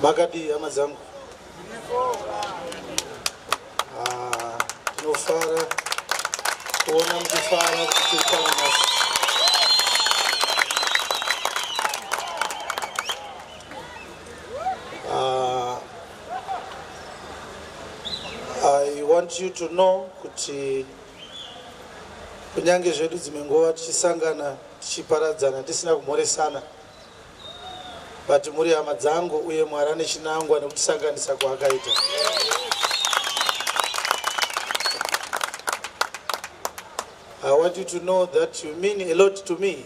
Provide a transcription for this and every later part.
Makadii hama dzangu? Ah, tinofara kuona muchifara kuti tiri pano nhasi. Ah, I want you to know kuti kunyange zvedu dzimwe nguva tichisangana tichiparadzana tisina kumhoresana but muri hama dzangu uye Mwari ane chinangwa nekutisanganisa kwaakaita. I want you to know that you mean a lot to me.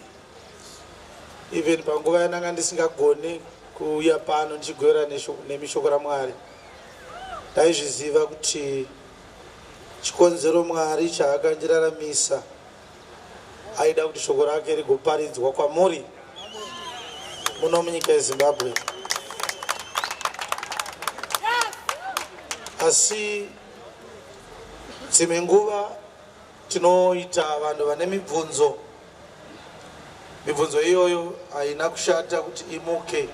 Even panguva yananga ndisingagoni kuuya pano ndichigovera nemi shoko raMwari, ndaizviziva kuti chikonzero Mwari chaakandiraramisa aida kuti shoko rake rigoparidzwa kwamuri muno munyika yeZimbabwe. Asi dzimwe nguva tinoita vanhu vane mibvunzo. Mibvunzo iyoyo haina kushata kuti imuke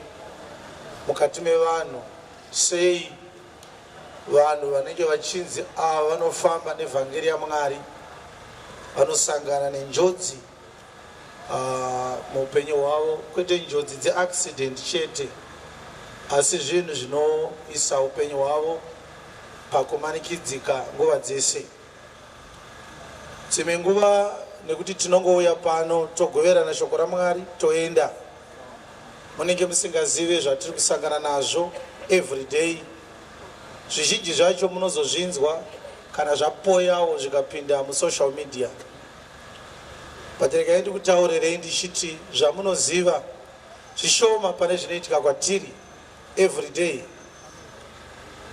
mukati mevanhu. Sei Vanhu vanenge vachinzi ava vanofamba nevhangeri yaMwari vanosangana nenjodzi uh, muupenyu hwavo, kwete njodzi dzeaccident chete, asi zvinhu zvinoisa upenyu hwavo pakumanikidzika nguva dzese. Dzimwe nguva nekuti tinongouya pano togoverana shoko raMwari toenda, munenge musingazive zvatiri kusangana nazvo everyday. Zvizhinji zvacho munozozvinzwa kana zvapoyawo zvikapinda musocial media. But regai ndikutaurirei ndichiti zvamunoziva zvishoma pane zvinoitika kwatiri everyday.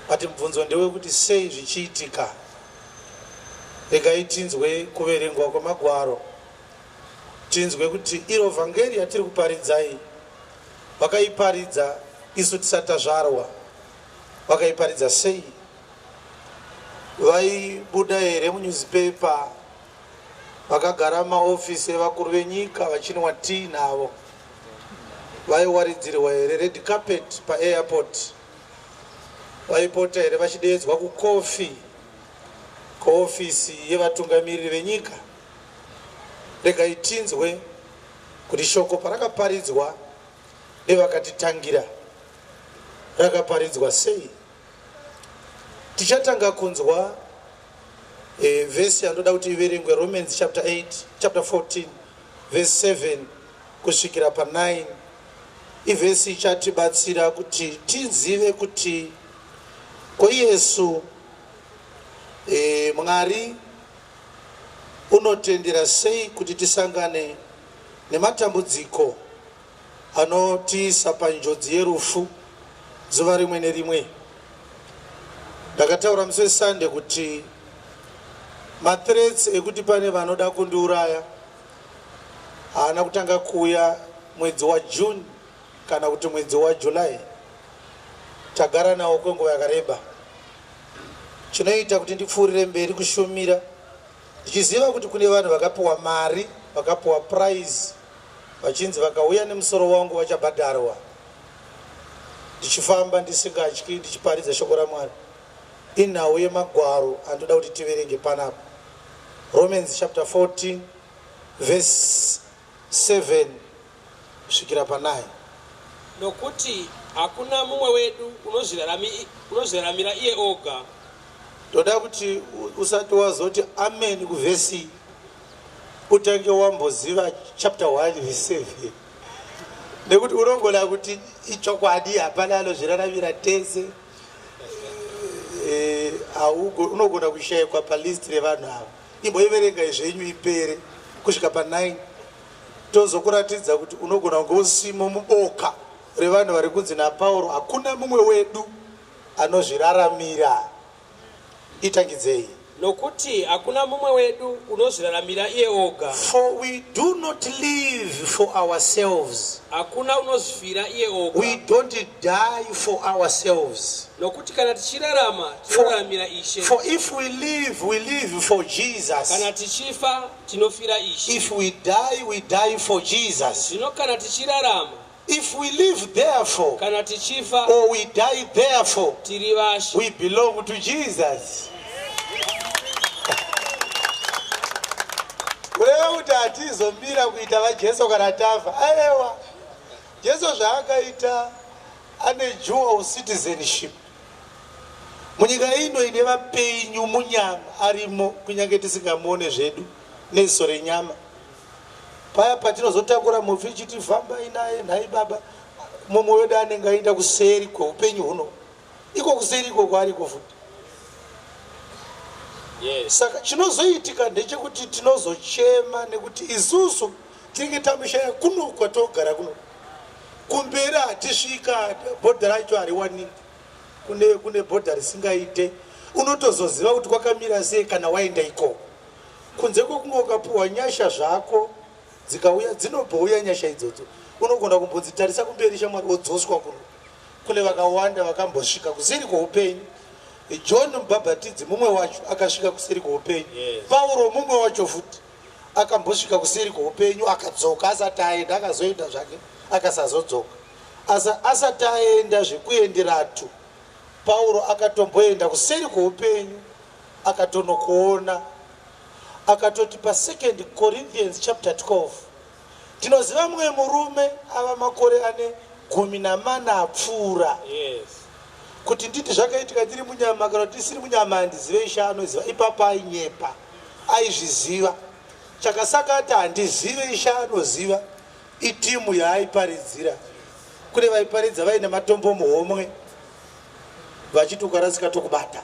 But mubvunzo ndewekuti sei zvichiitika? Regai tinzwe kuverengwa kwemagwaro tinzwe kuti iro vhangeri yatiri kuparidzai vakaiparidza isu tisati tazvarwa vakaiparidza sei? Vaibuda here munyuzipepa vakagara mumaofisi evakuru venyika vachinwa tii navo? Vaiwaridzirwa here red carpet paairport? Vaipota here vachideedzwa kukofi kuofisi yevatungamiriri venyika? Regai tinzwe kuti shoko parakaparidzwa nevakatitangira rakaparidzwa sei. Tichatanga kunzwa e, vhesi yandoda kuti iverengwe, Romans chapter 8, chapter 14 verse 7 kusvikira pa9. Ivhesi ichatibatsira kuti tizive kuti ko Yesu e, Mwari unotendera sei kuti tisangane nematambudziko anotiisa panjodzi yerufu zuva rimwe nerimwe. Ndakataura musi weSunday kuti mathreats ekuti pane vanoda kundiuraya haana kutanga kuuya mwedzi waJune kana kuti mwedzi waJuly. Tagara nawo kwenguva yakareba. Chinoita kuti ndipfuurire mberi kushumira ndichiziva kuti kune vanhu vakapiwa mari, vakapiwa prize vachinzi vakauya nemusoro wangu vachabhadharwa. Ndichifamba ndisingatyi ndichiparidza shoko raMwari. Inhau yemagwaro andoda kuti tiverenge panapa. Romans chapter 14 verse 7 kusvikira pa9. Nokuti hakuna mumwe wedu unozviraramira iye oga. Ndoda kuti usati wazoti amen kuvhesi utange wamboziva chapter 1 verse 7 nekuti unogona kuti ichokwadi hapana anozviraramira tese eh, unogona kushayikwa palist revanhu ava imboiverengai zvenyu ipere kusvika pa9 tozokuratidza kuti unogona kunge usimo muboka revanhu vari kunzi napauro hakuna mumwe wedu anozviraramira Itangidzei. Nokuti hakuna mumwe wedu unozviraramira iye oga. For we do not live for ourselves. Hakuna unozvifira iye oga. We don't die for ourselves. Nokuti kana tichirarama, tinoraramira Ishe. For if we live, we live for Jesus. Kana tichifa, tinofira Ishe. If we die, we die for Jesus. Zvino kana tichirarama, If we live therefore, Kana tichifa, or we die therefore, tiri vaShe. We belong to Jesus. Kureva kuti hatizomira kuita vaJesu kana tafa. Aiwa, Jesu zvaakaita ane dual citizenship. Munyika ino ine vapenyu munyama arimo, kunyange tisingamuone zvedu neziso renyama. Paya patinozotakura mufi ichiti fambai naye nhai baba, mumwe wedu anenge aenda kuseri kweupenyu huno. Iko kuseri ikoko ariko futi. Saka chinozoitika ndechekuti tinozochema nekuti isusu tinenge tamushaya kuno kwatogara kuno. Kumberi hatisvika, bhodha racho hariwaniki. Kune bhodha risingaite. Unotozoziva kuti kwakamira sei kana waenda ikoko. Kunze kwekunge ukapuhwa nyasha zvako dzikauya, dzinobhouya nyasha idzodzo. Unogona kumbodzitarisa kumberi shamwari wodzoswa kuno. Kune vakawanda vakambosvika kuseri kweupenyu. John Mubhabhatidzi mumwe wacho akasvika kuseri kweupenyu. Pauro mumwe wacho futi akambosvika kuseri kweupenyu akadzoka asati aenda, akazoenda zvake akasazodzoka. Asati aenda zvekuenderatu, Pauro akatomboenda kuseri kweupenyu akatonokuona. Akatoti pa 2 Corinthians chapter 12, tinoziva mumwe murume ava makore ane 14 apfuura. Kuti nditi zvakaitika ndiri munyama kana kuti tisiri munyama handizive, Ishe anoziva. Ipapo ainyepa, aizviziva. Chakasaka ati handizive, Ishe anoziva. Itimu yaaiparidzira. Kune vaiparidza vaine matombo muhomwe vachiti ukarasika tokubata.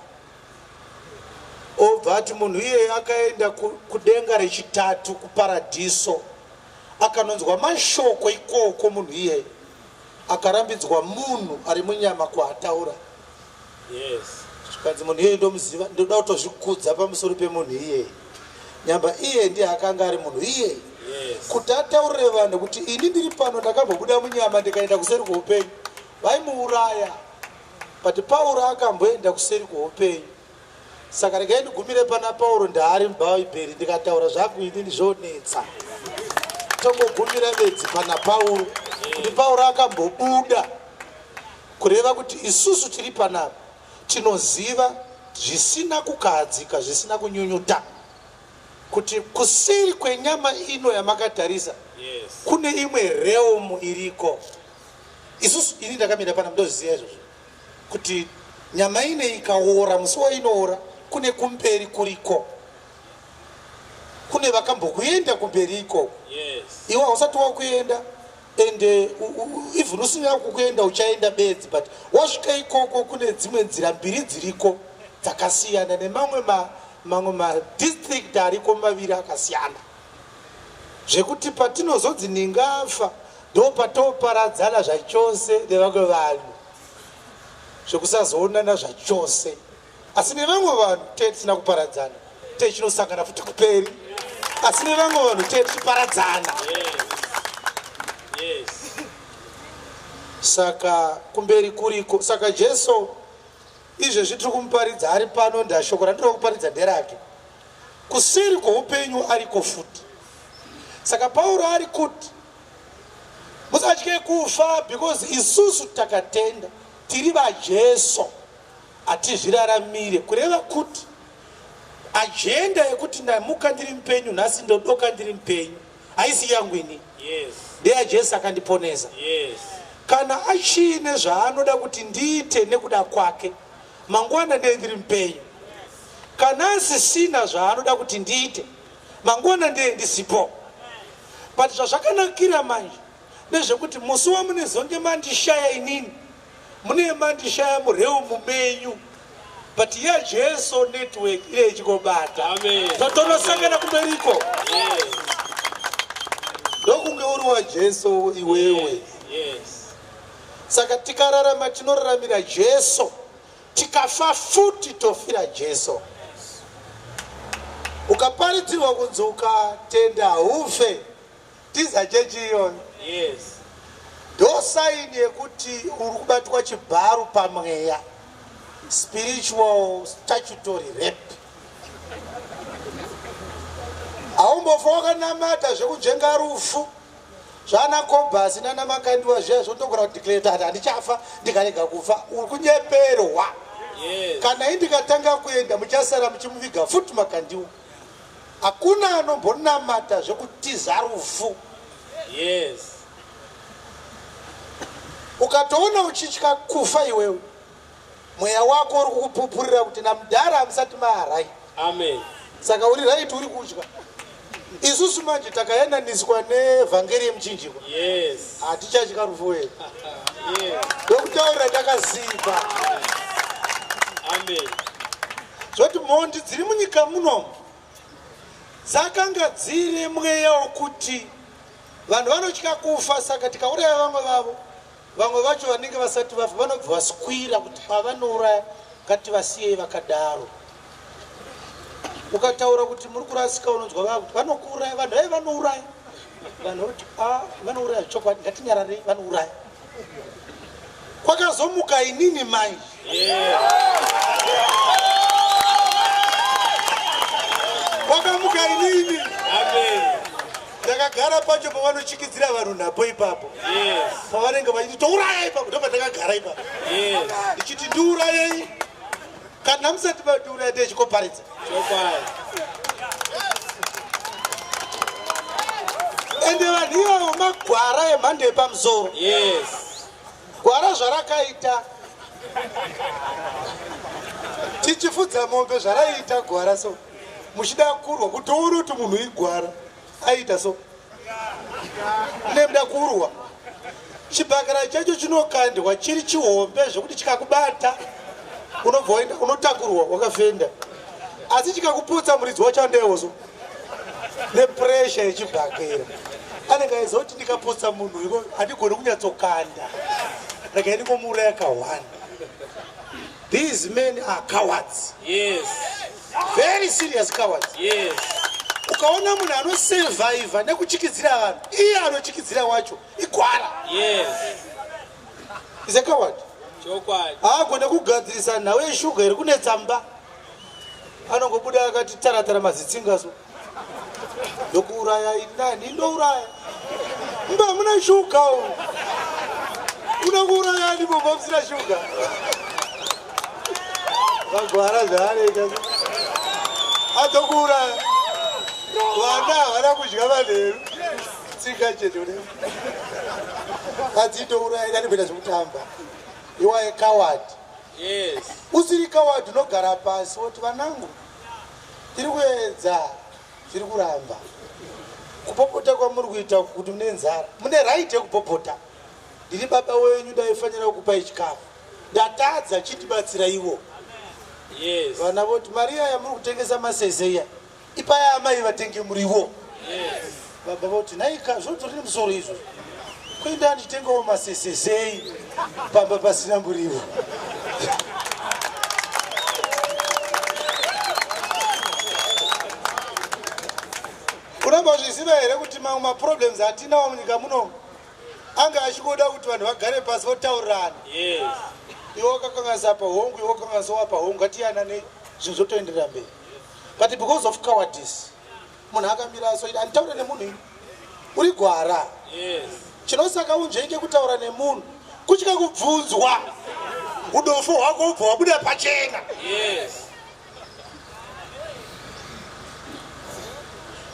Obva ati munhu iyeye akaenda kudenga rechitatu kuparadhiso, akanonzwa mashoko ikoko. Munhu iyeye akarambidzwa munhu ari munyama kwaataura. Zvikanzi munhu iyeye ndomuziva, ndoda kutozvikudza pamusoro pemunhu iyeye. Nyamba iye ndiye akanga ari munhu iyeye. Kuti ataurire vanhu kuti ini ndiri pano ndakambobuda munyama ndikaenda kuseri kweupenyu, vaimuuraya. But Pauro akamboenda kuseri kweupenyu. Saka regai ndigumire pana Pauro, ndaari mubhaibheri. Ndikataura zvangu inini zvonetsa. Tongogumira bedzi pana Pauro, kuti Pauro akambobuda, kureva kuti isusu tiri panapa tinoziva zvisina kukahadzika, zvisina kunyunyuta, kuti kuseri kwenyama ino yamakatarisa kune imwe realm iriko. Isusu, ini ndakamira pana, ndozviziva izvozvo, kuti nyama ine ikaora, musi wainoora, kune kumberi kuriko. Kune vakambokuenda kumberi ikoko. Iwe hausati wakuenda, ende even usina kukuenda uchaenda bedzi. But wasvika ikoko kune dzimwe nzira mbiri dziriko dzakasiyana, nemamwe mamwe madistrict ariko maviri akasiyana, zvekuti patinozonzi ningafa ndo patoparadzana zvachose nevamwe vanhu, zvekusazoonana zvachose. Asi nevamwe vanhu tee tisina kuparadzana, tee chinosangana futi kuperi. Asi nevamwe vanhu tee tichiparadzana. Saka kumberi kuriko. Saka Jesu izvezvi tiri kumuparidza ari pano, ndashoko randiri kuparidza nderake. Kuseri kweupenyu ariko futi. Saka Pauro ari kuti musatye kufa, because isusu takatenda tiri vaJesu, hatizviraramire. Kureva kuti agenda yekuti ndamuka ndiri mupenyu nhasi, ndodoka ndiri mupenyu, haisi yangu ini, ndeyaJesu akandiponesa. Kana achiine zvaanoda kuti ndiite nekuda kwake, mangwana ndee ndiri mupenyu. Kana asisina zvaanoda kuti ndiite, mangwana ndee ndisipo. But zvazvakanakira manje ndezvekuti musi wamunezonge mandishaya inini, mune mandishaya murealm menyu, but yaJesu network ine ichingobata. Amen. Totonosangana kumberiko. Ndokunge uri waJesu iwewe. Saka tikararama tinoraramira Jesu, tikafa futi tofira Jesu. Ukaparidzirwa kunzi ukatenda haufe, tiza chechi iyoyo. Ndo sign yekuti uri kubatwa chibharu pamweya, spiritual statutory rape. Haumbofa wakanamata zvekunzvenga rufu. Zvana Kobhasi nana Makandiwa zviya zvotogona kudeclare kuti handichafa ndikarega kufa. Uri kunyeperwa. Yes. Kana indikatanga kuenda muchasara muchimuviga futi Makandiwa. Hakuna anombonamata zvekutiza rufu. Yes. Ukatoona uchitya kufa iwewe, mweya wako uri kukupupurira kuti namudhara hamusati maarai. Amen. Saka uri right uri kutya. Isusu manje takayananiswa nevhangeri yemuchinjikwa. Yes. Hatichatya rufu wedu. Yes. Ndokutaurira takaziva. Amen. Zvoti mhondi dziri munyika muno dzakanga dziri mweya wokuti vanhu vanotya kufa, saka tikauraya vamwe vavo, vamwe vacho vanenge vasati vafa vanobva vaswira kuti pavanouraya ngativasiyei vakadaro. Ukataura kuti muri kurasika unonzwa vakuti vanokuuraya, vanhu vai vanouraya. Vanhu voti a vanouraya chokwadi, ngatinyararei, vanouraya. Kwakazomuka inini manje. Kwakamuka inini. Amen. Ndakagara pacho pavanochikidzira vanhu napo ipapo. Yes. Pavanenge vachiti touraya ipapo, ndopandakagara ipapo. Yes. Ndichiti ndiurayei. Kana musati matiuraya ndechikoparidza. Chokwadi. Ende vanhu ivavo magwara emhando yepamusoro. Yes. Gwara zvarakaita. Tichifudza mombe zvaraiita gwara so. Muchida kurwa kuti uone kuti munhu igwara. Aita so. Nemuda kurwa. Chibhakera chacho chinokandwa chiri chihombe zvekuti chikakubata unobva waenda unotakurwa wakafenda. Asi chikakuputsa muridzi wacho andewo so. Nepressure yechibhakera. Anenge aiziva kuti ndikaputsa munhu iko handigoni kunyatsokanda. Regai ndingomuuraya kahwani. These men are cowards. Yes. Very serious cowards. Yes. Ukaona munhu anosurvive nekuchikidzira vanhu, iye anochikidzira wacho igwara. Yes. Is a coward. Chokwadi. Haagone kugadzirisa nhau yeshuga iri kunetsa mumba. Anongobuda akati taratara mazitsinga so. Ndokuuraya inani ndouraya. Mumba hamuna shuga umu. Unoda kuuraya ani mumba musina shuga? Vagwara zvaanoita. Atokuuraya. Vana havana kudya manheru. Tsika chete kudai. Adzitouraya inani kuita zvekutamba. Iwaye coward. Yes. Usiri coward unogara pasi woti vanangu tiri kuedza zviri kuramba. Kupopota kwamuri kuita kuti mune nzara. Mune right yekupopota. Ndiri baba wenyu ndaifanira kukupai chikafu. Ndatadza chitibatsira iwo. Yes. Vana voti mari iya muri kutengesa masese iya. Ipai amai vatenge muriwo. Yes. Baba voti naika zvotori nemusoro izvo. Kuenda ndichitengawo masese sei pamba pasina muriwo. Unombozviziva here kuti mamwe maproblems atinawo munyika muno anga achingoda kuti vanhu vagare pasi votaurirana. Yes. Iwe wakakanganisa pahongu, iwe wakakanganisa pahongu, ngatiyanane zvinhu zvotoenderera mberi. But because of cowardice, munhu akamira so anditaure nemunhu ini. Uri gwara. Yes. Chinosaka unzvenge kutaura nemunhu kutya kubvunzwa. Udofo hwako ubva wabuda pachena. Yes.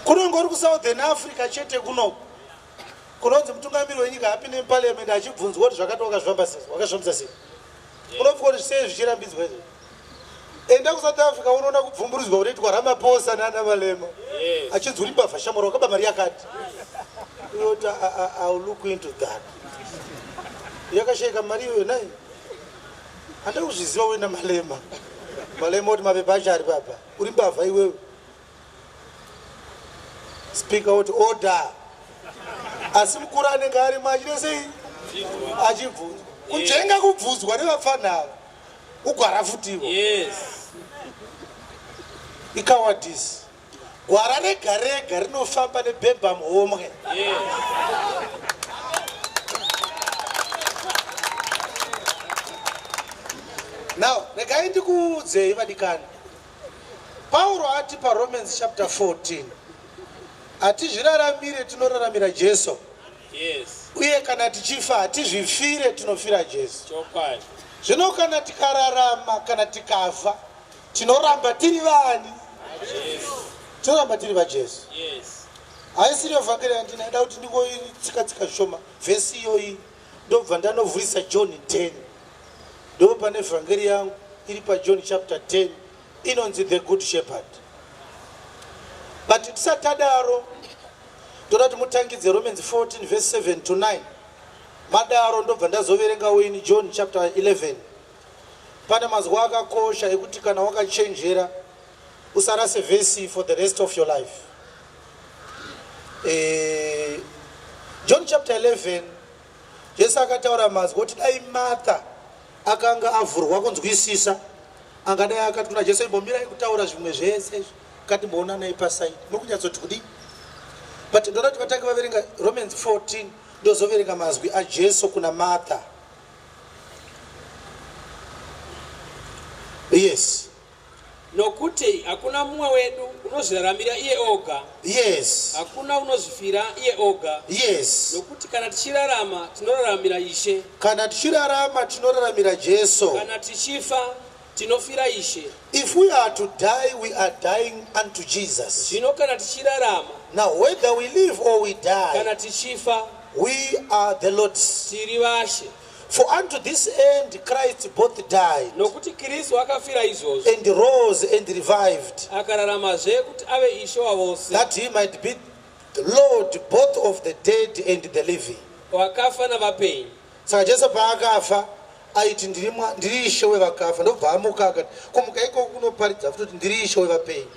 Kunongori kuSouthern Africa chete kuno. Kunonzi mutungamiri wenyika apinde muparliament achibvunzwa kuti zvakati wakazvifamba sei, wakazvifambisa sei. Unofunga kuti sei zvichirambidzwa izvo? Enda kuSouth Africa unoona kubvumburudzwa kunoitwa Ramaphosa nana Malema. Yes. Achinzi uri mbavha shamwari wakaba mari yakati. Uyoti I will look into that. Yakashayika mari iyoyo nai. Handina kuzviziva wena Malema. Malema oti mapepa acho ari papa. Uri mbavha iwewe. Speaker oti order. Asi mukuru anenge arimo achida sei? Achibvunzwa. Kunzvenga kubvunzwa nevapfana ava. Ugwara futiwo. Yes. Icowardice. Gwara rega rega rinofamba nebhemba muhomwe. Yes. Now, regai ndikuudzei vadikani. Pauro ati paRomans chapter 14. Hatizviraramire, tinoraramira Jesu. Yes. Uye kana tichifa hatizvifire, tinofira Jesu. Chokwadi. Zvino kana tikararama kana tikafa, tinoramba tiri vani? Tinoramba tiri vaJesu. Haisiriyo vhangeri yandinaida kuti ndingoitsika-tsika zvishoma vhesi iyoyi, ndobva ndanovhurisa John 10. Ndo pane vhangeri yangu iri paJohn chapter 10, inonzi The Good Shepherd. But tisati tadaro, ndoda kuti mutangidze Romans 14 verse 7 to 9. Madaro ndobva ndazoverengawo ini John chapter 11. Pane mazwi akakosha ekuti kana wakachenjera usarase vhesi for the rest of your life. John chapter 11, Jesu akataura mazwi kuti dai Martha akanga avhurwa kunzwisisa, angadai akati kuna Jesu, "Imbomirai kutaura zvimwe zvese izvi, katimboonanai paside, muri kunyatsoti kudii?" But ndoda kuti vatange vaverenga Romans 14, ndozoverenga mazwi aJesu kuna Martha. Yes. Nokuti hakuna mumwe wedu unozviraramira iye oga. Hakuna unozvifira iye oga. Nokuti kana tichirarama, tinoraramira Ishe. Kana tichirarama, tinoraramira Jesu. Kana tichifa, tinofira Ishe. If we are to die, we are dying unto Jesus. Zvino kana tichirarama, Now whether we live or we die, kana tichifa, we are the Lord's. Tiri vaShe. For unto this end Christ both died Nokuti Kristu akafira izvozvo, and rose and revived, akararamazve kuti ave Ishe wavose, that he might be the Lord both of the dead and the living. Vakafa navapenyu. Saka Jesu paakafa aiti, "Ndiri Ishe wevakafa." Ndobva amuka, akati kumuka ikoko kunoparidza futi kuti ndiri Ishe wevapenyu.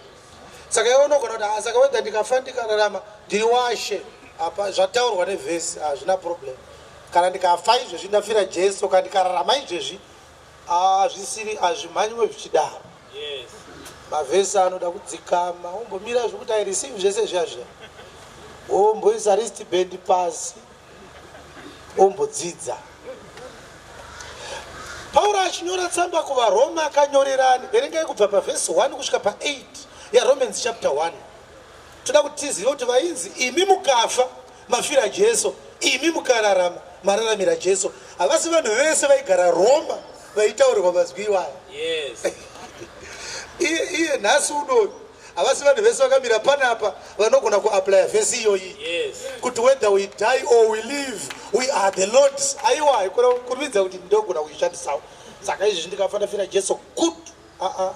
Saka iwe unogona kuti, "Ah, saka wega ndikafa ndikararama ndiri waShe." Apa zvataurwa nevhesi, hazvina problem. Kana ndikafa izvezvi ndafira Jesu, kana ndikararama izvezvi, hazvisiri, hazvimhanywe zvichidaro. Mavhesi anoda kudzikama, umbomira zvekuti I receive zvese zviya zviya, womboisa wristband pasi, ombodzidza. Pauro achinyora tsamba kuvaRoma akanyorerani? Verengai kubva pavhesi 1 kusvika pa8 yaRomans chapter 1. Toda kuti tizive kuti vainzi imi mukafa mafira Jesu, imi mukararama mararamira Jesu, havasi vanhu vese vaigara Roma vaitaurirwa mazwi iwaya. Iye nhasi unoyu havasi vanhu vese vakamira panapa vanogona kuapplya vhesi iyoyi kuti whether we die or we live, we are the Lord's. Aiwa, kurumidza kuti ndogona kuishandisawo. Saka izvezvi ndikafa ndafira Jesu, good. Aa,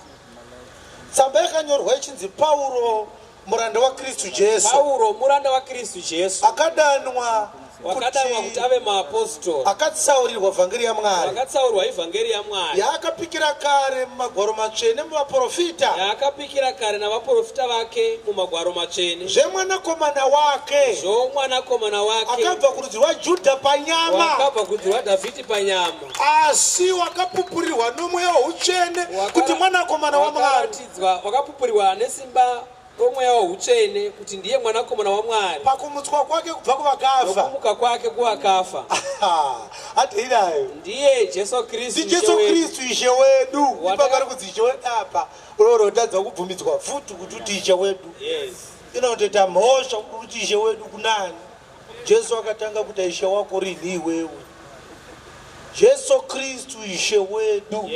tsamba yakanyorwa ichinzi Pauro, muranda waKristu Jesu. Pauro, muranda waKristu Jesu, akadanwa wakadanwa kuti ave maapostori, akatsaurirwa vhangeri yaMwari, wakatsaurwa ivhangeri yaMwari, yaakapikira kare mumagwaro matsvene muvaprofita, yaakapikira kare navaprofita vake mumagwaro matsvene, zvemwanakomana wake, zvomwanakomana wake, akabva kurudzi rwaJudha panyama, wakabva kurudzi rwaDhavhidhi panyama, asi wakapupurirwa nomweya woutsvene kuti mwanakomana waMwari. Wakaratidzwa, wakapupurirwa nesimba romweya woutsvene kuti ndiye mwanakomana waMwari, pakumutswa kwake kubva kuvakafa, nokumuka kwake kuvakafa. Ateirayo. Ndiye Jesu Kristu ndiJesu Ishe wedu. Kristu Ishe wedu. Ipapa kuti Ishe wedu apa, urorotadza kubvumidzwa futi kuti uti Ishe wedu. Inotoita mhosva kuti Ishe wedu kunani? Jesu akatanga kuti Ishe wako rini iwewe? Jesu Kristu Ishe wedu.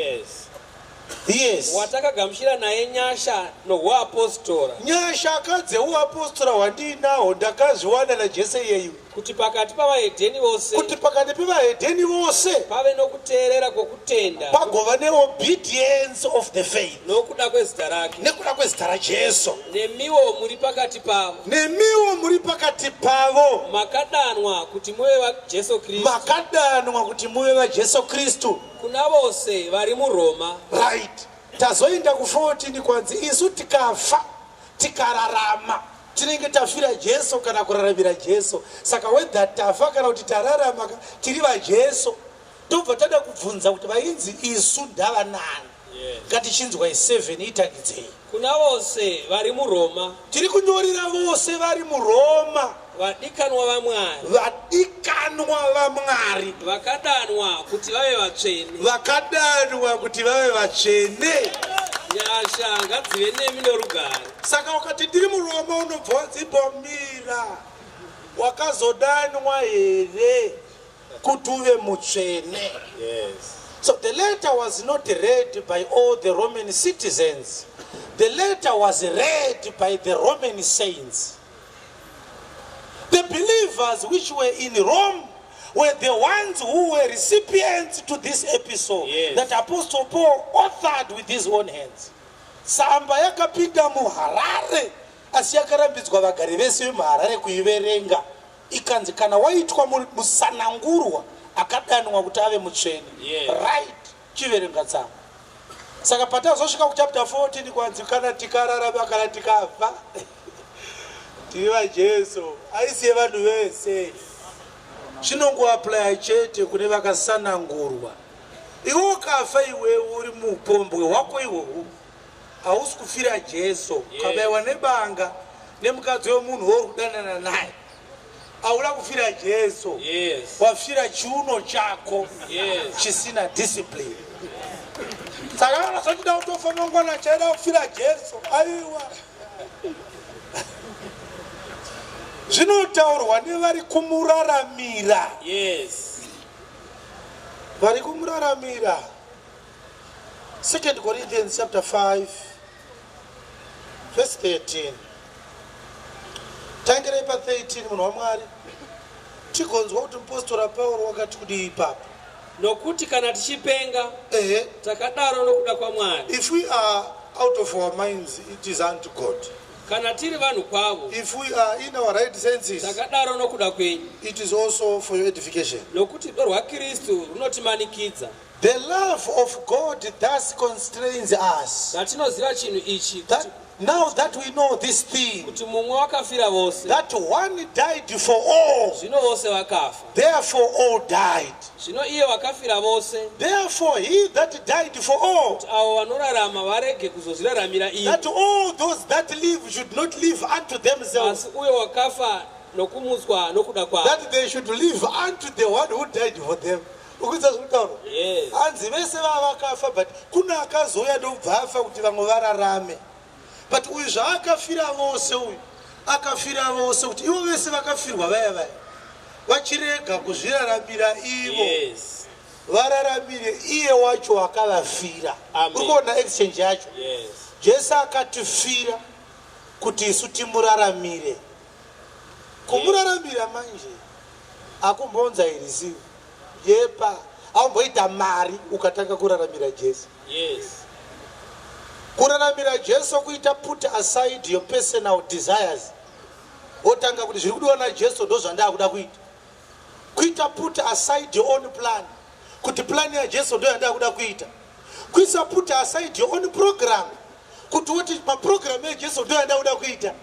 Yes. Watakagamuchira naye nyasha nohuapostora, Nyasha dzeuapostora hwandinaho ndakazviwana naJesu iyeyu, kuti pakati pavahedheni vose, kuti pakati pevahedheni vose, pave nokuteerera kwokutenda, pagova neobedience of the faith, nokuda kwezita rake. Nekuda kwezita raJesu. Nemiwo muri pakati pavo, Nemiwo muri pakati pavo, makadanwa kuti muve vaJesu Kristu. Makadanwa kuti muve vaJesu Kristu. Kuna vose vari muRoma. Right, tazoenda ku14, kwanzi isu tikafa tikararama tinenge tafira Jesu kana kuraramira Jesu. Saka whether tafa kana kuti tararama, tiri vaJesu. Tobva tada kubvunza kuti vainzi isu ndavanani? Ngatichinzwai 7, itangidzei. Kuna vose vari muRoma, Tiri kunyorera vose vari muRoma, vadikanwa vaMwari, vadikanwa vaMwari, vakadanwa kuti vave vatsvene, vakadanwa kuti vave vatsvene, nyasha ngadzive nemi norugare. Saka ukati ndiri muRoma, unobva wadzimbomira. Wakazodanwa here kuti uve mutsvene? Yes. So the letter was not read by all the Roman citizens. The letter was read by the Roman saints. The believers which were in Rome were the ones who were recipients to this episode Yes. that Apostle Paul authored with his own hands. Tsamba yakapinda muHarare, asi yakarambidzwa vagari vese vemuHarare kuiverenga. Ikanzi kana waitwa musanangurwa akadanwa kuti ave mutsvene, Yes. right, chiverenga tsamba. Saka patazosvika kuchapter 14, kwanzi kana tikararama kana tikafa, tiri vaJesu. Aisiye vanhu vese, chinongoapplya chete kune vakasanangurwa. Iwe ukafa, iwe uri mupombwe hwako ihwohwo, hausi kufira Jesu. Ukabayiwa nebanga nemukadzi wemunhu wouri kudanana naye, hauna kufira Jesu. Wafira chiuno chako chisina discipline. Saka kana zvatida kutofa mangwana, chaida kufira Jesu, aiwa, zvinotaurwa nevari kumuraramira. Vari kumuraramira. 2 Corinthians chapter 5 verse 13. Tangirei pa13, munhu waMwari, tigonzwa kuti mupostora Pauro wakati kudii ipapo. Nokuti kana tichipenga, Ehe. takadaro nokuda kwaMwari. If we are out of our minds, it is unto God. Kana tiri vanhu kwavo, If we are in our right senses, takadaro nokuda kwenyu. it is also for your edification. Nokuti rudo rwaKristu runotimanikidza. The love of God thus constrains us. Zvatinoziva chinhu ichi, That now that we know this thing, kuti mumwe wakafira vose, that one died for all, zvino vose vakafa. therefore all died. Zvino iye wakafira vose, Therefore, he that died for all, kuti avo vanorarama varege kuzozviraramira ivo, that all those that live should not live unto themselves, asi uyo wakafa nokumutswa nokuda kwavo. That they should live unto the one who died for them. Ukuita zvekutaura? Yes. Hanzi vese vava vakafa, but kuna akazouya ndokubva afa kuti vamwe vararame. But uyu zvaakafira vose, uyu akafira vose kuti ivo vese vakafirwa vaya vaya vachirega kuzviraramira ivo, vararamire iye wacho akavafira. Amen. Uri kuona exchange yacho? Yes. Jesu akatifira kuti isu timuraramire. Kumuraramira manje akumbonza irisivi yepa aumboita mari ukatanga kuraramira Jesu. Kuraramira Jesu kuita put aside your personal desires, wotanga kuti zviri kudiwa naJesu ndo zvandaa kuita. Kuita put aside your own plan, kuti plan yaJesu ndo yandaa kuda kuita. Kuisa put aside your own program, kuti woti maprogram eJesu ndo yandaa kuda kuita.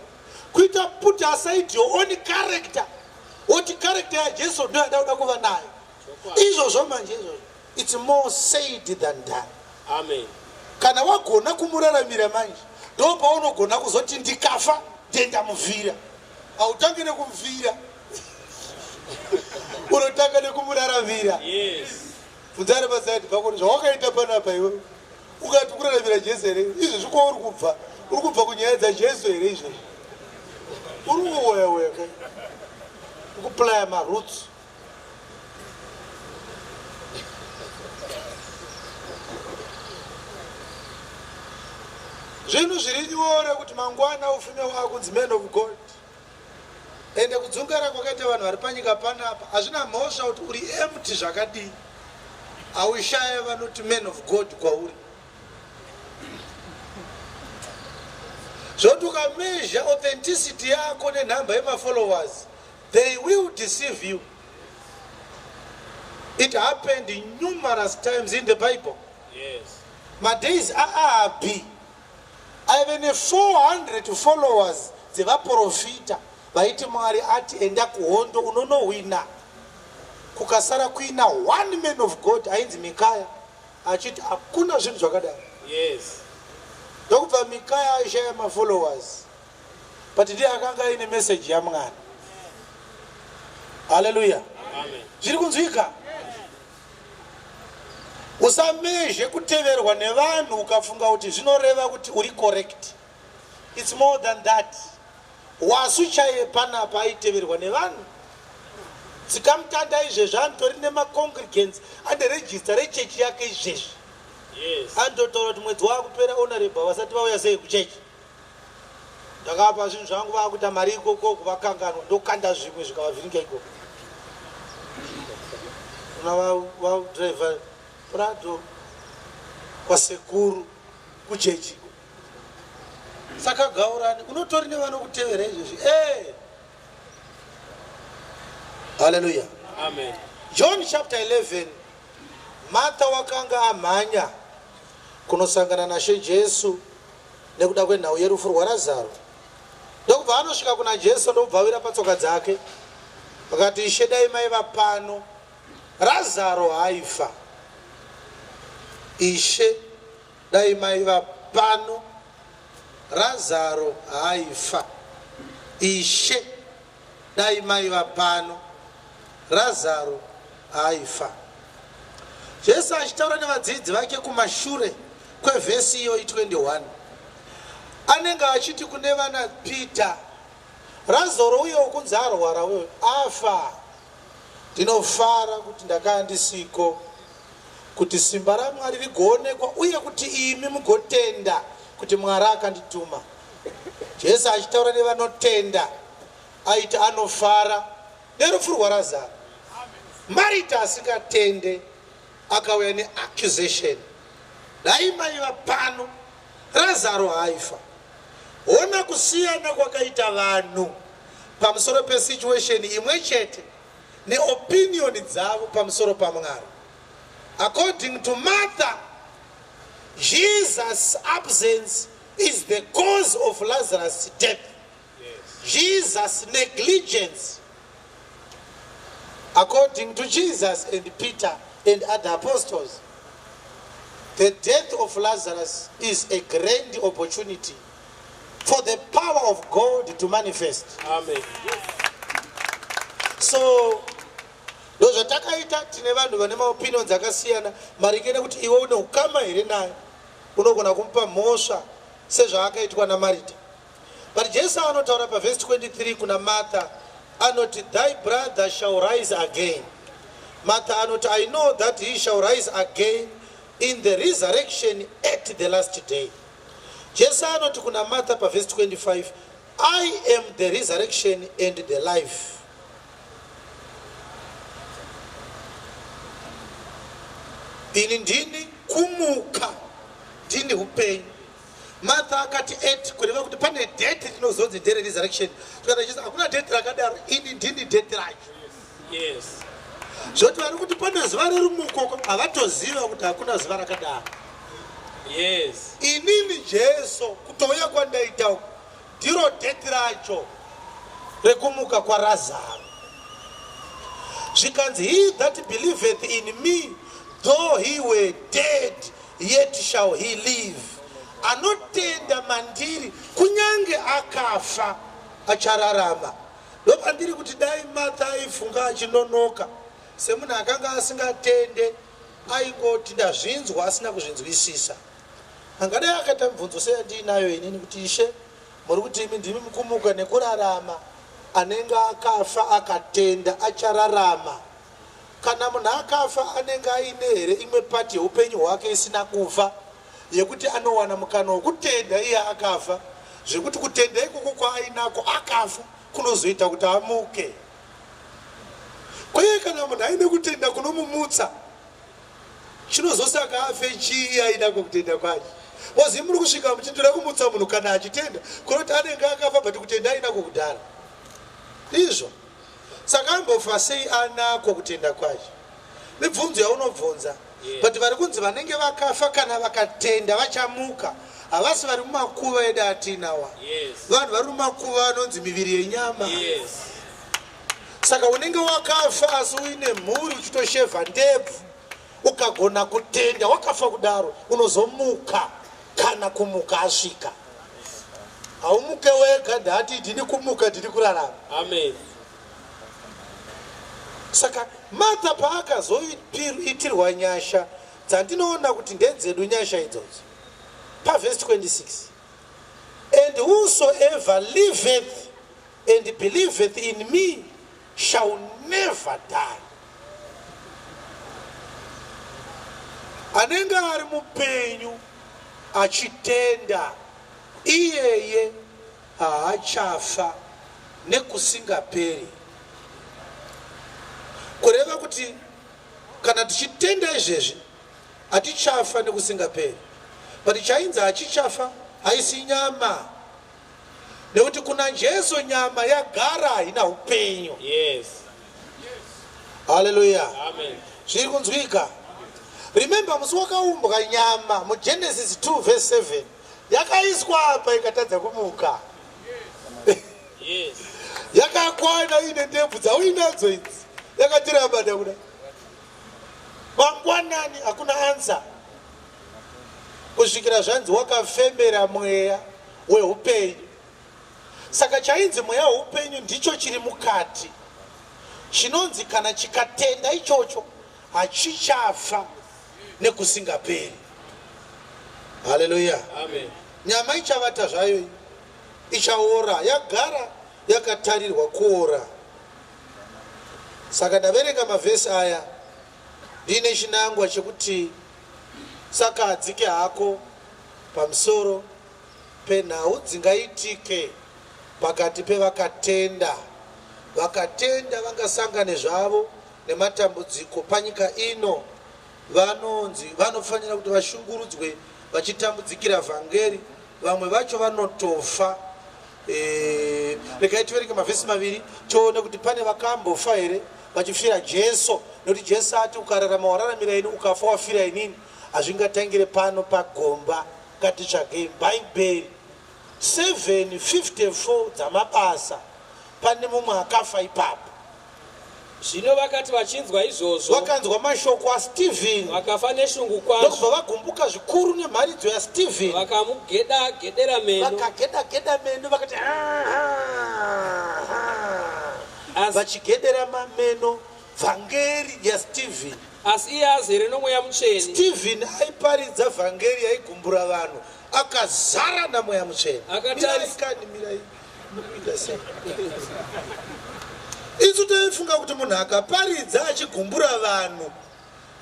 Kuita put aside your own character, woti character yaJesu ndo yandaa kuda kuva nayo. Izvozvo manje, izvozvo, it's more said than done. Amen. Kana wagona kumuraramira manje, ndo paunogona kuzoti ndikafa ndendamuvhira. Hautangi nekumuvhira, unotanga nekumuraramira. Bvunzare pasaidi pako kuti zvawakaita panapa, iwe ukati kuraramira Jesu here izvezvi? Kwauri kubva, uri kubva kunyaya dzaJesu here izvezvi? Uri kuwoyawoya ka, ukuplaya maroots. Zvinhu zviri nyore kuti mangwana ufume wakunzi man of God. Ende kudzungara kwakaita vanhu vari panyika panapa, hazvina mhosva kuti uri empty zvakadii, haushaya vanoti man of God kwauri. Zvoti ukameasure authenticity yako nenhamba yemafollowers, they will deceive you. It happened numerous times in the Bible. Madays aAhabhi aive ne400 followers dzevaprofita vaiti Mwari ati enda kuhondo unonohwina. Kukasara kuina one man of God ainzi Mikaya, achiti hakuna zvinhu zvakadaro. Ndokubva Mikaya aishaya mafollowers, but ndiye akanga aine meseji yaMwari. Haleluya. Amen. Zviri kunzwika? Usameasure kuteverwa nevanhu ukafunga kuti zvinoreva kuti uri correct. It's more than that. Wasu chaiye panapa aiteverwa nevanhu. Tsikamutanda izvezvi anotori nemacongregants, ane register rechechi yake izvezvi. Anototaura kuti mwedzi waakupera, honorable vasati vauya sei kuchechi. Ndakapa zvinhu zvangu, vaakuita mari ikoko, kuvakanganwa, ndokanda zvimwe zvikavavhiringa ikoko. Una vadriver Prado kwasekuru kuchechi. Saka gaurani unotori nevanokutevera izvezvi. Haleluya. Amen. John chapter 11, Martha wakanga amhanya kunosangana nashe Jesu nekuda kwenhau yerufu rwaRazaro. Ndokubva anosvika kuna Jesu, ndokubva awira patsoka dzake, akati, "Ishe, dai maiva pano, Razaro haifa. Ishe, dai maiva pano, Razaro haifa. Ishe, dai maiva pano, Razaro haifa." Jesu achitaura nevadzidzi vake kumashure kwevhesi iyoyi 21, anenge achiti kune vana Peter, "Razaro uye wokunzi arwara uyo afa. Ndinofara kuti ndakanga ndisiko, kuti simba raMwari rigoonekwa uye kuti imi mugotenda kuti Mwari akandituma." Jesu achitaura nevanotenda, aiti anofara nerufu rwaRazaro. Marita asingatende akauya neaccusation, "Dai maiva pano, Razaro haifa." Hona kusiyana kwakaita vanhu pamusoro pesituation imwe chete neopinion dzavo pamusoro paMwari. According to Martha, Jesus' absence is the cause of Lazarus' death. Jesus' negligence. According to Jesus and Peter and other apostles, the death of Lazarus is a grand opportunity for the power of God to manifest. Amen. So ndo zvatakaita, tine vanhu vane maopinions akasiyana maringe nekuti iwe une ukama here naye. Unogona kumupa mhosva sezvaakaitwa naMarita. But Jesu anotaura pavhesi 23 kuna Martha, anoti, "Thy brother shall rise again." Martha anoti, "I know that he shall rise again in the resurrection at the last day." Jesu anoti kuna Martha pavhesi 25, "I am the resurrection and the life." Ini ndini kumuka, ndini upenyu. Martha akati "at", kureva kuti pane date rinozonzi ndereresurrection. Tikati Jesu, "Hakuna date rakadaro, ini ndini date racho." Zvoti vari kuti pane zuva rerumuko havatoziva kuti hakuna zuva rakadaro. Inini Jesu, kutouya kwandaita uku ndiro date racho rekumuka kwaRazaro. Zvikanzi, "He that believeth in me, though he were dead, yet shall he live." Anotenda mandiri, kunyange akafa, achararama. Ndopandiri kuti dai Martha aifunga achinonoka, semunhu akanga asingatende, aingoti ndazvinzwa asina kuzvinzwisisa, angadai akaita mibvunzo seyandinayo inini kuti, "Ishe, muri kuti imi ndimi mukumuka nekurarama, anenge akafa akatenda achararama. Kana munhu akafa, anenge aine here imwe part yeupenyu hwake isina kufa, yekuti anowana mukana wokutenda iye akafa, zvekuti kutenda ikoko kwaainako akafa kunozoita kuti amuke? Kweye kana munhu aine kutenda kunomumutsa, chinozosaka afe chii ainako kutenda kwacho? Ozi muri kusvika muchindira kumutsa munhu kana achitenda, kunoti anenge akafa, but kutenda ainako kudhara izvo. Saka ambofa sei anako kutenda kwacho?" Mibvunzo yaunobvunza. But vari kunzi vanenge vakafa, kana vakatenda vachamuka, havasi vari mumakuva edu atinawa. Vanhu vari mumakuva vanonzi miviri yenyama. Saka unenge wakafa asi uine mhuri, uchitoshevha ndebvu, ukagona kutenda wakafa kudaro, unozomuka kana kumuka asvika. Haumuke wega. Ndati ndini kumuka, ndini kurarama. Amen. Saka Martha paakazoitirwa nyasha dzandinoona kuti ndedzedu nyasha idzodzo, pavhesi 26, "And whosoever liveth and believeth in me shall never die. Anenge ari mupenyu achitenda iyeye haachafa nekusingaperi. Kureva kuti kana tichitenda izvezvi hatichafa nekusingaperi. But chainzi hachichafa haisi nyama, nekuti kuna Jesu nyama yagara haina upenyu. Yes. Haleluya. Amen. Zviri kunzwika. Remember, musi wakaumbwa nyama muGenesis 2 verse 7 yakaiswa apa ikatadza kumuka. Yes. Yakakwana ine ndebvu dzauinadzo idzi, yakatiramba kuda mangwanani hakuna ansa, kusvikira zvanzi wakafembera mweya weupenyu. Saka chainzi mweya weupenyu ndicho chiri mukati, chinonzi kana chikatenda ichocho hachichafa nekusingaperi. Haleluya. Amen. Nyama ichavata zvayo, ichaora, yagara yakatarirwa kuora. Saka ndaverenga mavhesi aya ndiine chinangwa chekuti saka adzike hako pamusoro penhau dzingaitike pakati pevakatenda. Vakatenda vangasangane zvavo nematambudziko panyika ino, vanonzi vanofanira kuti vashungurudzwe vachitambudzikira vhangeri, vamwe vacho vanotofa. Regai tiverenge mavhesi maviri tione kuti pane vakambofa here vachifira Jesu, nekuti Jesu ati ukararama wararamira ini, ukafa wafira inini. Hazvingatangire pano pagomba. Ngatitsvagei Bhaibheri 7:54 dzamabasa, pane mumwe akafa ipapo. Zvino vakati vachinzwa izvozvo, vakanzwa mashoko aStephen, vakafa neshungu kwazvo, ndokubva vagumbuka zvikuru nemharidzo yaStephen, vakamugeda gedera meno, vakageda geda meno, vakati vachigedera mameno vhangeri yaStephen. Asi iye azere nomweya mutsvene. Stephen aiparidza vhangeri yaigumbura vanhu, akazara namweya mutsvene. Mirai, mukuita sei? Isu taifunga kuti munhu akaparidza achigumbura vanhu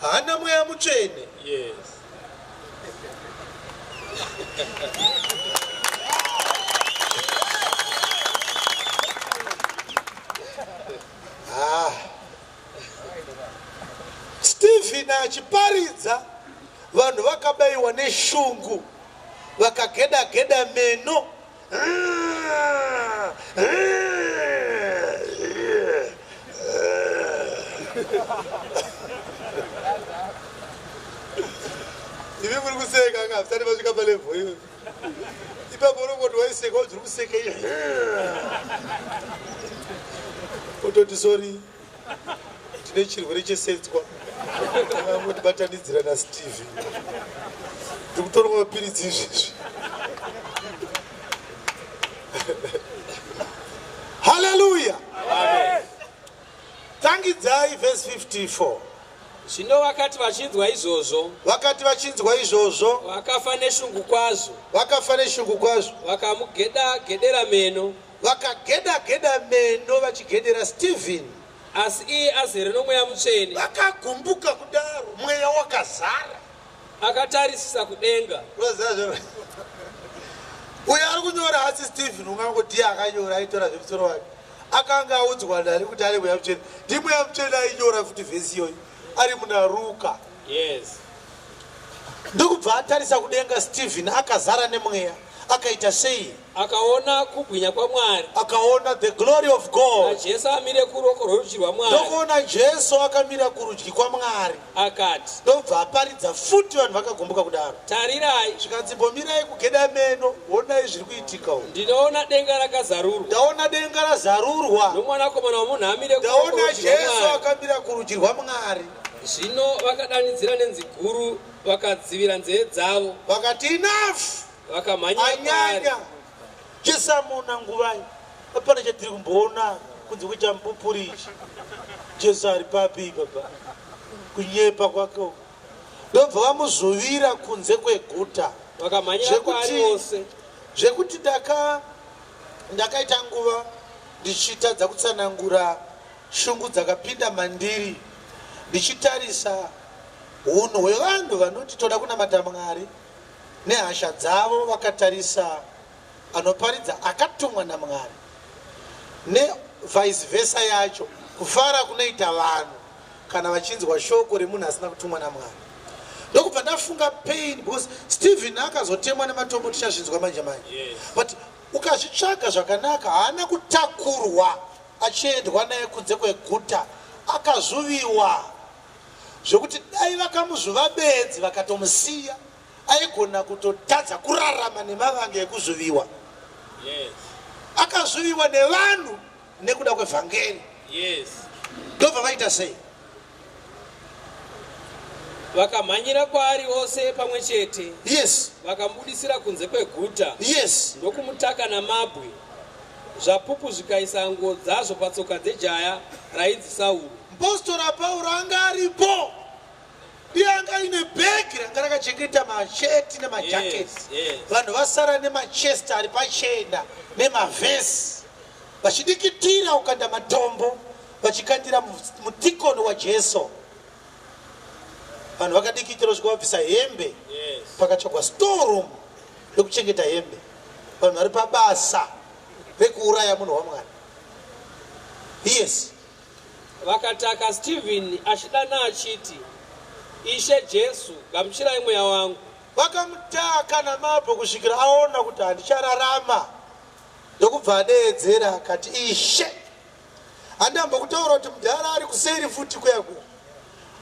haana mweya mutsvene. Yes. Stephen achiparidza vanhu vakabayiwa neshungu, vakageda geda meno. Imi muri kuseka nga musati masvika palevho iyoyo. Ipapo unongoti waiseka, uri kuseka iyo, ototi sorry, tine chirwere chesetswa, vangotibatanidzira naSteve, ndiri kutorwa mapiritsi izvezvi. Haleluya. Tangidzai verse 54. Zvino vakati vachinzwa izvozvo, vakati vachinzwa izvozvo, vakafa neshungu kwazvo, vakafa neshungu kwazvo, vakamugeda gedera meno, vakageda geda meno vachigedera Stephen. Asi iye azere nomweya mutsvene, vakagumbuka kudaro, mweya wakazara, akatarisisa kudenga. Uyo ari kunyora asi Stephen, ungangoti akanyora aitora zvemusoro wake, akanga audzwa nani kuti ari mweya mutsvene? Ndimweya mutsvene ainyora futi vhesi iyoyo ari muna Ruka. Yes. Ndokubva atarisa kudenga Stephen akazara nemweya, akaita sei? Akaona kubwinya kwaMwari, akaona the glory of God, naJesu amire kuruoko rworudyi rwaMwari. Ndokuona Jesu akamira kurudyi kwaMwari, akati, ndobva aparidza futi, vanhu vakagumbuka kudaro. Tarirai, zvikanzi mbomirai kugeda meno, honai zviri kuitika uku. Ndinoona denga rakazarurwa, ndaona denga razarurwa, nomwanakomana womunhu amire kuruoko ndaona rworudyi Jesu rwaMwari. akamira kurudyi rwaMwari. Zvino vakadanidzira nenzwi guru, vakadzivira nzeve dzavo, vakati enough, vakamhanyira kwaari. Anyanya. Jesu amuona nguvai? Hapana chatiri kumboona kunze kwechamupupuri ichi. Jesu ari papi baba? Kunyepa kwake uku. Ndobva vamuzuvira kunze kweguta, vakamhanyira kwaari vose. Zvekuti ndakaita nguva Ndichitadza kutsanangura shungu dzakapinda mandiri, ndichitarisa unhu hwevanhu vanoti toda kunamata Mwari, nehasha dzavo vakatarisa anoparidza akatumwa naMwari, nevice versa yacho, kufara kunoita vanhu kana vachinzwa shoko remunhu asina kutumwa naMwari. Ndokubva ndafunga pain, because Stephen akazotemwa nematombo, tichazvinzwa manje manje. But ukazvitsvaga zvakanaka, haana kutakurwa achiendwa naye kunze kweguta, akazvuviwa zvokuti dai vakamuzvuva bedzi vakatomusiya, aigona kutotadza kurarama nemavanga ekuzvuviwa. Akazvuviwa nevanhu nekuda kwevhangeri. Ndobva vaita sei? Vakamhanyira kwaari vose pamwe chete, vakamubudisira kunze kweguta, ndokumutaka namabwe. Zvapupu zvikaisa nguo dzazvo patsoka dzejaya rainzi Sauro. Mupostora Pauro anga aripo, iye anga aine bhegi ranga rakachengeta masheti nemajaketi. Vanhu vasara nemachest ari pachena nemavhesi, vachidikitira kukanda matombo, vachikandira mutikono waJesu. Vanhu vakadikitira kusvika vabvisa hembe. Pakatsvagwa storeroom yekuchengeta hembe. Vanhu vari pabasa rekuuraya munhu waMwari. Yes. Vakataka Stephen achidana achiti, "Ishe Jesu, gamuchirai mweya wangu." Vakamutaka namabwe kusvikira aona kuti handichararama, ndokubva adeedzera akati, "Ishe." Handambokutaura kuti mudhara ari kuseri futi kuya kuya,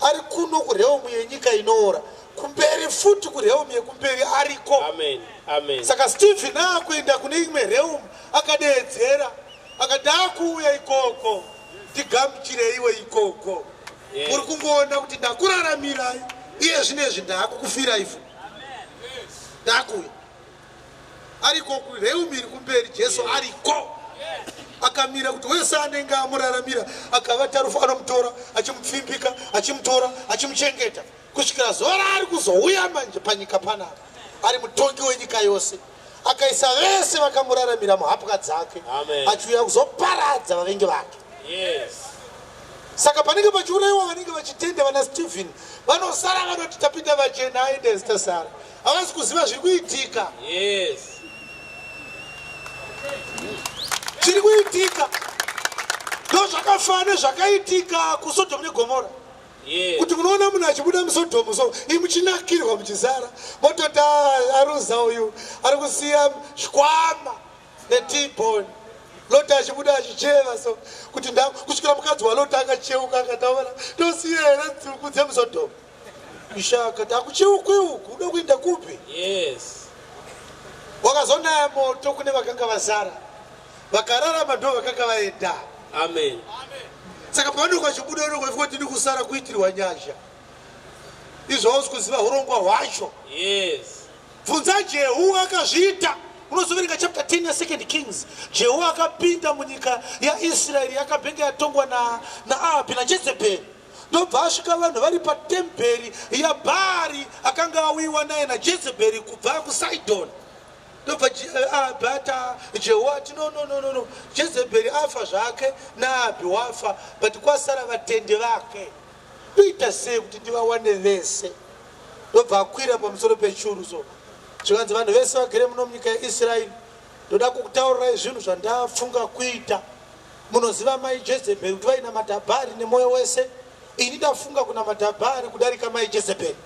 ari kuno kurealm yenyika inoora, kumberi futi, kurealm yekumberi ariko. Amen, amen. Saka Stephen aakuenda kune imwe realm, akadeedzera akati, "Akuuya ikoko, ndigamuchire iwe ikoko." Muri kungoona kuti ndakuraramirai, iye zvinezvi ndaakukufirai fu, ndakuuya. Ariko kurealm iri kumberi, Jesu ariko akamira kuti wese anenge amuraramira akavata rufu, anomutora achimupfimbika, achimutora achimuchengeta kusvikira zuva raari kuzouya manje panyika panapa ari mutongi wenyika yose, akaisa vese vakamuraramira muhapwa dzake, Amen. achiuya kuzoparadza vavengi vake. Saka panenge pachiurayiwa vanenge vachitenda, vana Stephen vanosara vanoti, "Tapinda vachena, aende, tasara." Havasi kuziva zviri kuitika. Zviri kuitika ndo zvakafanana zvakaitika kuSodhomu neGomora, kuti munoona munhu achibuda muSodhomu, so imi muchinakirwa muchizara, mototi, "Ah, aruza uyu, ari kusiya zvikwama netibon." Loti achibuda achicheva so kuti kusvikira mukadzi waLoti akacheuka akataura, "Tosiya here tsvuku dzemuSodhomu?" Isha akati, "Hakucheukwe uku, uda kuenda kupi?" Wakazonaya moto kune vakanga vasara, vakararama ndo vakanga vaenda. Amen. Saka pavanenge vachibuda, unenge kuti ndiri kusara kuitirwa nyasha, izvo hausi kuziva urongwa hwacho. Bvunza Jehu akazviita. Unozoverenga chapter 10 yaSecond Kings. Jehu akapinda munyika yaIsraeri yakabhenge yatongwa naAhabhi naJezebheri, ndobva asvika vanhu vari patemberi yaBhaari akanga auyiwa naye naJezebheri kubva kuSidoni. Ndobva Ahabhi ata Jehu ati, "No, no, no, no, no, Jezebheri afa zvake naAhabhi wafa, but kwasara vatendi vake. Ndoita sei kuti ndivawane vese?" Ndobva akwira pamusoro pechuru, so zvikanzi, "Vanhu vese vagere muno munyika yaIsraeri, ndoda kukutaurirai zvinhu zvandafunga kuita. Munoziva mai Jezebheri kuti vainamata Bhari nemwoyo wese. Ini ndafunga kunamata Bhari kudarika mai Jezebheri."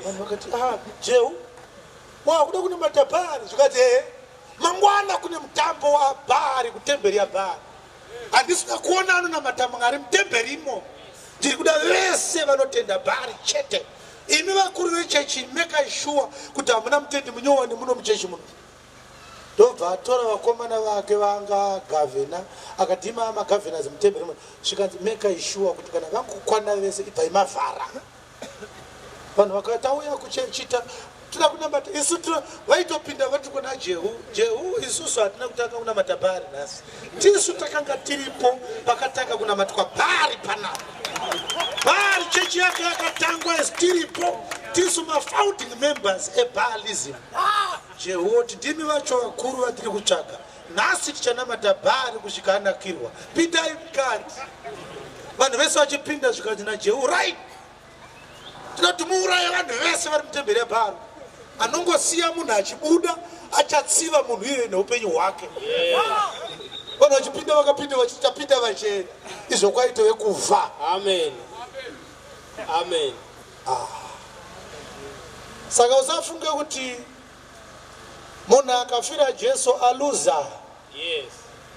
Vanhu vakati, "Ah, Jehu, wakuda kunamata Bhari?" Zvikati, "Ehe, mangwana kune mutambo waBhari kutemberi yaBhari. Handisina kuona anonamata Mwari mutemberi imo. Ndiri kuda vese vanotenda Bhari chete. Imi vakuru vechechi, make sure kuti hamuna mutendi munyowani muno muchechi muno." Ndobva atora vakomana vake vanga gavhena, akati, "Ima magovernors mutemberi muno." Zvikanzi, "Make sure kuti kana vangokwana vese, ibvai mavhara." Vanhu vakati, "Auya kuchechita toda kunamata isu." Vaitopinda vati kuna Jehu, "Jehu, isusu hatina kutanga kunamata Bhari nhasi. Tisu takanga tiripo pakatanga kunamatwa Bhari panapa. Bhari chechi yake yakatangwa isi tiripo, tisu mafounding members eBaalism." Jehu oti, "Ndimi vacho vakuru vatiri kutsvaga. Nhasi tichanamata Bhaari kusvika anakirwa. Pindai mukati. Vanhu vese vachipinda zvikanzi naJehu, right, tinoda kuti muuraye vanhu vese vari mutemberi yaBhaari. Anongosiya munhu achibuda achatsiva munhu iyeye neupenyu hwake. Vanhu vachipinda vakapinda vachiti tapinda vachena, izvo kwaitove kufa. Amen. Amen. Saka usafunge kuti munhu akafira Jesu aluza. Yes.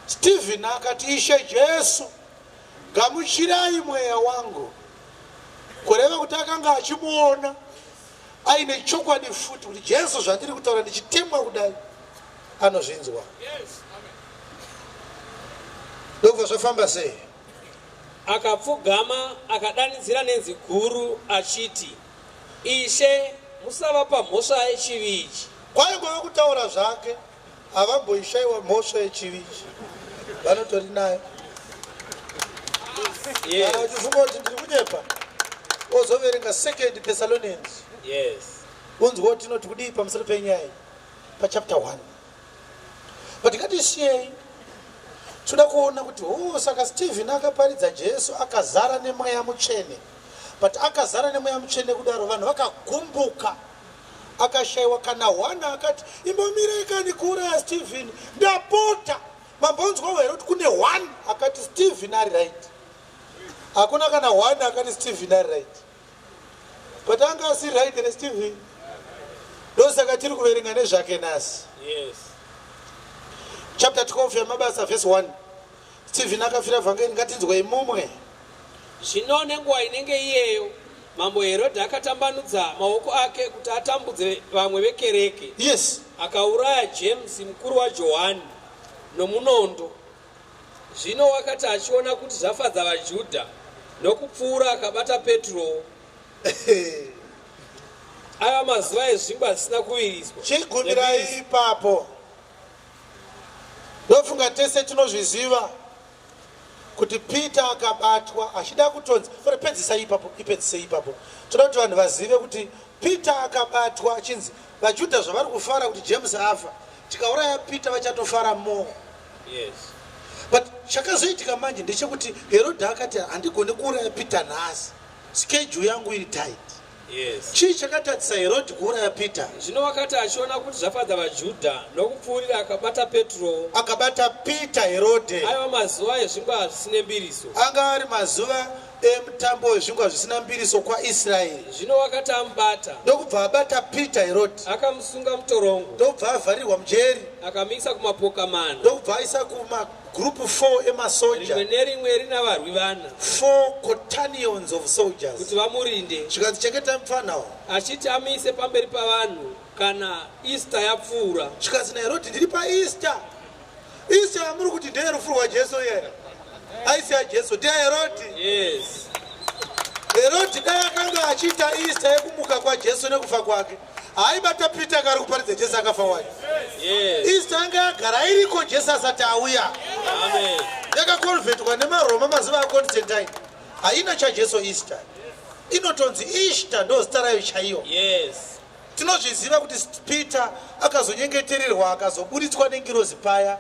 Stephen akati, Ishe Jesu, gamuchirai mweya wangu. Kureva kuti akanga achimuona aine chokwadi futi kuti Jesu zvandiri kutaura ndichitemwa kudai anozvinzwa. Ndokubva zvafamba sei? Akapfugama akadanidzira nenzwi guru achiti, Ishe, musavapa mhosva yechivi ichi. Kwaingova kutaura zvake, havamboishayiwa mhosva yechivi ichi, vanotori nayo. Yes. Kana uchifunga kuti ndiri kunyepa, ozoverenga 2 Thessalonians. Yes. Unzwa kuti tinoti kudii pamusoro penyaya iyi pachapter 1. But ngatisiyei, toda kuona kuti oh, saka Stephen akaparidza Jesu akazara nemweya mutsvene. But akazara nemweya mutsvene kudaro vanhu vakagumbuka, akashayiwa kana hwana akati imbomirai kani kuuraya Stephen, ndapota. Mambonzwawo here kuti kune one akati Stephen ari right? Hakuna kana one akati Stephen ari right. But anga asiri right here Stephen? Ndosaka tiri kuverenga nezvake nhasi. Yes. Chapter 12 yamabasa verse 1. Stephen akafira vhangeri, ngatinzwei mumwe. Zvino nenguva inenge iyeyo mambo Herodhi akatambanudza maoko ake kuti atambudze vamwe vekereke. Yes. Akauraya James mukuru waJohani nomunondo. Zvino wakati achiona kuti zvafadza vaJudha, nokupfuura akabata Petro. Ava mazuva ezvingwa zvisina kuviriswa. Chigumirai ipapo. Ndofunga tese tinozviziva kuti Peter akabatwa achida kutonzi, pedzisai ipapo, ipedzisei ipapo. Toda kuti vanhu vazive kuti Peter akabatwa achinzi vaJudha zvavari kufara kuti James afa, tikauraya Peter vachatofara more. Yes. But chakazoitika manje ndechekuti Herod akati handigoni kuuraya Peter nhasi, schedule yangu iri tight. Yes. Chii chakatadzisa Herod kuuraya Peter? Zvino wakati achiona kuti zvafadza vaJudha, nokupfuurira akabata Petro. Akabata Peter Herode. Aiva mazuva ezvingwa zvisine mbiriso. Anga ari mazuva emutambo wezvingwa zvisina mbiriso kwaIsraeri. Zvino wakati amubata, ndokubva abata Peter Herod. Akamusunga mutorongo. Ndokubva avharirwa mujeri. Akamuisa kumapoka mana. Ndokubva aisa kumagroup 4 emasoja. Rimwe nerimwe rina varwi vana. 4 quaternions of soldiers. Kuti vamurinde. Zvikanzi chengetai mupfana. Achiti amuise pamberi pavanhu kana Easter yapfuura. Zvikanzi naHerod ndiri paEaster. Easter yamuri kuti ndeyerufu rwaJesu here? Aisi yaJesu, ndeyaHerod. Yes. Herod dai akanga achiita Easter yekumuka kwaJesu nekufa kwake, haaibata Peter akari kuparidza Jesu akafa wacho. Yes. Easter yanga yagara iriko Jesu asati auya. Amen. Yakakonvertwa nemaRoma mazuva aConstantine. Haina chaJesu Easter. Inotonzi Easter ndo zita rayo chaiyo. Yes. Tinozviziva kuti Peter akazonyengetererwa akazoburitswa nengirozi paya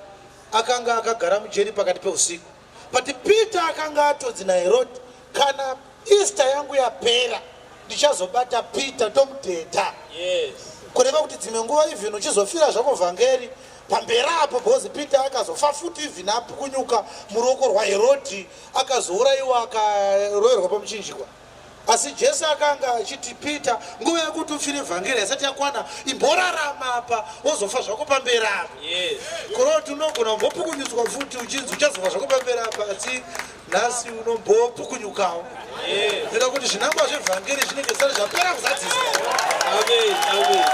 akanga akagara mujeri pakati peusiku. But Peter akanga atonzi naHerod, kana Easter yangu yapera ndichazobata Peter tomudhedha. Yes. Kureva kuti dzimwe nguva even uchizofira zvako vhangeri pamberi apo, because Peter akazofa futi even apukunyuka muruoko rwaHerodi, akazourayiwa akaroverwa pamuchinjikwa. Asi Jesu akanga achiti Peter, nguva yekuti ufire vhangeri haisati yakwana, imborarama apa wozofa zvako pamberi apa. Yes. Kureva kuti unogona kumbopukunyutswa futi uchinzi uchazofa zvako pamberi apa, asi nhasi unombopukunyukawo. Yes. Ndoda kuti zvinangwa zvevhangeri zvinenge zvisati zvapera kuzadziswa. Amen. Amen.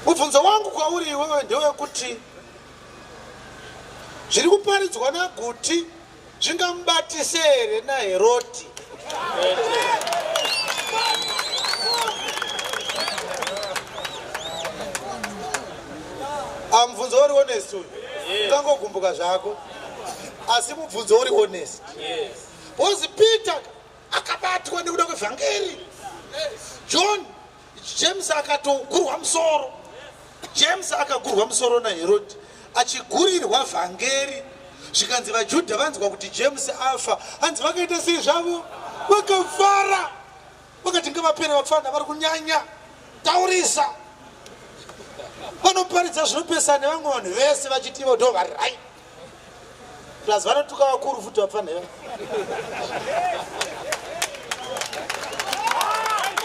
Mubvunzo wangu kwauri iwewe ndewekuti zviri kuparidzwa naGuti zvingamubatise here naHerodi? Mubvunzo uri honest uyu. Ungangogumbuka zvako, asi mubvunzo uri honest. Yes. Because Peter akaparidzwa Vakabatwa nekuda kwevhangeri. John, James akatogurwa musoro. James akagurwa musoro naHerod achigurirwa vhangeri. Zvikanzi vaJudha vanzwa kuti James afa, hanzi vakaita sei zvavo? Vakafara. Vakati ngavapere vapfana vari kunyanya taurisa. Vanoparidza zvinopesana nevamwe vanhu vese vachiti ivo ndo vari right. Plus vanotuka vakuru futi vapfana ivavo.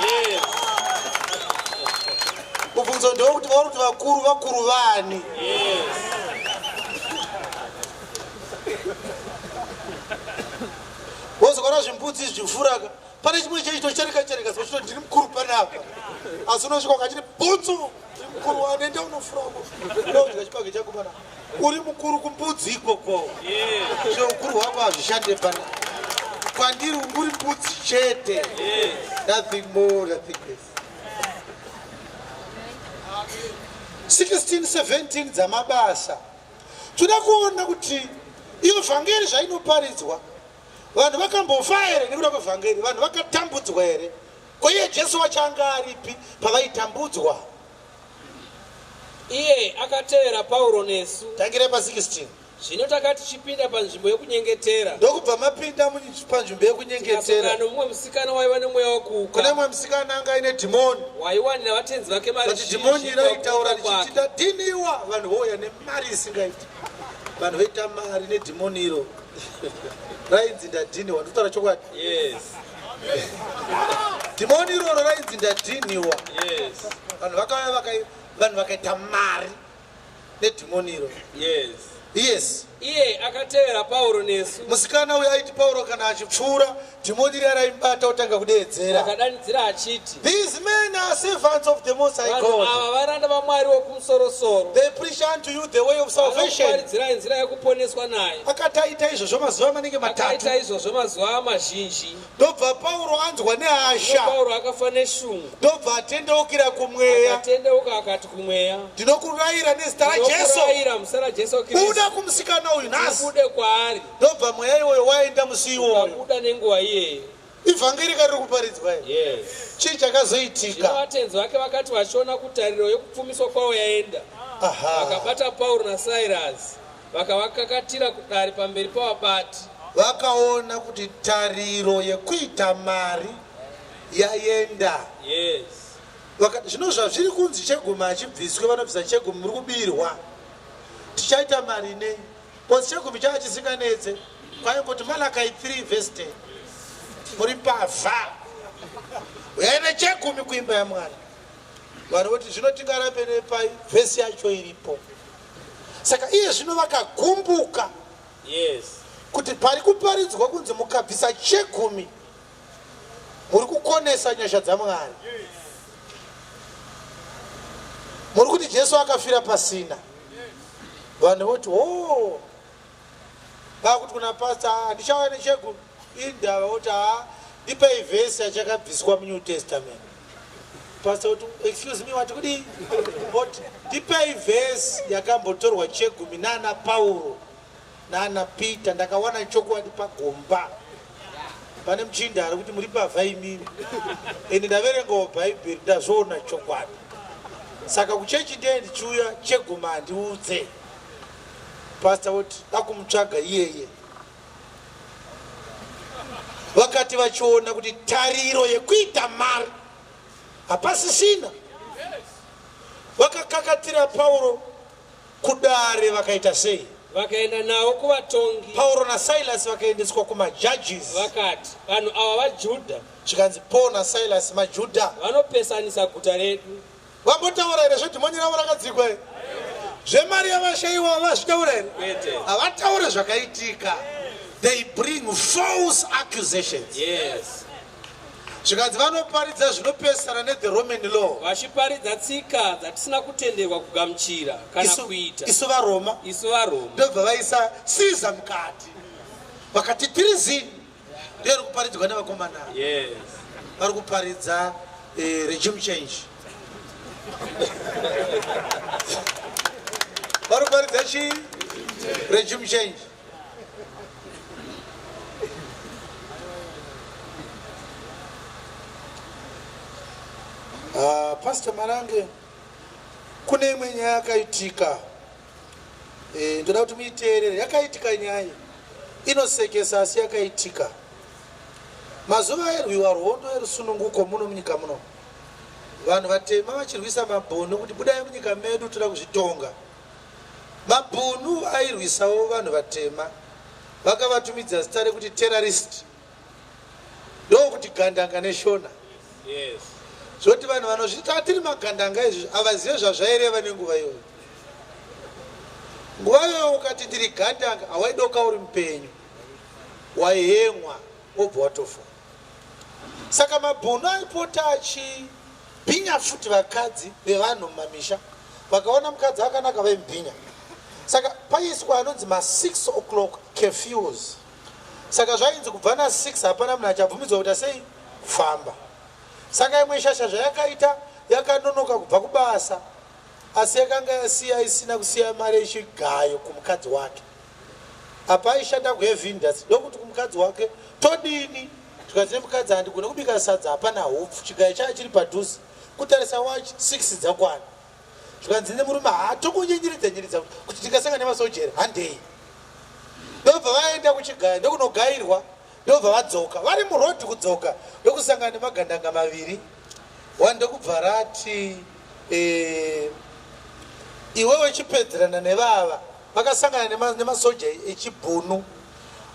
Yes. Mubvunzo ndewekuti vauri kuti vakuru vakuru vani? Yes. Wozokona zvimbudzi zvifuraka. Pane chimwe chechito chereka chereka sochito ndiri mukuru panapa. Asi unosvika ukachiti bhutsu ndiri mukuru wane nde unofura uko. Ndodya chibage chako panapa. Uri mukuru kumbudzi ikoko. Yes. Zve ukuru hwako hazvishande panapa. Kwandiri uri mbudzi chete. Yes. Nothing more, nothing less. 16 17 dzamabasa. Toda kuona kuti iyo vhangeri zvainoparidzwa, vanhu vakambofa here nekuda kwevhangeri? Vanhu vakatambudzwa here? Ko iye Jesu wacho anga aripi pavaitambudzwa? Iye akatevera Pauro nesu. Tangirai pa 16. Zvino takati tichipinda panzvimbo yokunyengetera, Ndokubva mapinda panzvimbo yekunyengetera, tikasangana nomumwe musikana waiva nemweya wokuuka, kune mumwe musikana anga aine dhimoni. Waiwanira vatenzi vake mari But dhimoni zhinji raitaura pakuuka richiti kwake. ndadhiniwa, vanhu vouya nemari isingaiti. Vanhu voita mari nedhimoni iro rainzi ndadhiniwa. Ndikutaura chokwadi. Yes. Dhimoni iroro rainzi ndadhiniwa. Yes. Vanhu vakauya vanhu vakaita mari nedhimoni iro. Yes. Yes. Iye akatevera Pauro nesu. Musikana uyu aiti Pauro kana achipfuura, dhimoni riya raimubata otanga kudeedzera. Akadanidzira achiti, These men are servants of the Most High Vanhu God. ava varanda vaMwari wokumusoro-soro. They preach unto you the way of salvation. Vanokuparidzirai nzira yekuponeswa naye. Akati aita izvozvo mazuva manenge matatu. Akaita izvozvo mazuva mazhinji. Ndobva Pauro anzwa nehasha. Pauro akafa neshungu. Ndobva atendeukira kumweya. Akatendeuka akati kumweya, Ndinokurayira nezita raJesu. Ndinokurayira muzita raJesu Kristu. Buda kumusikana uyu nhasi. Ubude kwaari. Ndobva mweya iwoyo waenda musi iwoyo. Ukabuda nenguva iyeyo. Ivhangeri riri kuparidzwa iri. Yes. Chii chakazoitika? Zvino vatenzi vake vakati vachiona kuti tariro yokupfumiswa kwavo yaenda, vakabata Pauro naSairasi vakavakakatira kudare pamberi pavabati. Vakaona kuti tariro yekuita mari yaenda. Yes. Vakati zvino zvazviri kunzi chegumi hachibviswe, vanobvisa chegumi muri kubirwa. Tichaita mari nei? Because chegumi chava chisinganetse. Kwaingoti Malachi 3 verse 10. Muri mbavha. Uyai nechegumi kuimba yaMwari. Vanhu voti zvino tingarambe nepai, vhesi yacho iripo. Saka iye zvino vakagumbuka. Yes. Kuti pari kuparidzwa kunzi mukabvisa chegumi muri kukonesa nyasha dzaMwari. Muri kuti Jesu akafira pasina. Vanhu voti oh, vakuti kuna pastor ndichauya nechegumi. Indava voti ha, ndipei vhesi yachakabviswa muNew Testament. Pastor voti excuse me, wati kudii? Voti ndipei vhesi yakambotorwa chegumi nana Pauro nana Peter, ndakawana chokwadi pagomba. Pane muchinda ari kuti muri pavha imimi. Ende ndaverengawo Bhaibheri ndazvoona chokwadi. Saka kuchechi ndiye ndichiuya chegumi handiudze. Pastor voti dakumutsvaga iyeye. Vakati vachiona kuti tariro yekuita mari hapasisina, vakakakatira Pauro kudare. Vakaita sei? Vakaenda navo kuvatongi. Pauro naSilas vakaendeswa kumajudges. Vakati, vanhu ava vaJudha. Zvikanzi Paul naSilas maJudha. Vanopesanisa guta redu. Vambotaura here zvedhimoni ravo rakadzikwa here? Zvemari yavashaiwa vazvitaura here? Kwete. Havataure zvakaitika. They bring false accusations. Yes. Zvikanzi vanoparidza zvinopesana nethe Roman law. Vachiparidza tsika dzatisina kutenderwa kugamuchira kana kuita. Isu vaRoma. Isu vaRoma. Ndobva vaisa Caesar mukati. Vakati treason ndiyo iri kuparidzwa nevakomana. Yes. Vari kuparidza regime change. Vari kuparidza chi regime change. Pastor Marange, kune imwe nyaya yakaitika. Ndoda kuti muiteerere. Yakaitika nyaya inosekesa, asi yakaitika mazuva airwiwa rwondo yerusununguko muno munyika muno, vanhu vatema vachirwisa mabhunu kuti budai munyika medu, toda kuzvitonga. Mabhunu airwisawo vanhu vatema, vakavatumidza zita rekuti terrorist, ndokuti gandanga neShona. Zvoti vanhu vanozviti tiri magandanga izvi havazive zvazvaireva nenguva iyoyo. Nguva iyoyo ukati ndiri gandanga, hawaidoka uri mupenyu, waihemwa wobva watofa. Saka mabhunu aipota achibhinya futi vakadzi vevanhu mumamisha. Vakaona mukadzi akanaka, vaimubhinya. Saka paiswa anonzi ma6 o'clock curfews. Saka zvainzi kubva na6 hapana munhu achabvumidzwa kuita sei? Kufamba. Saka imwe shasha zvayakaita, yakanonoka kubva kubasa, asi yakanga yasiya isina kusiya mari yechigayo kumukadzi wake. Apa aishanda kuheavy industry. Ndokuti kumukadzi wake, "Todini?" Zvikanzi nemukadzi, "Handigone kubika sadza, hapana hupfu." Chigayo chaa chiri padhuze. Kutarisa wachi, 6 dzakwana. Zvikanzi nemurume, "Hatongonyenyeredza nyeredza kuti tingasangana nemasojeri, handei." Ndobva vaenda kuchigayo, ndokunogayirwa, ndobva vadzoka. Vari murodhi kudzoka, ndokusangana nemagandanga maviri. One ndokubva rati, "Iwe wechipedzerana nevava." Vakasangana nemasoja echibhunu,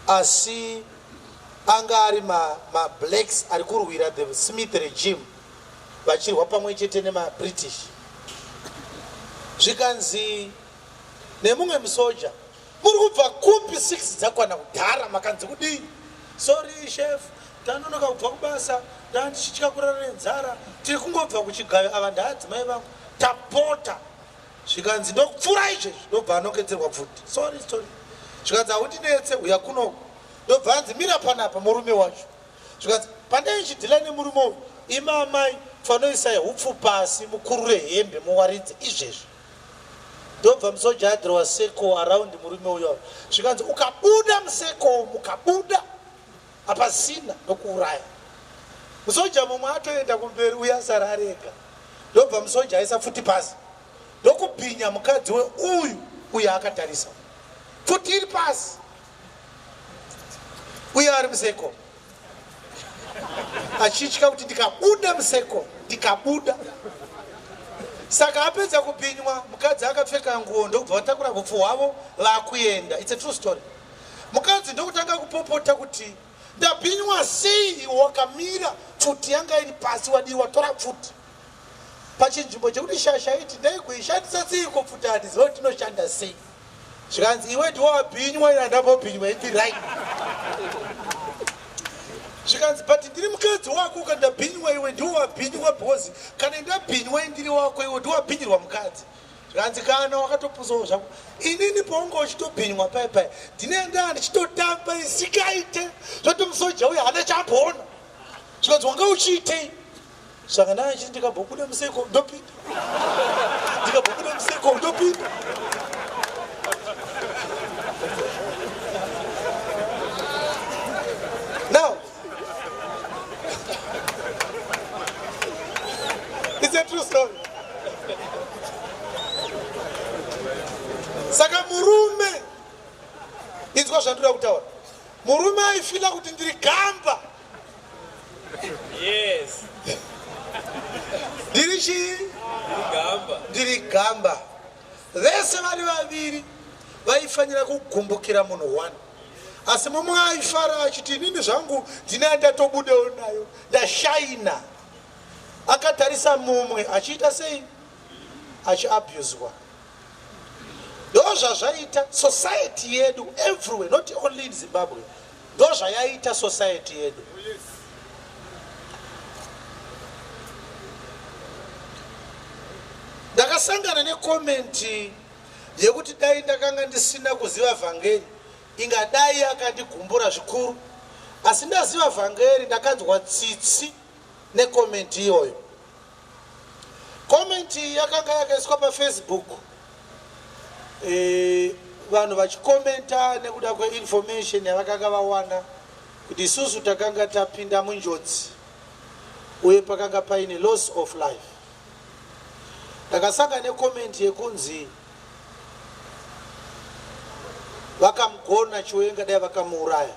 asi anga ari mablacks ari kurwira the Smith regime, vachirwa pamwe chete nemaBritish. Zvikanzi nemumwe musoja, "Muri kubva kupi? 6 dzakwana kudhara, makanzi kudii?" "Sorry chef, tanonoka kubva kubasa, ndandichitya kurara nenzara, tiri kungobva kuchigayo, ava ndaadzimai vangu, tapota." Zvikanzi, "Ndokupfuura izvezvi." Ndobva anongedzerwa pfuti. "Sorry, sorry." Zvikanzi, "Haundinetse, uya kunoko." Ndobva anzi, "Mira panapa." Murume wacho, zvikanzi, "Pandai chidhila nemurume uyu, imamai fanoisai hupfu pasi, mukurure hembe, muwaridze izvezvi." Ndobva musoja adhirowa circle around murume uyo. Zvikanzi, "Ukabuda mucircle, mukabuda hapasina, ndokuuraya." Musoja mumwe atoenda kumberi, uyo asara arega. Ndobva musoja aisa pfuti pasi, ndokubhinya mukadzi weuyu. Uyo akatarisa pfuti iri pasi, uyo ari mucircle achitya kuti ndikabuda mucircle, ndikabuda. Saka apedza kubhinywa, mukadzi akapfeka nguo, ndokubva vatakura upfu hwavo vakuenda. It's a true story. Mukadzi ndokutanga kupopota kuti, "Ndabhinywa sei wakamira? Pfuti yanga iri pasi, wadii watora pfuti?" Pachinzvimbo chekuti shasha iti, "Ndaikuishandisa seiko pfuti? Handiziva kuti inoshanda sei." Zvikanzi, "Iwe ndiwo wabhinywa, ina ndambobhinywa indi right." Zvikanzi, "But ndiri mukadzi wako, ukandabhinywa iwe ndiwo wabhinywa, because kana ndabhinywa indiri wako, iwe ndiwo wabhinyirwa mukadzi." Zvikanzi, "Kana wakatopusawo zvako. Inini paunga uchitobhinywa pai pai, ndinenda ndichitotamba isikaite zvoti musoja uyo hana chaamboona." Zvikanzi, "Wanga uchiitei?" "Saka ndachiti ndikabhobuda mucircle ndopinda, ndikabhobuda mucircle ndopinda." Now it's a true story. Saka murume, inzwa zvandinoda kutaura, murume aifeela kuti ndiri gamba. Ndiri chii? Gamba. Ndiri gamba. Vese vari vaviri vaifanira kugumbukira munhu one, asi mumwe aifara achiti, "Inini zvangu ndine ndatobudewo nayo, ndashaina." Akatarisa mumwe achiita sei? Achiabuswa. Ndo zvazvaita society yedu everywhere, not only in Zimbabwe. Ndo zvayaita society yedu. Ndakasangana necomment yekuti dai ndakanga ndisina kuziva vhangeri, ingadai yakandigumbura zvikuru, asi ndaziva vhangeri, ndakanzwa tsitsi necomment iyoyo. Comment iyi yakanga yakaiswa paFacebook, vanhu vachikomenta nekuda kweinformation yavakanga vawana kuti isusu takanga tapinda munjodzi uye pakanga paine loss of life. Ndakasangana necomment yekunzi vakamugona Chiwenga, dai vakamuuraya.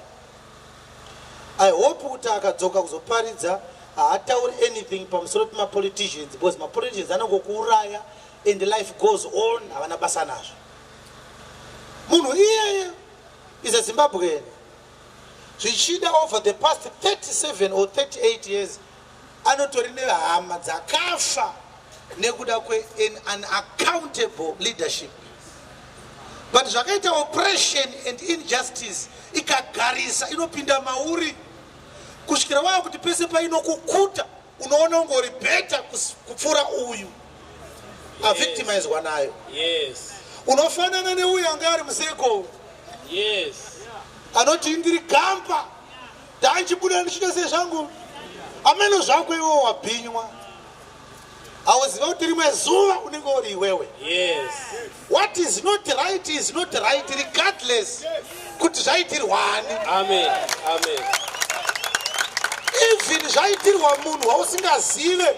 I hope kuti akadzoka kuzoparidza haatauri anything pamusoro pemapoliticians, because mapoliticians anongokuuraya and life goes on, havana basa nazvo. Munhu iyeye is a Zimbabwean. Zvichida over the past 37 or 38 years anotori nehama dzakafa nekuda kwe an unaccountable leadership. But zvakaita oppression and injustice ikagarisa, inopinda mauri kusvikira wava kuti pese painokukuta unoona ungori better kupfuura uyu avictimizwa nayo. Unofanana neuyu anga ari museko anoti, "Ndiri gamba, ndanchibuda ndichiita sezvangu." Ameno zvako iwewo wabhinywa, hauziva kuti rimwe zuva unenge uri iwewe. What is not right is not right, regardless kuti zvaitirwani. Amen, amen. Even zvaitirwa munhu wausingazive,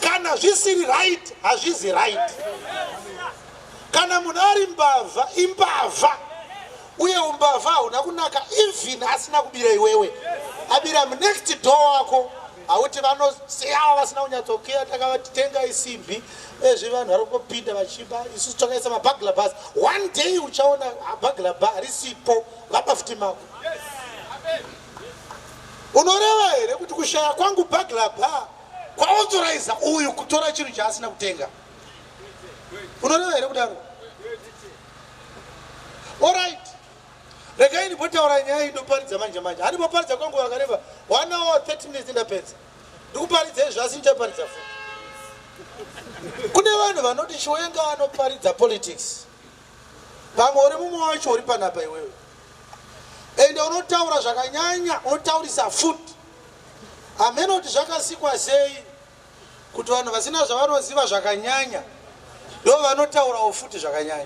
kana zvisiri right, hazvizi right. Kana munhu ari mbavha, imbavha, uye umbavha hauna kunaka. Even asina kubira iwewe, abira munext door wako, hauti vanosiyawa vasina kunyatsokeya. Takavati tengai simbi ezvi, vanhu vari kungopinda vachiba, isusu takaisa maburglar bars. One day uchaona burglar bar risipo, vaba futi mako. Unoreva here kuti kushaya kwangu burglar bar kwaauthoriza uyu kutora chinhu chaasina kutenga? Unoreva here kudaro? Alright, regai ndimbotaura nyaya indoparidza manje manje. Handimboparidza kwangu vakareva 1 hour 30 minutes, ndapedza. Ndikuparidza izvo, asi ndichaparidza futi. Kune vanhu vanoti Chiwenga anoparidza politics. Pamwe uri mumwe wacho uri panapa iwewe, ende unotaura zvakanyanya, unotaurisa futi. Hamene kuti zvakasikwa sei kuti vanhu vasina zvavanoziva zvakanyanya ndo vanotaurawo futi zvakanyanya.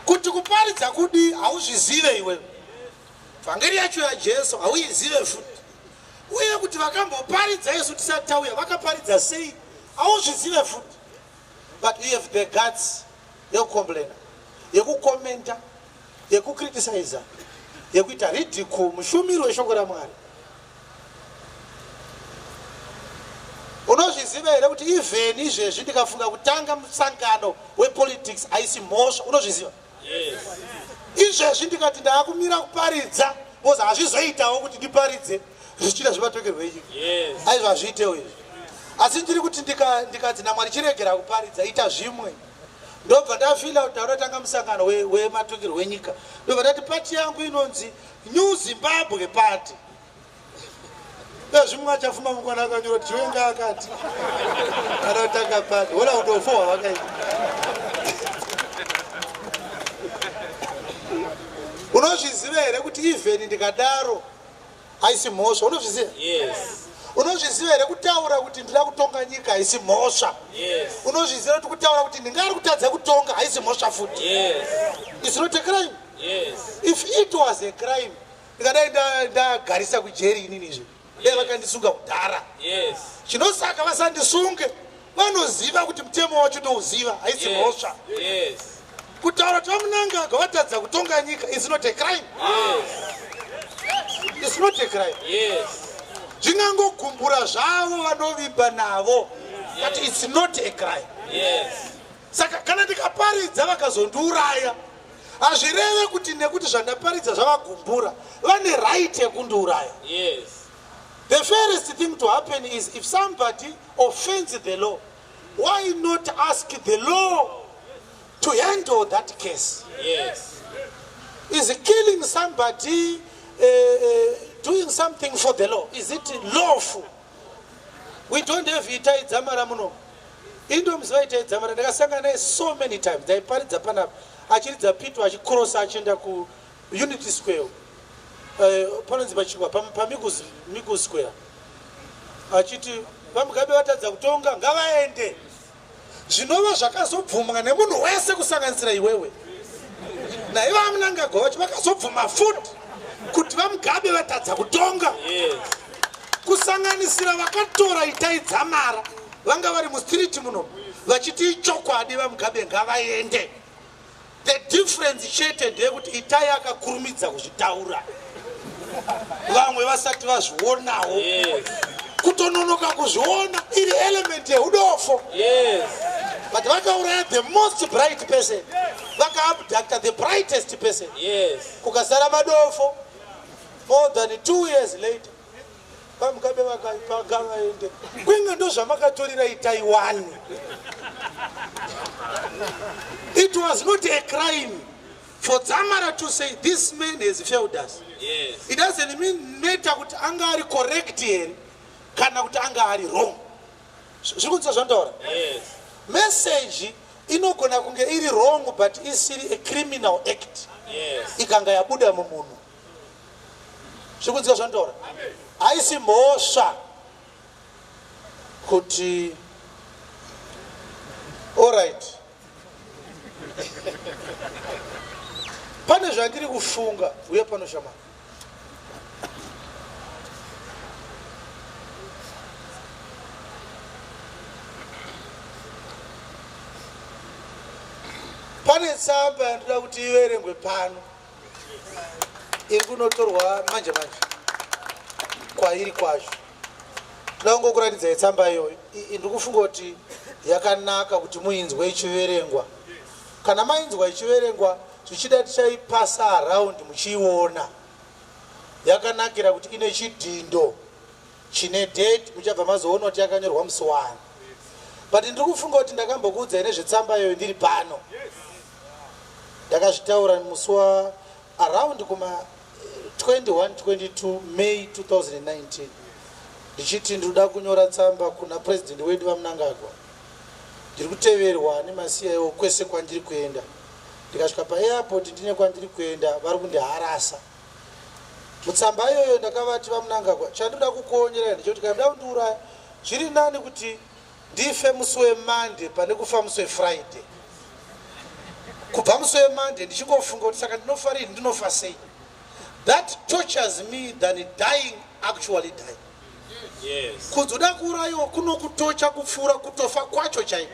Kuti kuparidza kudi hauzvizive iwewe, vhangeri yacho yaJesu hauizive futi, uye kuti vakamboparidza isu tisati tauya vakaparidza sei hauzvizive futi. But you have the guts yekucomplaina, yekucommenta, yekucriticiza, yekuita ridicule mushumiri weshoko raMwari. Unozviziva here kuti even izvezvi ndikafunga kutanga musangano wepolitics haisi mhosva? Unozviziva? Yes. Izvezvi ndikati ndaakumira kuparidza because hazvizoitawo kuti ndiparidze zvichida zvematokerwo enyika, aizvo hazviitewo izvi. Asi ndiri kuti ndikadzi naMwari chiregera kuparidza, ita zvimwe, ndobva ndafeela kuti ndaunotanga musangano wematokerwo enyika, ndobva ndati pati yangu inonzi New Zimbabwe Party. Ezvimwe achafuma mungwana akanyora kuti Chiwenga akati anotanga pati. Ona udofo hwavakaita. Unozviziva here kuti even ndikadaro haisi mhosva? Unozviziva? Yes. Unozviziva here kutaura kuti ndida kutonga nyika haisi mhosva? Yes. Unozviziva kuti kutaura kuti ndingari kutadza kutonga haisi mhosva futi? Yes. It's not a crime. Yes. If it was a crime, ndikadai ndagarisa kujeri inini izvo, dai vakandisunga kudhara. Chinosaka vasandisunge, vanoziva kuti mutemo wacho ndouziva, haisi mhosva. Kutaura kuti vaMnangagwa vatadza kutonga nyika is not a crime. It's not a crime. Zvingangogumbura zvavo vanovimba navo, but it's not a crime. Saka kana ndikaparidza vakazondiuraya, hazvireve kuti nekuti zvandaparidza zvavagumbura vane right yekundiuraya. The fairest thing to happen is, if somebody offends the law, why not ask the law to handle that case? Yes. Is killing somebody doing something for the law? Is it lawful? We don't have Itai Dzamara muno. Indomuziva Itai Dzamara, ndakasangana naye so many times. Ndaiparidza panapa achiridza pito, achikrosa achienda kuUnity Square, panonzi pachingwa paMeikles Square, achiti vaMugabe vatadza kutonga, ngavaende, zvinova zvakazobvumwa nemunhu wese kusanganisira iwewe naiva vaMnangagwa vacho. Vakazobvuma futi kuti vaMugabe vatadza kutonga, kusanganisira vakatora Itai Dzamara. Vanga vari mustreet muno vachiti ichokwadi, VaMugabe ngavaende. The difference chete ndeyekuti Itai akakurumidza kuzvitaura vamwe vasati vazvionawo. Kutononoka kuzviona iri element yeudofo. But vakauraya the most bright person, vakaabducta the brightest person. Kukasara madofo. More than 2 years later, VaMugabe vakavaende kwinge. Ndo zvamakatorera Itaiwani. It was not a crime for Dzamara to say this man has failed us. It doesn't mean matter kuti anga ari correct here kana kuti anga ari wrong. Zviri kunzwa zvandaura? Yes. Message inogona kunge iri wrong but isiri a criminal act. Ikanga yabuda mumunhu, zviri kunzwa zvandaura? Haisi mhosva kuti, alright, pane zvandiri kufunga uye pano shamani. Pane tsamba yandoda kuti iverengwe pano, iri kunotorwa manje manje kwairi kwacho. Toda kungokuratidzai tsamba iyoyo. Ndiri kufunga kuti yakanaka kuti muinzwe ichiverengwa. Kana mainzwa ichiverengwa, zvichida tichaipasa around muchiiona. Yakanakira kuti ine chidhindo chine date, muchabva mazoona kuti yakanyorwa musi wani. But ndiri kufunga kuti ndakambokuudzai nezvetsamba iyoyo ndiri pano. Ndakazvitaura musi wa around kuma 21 22 May 2019, ndichiti ndinoda kunyora tsamba kuna purezidendi wedu VaMnangagwa. Ndiri kuteverwa nemaCIO kwese kwandiri kuenda. Ndikasvika paairport, ndine kwandiri kuenda, vari kundiharasa. Mutsamba iyoyo ndakavati, "VaMnangagwa, chandoda kukuonyerai ndechekuti kana muda kundiuraya, zviri nani kuti ndife musi weMonday pane kufa musi weFriday. Kubva musi weMonday ndichingofunga kuti saka ndinofa rini, ndinofa sei. That tortures me than dying, actually dying." Kunzi uda kuurayiwa kunokutorture kupfuura kutofa kwacho chaiko.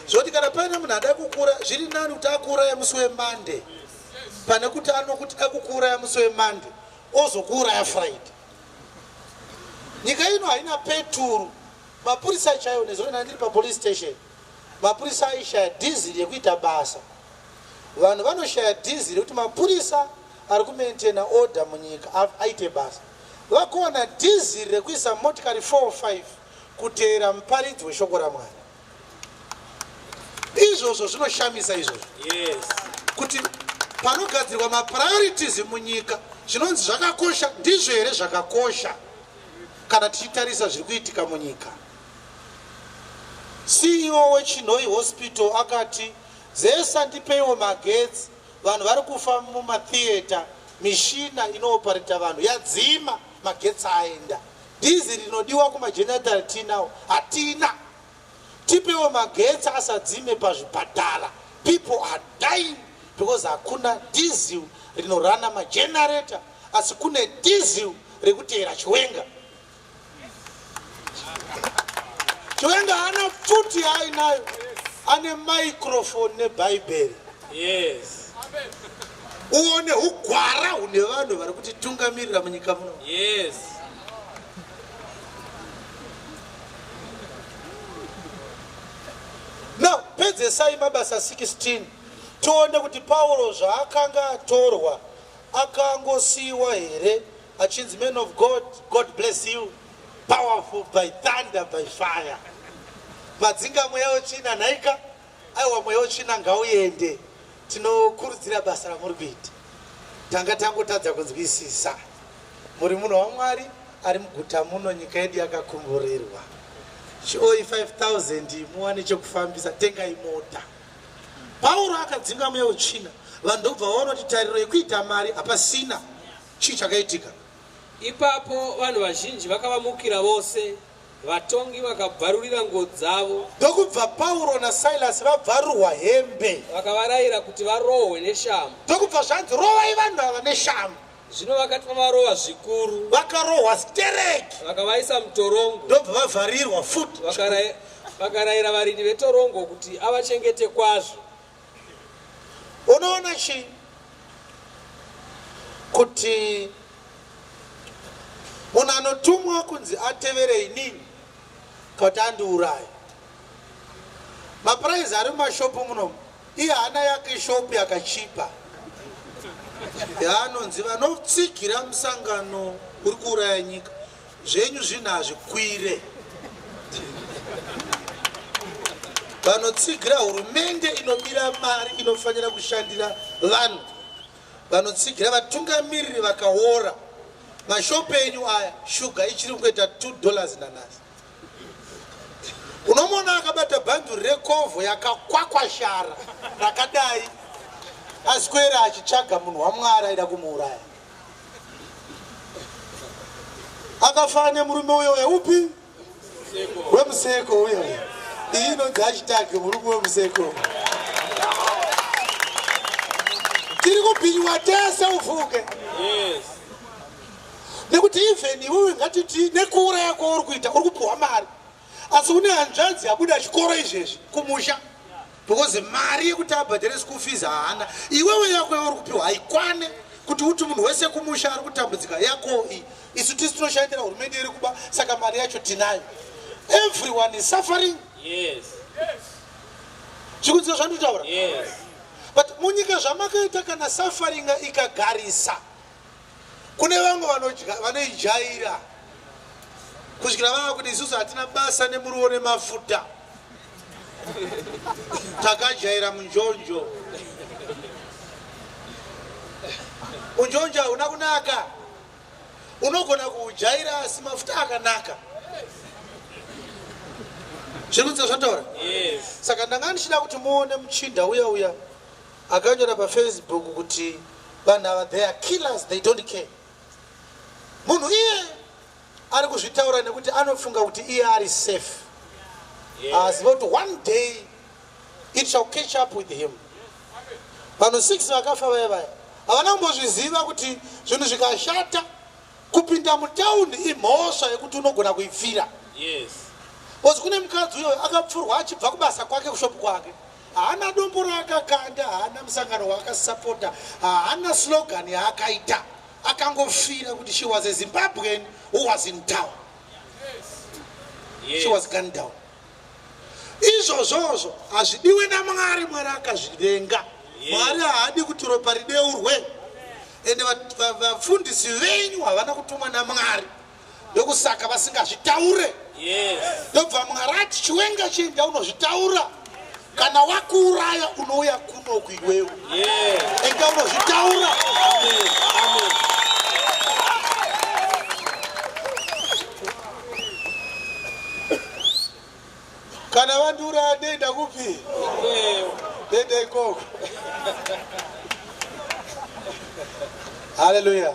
Zvoti kana paine munhu ada kukura, zviri nani kuti akuuraya musi weMonday pane kuti anokuti akukuuraya musi weMonday ozokuuraya Friday. Nyika ino haina peturu. Mapurisa chaiwo, nezuro ndandiri papolice station, mapurisa aishaya dhiziri yekuita basa. Vanhu vanoshaya dhiziri yekuti mapurisa ari kumaintaina order munyika aite basa. Vakuona dhiziri rekuisa motikari 45 kuteera muparidzi weshoko raMwari. Izvozvo zvinoshamisa izvozvo, kuti panogadzirwa mapriorities munyika, zvinonzi zvakakosha ndizvo here zvakakosha kana tichitarisa zviri kuitika munyika? CEO weChinhoyi Hospital akati, "ZESA, ndipeiwo magetsi. Vanhu vari kufa mumatheatre, mishina inoopareta vanhu yadzima, magetsi aenda. Dhiziri rinodiwa kumagenerator tinawo hatina. Tipewo magetsi asadzime pazvipatara. People are dying because hakuna diesel rinorana magenerator, asi kune diesel rekuteera Chiwenga." Chiwenga haana pfuti yaainayo, ane microphone nebhaibheri. Uone ugwara hune vanhu vari kutitungamirira munyika muno. Now pedzesai Mabasa 16, tione kuti Pauro zvaakanga atorwa akangosiyiwa here achinzi, "Man of God, God bless you, powerful by thunder, by fire. Madzinga mweya wetsvina nhaika. Aiwa, mweya wetsvina ngauende. Tinokurudzira basa ramuri kuita. Tanga tangotadza kunzwisisa. Muri munhu waMwari ari muguta muno. Nyika yedu yakakumburirwa. Chioi 5000 muwane chekufambisa, tengai mota." Pauro akadzinga mweya wetsvina, vanhu ndokubva vaona kuti tariro yekuita mari hapasina. Chii chakaitika? Ipapo vanhu vazhinji vakavamukira vose, vatongi vakabvarurira nguo dzavo. Ndokubva Pauro naSilasi vabvarurwa hembe. Vakavarayira kuti varohwe neshamu. Ndokubva zvanzi, "Rovai vanhu ava neshamu." Zvino vakati vavarova zvikuru, Vakarohwa stereki, vakavaisa mutorongo. Ndobva vavharirwa futi. Vakarayira varindi vetorongo kuti avachengete kwazvo. Unoona chii? Kuti munhu anotumwa kunzi atevere inini kuti andiuraye, maprices ari mumashopu munomu, iye hana yake shopu yakachipa yaanonzi vanotsigira musangano uri kuuraya nyika, zvenyu zvinhu hazvikwire. Vanotsigira hurumende inobira mari inofanira kushandira vanhu, vanotsigira vatungamiriri vakaora, mashopu enyu aya shuga ichiri kuita $2 nanhasi. Unomuona akabata bhanduri rekovho yakakwakwashara rakadai, aswera achitsvaga munhu waMwari aida kumuuraya. Akafanana nemurume uyo uya upi wemuseko uyo. Iyi inonzi #murume wemuseko. Tiri kubhinywa tese, ufunge. Nekuti even iwewe, ngatiti nekuuraya kwauri kuita, uri kupiwa mari, asi une hanzvadzi yabuda chikoro izvezvi kumusha because mari yekuti abhadhare school fees haana. Iwewe yako yauri kupiwa haikwane kuti uti munhu wese kumusha ari kutambudzika. Yako iyi, isu tisi tinoshandira hurumende iri kuba, saka mari yacho tinayo. Everyone is suffering. Zvikunzira zvandinotaura? Yes. But munyika zvamakaita, kana suffering ikagarisa, kune vamwe vanoijaira kusvikira vava kuti isusu hatina basa nemuriwo nemafuta, takajaira munjonjo. Munjonjo hauna kunaka, unogona kuujaira, asi mafuta akanaka. Zviri kunzira zvataura? Yes. Saka ndanga ndichida kuti muone muchinda uya uya akanyora paFacebook kuti vanhu ava, they are killers, they don't care. Munhu iye ari kuzvitaura nekuti anofunga kuti iye ari safe. Aziva kuti one day it shall catch up with him. Vanhu 6 vakafa vaya vaya havana kumbozviziva kuti zvinhu zvikashata, kupinda mutaundi imhosva yekuti unogona kuipfira. Because kune mukadzi uyoyo akapfurwa achibva kubasa kwake, kushopu kwake. Haana dombo raakakanda, haana musangano waakasapota, haana slogan yaakaita. Akangofira kuti she was a Zimbabwean who was in town. She was gunned down. Izvozvozvo hazvidiwe naMwari. Mwari akazvivenga. Mwari haadi kuti ropa rideurwe. Ende vafundisi venyu havana kutumwa naMwari, ndokusaka vasingazvitaure. Ndobva Mwari ati, "Chiwenga, chienda unozvitaura. Kana wakuuraya, unouya kunoku iwewe. Enda unozvitaura." Amen. Amen. Kana vandiuraya, ndoenda kupi? Ikweyo. Ndoenda ikoko. Haleluya.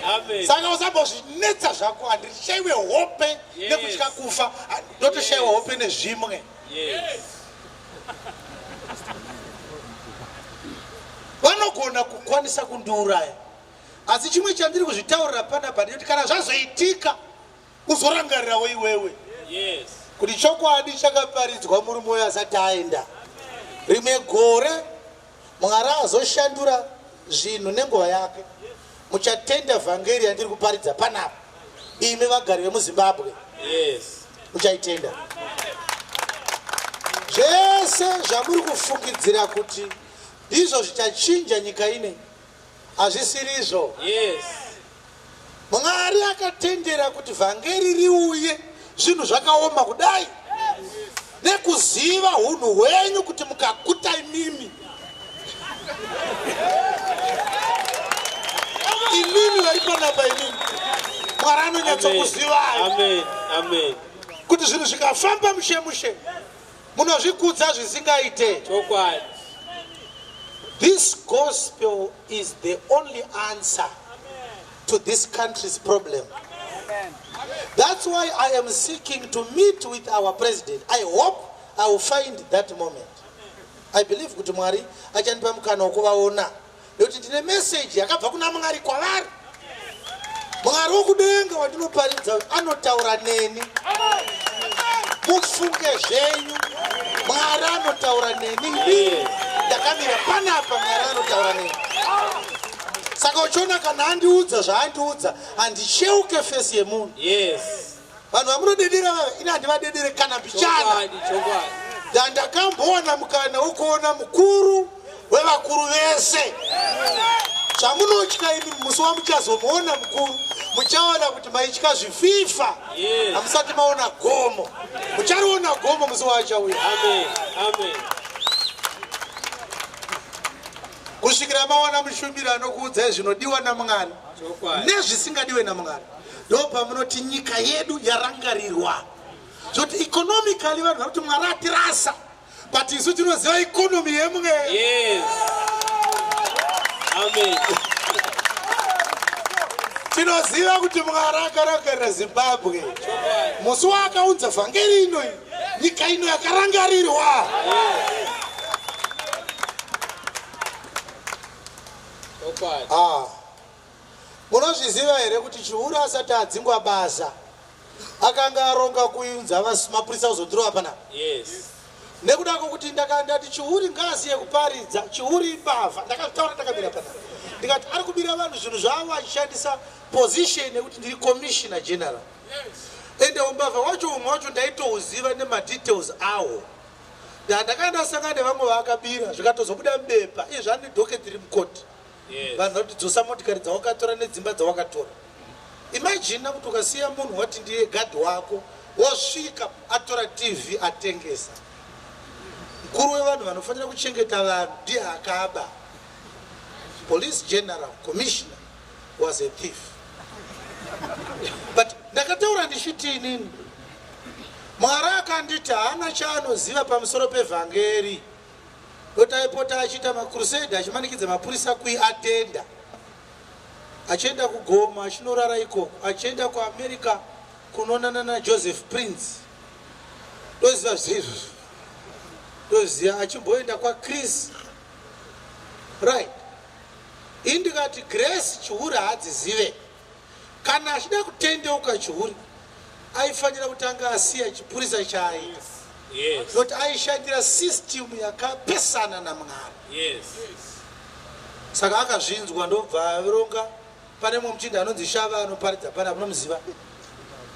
Amen. Saka usambozvinetsa zvako. Handishaiwe hope nekutya kufa, ndotoshayiwa hope nezvimwe. Vanogona kukwanisa kundiuraya, asi chimwe chandiri kuzvitaurira panapa ndekuti kana zvazoitika, uzorangarirawo iwewe kuti chokwadi chakaparidzwa murume uyo asati aenda. Rimwe gore Mwari azoshandura zvinhu nenguva yake, muchatenda vhangeri yandiri kuparidza panapa. Imi vagari vemuZimbabwe, muchaitenda. Zvese zvamuri kufungidzira kuti ndizvo zvichachinja nyika ine, hazvisirizvo. Mwari akatendera kuti vhangeri riuye zvinhu zvakaoma kudai, nekuziva unhu hwenyu kuti mukaguta imimi, imimi vari panapa, imimi Mwari anonyatsokuzivai Amen. Amen. kuti zvinhu zvikafamba mushe mushe, munozvikudza zvisingaite. Chokwadi. This gospel is the only answer to this country's problem. That's why I am seeking to meet with our president. I hope I will find that moment. I believe kuti Mwari achandipa mukana wekuvaona, nekuti ndine meseji yakabva kuna Mwari kwavari. Mwari wokudenga wandinoparidza anotaura neni. Mufunge zvenyu, Mwari anotaura neni. Ndakamira panapa, Mwari anotaura neni. Saka uchiona kana andiudza zvaandiudza, handicheuke face yemunhu. Vanhu vamunodedera vava, ini handivadedere kana mbichana. Chokwadi, chokwadi. Ndakambowana mukana wekuona mukuru wevakuru vese. Zvamunotya imi, musi wamuchazomuona mukuru, muchaona kuti maitya zvififa. Hamusati maona gomo, muchariona gomo musi waachauya. Amen. Amen. Kusvikira mawana mushumiri anokuudzai zvinodiwa naMwari nezvisingadiwe naMwari, ndo pamunoti nyika yedu yarangarirwa. Zvoti economically vanhu vari kuti Mwari atirasa, but isu tinoziva economy yemweya. Yes. Amen. Tinoziva kuti Mwari akarangarira Zimbabwe. Musi waakaunza vhangeri ino, nyika ino yakarangarirwa. Ah. Munozviziva here kuti Chihuri asati adzingwa basa akanga aronga kuunza mapurisa kuzondirova panapa? Yes. Nekuda kwokuti ndati Chihuri ngaasiye kuparidza, Chihuri imbavha. Ndakataura ndakamira panapa, ndikati ari kubira vanhu zvinhu zvavo achishandisa position yekuti ndiri commissioner general. Ende umbavha wacho, umwe wacho ndaitouziva nemadetails awo. Ndakanga ndasangana nevamwe vaakabira, zvikatozobuda mubepa izvi, ane docket riri mukoti. Vanhu vari kutidzosa motikari dzawakatora nedzimba dzawakatora. Imagine kuti ukasiya munhu wati ndiye gadhi wako, wosvika atora TV, atengesa. Mukuru wevanhu vanofanira kuchengeta vanhu ndiye akaba. Police general commissioner was a thief. But ndakataura ndichiti inini Mwari akanditi haana chaanoziva pamusoro pevhangeri. Ndotaipota achiita macrusade, achimanikidza mapurisa kuiatenda, achienda kugoma, achinorara ikoko, achienda kuAmerica kunonana naJoseph Prince. Ndoziva zveizvozvo, ndoziva achimboenda kwaChris. Right, ini ndikati Grace Chihuri haadzizive. Kana achida kutendeuka Chihuri aifanira kutanga asiya chipurisa chaaita, nokuti aishandira system yakapesana naMwari. Saka akazvinzwa, ndobva aronga. Pane mumwe muchinda anonzi Shava anoparidza pana, munomuziva.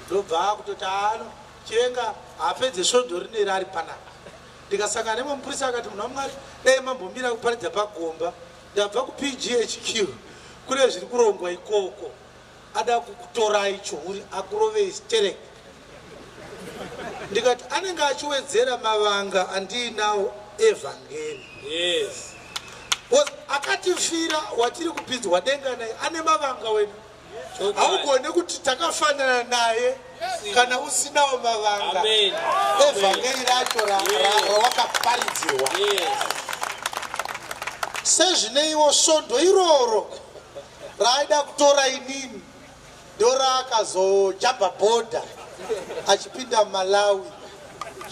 Ndobva akutoti ano Chirenga haapedze svondo rineri ari panapa. Ndikasangana nemumwe mupurisa akati, "Munhu waMwari, dai mambomira kuparidza pagomba. Ndabva kuPGHQ, kune zviri kurongwa ikoko. Ada kukutorai Chihuri akurovei sterek." Ndikati anenge achiwedzera mavanga andiinawo evhangeri. Because akatifira watiri kupinzwa denga naye ane mavanga wena. Haugone kuti takafanana naye kana usinawo mavanga Amen. evhangeri racho rawakaparidzirwa. Sezvineiwo, svondo iroro raaida kutora inini ndoraakazojamba bhodha achipinda muMalawi.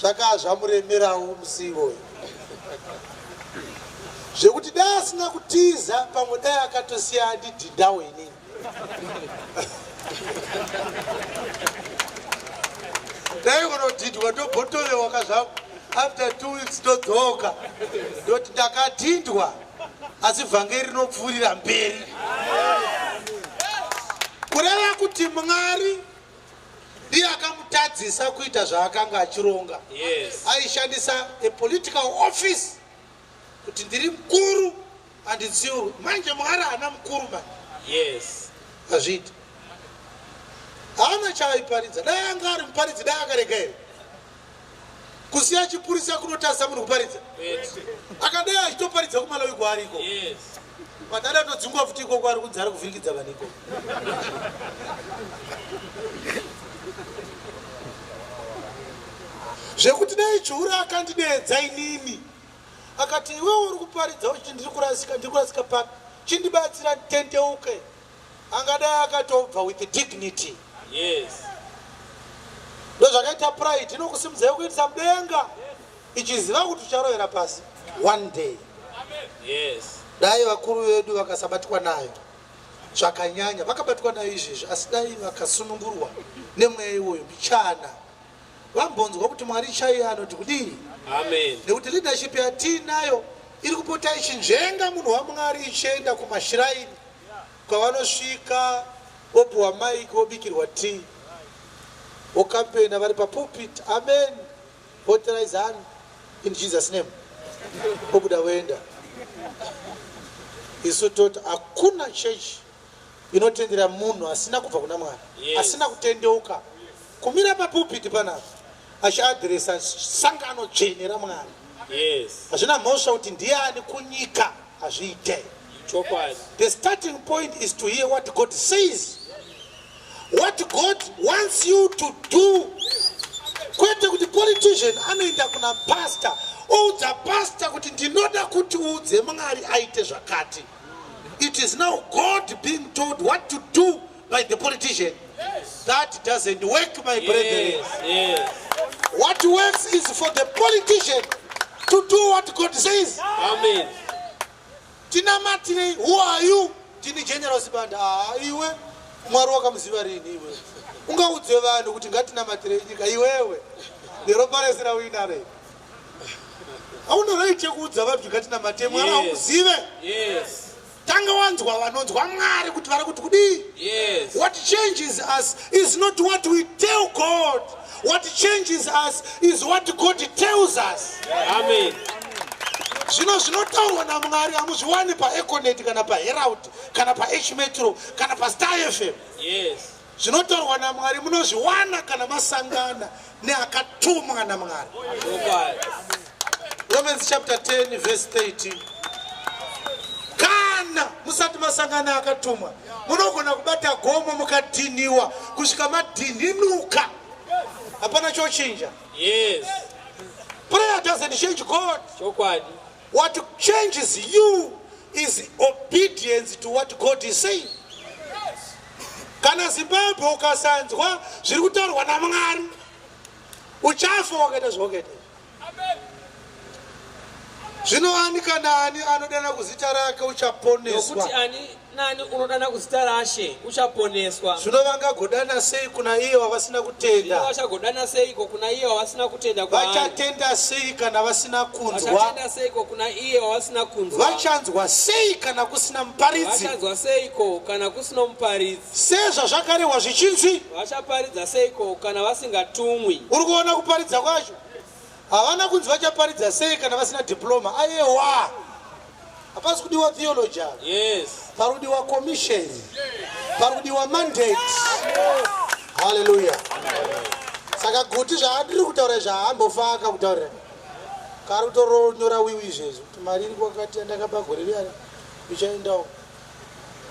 Zvakava zvamuremerawo musi iwoyo, zvekuti dai asina kutiza, pamwe dai akatosiya andidhindawo inini. Dai kunodhindwa, ndobhotovewa zvangu after 2 weeks, ndodzoka ndoti ndakadhindwa, asi vhangeri rinopfuurira mberi. Kureva kuti Mwari ndiye akamutadzisa kuita zvaakanga achironga. Aishandisa a political office kuti ndiri mukuru, handitsiurwi. Manje Mwari haana mukuru manje. Hazviiti, haana chaaiparidza. Dai anga ari muparidzi, dai akarega here kusiya chipurisa kunotarisa munhu kuparidza? Kwete. Akadai achitoparidza kuMalawi kwaariko. But ada todzingwa futi ikoko, ari kunzi ari kuvhiringidza vanhu ikoko. Zvekuti dai Chihuri akandidedza inini akati, "Iwewe uri kuparidza uchiti ndiri kurasika, ndiri kurasika papi? Chindibatsira nditendeuke," angadai akatobva with dignity. Ndozvakaita pride, inokusimudzai kuendesa mudenga ichiziva kuti ucharovera pasi one day. Dai vakuru vedu vakasabatwa nayo. Zvakanyanya vakabatwa nayo izvezvi, asi dai vakasunungurwa nemweya iwoyo mbichana, vambonzwa kuti Mwari chaiye anoti kudii. Amen. Nekuti leadership yatiinayo iri kupota ichinzvenga munhu waMwari ichienda kumashiraini kwavanosvika, vopiwa maiki, vobikirwa tii, vokampena vari papulpit, "Amen, voterai ZANU in Jesus name," vobuda voenda. Isu toti hakuna chechi inotendera munhu asina kubva kuna Mwari, asina kutendeuka, kumira papulpit panapa achiadhiresa sangano dzvene raMwari. Hazvina mhosva kuti ndiani kunyika, hazviite. Chokwadi. The starting point is to hear what God says, what God wants you to do, kwete kuti politician anoenda kuna pastor, oudza pastor kuti ndinoda kuti uudze Mwari aite zvakati. It is now God being told what to do by the politician. That doesn't work, my brethren. What works is for the politician to do what God says. Amen. Tinamatirei. Who are you? Tini General Sibanda. Ah, iwe Mwari wakamuziva rini? Iwe ungaudze vanhu kuti ngatinamatirei nyika, iwewe neropa rese rauinaro, hauna right yekuudza vanhu kuti ngatinamate Mwari. Hauzive. Tanga wanzwa vanonzwa Mwari kuti vari kuti kudii. What changes us is not what we tell God. What changes us is what God tells us. Amen. Zvino zvinotaurwa naMwari hamuzviwani paEconet, kana paHerald, kana paH Metro, kana paStar FM. Zvinotaurwa naMwari munozviwana kana masangana neakatumwa naMwari. Chokwadi. Romans chapter 10 verse 13. Kana musati masangana akatumwa, munogona kubata gomo mukadhiniwa kusvika madhininuka, hapana chochinja. Prayer doesn't change God. Chokwadi. What changes you is obedience to what God is saying. Kana Zimbabwe ukasanzwa zviri kutaurwa naMwari, uchafa wakaita zvawakaita. Zvino ani kana ani anodana kuzita rake uchaponeswa. Nokuti ani nani unodana kuzita raShe uchaponeswa. Zvino vangagodana sei kuna iye wavasina Zvino kutenda? Vachagodana seiko kuna iye wavasina kutenda kwaari? Vachatenda sei kana vasina kunzwa? Vachatenda seiko kuna iye wavasina kunzwa? Vachanzwa sei kana kusina muparidzi? Vachanzwa seiko kana kusina muparidzi? Sezvazvakarehwa zvichinzi, Vachaparidza seiko kana vasingatumwi? Uri kuona kuparidza kwacho? Havana kunzi vachaparidza sei kana vasina diploma. Ayewa, hapasi kudiwa theology apa. Pari kudiwa commission, pari kudiwa mandate. Haleluya! Saka Guti zvaandiri kutaura zvaambofa akakutaurira, kari kutoronyora wiwi izvezvi kuti mari iri kwakati yandakaba gore riyana ichaendawo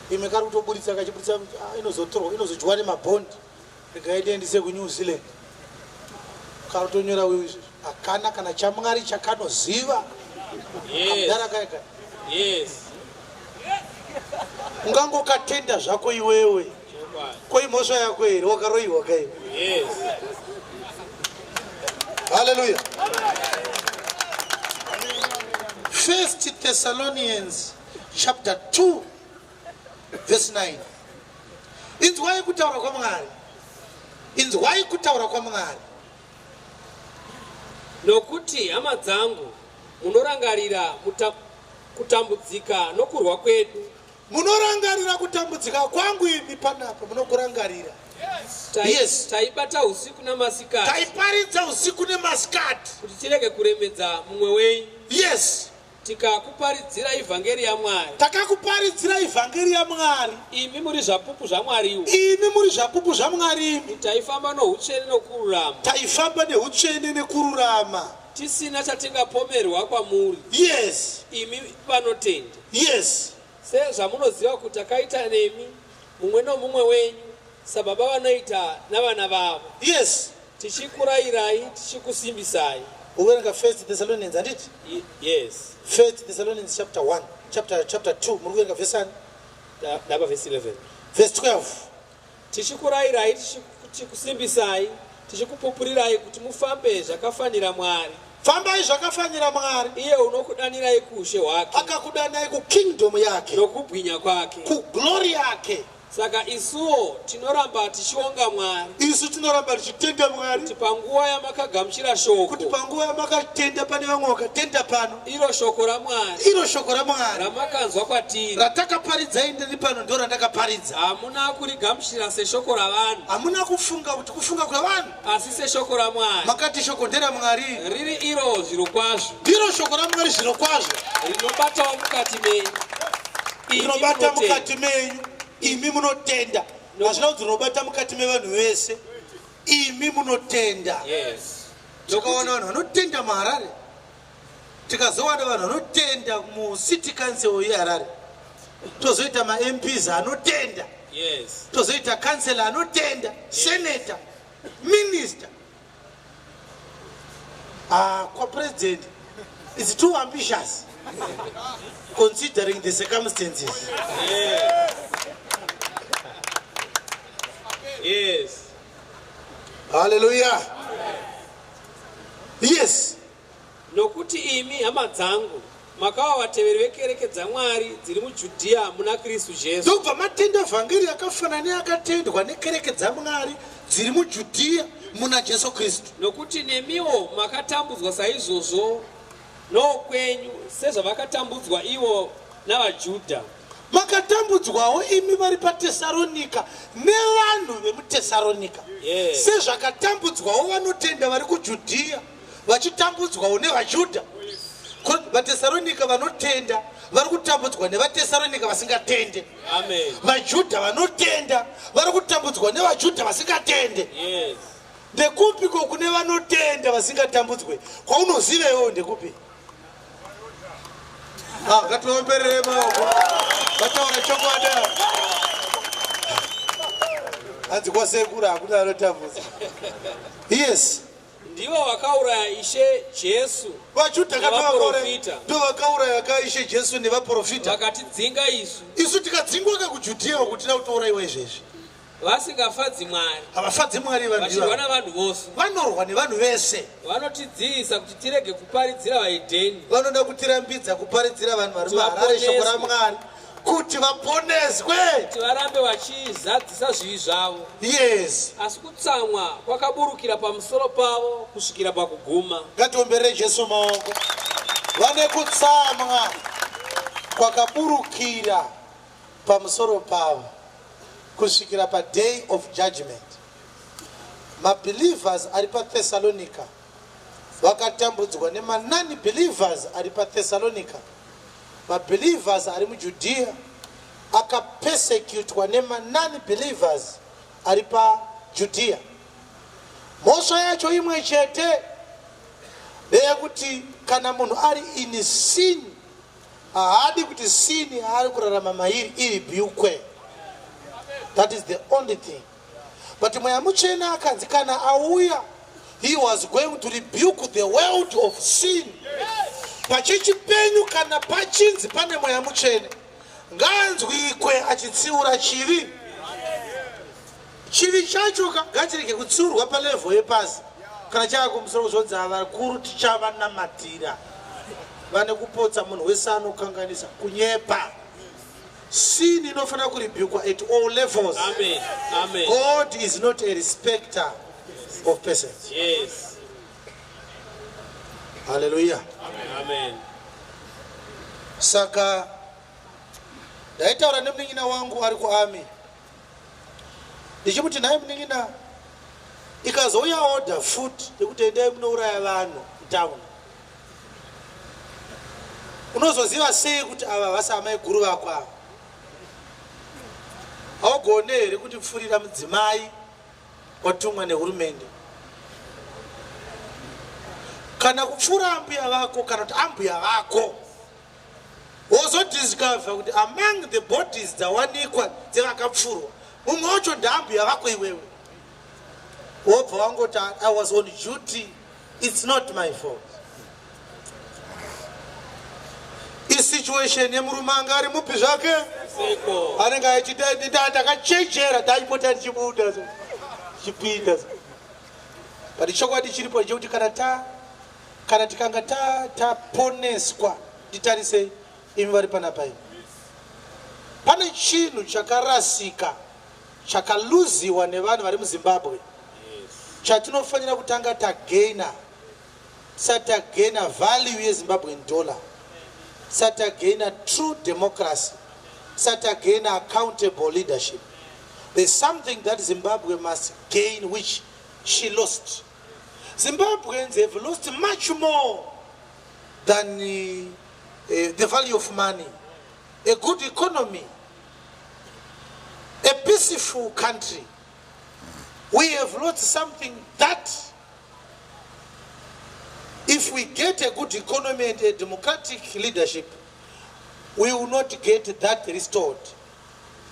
imwe, kari kutoburitsa, kachiburitsa, ah, inozotorwa, inozodyiwa nemabhondi, regai ndiendise kuNew Zealand. Kari kutonyora wiwi izvezvi, hakana kana chaMwari chakanoziva. Kamudhara kaya kaya. Ungangokatenda zvako iwewe. Chokwadi. Koimhosva yako here? Wakaroyiwa kaiwe. Haleluya! First Thessalonians chapter 2 verse 9. Inzwai kutaura kwaMwari, inzwai kutaura kwaMwari. Nokuti hama dzangu, munorangarira kutambudzika nokurwa kwedu. Munorangarira kutambudzika kwangu imi panapa, munokurangarira. Taibata usiku namasikati, Taiparidza usiku nemasikati, kuti tirege kuremedza mumwe wenyu, tikakuparidzira ivhangeri yaMwari. Takakuparidzira ivhangeri yaMwari. Imi muri zvapupu zvaMwariwo, Imi muri zvapupu zvaMwari imi, taifamba noutsvene nokururama, taifamba neutsvene nekururama, tisina chatingapomerwa kwamuri, imi vanotenda. Sezvamunoziva kuti takaita nemi mumwe nomumwe wenyu sababa vanoita navana vavo, tichikurayirai, tichikusimbisai. Uverenga First Thessalonians, handiti? Yes. First Thessalonians chapter 1, chapter 2, muri kuverenga vhesi ani? Ndapa vhesi 11. Verse 12. Tichikurayirai, tichikusimbisai, tichikupupurirai kuti mufambe zvakafanira Mwari. Fambai zvakafanira Mwari. Iye unokudanirai kuushe hwake. Akakudanai kukingdom yake. Nokubwinya kwake. Kuglory yake. Saka isuwo tinoramba tichionga Mwari. Isu tinoramba tichitenda Mwari. Kuti panguva yamakagamuchira shoko. Kuti panguva yamakatenda, pane vamwe vakatenda pano. Iro shoko raMwari. Iro shoko raMwari. Ramakanzwa kwatiri. Ratakaparidzai ndiri pano ndo randakaparidza. Hamuna kurigamuchira seshoko ravanhu. Hamuna kufunga kuti kufunga kwevanhu. Asi seshoko raMwari. Makati shoko nderaMwari. Riri iro zvirokwazvo. Ndiro shoko raMwari zvirokwazvo. Rinobatawo mukati menyu. Rinobata mukati menyu. Imi munotenda. Hazvina kunzi rinobata mukati mevanhu vese. Imi munotenda. Yes. Tikawana vanhu vanotenda muHarare, tikazowana vanhu vanotenda mucity council yeHarare, tozoita maMPs anotenda. Yes. Tozoita councillor anotenda, senator, minister. Ah, kwa president is too ambitious considering the circumstances. Yes. Yes. Hallelujah. Yes. Nokuti imi, hama dzangu, makava vateveri vekereke dzaMwari dziri muJudhiya muna Kristu Jesu. Ndobva matenda vhangeri yakafanana neyakatendwa nekereke dzaMwari dziri muJudhiya muna Jesu Kristu. Nokuti nemiwo makatambudzwa saizvozvo nokwenyu, sezvavakatambudzwa ivo navaJudha. Makatambudzwawo imi vari paTesaronika nevanhu vemuTesaronika. Yes. Sezvakatambudzwawo vanotenda vari kuJudhiya vachitambudzwawo nevaJudha. VaTesaronika vanotenda vari kutambudzwa nevaTesaronika vasingatende. Amen. VaJudha vanotenda vari kutambudzwa nevaJudha vasingatende. Yes. Ndekupiko kune vanotenda vasingatambudzwe? Kwaunoziva iwewe ndekupi? Ngativaomberere maoko. Vataura chokwadi. Hanzi kwasekuru hakuna anotambudza. Yes. Ndivo vakauraya Ishe Jesu. VaJudha Nevaprofita. ndo vakauraya ka Ishe Jesu nevaprofita. Vakatidzinga isu. Isu tikadzingwa ka kuJudhiya uku tina kutourayiwa izvezvi. Vasingafadzi Mwari. Havafadzi Mwari vanhu Vachirwa ivava. navanhu vose. Vanorwa nevanhu vese. Vanotidzivisa kuti tirege kuparidzira vahedheni. Vanoda kutirambidza kuparidzira vanhu vari muHarare shoko raMwari kuti vaponeswe. Kuti varambe vachizadzisa zvivi zvavo. Yes. Asi kutsamwa kwakaburukira pamusoro pavo kusvikira pakuguma. Ngatiomberere Jesu maoko. Vane kutsamwa kwakaburukira pamusoro pavo kusvikira paday of judgment. Mabelievers ari paThessalonica vakatambudzwa nemanani believers ari paThessalonica. Mabelievers ari muJudea akapersecutwa nemanani believers ari paJudea. Mhosva yacho imwe chete ndeyekuti kana munhu ari in sin, haadi kuti sin yaari kurarama mairi iribhukwe. That is the only thing. But Mweya Mutsvene akanzi kana auya, he was going to rebuke the world of sin. Pachechi penyu kana pachinzi pane Mweya Mutsvene, ngaanzwikwe achitsiura chivi. Chivi chacho ngachirege kutsiurwa palevel yepasi. Kana chaakumusoro kuzonzi vakuru tichavanamatira. Vane kupotsa munhu wese anokanganisa kunyepa. Sin inofanira kurebukwa at all levels. Amen. Amen. God is not a respecter of persons. Yes. Hallelujah. Amen. Saka ndaitaura nemunin'ina wangu ari kuarmy, ndichimuti nhai munin'ina, ikazouya order futi yekuti endai munouraya vanhu mutauni, unozoziva sei kuti ava vasi amai guru vako ava? Haugone here kuti pfurira mudzimai watumwa nehurumende, kana kupfuura ambuya vako kana kuti ambuya vako, wozodiscover kuti among the bodies dzawanikwa dzevakapfurwa mumwe wacho ndaambuya vako iwewe, wobva wangoti I was on duty, it's not my fault. Isituation yemurume anga ari mupi zvake, anenge achiti ndakachenjera, ndachipota ndichibuda chipinda. But chokwadi chiripo chekuti Kana tikanga taponeswa, nditarisei imi vari panapa imi, pane chinhu chakarasika, chakaluziwa nevanhu vari muZimbabwe, chatinofanira kutanga tagaina tisati tagaina value yeZimbabwean dollar, tisati tagaina true democracy, tisati tagaina accountable leadership. There's something that Zimbabwe must gain which she lost. Zimbabweans have lost much more than the value of money, a good economy, a peaceful country. We have lost something that if we get a good economy and a democratic leadership, we will not get that restored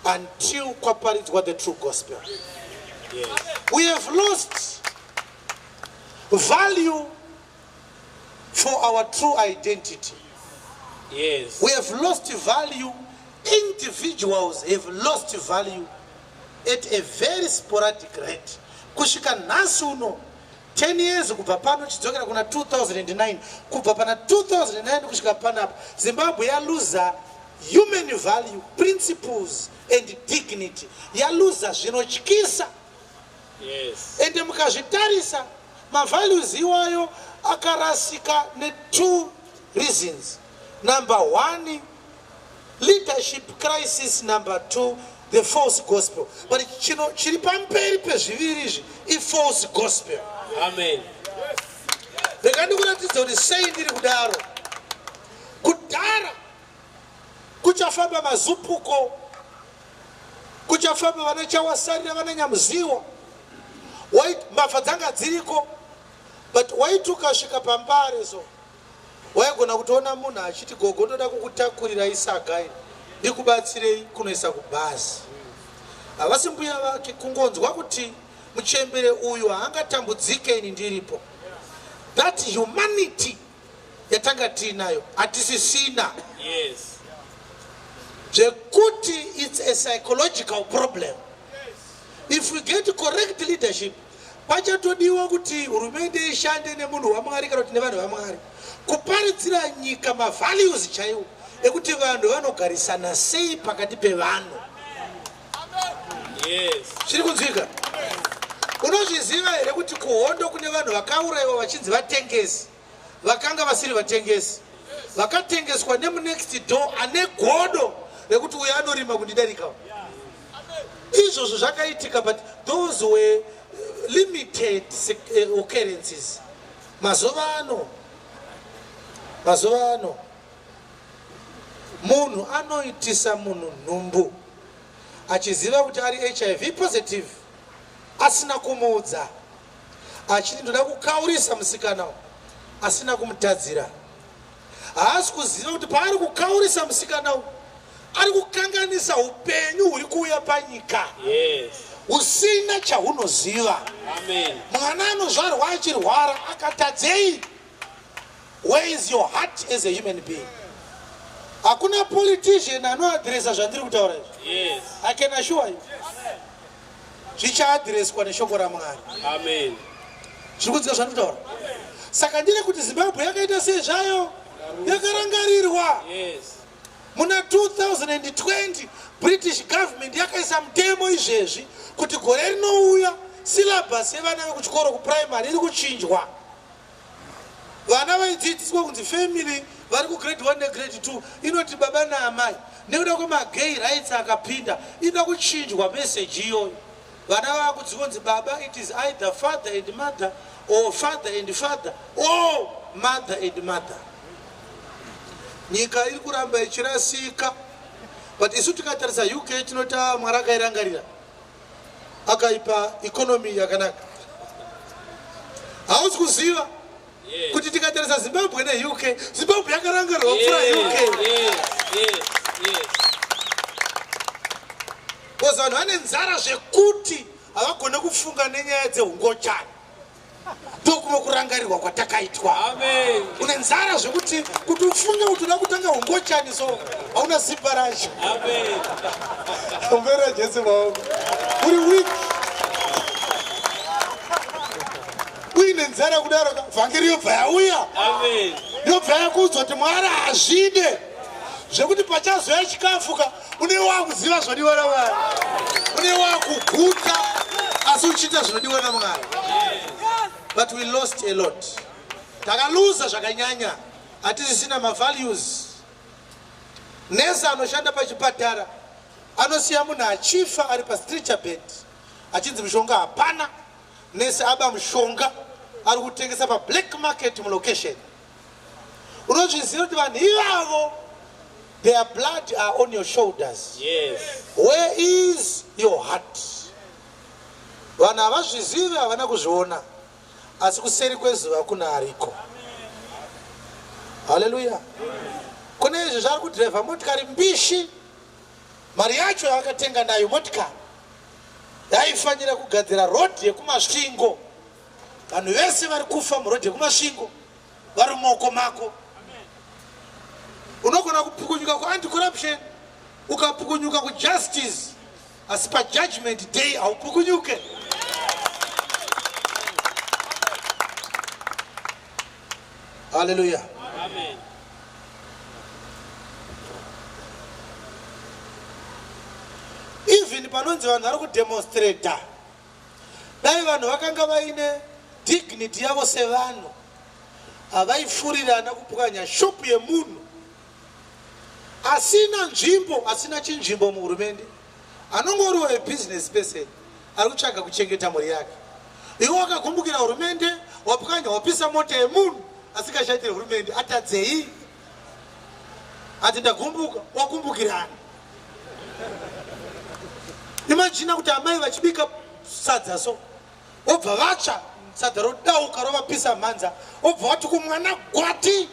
until kwaparidzwa the true gospel. We have lost value for our true identity. We have lost value. Individuals have lost value at a very sporadic rate. Kusvika nhasi uno, 10 years kubva pano, chidzokera kuna 2009, kubva pana 2009 kusvika panapa, Zimbabwe yaluza human value, principles and dignity. Yaluza zvinotyisa. Ende mukazvitarisa, mavalues iwayo akarasika netwo reasons. Number one, leadership crisis. Number two, the false gospel. But chino chiri pamberi pezviviri izvi ifalse gospel. Amen. Rega ndikuratidza kuti sei ndiri kudaro. Kudhara kuchafamba maZUPCO, kuchafamba vana Chawasarira, vana Nyamuziwa, mbavha dzanga dziriko, but waiti ukasvika paMbare so, waigona kutoona munhu achiti, "Gogo, ndoda kukutakurira isaga iri, ndikubatsirei kunoisa kubhazi." Havasi mbuya vake. Kungonzwa kuti muchembere uyu haangatambudzike ini ndiripo. That humanity yatanga tiinayo hatisisina. Zvekuti it's a psychological problem. If we get correct leadership, pachatodiwa kuti hurumende ishande nemunhu waMwari kana kuti nevanhu vaMwari kuparidzira nyika mavalues chaiwo ekuti vanhu vanogarisana sei pakati pevanhu. Zviri kunzwika? Unozviziva here kuti kuhondo kune vanhu vakaurayiwa vachinzi vatengesi, vakanga vasiri vatengesi, vakatengeswa nemunext door ane godo rekuti uyo anorima kundidarika? Izvozvo zvakaitika, but those were limited occurrences. Mazuva ano munhu anoitisa munhu nhumbu achiziva kuti ari HIV positive, asina kumuudza, achiti, "Ndoda kukaurisa musikana," asina kumutadzira. Haasi kuziva kuti paari kukaurisa musikana uyu, ari kukanganisa upenyu huri kuuya panyika husina chahunoziva. Amen. Mwana anozvarwa achirwara, akatadzei? Where is your heart as a human being? Hakuna politician anoadhiresa zvandiri kutaura izvi. I can assure you, zvichaadhireswa neshoko raMwari. Amen. Zviri kunzika zvandiri kutaura? Saka ndire kuti Zimbabwe yakaita sei zvayo, yakarangarirwa. Muna 2020 British government yakaisa mutemo izvezvi kuti gore rinouya syllabus yevana vekuchikoro kuprimary iri kuchinjwa. Vana vaidzidziswa kunzi family vari kugrade 1 negrade 2 inoti baba naamai. Nekuda kwemagay rights akapinda, inoda kuchinjwa meseji iyoyo. Vana vakudzidziswa kunzi baba, it is either father and mother or father and father or mother and mother. Nyika iri kuramba ichirasika, but isu tikatarisa UK tinoti, "Ah, Mwari akairangarira, akaipa economy yakanaka." Hausi kuziva kuti tikatarisa Zimbabwe neUK, Zimbabwe yakarangarirwa kupfuura UK. Because vanhu vane nzara zvekuti havagone kufunga nenyaya dzeungochani. Ndokumwe kurangarirwa kwatakaitwa. Amen. Une nzara zvekuti kuti ufunge kuti uda kutanga ungochani, so hauna simba racho. Amen. Ombera Jesu maoko. Uri weak, uine Uine nzara kudaro ka, vhangeri yobva yauya. Amen. Yobva yakuudzwa kuti Mwari hazvide zvekuti pachazouya chikafu ka, une wakuziva zvinodiwa naMwari, une wakuguta asi uchiita zvinodiwa naMwari. But we lost a lot. Takaluza zvakanyanya, hatisisina mavalues. Nesi anoshanda pachipatara anosiya munhu achifa ari pastretcher bed achinzi mushonga hapana. Nesi aba mushonga ari kutengesa pablack market mulocation. Unozviziva kuti vanhu ivavo, their blood are on your shoulders. Yes. Where is your heart? Vanhu havazvizivi, havana kuzviona, asi kuseri kwezuva kuna ariko. Haleluya. Kune izvi zvari kudhiraivha motikari mbishi, mari yacho yaakatenga nayo motikari yaifanira kugadzira rodhi yekuMasvingo. Vanhu vese vari kufa murodhi yekuMasvingo vari mumaoko mako. Unogona kupukunyuka kuanti-corruption, ukapukunyuka kujustice, asi pajudgment day haupukunyuke. Haleluya. Amen. Even panonzi vanhu vari kudemonstrata, dai vanhu vakanga vaine dignity yavo sevanhu, havaifurirana kupwanya shopu yemunhu asina nzvimbo, asina chinzvimbo muhurumende, anongoriwo abusiness person ari kutsvaga kuchengeta mhuri yake. Iwe wakagumbukira hurumende, wapwanya, wapisa mota yemunhu asingashandiri hurumende, atadzei? Ati ndagumbuka, wakumbukirani? Imagine kuti amai vachibika sadza so, wobva vatsva, sadza rodauka rovapisa mhanza, wobva wati kumwana gwati,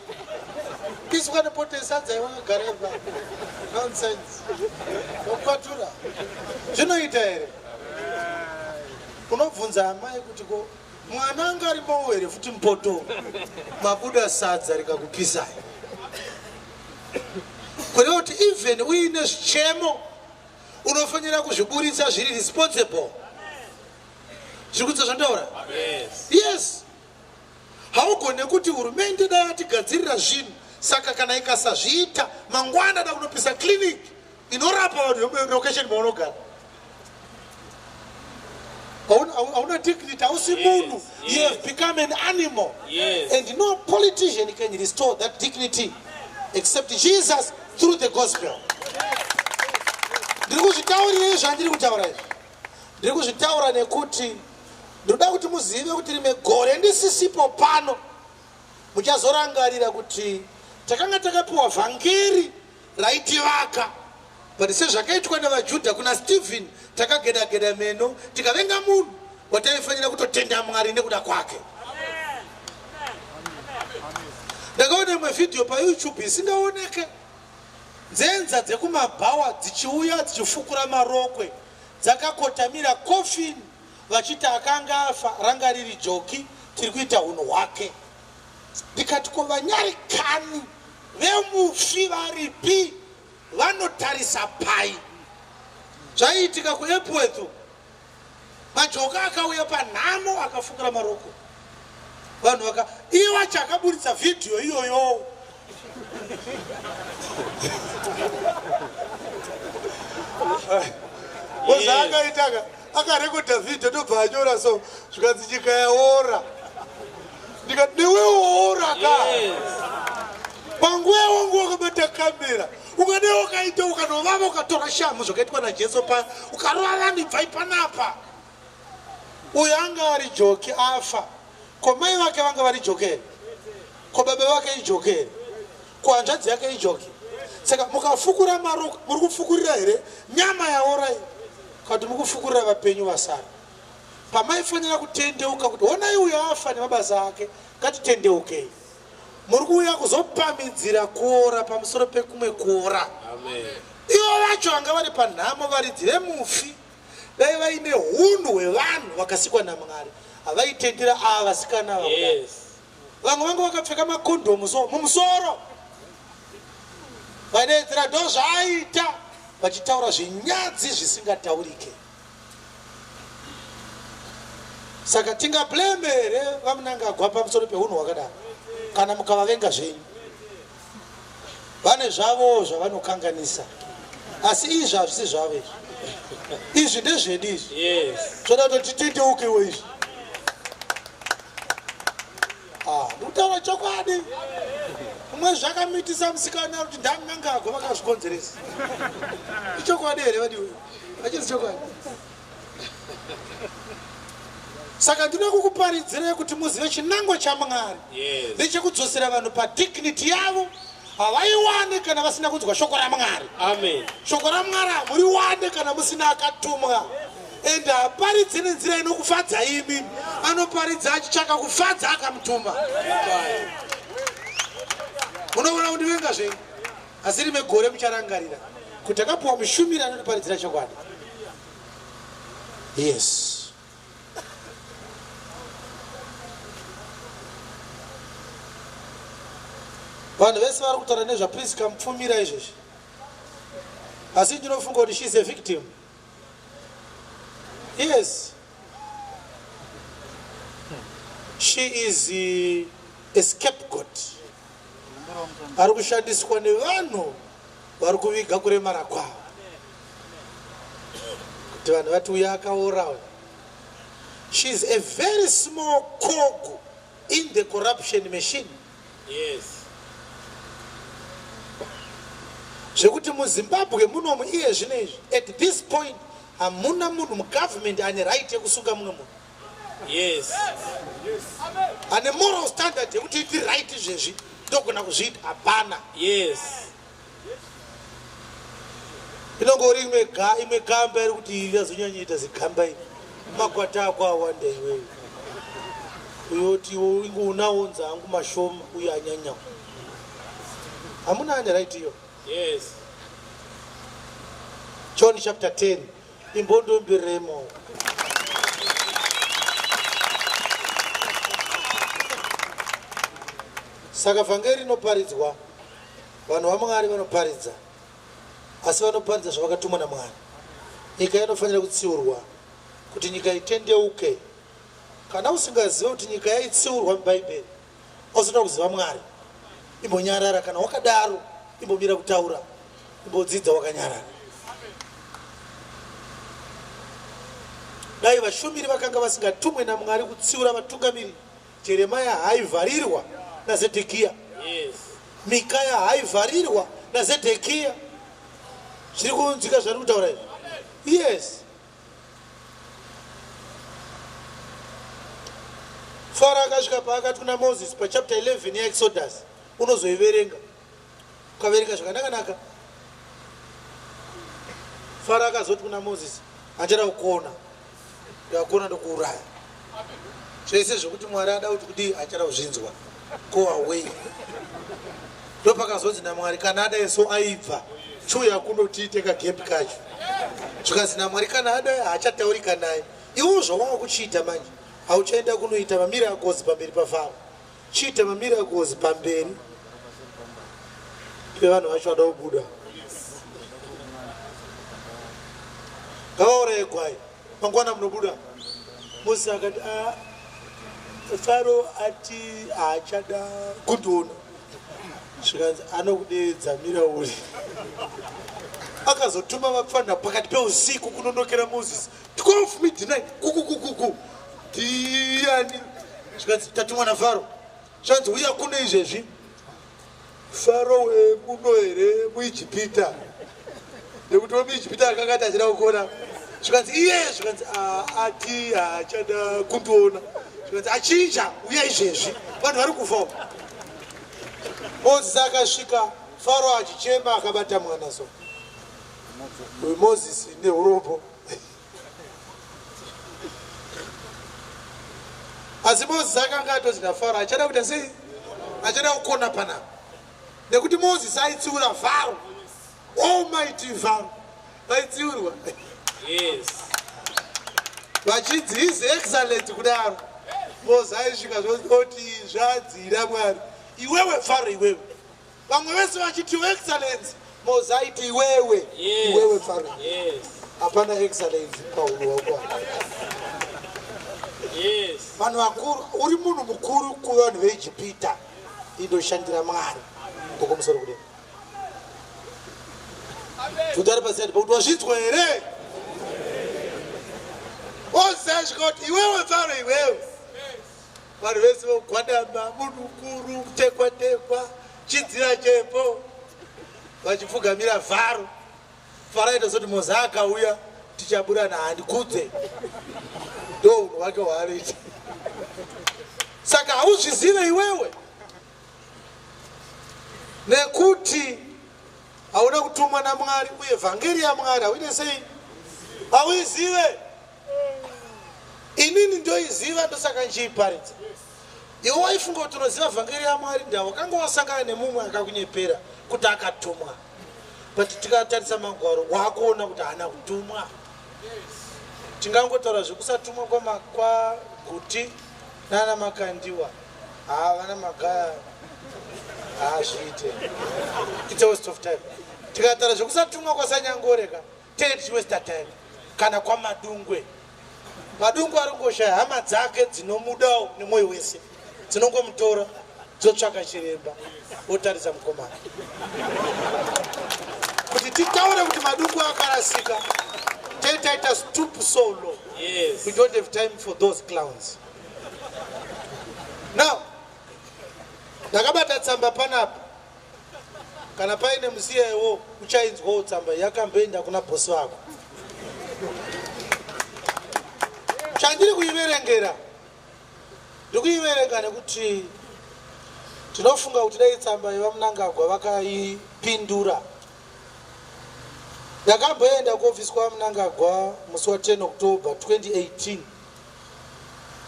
piswa nepoto yesadza iwakagara ipa. Nonsense. Wakwatura zvinoita here? Unobvunza amai kuti ko mwana anga arimowo here futi mupoto mabuda sadza rikakupisai? Kureva kuti even uine zvichemo unofanira kuzviburitsa zviri responsible. Zviri kuitsa zvandaura? Yes. Yes. Haugone kuti hurumende dai yatigadzirira zvinhu, saka kana ikasazviita mangwana da kunopisa clinic inorapa vanhu vemulocation maunogara. Hauna dignity, hausi munhu. You have become an animal. Yes. And no politician can restore that dignity except Jesus through the gospel. Ndiri kuzvitaurirei zvandiri kutaura izvi? Ndiri kuzvitaura nekuti ndinoda kuti muzive kuti rimwe gore ndisisipo pano, muchazorangarira kuti takanga takapiwa vhangeri raitivaka, but sezvakaitwa nevaJudha kuna Stephen, takageda-geda meno tikavenga munhu wataifanira kutotenda Mwari nekuda kwake. Ndakaona imwe vhidhiyo paYouTube isingaoneke, nzenza dzekumabhawa dzichiuya dzichifukura marokwe dzakakotamira coffin, vachiti akanga afa ranga riri joke, tiri kuita unhu hwake. Ndikati ko vanyarikani vemufi varipi? Vanotarisa pai? Zvaiitika kuEpworth, majoka akauya panhamo akafukura maroko vanhu vaka iye wacho akaburitsa vhidhiyo iyoyo. Zvaakaitaka, akarekodha vhidhiyo, ndobva anyora so, zvikanzi nyika yaora. Ndikati newewo ora ka. Panguva yawangu wakabata kamera, ukadai wakaita ukanovava, ukatora shamu zvakaitwa naJesu pa ukarova vanhu, ibvai panapa. Uyo anga ari joke afa, ko mai vake vanga vari joke here? Ko baba vake ijoke here? Ko hanzvadzi yake ijoke? Saka mukafukura maroko, muri kufukurira here nyama yaorai, kana kuti mukufukurira vapenyu vasara? Pamaifanira kutendeuka kuti honai uyo afa nemabasa ake, ngatitendeukei, muri kuuya kuzopamidzira kuora pamusoro pekumwe kuora. Amen. Ivo vacho vanga vari panhamo, varidzi vemufi, dai vaine hunhu hwevanhu vakasikwa naMwari, havaitendera ava vasikana ava kudai. Vamwe vanga vakapfeka makondomu so mumusoro, vaidaidzira ndo zvaaita, vachitaura zvinyadzi zvisingataurike. Saka tingablame here vaMnangagwa pamusoro peunhu hwakadaro kana mukavavenga zvenyu? Vane zvavo zvavanokanganisa, asi izvi hazvisi zvavo izvi. Izvi ndezvedu izvi. Zvoda kuti titendeukewo izvi. Ndikutaura chokwadi. Umwe zvakamitisa musikana kuti ndaMnangagwa vakazvikonzeresa. Ichokwadi here vadiwe? Hachisi chokwadi. Saka ndinoda kukuparidzirai kuti muzive chinangwa chaMwari ndechekudzosera vanhu padignity yavo. Havaiwane kana vasina kunzwa shoko raMwari. Amen. Shoko raMwari hamuriwane kana musina akatumwa. Ende haparidzi nenzira inokufadza imi, anoparidza achitsvaka kufadza akamutuma. Munoona kundivenga zvenyu, asi rimwe gore mucharangarira kuti akapuwa mushumiri anotiparidzira chokwadi. Yes. Vanhu vese vari kutaura nezvaPrisca Mupfumira izvezvi, asi ndinofunga kuti she is a victim. Yes, she is a scapegoat. Ari kushandiswa nevanhu vari kuviga kuremara kwavo kuti vanhu vati uyo akaora. She is a very small cog in the corruption machine. Zvekuti muZimbabwe munomu iye zvino izvi, at this point, hamuna munhu mugovernment ane right yekusunga mumwe munhu. Ane moral standard yekuti iti right izvezvi ndogona kuzviita, hapana. Inongori imwe gamba iri kuti iri razonyanyoita zigamba iri, makwata ako awanda iwewe, uyoti ingounaonza angu mashoma uye anyanyawo. Hamuna ane right iyo. John chapter 10, imbondombiremo. Saka vhangeri rinoparidzwa, vanhu vaMwari vanoparidza, asi vanoparidza zvavakatumwa naMwari. Nyika inofanira kutsiurwa kuti nyika itendeuke. Kana usingazive kuti nyika yaitsiurwa muBhaibheri, usina kuziva Mwari, imbonyarara. Kana wakadaro, imbomira kutaura, imbodzidza wakanyarara. Dai vashumiri vakanga vasingatumwe naMwari kutsiura vatungamiri, Jeremaya haivharirwa naZedhekiya. Mikaya haivharirwa naZedhekiya. Zviri kunzwika zvari kutaura izvi? Yes. Faro akasvika paakati kuna Moses pachapter 11 yaExodus, unozoiverenga ukaverenga zvakanaka-naka. Faro akazoti kuna Moses, handichada kukuona, ndikakuona ndokuuraya. Zvese zvekuti Mwari ada kuti kudii, handichada kuzvinzwa, go away. Ndopakazonzi naMwari, kana adai so aibva, chiuya kuno tiite kagepi kacho. Zvikanzi naMwari, kana adai haachataurika naye. Iwo zvawava kuchiita manje, hauchaenda kunoita mamiracles pamberi paFaro, chiita mamiracles pamberi pevanhu vacho vada kubuda. Ngavauraye gwai, mangwana munobuda. Moses akati, "Ah, Faro ati haachada kundiona." Zvikanzi, anokudeedza, mira uri. Akazotuma vapfanha pakati peusiku kunonokera Moses 12 midnight, kukukukuku, ndiani? Zvikanzi, tatumwa naFaro. Zvanzi, uya kuno izvezvi. Faro wemuno here muIjipita? Nekuti wemuIjipita akanga ati achida kukuona. Zvikanzi, iye. Zvikanzi, ati haachada kundiona. Zvikanzi, achinja, uya izvezvi, vanhu vari kufa. Moses akasvika Faro achichema akabata mwana. So uyu Moses neurombo, asi Moses akanga atozi naFaro achada kuita sei, achada kukona panapa, nekuti Moses aitsiura Faro, almighty Faro aitsiurwa. Vachinzi His Excellent kudaro, Moses aisvika zvoti zvadzira Mwari, iwewe Faro, iwewe. Vamwe vese vachiti Your Excellence, Moses aiti iwewe. Iwewe Faro. Hapana excellence paunhu hwako. Yes. Vanhu vakuru, uri munhu mukuru kuvanhu veIjipita, indoshandira Mwari ngokumusoro kudenga. Tutari pasiyani pakuti wazvinzwa here? Ose asvika kuti iwewe Faro, iwewe. Vanhu vese vogwadama, munhu mukuru, kutekwa tekwa, chidziva chepo, vachipfugamira Faro. Faro aita soti Moza akauya tichaburana, handikudze. Ndo unhu hwake hwaanoita. Saka hauzvizive iwewe, nekuti hauna kutumwa naMwari, uye vhangeri yaMwari hauite sei? Hauizive. Inini ndoiziva, ndosaka ndichiiparidza. Iwe waifunga kuti unoziva vhangeri yaMwari, nda wakanga wasangana nemumwe akakunyepera kuti akatumwa, but tikatarisa magwaro waakuona kuti haana kutumwa. Tingangotaura zvekusatumwa kwaGuti nana Makandiwa, havana Magaya, haazviite, it's a waste of time. Tikataura zvekusatumwa kwaSanyangoreka, tenge tichiwasta time, kana kwaMadungwe. Madungwe ari kungoshaya hama dzake dzinomudawo nemwoyo wese, dzinongomutora dzotsvaka chiremba otarisa mukomana, kuti titaure kuti Madungwe akarasika, taita stoop so low. Yes. We don't have time for those clowns. Now ndakabata tsamba panapa. Kana paine musiyawo uchainzwawo tsamba yakamboenda kuna bhosi vako. Chandiri kuiverengera, ndikuiverenga nekuti tinofunga kuti dai tsamba yevaMunangagwa vakaipindura. Ndakamboenda kuofisi kwaMunangagwa musi wa10 October 2018,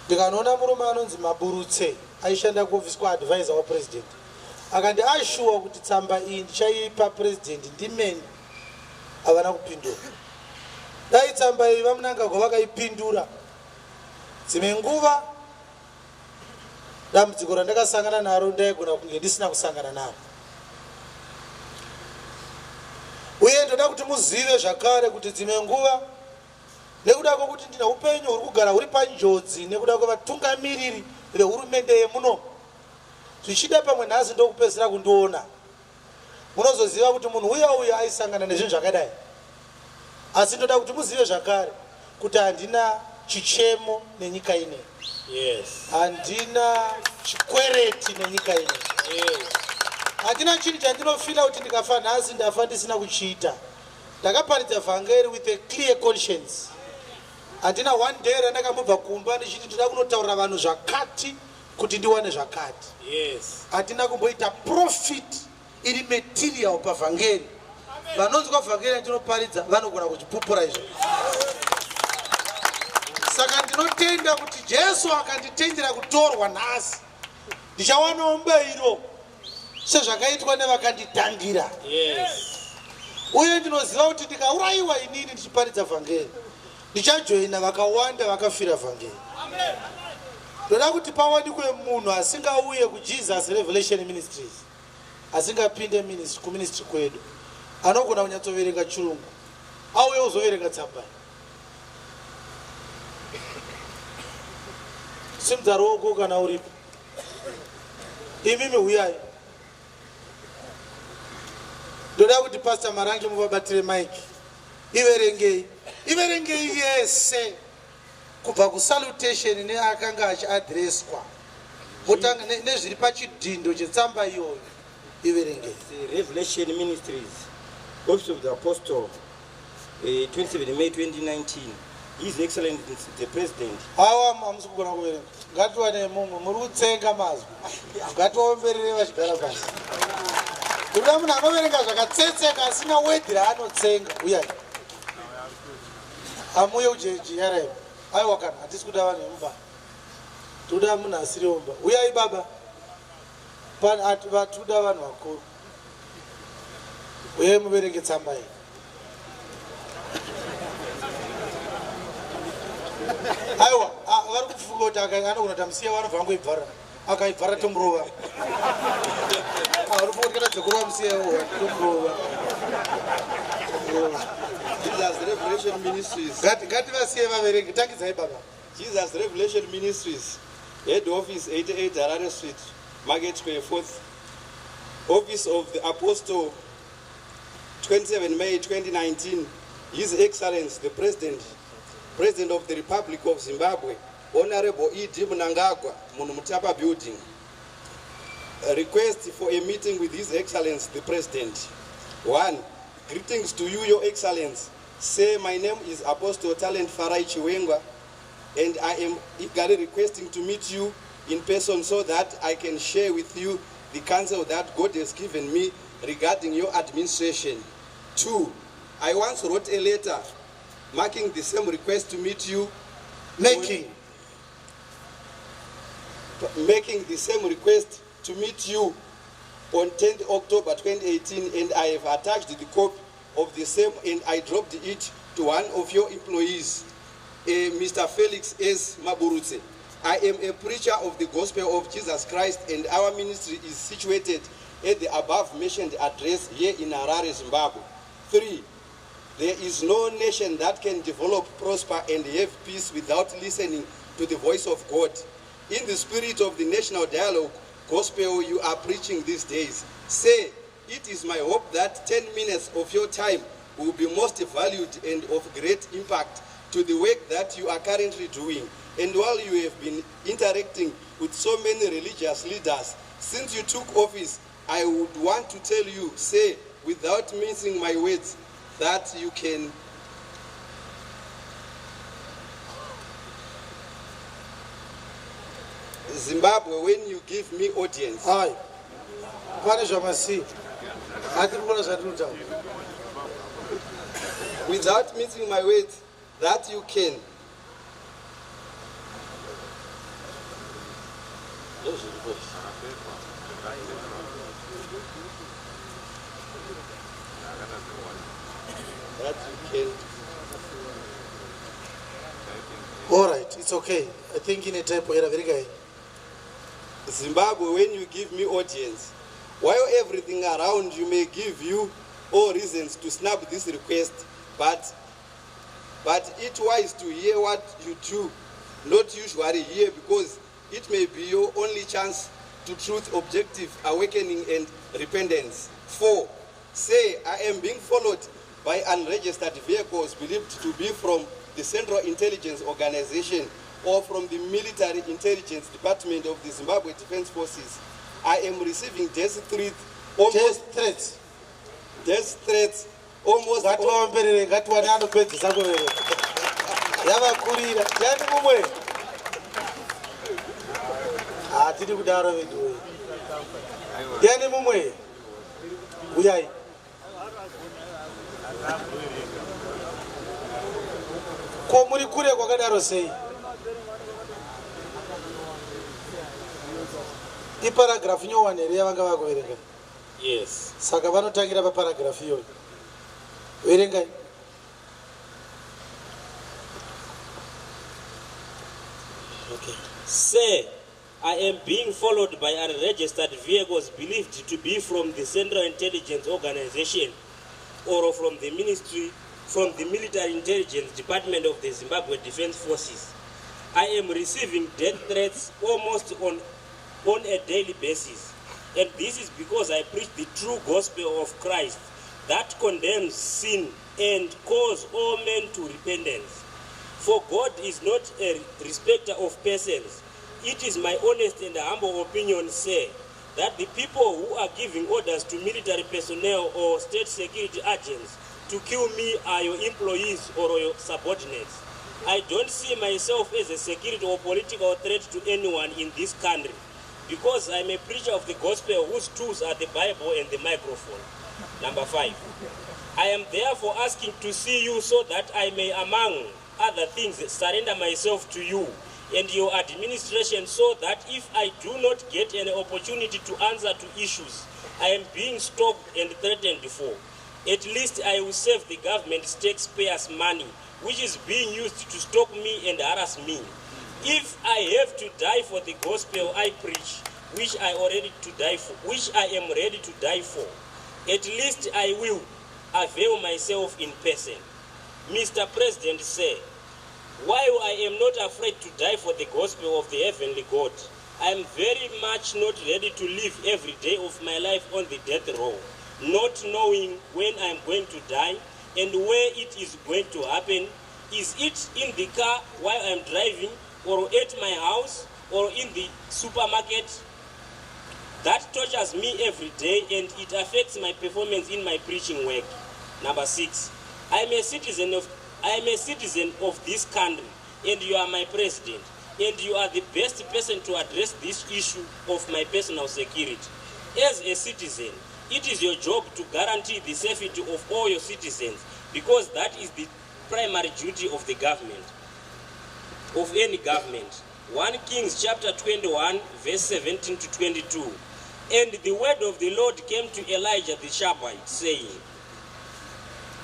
ndikanoona murume anonzi Maburutse, aishanda kuofisi kwaadvisor wapresident. Akandi ashuwa kuti tsamba iyi ndichaipa president ndimene. Havana kupindura. Dai tsamba iyi vaMunangagwa vakaipindura, dzimwe nguva dambudziko randakasangana naro ndaigona kunge ndisina kusangana naro. Uye ndoda kuti muzive zvakare kuti dzimwe nguva, nekuda kwokuti ndine upenyu huri kugara huri panjodzi nekuda kwevatungamiriri vehurumende yemuno, zvichida pamwe nhasi ndokupedzisira kundiona, munozoziva kuti munhu uya uya aisangana nezvinhu zvakadai. Asi ndoda kuti muzive zvakare kuti handina chichemo nenyika inei. Yes. Handina chikwereti nenyika inei. Yes. Handina chinhu chandinofila kuti ndikafa nhasi ndafa ndisina kuchiita. Ndakaparidza vhangeri with a clear conscience. Handina one day randakambobva kumba ndichiti ndinoda kunotaurira vanhu zvakati kuti ndiwane zvakati. Yes. Handina kumboita profit iri material pavhangeri. Vanonzwa vhangeri yandinoparidza vanogona kuchipupura izvo. Saka ndinotenda kuti Jesu akanditendera kutorwa nhasi, ndichawanawo mubayiro sezvakaitwa nevakanditangira. Yes. Uye ndinoziva kuti ndikaurayiwa inini ndichiparidza vhangeri, ndichajoina vakawanda vakafira vhangeri. Ndoda kuti pawanikwe munhu asingauye kuJesus Revelation Ministries, asingapinde kuministry kwedu, anogona kunyatsoverenga chirungu, auye uzoverenga tsamba. Simudza ruoko kana uripo. Imimi huyai. Ndoda kuti Pastor Marange muvabatire mike. Iverengei, iverengei yese kubva kusalutation neakanga achiadhireswa, motanga nezviri pachidhindo chetsamba iyoyo. Iverengei. Revelation Ministries, Office of the Apostle, 27 May 2019. His Excellency the President. Awa, hamusi kugona kuverenga. Ngatiwane mumwe. Muri kutsenga mazwi. Ngatiomberere vachigara pasi. Kuda munhu anoverenga zvakatsetseka, asina wedhi raanotsenga. Uyai, amuye ujeyaraivo. Aiwa, kana hatisi kuda vanhu vemumba, toda munhu asiri womba. Uyai baba. Vatuda vanhu vakuru. Uyai muverenge tsamba iyi. Aiwa, vari kufunga kuti anogona kuti amusiya, vanobva vangoibvara, akaibvara tomurova. Vari kufunga kuti kana dzekurova musiya, tomurova, tomurova. Jesus Revelation Ministries. Ngativasiye vaverenge. Tangidzai baba. Jesus Revelation Ministries, Head Office, 88 Harare Street, Market Square, 4th. Office of the Apostle, 27 May 2019. His Excellency, the President, President of the Republic of Zimbabwe, Honorable E.D. Mnangagwa, Munhumutapa Building. A request for a meeting with His Excellency, the President. 1. Greetings to you, Your Excellency. Say, my name is Apostle Talent Farai Chiwengwa, and I am eagerly requesting to meet you in person so that I can share with you the counsel that God has given me regarding your administration. 2. I once wrote a letter marking the same request to meet you. Making. Making the same request to meet you on 10th October 2018, and I have attached the copy of the same and I dropped it to one of your employees, Mr. Felix S. Maburutse. I am a preacher of the gospel of Jesus Christ, and our ministry is situated at the above mentioned address here in Harare, Zimbabwe. 3. There is no nation that can develop, prosper, and have peace without listening to the voice of God. In the spirit of the national dialogue gospel you are preaching these days, say, it is my hope that 10 minutes of your time will be most valued and of great impact to the work that you are currently doing. And while you have been interacting with so many religious leaders since you took office, I would want to tell you, say, without mincing my words, that you can Zimbabwe when you give me audience. Hai, pane zvamasiya, hatiri kuona zvatinotaura. Without mincing my words, that you can. That you can. All right, it's okay. I think in a typo error, very guy. Zimbabwe, when you give me audience, while everything around you may give you all reasons to snap this request, but it wise to hear what you do, not usually hear, because it may be your only chance to truth, objective awakening and repentance. 4, say, I am being followed by unregistered vehicles believed to be from the Central Intelligence Organization or from the Military Intelligence Department of the Zimbabwe Defense Forces. I am receiving death threats. Almost, death threats. Death threats. Almost. Ngativaomberere, ngatiwane anopedzisa kuverenga. Yavakurira. Yani mumwe. Hatidi kudaro veduwe. Yani mumwe. Uyai. Ko muri kure kwakadaro sei? Iparagraph nyowani here yavanga vakuverenga? Yes. Saka vanotangira paparagraph iyoyo. Verengai. Okay. Say, I am being followed by unregistered vehicles believed to be from the Central Intelligence Organization or from the Ministry, from the Military Intelligence Department of the Zimbabwe Defense Forces. I am receiving death threats almost on a daily basis. And this is because I preach the true gospel of Christ that condemns sin and calls all men to repentance. For God is not a respecter of persons. It is my honest and humble opinion, sir, that the people who are giving orders to military personnel or state security agents to kill me are your employees or your subordinates. I don't see myself as a security or political threat to anyone in this country, because I'm a preacher of the gospel whose tools are the Bible and the microphone. Number 5, I am therefore asking to see you so that I may, among other things, surrender myself to you and your administration, so that if I do not get an opportunity to answer to issues I am being stalked and threatened for, at least I will save the government's taxpayers' money, which is being used to stalk me and harass me. If I have to die for the gospel I preach, which I am ready to die for, at least I will avail myself in person. Mr. President, sir, While I am not afraid to die for the gospel of the heavenly God, I am very much not ready to live every day of my life on the death row, not knowing when I am going to die and where it is going to happen. Is it in the car while I am driving, or at my house, or in the supermarket? That tortures me every day, and it affects my performance in my preaching work. Number 6, I am a citizen of this country, and you are my president, and you are the best person to address this issue of my personal security. As a citizen, it is your job to guarantee the safety of all your citizens, because that is the primary duty of the government, of any government. 1 Kings chapter 21, verse 17 to 22. And the word of the Lord came to Elijah the Tishbite, saying,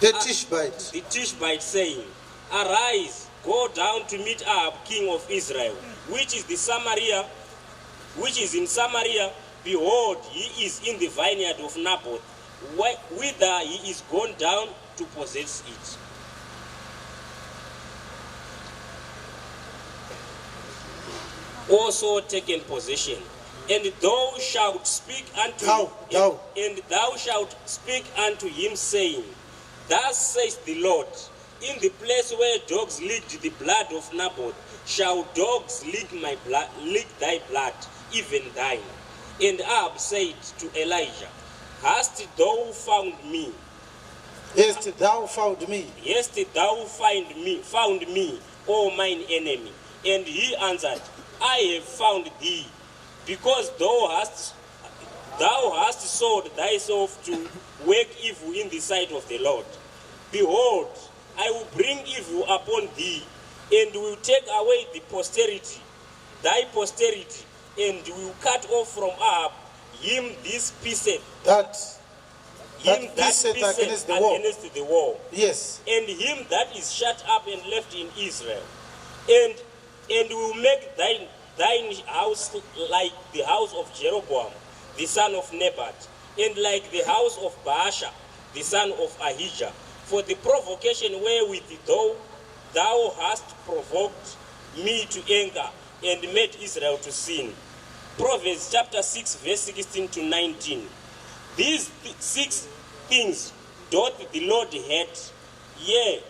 The Tishbite. The Tishbite, saying, Arise, go down to meet Ahab, king of Israel, which is in Samaria. Behold, he is in the vineyard of Naboth, whither he is gone down to possess it. Also taken possession. And thou shalt speak unto him, and thou shalt speak unto him, saying, Thus says the Lord, in the place where dogs licked the blood of Naboth, shall dogs lick thy blood, even thine. And Ahab said to Elijah, Hast thou found me? Hast thou found me? Hast thou found me, O mine enemy? And he answered, I have found thee, because thou hast sold thyself to work evil in the sight of the Lord. Behold, I will bring evil upon thee, and will take away the posterity, thy posterity, and will cut off from Ahab him this piseth, that piseth against the wall. Yes. And him that is shut up and left in Israel, and will make thine house like the house of Jeroboam, the son of Nebat, and like the house of Baasha, the son of Ahijah, for the provocation wherewith thou hast provoked me to anger and made Israel to sin. Proverbs chapter 6, verse 16 to 19. These 6 things doth the Lord hate, yea,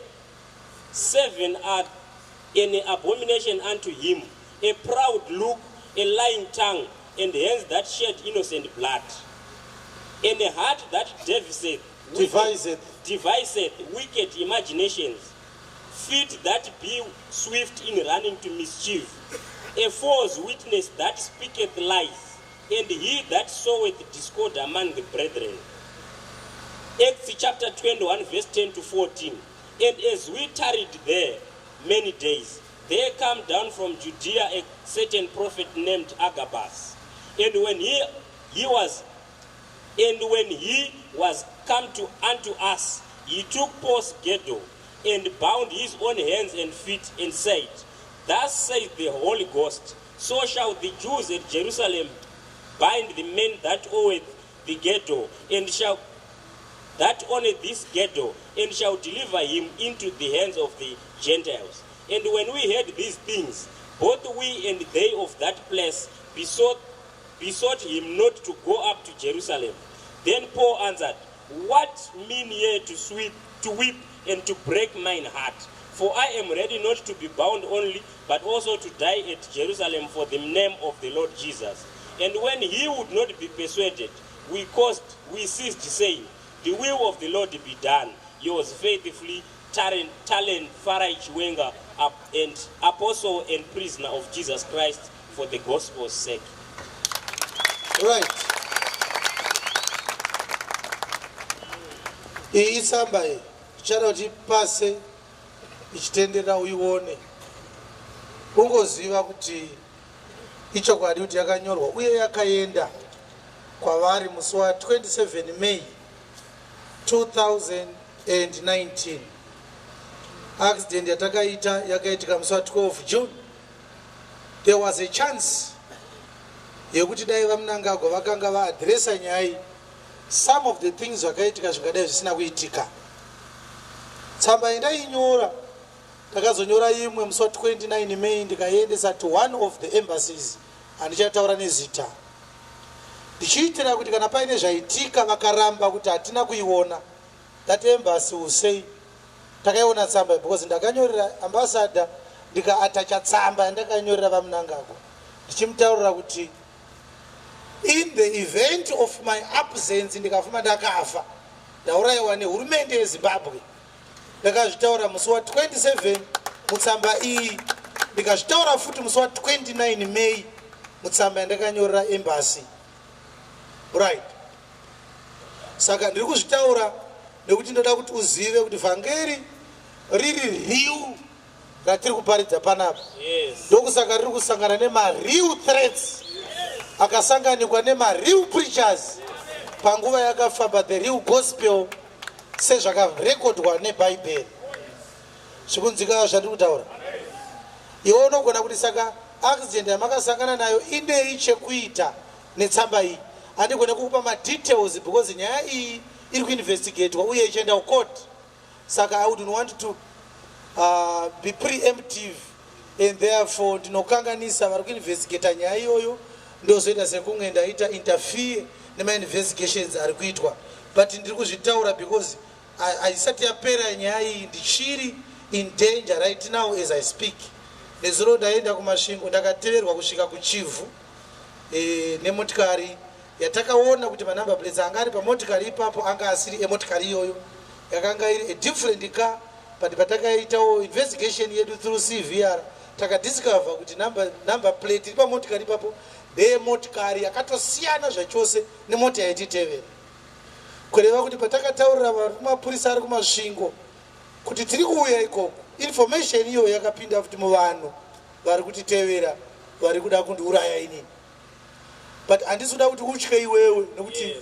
7 are an abomination unto him: a proud look, a lying tongue, and hands that shed innocent blood, and a heart that deviseth wicked imaginations, feet that be swift in running to mischief, a false witness that speaketh lies, and he that soweth discord among the brethren. Acts chapter 21, verse 10 to 14. And as we tarried there many days, there came down from Judea a certain prophet named Agabus. And when he was come unto us, he took Paul's girdle and bound his own hands and feet, and said, Thus saith the Holy Ghost, so shall the Jews at Jerusalem bind the men that owneth the girdle, and shall that owneth this girdle, and shall deliver him into the hands of the Gentiles. And when we heard these things, both we and they of that place besought him not to go up to Jerusalem. Then Paul answered, What mean ye to weep and to break mine heart? For I am ready not to be bound only, but also to die at Jerusalem for the name of the Lord Jesus. And when he would not be persuaded, we ceased, saying, The will of the Lord be done. Yours faithfully, Talent Farai Chiwenga, and apostle and prisoner of Jesus Christ for the gospel's sake. Right. Iyi itsamba iyi ichada kuti pase ichitendera uione, ungoziva kuti ichokwadi kuti yakanyorwa uye yakaenda kwavari musi wa27 May 2019. Accident yatakaita yakaitika musi wa12 June. There was a chance yekuti dai vaMnangagwa vakanga vaadhiresa nyaya iyi, some of the things zvakaitika zvingadai zvisina kuitika. Tsamba yandainyora Ndakazonyora imwe musi wa29 May, ndikaiendesa to one of the embassies, handichataura nezita, ndichiitira kuti kana paine zvaitika vakaramba kuti hatina kuiona, that embassy will say takaiona tsamba, because ndakanyorera ambassador, ndikaattacha tsamba yandakanyorera vaMnangagwa ndichimutaurira kuti in the event of my absence, ndikafuma ndakafa, ndaurayiwa nehurumende yeZimbabwe. Ndakazvitaura musi wa27 mutsamba iyi, ndikazvitaura futi musi wa29 May mutsamba yandakanyorera embassy, right? Saka ndiri kuzvitaura nekuti ndoda kuti uzive kuti vhangeri riri real ratiri kuparidza panapa. Ndokusaka riri kusangana nemareal threats, akasanganikwa nemareal preachers panguva yakafamba the real gospel sezvakarekodwa nebhaibheri. Zvikunzika zvandiri kutaura? Iwe unogona kuti, saka accident yamakasangana nayo inei chekuita netsamba iyi? Handigone kukupa madetails because nyaya iyi iri kuinvestigatwa uye ichienda kucourt, saka I wouldn't want to be preemptive and therefore ndinokanganisa vari kuinvestigata nyaya iyoyo, ndozoita sekunge ndaita interfere nemainvestigations ari kuitwa. But ndiri kuzvitaura because haisati yapera nyaya iyi. Ndichiri in danger right now as I speak. Nezuro ndaenda kuMasvingo, ndakateverwa kusvika kuChivhu nemotikari yatakaona kuti manumber plates anga ari pamotikari ipapo anga asiri emotikari iyoyo, yakanga iri a different car. But patakaitawo investigation yedu through CVR, takadiscover kuti number plate iri pamotikari ipapo ndeyemotikari yakatosiyana zvachose nemota yaititevera. Kureva kuti patakataurira vari kumapurisa ari kuMasvingo kuti tiri kuuya ikoko, information iyoyo yakapinda futi muvanhu vari kutitevera, vari kuda kundiuraya inini. But handisi kuda kuti utye iwewe nekuti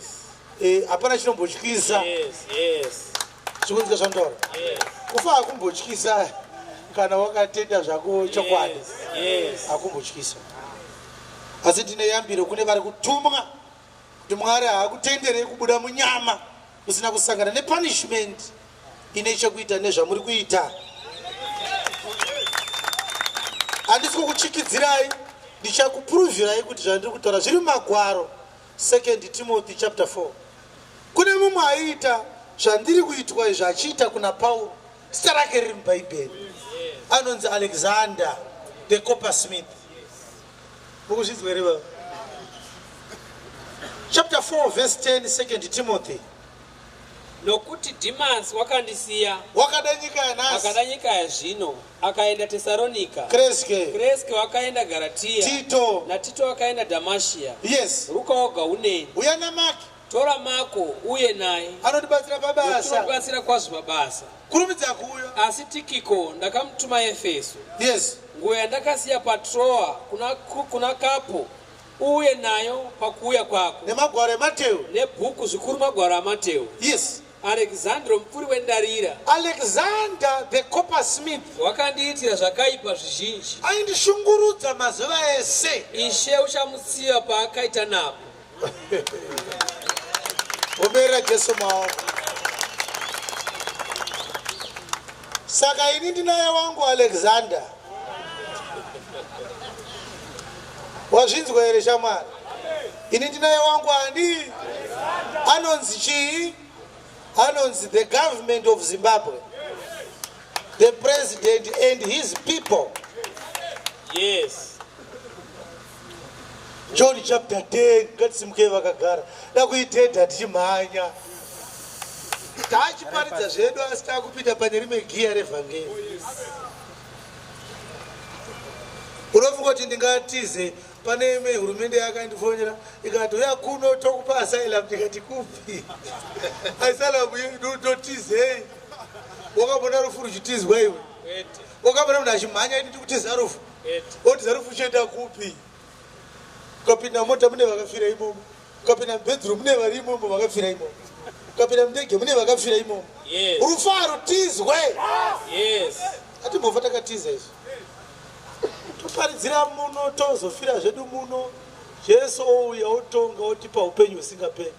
hapana chinombotyisa. Zvikunzika zvandotaura? Yes. Kufa hakumbotyisa kana wakatenda zvako chokwadi. Hakumbotyisa, asi ndine yambiro kune vari kutumwa kuti Mwari haakutenderei kubuda munyama musina kusangana nepunishment ine chekuita nezvamuri kuita. Handisi kukuchikidzirai, ndichakupuruvirai kuti zvandiri kutaura zviri mumagwaro. Second Timothy chapter 4. Kune mumwe aiita zvandiri kuitwa izvi achiita kuna Pauro, zita rake riri mubhaibheri, anonzi Alexander the coppersmith. Mukuzvinzwa here baba? Chapter 4 verse 10, Second Timothy. Nokuti Dhimasi wakandisiya. Wakada nyika yanhasi. Akada nyika yazvino, akaenda Tesaronika. Kreske. Kreske wakaenda Garatiya. Tito. Natito wakaenda Dhamashiya. Ruka woga uneni. Uya naMaki. Tora Mako uye naye. Anotibatsira pabasa. Unotibatsira kwazvo pabasa. Kurumidza kuuya. Asi Tikiko ndakamutuma Efeso. Nguo yandakasiya paTroa kuna Kapo, uye nayo pakuuya kwako. Nemagwaro eMateo. Nebhuku, zvikuru magwaro aMateo. Alexandro mupfuri wendarira. Alexander the coppersmith. Wakandiitira zvakaipa zvizhinji. Aindishungurudza mazuva ese. Ishe uchamutsiva paakaita napo. Omberera Jesu maoko. Saka ini ndinaye wangu Alexander. Wazvinzwa here shamwari? Ini ndinaye wangu ani? Anonzi chii? Anonzi the government of Zimbabwe, the president and his people. John chapter 10. Ngatisimukei vakagara, da kuitedha tichimhanya. Taachiparidza zvedu, asi taakupinda pane rimwe giya revhangeri. Unofunga kuti ndingatize? Pane imwe hurumende yakandifonera ikati, "Uya kuno, tokupa asylum." Ndikati, "Kupi asylum? Totizei?" Wakambona rufu ruchitizwa iwe? Kwete. Wakambona munhu achimhanya iti kutiza rufu? Kwete. Otiza rufu uchienda kupi? Ukapinda mota mune vakafira imomo, ukapinda mubedroom mune vari imomo vakafira imomo, ukapinda mundege mune vakafira imomo. Rufu harutizwe. Hatimbobva takatiza izvi. Toparidzira muno, tozofira zvedu muno. Jesu ouya, otonga, otipa upenyu husingaperi.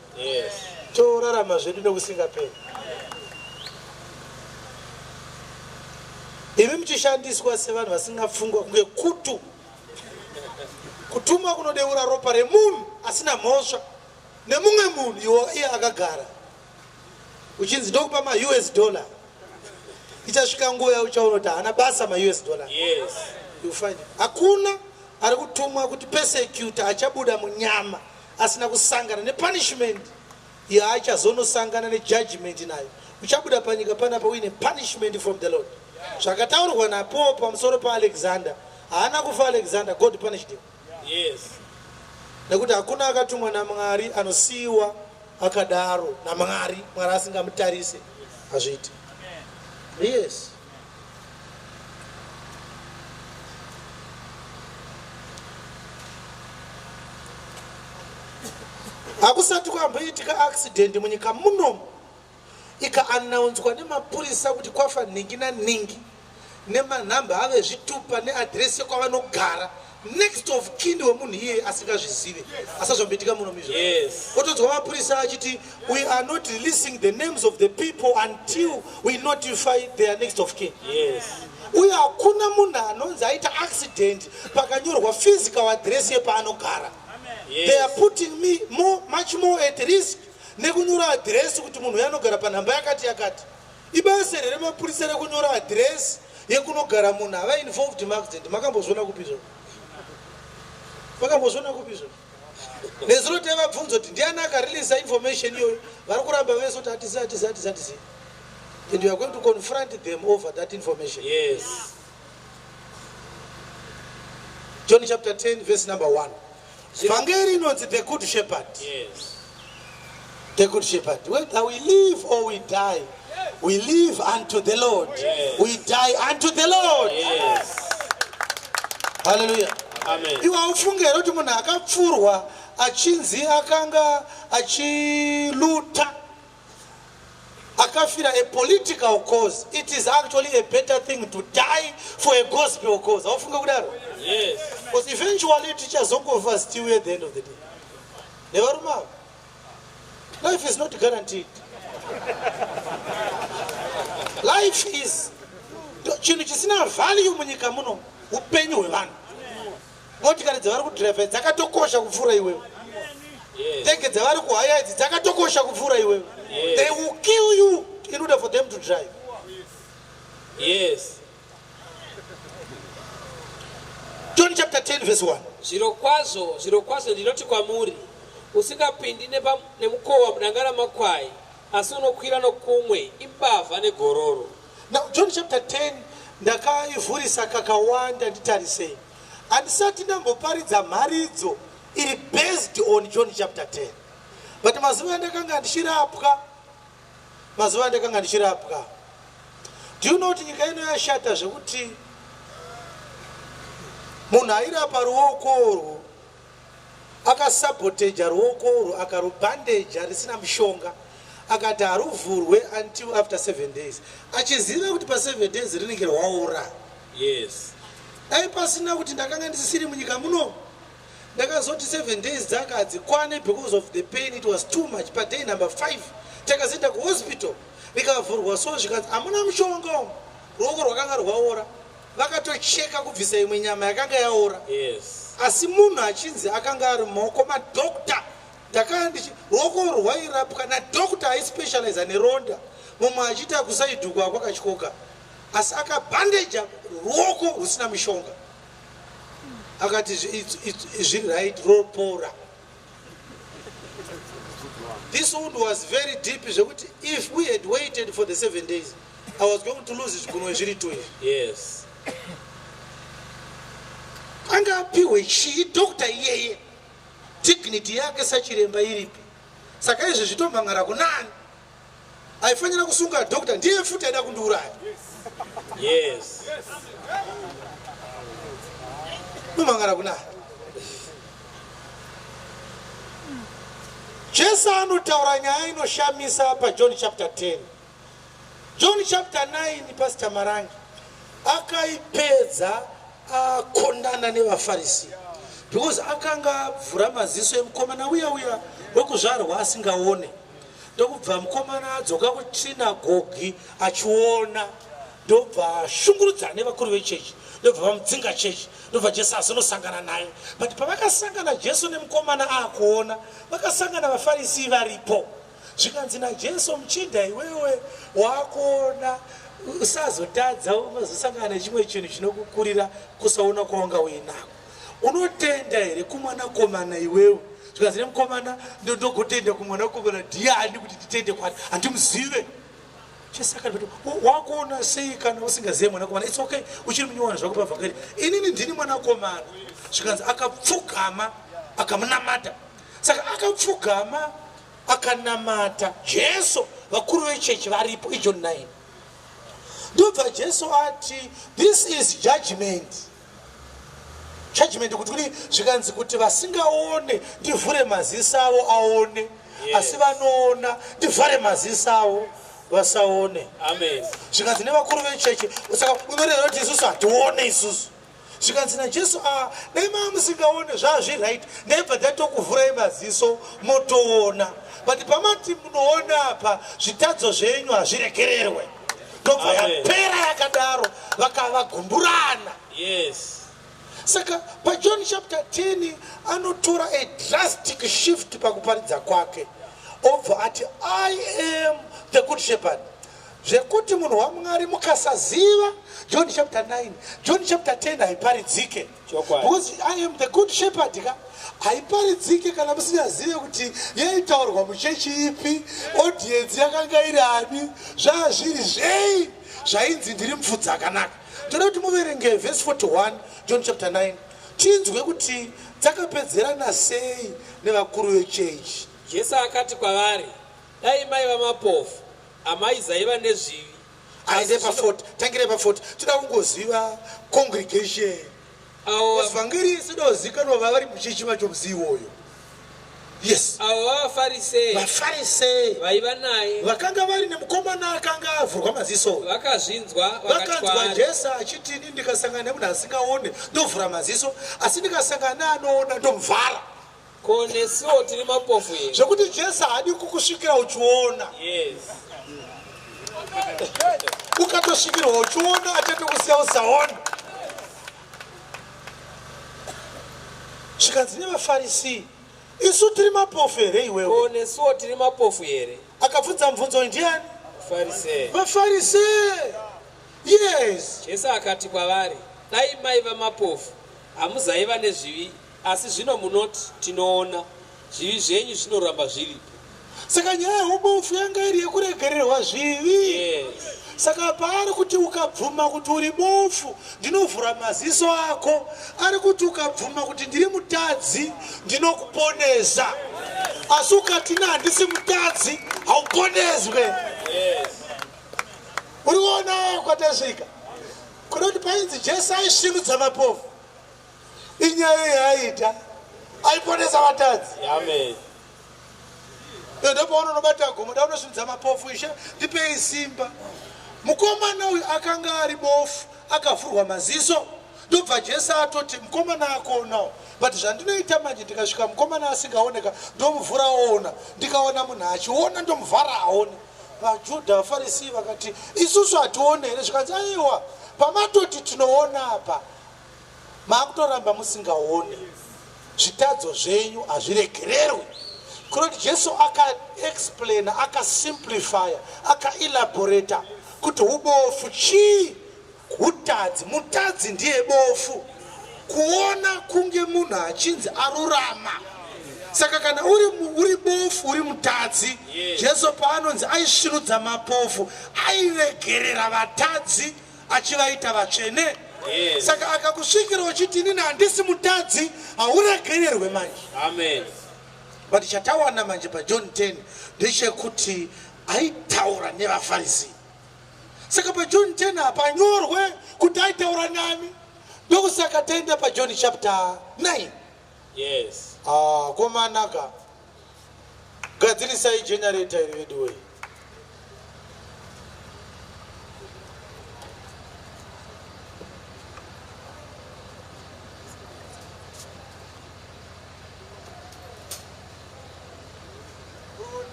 Torarama zvedu nekusingaperi. Imi muchishandiswa sevanhu vasingafungwa kunge kutu. Kutumwa kunodeura ropa remunhu asina mhosva nemumwe munhu iwo iye akagara. Uchinzi ndokupa maUS dollar. Ichasvika nguva yauchaona kuti haana basa maUS dollar. Yes. You find it. Hakuna ari kutumwa kuti persecutor achabuda munyama asina kusangana nepunishment yaachazonosangana nejudgment nayo. Uchabuda panyika panapa uine punishment from the Lord. Zvakataurwa naPaul pamusoro paAlexander, haana kufa Alexander, God punished him. Yes. Nekuti hakuna akatumwa naMwari anosiyiwa akadaro naMwari, Mwari asingamutarise. Hazviiti. Yes. Hakusati kwamboitika accident munyika munomu ikaanaunswa nemapurisa kuti kwafa nhingi nanhingi nemanhamba ave zvitupa neadhiresi yekwavanogara, next of kin wemunhu iyeye asingazvizive. Asazvamboitika munomu izvo. Yes. Otonzwa mapurisa achiti we are not releasing the names of the people until we notify their next of kin. Yes. Uye hakuna munhu anonzi aita accident pakanyorwa physical address yepaanogara. Yes. They are putting me more, much more at risk nekunyora adhiresi kuti munhu uyu anogara panhamba yakati yakati. Ibasa here remapurisa rekunyora adhiresi yekunogara munhu ava involved muaccident? Makambozviona kupi izvozvo? Makambozviona kupi izvozvo? Nezuro taivabvunza kuti ndiani akareleasa information iyoyo, vari kuramba vese kuti hatisi, hatisi, hatisi, hatisi. And you are going to confront them over that information. Yes. John chapter 10 verse number 1. Vhangeri inonzi the good shepherd. Yes. The good shepherd. Whether we live or we die, we live unto the Lord. Yes. We die unto the Lord. Yes. Hallelujah. Amen. Iwe haufunge here kuti munhu akapfurwa achinzi akanga achiluta akafira a political cause? It is actually a better thing to die for a gospel cause. Haufunge kudaro? Yes. Because eventually tichazongofa still at the end of the day. Nevarume ava. Life is not guaranteed. Life is chinhu chisina value munyika muno, upenyu hwevanhu. Motikari dzavari kudhiraivha dzakatokosha kupfuura iwewe. Yes. Ndege dzavari kuhaya idzi dzakatokosha kupfuura iwewe. Yes. They will kill you in order for them to drive. Yes. John chapter 10 verse 1. Zvirokwazvo, zvirokwazvo ndinoti kwamuri, usingapindi nemukova mudanga ramakwai, asi unokwira nokumwe, imbavha negororo. Now, John chapter 10 ndakaivhurisa kakawanda, nditarisei. Handisati ndamboparidza mharidzo iri based on John chapter 10. But mazuva andakanga ndichirapwa, mazuva andakanga ndichirapwa. Do you know kuti nyika ino yashata zvekuti munhu airapa ruoko urwu akasaboteja ruoko urwu, akarubhandeja risina mushonga, akati haruvhurwe until after 7 days, achiziva kuti pa7 days rinenge rwaora. Yes. Dai pasina kuti ndakanga ndisisiri munyika muno, ndakazoti 7 days dzaka hadzikwane because of the pain, it was too much. Paday number 5 takazoenda kuhospital, rikavhurwa so zvikanzi hamuna mushonga umu, ruoko rwakanga rwaora, vakatocheka kubvisa imwe nyama yakanga yaora. Yes. Asi munhu achinzi akanga ari mumaoko madhokta, ndakanga ndichi ruoko rwairapwa nadhokta aispecializa neronda, mumwe achiita kusaidhukwa kwakatyoka, asi akabhandeja ruoko rusina mishonga, akati zviri right, ropora. This wound was very deep zvekuti if we had waited for the 7 days, I was going to lose zvigunwe zviri 2 izvi. Yes. Anga apiwe chii dhokta iyeye? Dignity yake sachiremba iripi? Saka izvi zvitomhangara kunani? Aifanira kusunga dhokta, ndiye futi aida kundiuraya. Yes. Nomhangara kunani? Jesu anotaura nyaya inoshamisa paJohn chapter 10. John chapter 9, Pastor Marangi akaipedza akondana nevaFarisi, because akanga avhura maziso emukomana uya uya wekuzvarwa asingaone, ndokubva mukomana adzoka kuchinagogi achiona. Ndobva ashungurudzana nevakuru vechechi, ndobva vamudzinga chechi, ndobva Jesu azonosangana naye. But pavakasangana Jesu nemukomana aakuona, vakasangana vaFarisi varipo. Zvikanzi naJesu, muchinda iwewe waakuona, usazotadza ungazosangana nechimwe chinhu chinokukurira kusaona kwawanga uinako. Unotenda here kumwanakomana iwewe? Zvikanzi nemukomana, ndogotenda kumwanakomana ndiani kuti nditende kwani? Handimuzive. Jesu akati, wakuona sei kana usingazive mwanakomana? It's okay, uchiri munyowani zvako pavhangeri. Inini ndini mwanakomana. Zvikanzi akapfugama akamunamata. Saka akapfugama akanamata Jesu, vakuru vechechi varipo, iJohn 9. Ndobva Jesu ati, this is judgment. Judgment kuti kudi? Zvikanzi kuti vasingaone ndivhure maziso avo aone, asi vanoona ndivhare maziso avo vasaone. Amen. Zvikanzi nevakuru vechechi, saka unoreva kuti isusu hatione isusu? Zvikanzi naJesu, a dai maa musingaone zvazviright, ndaibva ndatokuvhurai maziso motoona. But pamati munoona apa, zvitadzo zvenyu hazviregererwe. Ndobva yapera yakadaro, vakavagumburana. Saka paJohn chapter 10 anotora a drastic shift pakuparidza kwake, obva ati, I am the good shepherd. Zvekuti munhu waMwari mukasaziva John chapter 9, John chapter 10 haiparidzike. Because I am the good shepherd ka haiparidzike kana musingazive kuti yaitaurwa muchechi ipi, audience yakanga iri ani, zvazviri zvei zvainzi ndiri mufudzi akanaka. Toda kuti muverenge vhesi 41 John chapter 9, tinzwe kuti dzakapedzerana sei nevakuru vechechi. Jesu akati kwavari, dai maiva mapofu, hamaizaiva nezvivi. Aende pa40, tangire pa40. Toda kungoziva congregation. Vhangeri isidozikanwa vavari muchechi vacho musi iwoyo. Yes. Avo vavafarisei vafarisei vaiva naye vakanga vari nemukomana akanga avhurwa maziso vakazvinzwa, vakanzwa vakati, Jesu achiti, ini ndikasangana nemunhu asingaone ndovhura maziso, asi ndikasangana neanoona ndomuvhara. Ko nesuwo tiri mapofu here? Zvekuti Jesu haadi kukusvikira uchiona. Ukatosvikirwa uchiona, achatokusiya usaona. Zvikanzi nevaFarisi, isu tiri mapofu here iwewe? Ko nesuwo tiri mapofu here? Akabvunza mubvunzo uyu ndiani? Farisei. Vafarisei, yes. Jesu akati kwavari, dai maiva mapofu, hamuzaiva nezvivi, asi zvino munoti, tinoona, zvivi zvenyu zvinoramba zviripo. Saka nyaya yeubofu yanga iri yekuregererwa zvivi. Saka paari kuti ukabvuma kuti uri bofu ndinovhura maziso ako, ari kuti ukabvuma kuti ndiri mutadzi ndinokuponesa, asi ukati na handisi mutadzi hauponeswe. Uri kuona kwatasvika? Kunoti painzi Jesu aisvinudza mapofu, inyaya yaaita, aiponesa vatadzi. Amen. Ndopaona unobata gomo, da unosvinudza mapofu, Ishe ndipei simba. Mukomana uyu akanga ari bofu akavhurwa maziso, ndobva Jesu atoti mukomana akonawo. But zvandinoita manje, ndikasvika mukomana asingaoneka ndomuvhura oona, ndikaona munhu achiona ndomuvhara aone. VaJudha vaFarisi vakati, isusu hatione here? Zvikanzi, aiwa, pamatoti tinoona apa maakutoramba musingaone, zvitadzo zvenyu hazviregererwi. Kunoti Jesu akaexplaina, akasimplifya, akaelaborata kuti ubofu chii. Hutadzi. Mutadzi ndiye bofu, kuona kunge munhu achinzi arurama. Saka kana uri bofu, uri mutadzi. Jesu paanonzi aisvinudza mapofu, airegerera vatadzi achivaita vatsvene. Saka akakusvikira uchiti inini handisi mutadzi, hauregererwe manje. Amen. But chatawana manje paJohn 10 ndechekuti aitaura nevaFarisi. Saka paJohn 10 hapanyorwe kuti aitaura nani, ndokusaka taenda paJohn chapter 9. Ah, komanaka gadzirisai generator iri veduwei.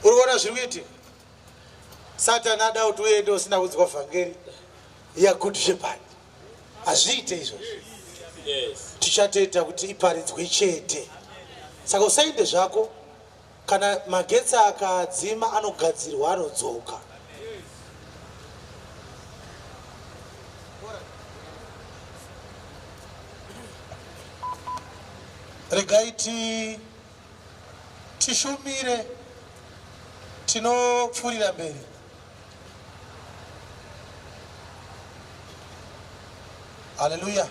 Uri kuona zviri kuitika? Satani ada kuti uende usina kunzwa vhangeri yaGood Shepherd. Hazviite izvozvo. Yes. Tichatoita kuti iparidzwe chete. Saka usaende zvako, kana magetsi akadzima anogadzirwa anodzoka. Regai ti tishumire, tinopfuurira mberi. Haleluya.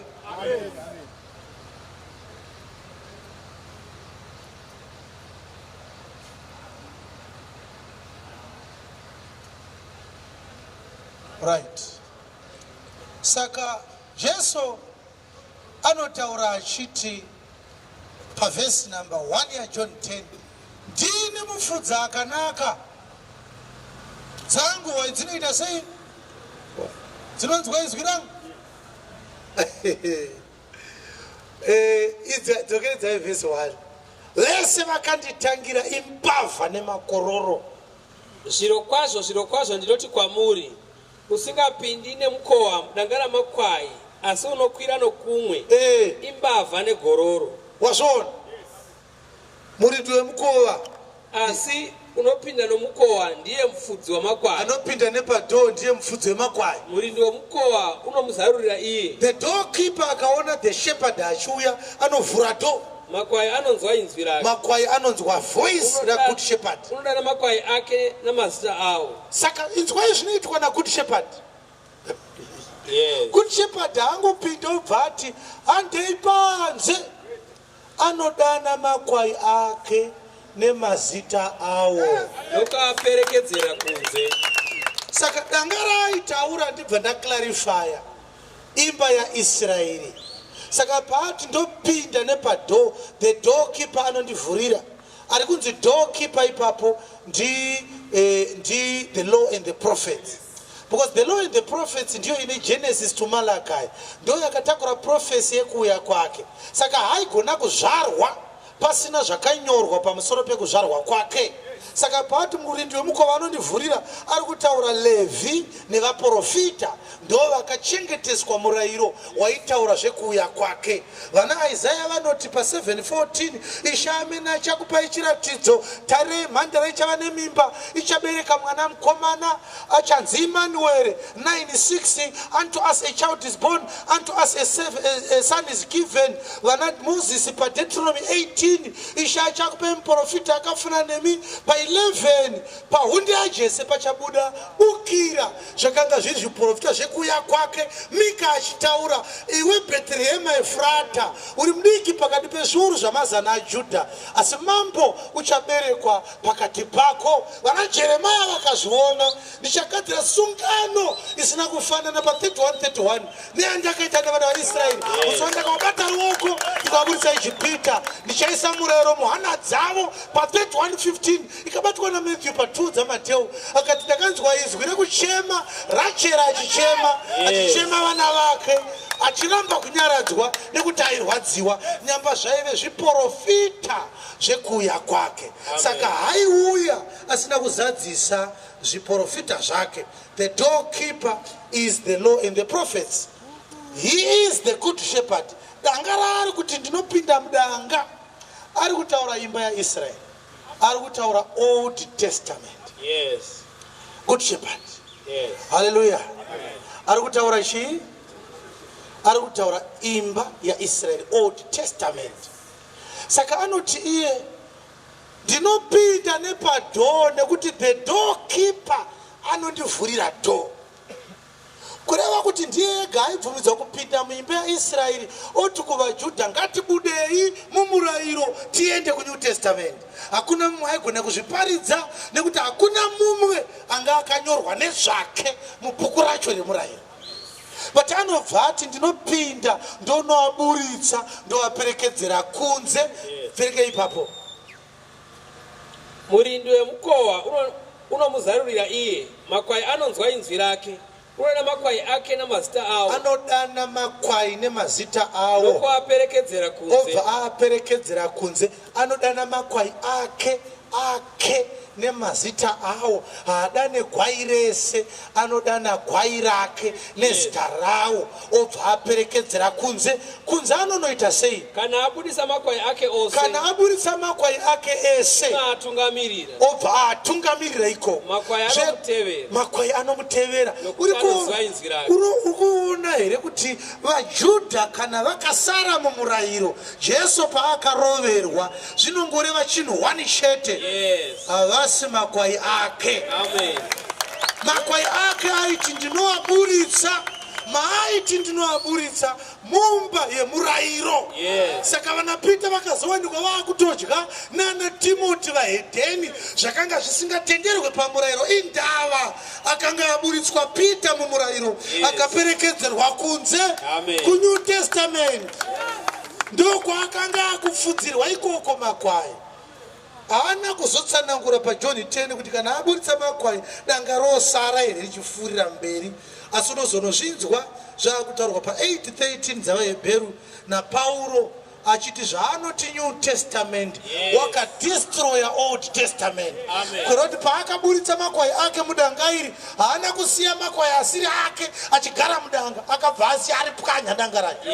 Right. Saka Jesu anotaura achiti pavhesi number 1 yaJohn 10, ndini mufudzi akanaka, dzangu hwai dzinoita sei? Dzinonzwa izwi rangu. Dzokeredzai vhesi 1. Vese vakanditangira imbavha nemakororo. Zvirokwazvo, zvirokwazvo ndinoti kwamuri, usingapindi nemukova mudanga ramakwai, asi unokwira nokumwe, imbavha negororo. Wazviona? Murindi wemukova. Asi unopinda nomukova ndiye mufudzi wamakwai. Anopinda nepadhoo ndiye mufudzi wemakwai. Murindi womukova unomuzarurira iye. The doorkeeper akaona the shepherd achiuya anovhura door. Makwai anonzwa inzwi rake. Makwai anonzwa voice raGood Shepherd. Unodana makwai ake namazita awo. Saka inzwai zvinoitwa naGood Shepherd. Yes. Good Shepherd haangopinda obva ati handei panze. Anodana makwai ake nemazita awo. Nokuaperekedzera kunze. Saka danga raaitaura ndibva ndaclarifya imba yaIsraeri. Saka paati ndopinda nepadhoo, the doorkeeper anondivhurira. Ari kunzi doorkeeper ipapo ndi the law and the prophets. Because the law and the prophets ndiyo ine Genesis to Malachi. Ndiyo yakatakura prophecy yekuuya kwake. Saka haigona kuzvarwa pasina zvakanyorwa pamusoro pekuzvarwa kwake. Saka paati murindi wemukova anondivhurira, ari kutaura Levhi nevaprofita ndo vakachengeteswa murayiro waitaura zvekuuya kwake. Vana Isaya vanoti pa 7:14, Ishe amene achakupai chiratidzo, tarei mhandara ichava nemimba, ichabereka mwana mukomana, achanzi Emmanuel. 9:6, unto us a child is born, unto us a son is given. Vana Moses pa Deuteronomy 18, Ishe achakupai muprofita akafanana nemi. Pa 11, pahunde yaJese pachabuda bukira. Zvakanga zviri zviprofita zvekuuya kwake. Mika achitaura, iwe Bheterehema Efrata, uri mudiki pakati pezviuru zvamazana aJudha, asi mambo uchaberekwa pakati pako. Vana Jeremaya vakazviona, ndichagadzira sungano isina kufanana pa 31:31 neyandakaita nevana vaIsraeri musi wandakavabata ruoko ndikavabudisa Ijipita. Ndichaisa murayiro muhana dzavo. Pa 31:15 ikabatwa naMatthew pa 2 dzaMateu, akati ndakanzwa izwi rekuchema, Rachera achichema, achichema vana vake, achiramba kunyaradzwa nekuti airwadziwa. Nyamba zvaive zviprofita zvekuuya kwake. Saka haiuya asina kuzadzisa zviprofita zvake. The doorkeeper is the law and the prophets. He is the good shepherd. Danga raari kuti ndinopinda mudanga, ari kutaura imba yaIsraeri, ari kutaura Old Testament. Yes. Good shepherd. Yes. Hallelujah. Ari kutaura chii? Ari kutaura imba yaIsraeri, Old Testament. Saka anoti iye ndinopinda nepadhoo nekuti the doorkeeper anondivhurira door. Kureva kuti ndiye ega aibvumidzwa kupinda muimba yaIsraeri oti kuvaJudha, ngatibudei mumurayiro tiende kuNew Testament. Hakuna mumwe aigona kuzviparidza nekuti hakuna mumwe anga akanyorwa nezvake mubhuku racho remurayiro. But anobva ati ndinopinda ndonoaburitsa ndoaperekedzera kunze. Pfereke ipapo. Murindi wemukova unomuzarurira iye, makwai anonzwa inzwi rake, unodana makwai ake namazita awo. Anodana makwai nemazita awo. Nokuaperekedzera kunze. Obva aaperekedzera kunze. Anodana makwai ake Ake nemazita awo. Haadane gwai rese, anodana gwai rake nezita rawo, obva aperekedzera kunze. Kunze anonoita sei? Kana abudisa makwai ake ose, Kana aburitsa makwai ake ese, atungamirira. Obva atungamirira ikoko. Makwai anomutevera. Makwai anomutevera. Nokuti Uri anoziva inzwi rake. Uri kuona here kuti vaJudha kana vakasara mumurayiro, Jesu paakaroverwa, zvinongoreva chinhu one chete? Yes. Havasi makwai ake. Amen. Makwai ake aiti ndinoaburitsa, maaiti ndinoaburitsa mumba yemurayiro. Saka vana Pita vakazowanikwa vaakutodya nana Timoti vahedheni, zvakanga zvisingatenderwe pamurayiro. Indava akanga aburitswa Pita mumurayiro, akaperekedzerwa kunze. Amen. KuNew Testament ndokwaakanga akupfudzirwa ikoko makwai. Haana kuzotsanangura paJohn 10 kuti kana aburitsa makwai, danga rosara here richifurira mberi, asi unozonozvinzwa zvaakutaurwa pa8:13 dzavaHebheru naPauro achiti zvaanoti New Testament wakadestroya Old Testament. Amen. Kureva kuti paakaburitsa makwai ake mudanga iri, haana kusiya makwai asiri ake achigara mudanga, akabva asiya ari pwanya danga racho,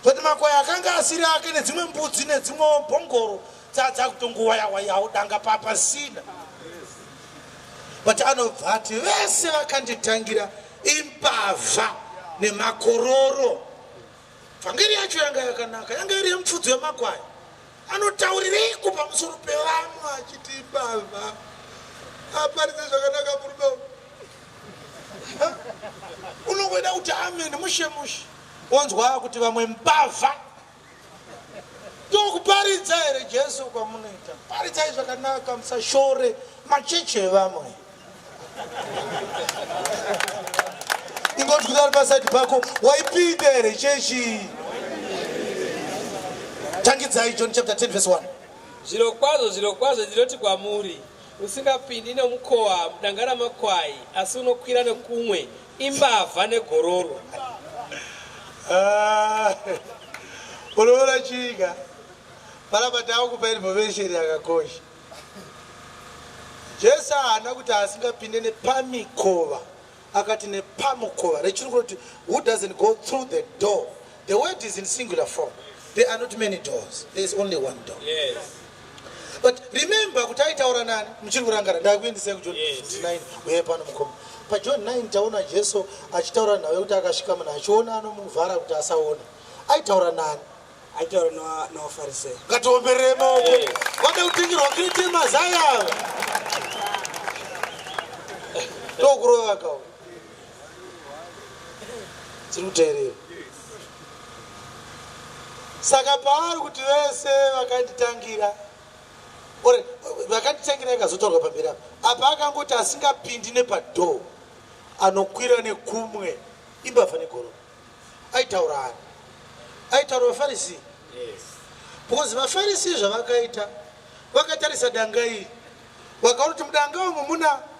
kuti makwai akanga asiri ake nedzimwe mbudzi nedzimwe bhongoro dzadzakutongowayawayawo danga papasina. But anobva ati vese vakanditangira imbavha nemakororo. Vhangeri yacho yanga yakanaka, yanga iri yemupfudzi wemakwai. Anotaurireiko pamusoro pevamwe achiti imbavha? Aparidze zvakanaka murume uyu. Ha? Unongoida kuti amen mushe mushe, onzwa kuti vamwe mbavha. Ndokuparidza here Jesu kwamunoita? Paridzai zvakanaka, musashore macheche evamwe. Ingoti kuti ari pasaidi pako, waipinda here chechi? Tangidzai John chapter 10 verse 1. Zvirokwazvo, zvirokwazvo, ndinoti kwamuri, usingapindi nomukova mudanga ramakwai, asi unokwira nekumwe, imbavha negororo. Ah, unoona chika panapa takupa information yakakosha. Jesu haana kuti asingapinde nepamikova, akati nepamukova. Rechirungu kuti who doesn't go through the door. The word is in singular form. There are not many doors, there is only one door. But remember kuti aitaura nani? Muchiri kurangara? Ndakuendesai kuJohn 9. Uye pano mukoma, paJohn 9 taona Jesu achitaura nawe kuti akasvika munhu achiona anomuvhara kuti asaona. Aitaura nani? Aitaura navaFarisei. Ngatiomberere maoko. Yes. Vada kutengerwa krete mazai ava, ndokurova kawo. Tiri kuteerera. Saka paari kuti vese vakanditangira, ore vakanditangira, ikazotaurwa pamberi apa. Apa akangoti asingapindi nepadoor, anokwira nekumwe, imbavha negororo. Aitaura ani? Aitaura vaFarisi. Because vaFarisi zvavakaita, vakatarisa danga iri, vakaona kuti mudanga umu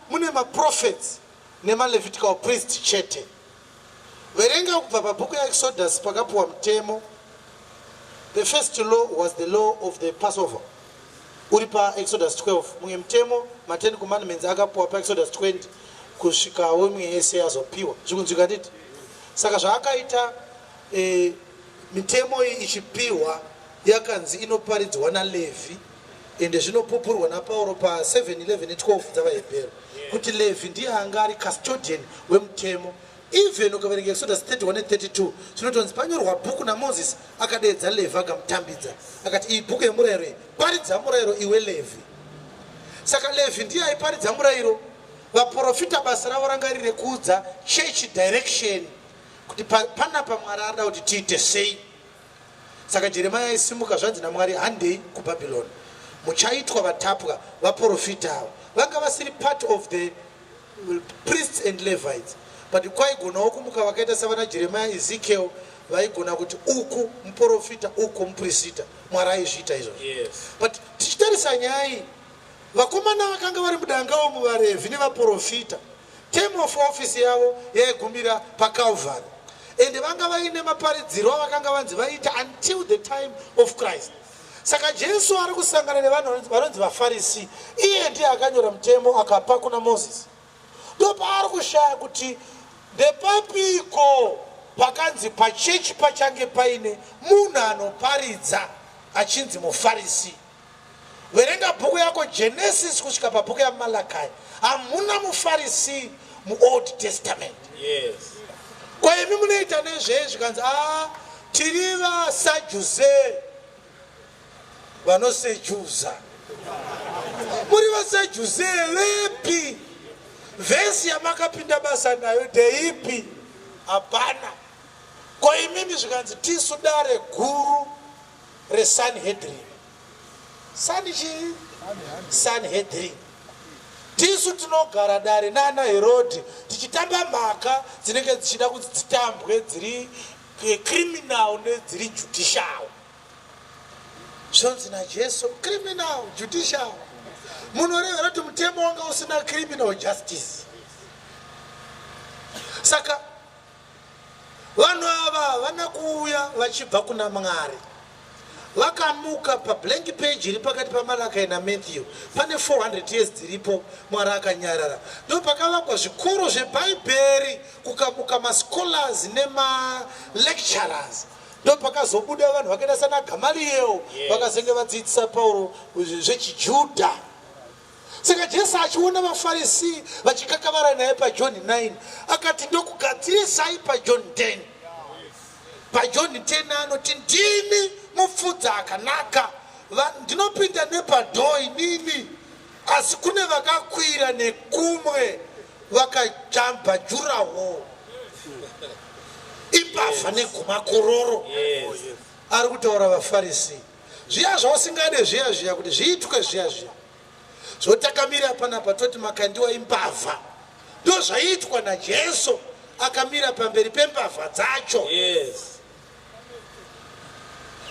mune maprophets nemaLevitical priest chete. Verenga kubva pabhuku yaExodus pakapiwa mutemo. The first law was the law of the Passover, uri paExodus 12. Mumwe mutemo, ma10 Commandments, akapiwa paExodus 20 kusvikawo imwe yese yazopiwa. Zvikunzwika nditi? Saka zvaakaita, mitemo iyi ichipiwa, yakanzi inoparidzwa naLevhi, ende zvinopupurwa naPauro pa7 11 ne12 dzavaHebheru kuti Levhi ndiye anga ari custodian wemutemo. Even ukaverenga Exodus 31 ne32, zvinotonzi panyorwa bhuku naMozisi, akadeedza Levhi, akamutambidza, akati, "Iyi bhuku yemurayiro iyi, paridza murayiro iwe Levhi." Saka Levhi ndiye aiparidza murayiro. Vaprofita basa ravo ranga riri rekuudza church direction kuti panapa Mwari arida kuti tiite sei. Saka Jeremia aisimuka, zvanzi naMwari, "Handei kuBhabhironi muchaitwa vatapwa." Vaprofita ava vanga vasiri part of the priests and Levites, but kwaigonawo kumuka vakaita savana Jeremia, Ezekiel, vaigona kuti uku muprofita, uku muprista. Mwari aizviita izvozvo. But tichitarisa nyaya iyi, vakomana vakanga vari mudanga umu, vaRevhi nevaprofita, term of office yavo yaigumira paCalvary, ende vanga vaine maparidziro avakanga vanzi vaita until the time of Christ. Saka Jesu ari kusangana nevanhu vanonzi vaFarisi. Iye ndiye akanyora mutemo akapa kuna Mozisi. Ndopaari kushaya kuti ndepapiko pakanzi pachechi pachange paine munhu anoparidza achinzi muFarisi. Verenga bhuku yako Genesis kusvika pabhuku yaMalakai, hamuna muFarisi muOld Testament. Kwaimi munoita nezvei? Zvikanzi a tiri vaSajuse vanosejuza. Muri vaSajuse vepi? Vhesi yamakapinda basa nayo ndeipi? Hapana. Ko imimi? Zvikanzi tisu dare guru reSanhedrin. Sani chii? Sanhedrin. Tisu tinogara dare nana Herodhi tichitamba mhaka dzinenge dzichida kuti dzitambwe dziri criminal nedziri judicial. Zvonzi naJesu, criminal, judicial, munorevera kuti mutemo wanga usina criminal justice. Saka vanhu ava havana kuuya vachibva kuna Mwari. Vakamuka pablank page iri pakati paMalakai naMatthew. Pane 400 years dziripo Mwari akanyarara. Ndo pakavakwa zvikoro zvebhaibheri, kukamuka mascholars nemalecturers. Ndo pakazobuda vanhu vakaita sana Gamaliel, vakazenge vadzidzisa Pauro zvechijudha. Saka Jesu achiona vaFarisi vachikakavara naye paJohn 9, akati ndokugadzirisai paJohn 10. PaJohn 10 anoti, "Ndini mufudzi akanaka, ndinopinda nepadoor inini, asi kune vakakwira nekumwe vakajamba durawall, imbavha negumakororo." Ari kutaura vaFarisi. Zviya zvausingade, zviya zviya kuti zviitwe, zviya zviya zvotakamira panapa toti Makandiwa imbavha, ndo zvaiitwa naJesu akamira pamberi pembavha dzacho.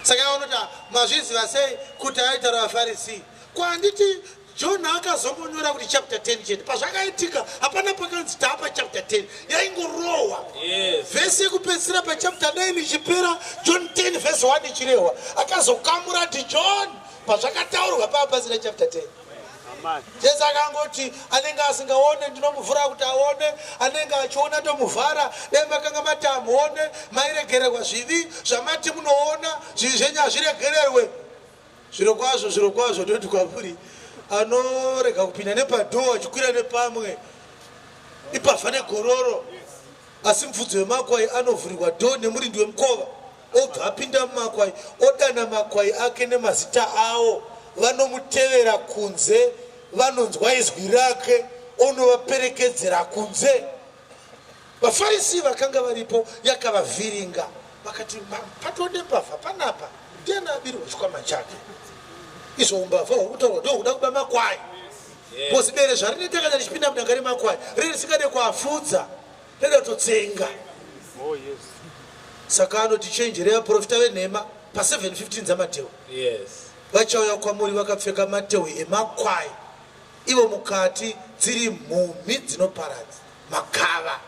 Saka vanoti, "Mazviziva sei kuti aitaura vaFarisi?" Kwanditi John akazongonyora kuti chapter 10 chete. Pazvakaitika hapana pakanzi taapa chapter 10, yaingorohwa. Vhesi yekupedzisira pachapter 9 ichipera, John 10 vhesi 1 ichirehwa. Akazokamura kuti John pazvakataurwa paa pasina chapter 10. Jesu akangoti, "Anenge asingaone ndinomuvhura kuti aone, anenge achiona ndomuvhara. Dai makanga mati amuone mairegererwa zvivi. Zvamati munoona, zvivi zvenyu hazviregererwe. Zviro kwazvo, zviro kwazvo, ndoti kwamuri, anorega kupinda nepadoor achikwira nepamwe imbavha negororo. Asi mufudzi wemakwai anovhurirwa door nemurindi wemukova, obva apinda mumakwai, odana makwai ake nemazita awo. Vanomutevera kunze, vanonzwa izwi rake, onovaperekedzera kunze." VaFarisi vakanga varipo yakavavhiringa, vakati, "Patode mbavha panapa. Ndiani abirwa chikwama chake? Izvo umbavha huri kutaurwa ndohuda kuba makwai." Because bere zvarinoita kana richipinda mudanga remakwai, riri risingade kuafudza, rinoda kutotsenga. Saka anoti, "Chenjerei vaprofita venhema," pa715 dzaMateo. "Vachauya kwamuri vakapfeka matehwe emakwai, ivo mukati dziri mhumhi dzinoparadza, makava,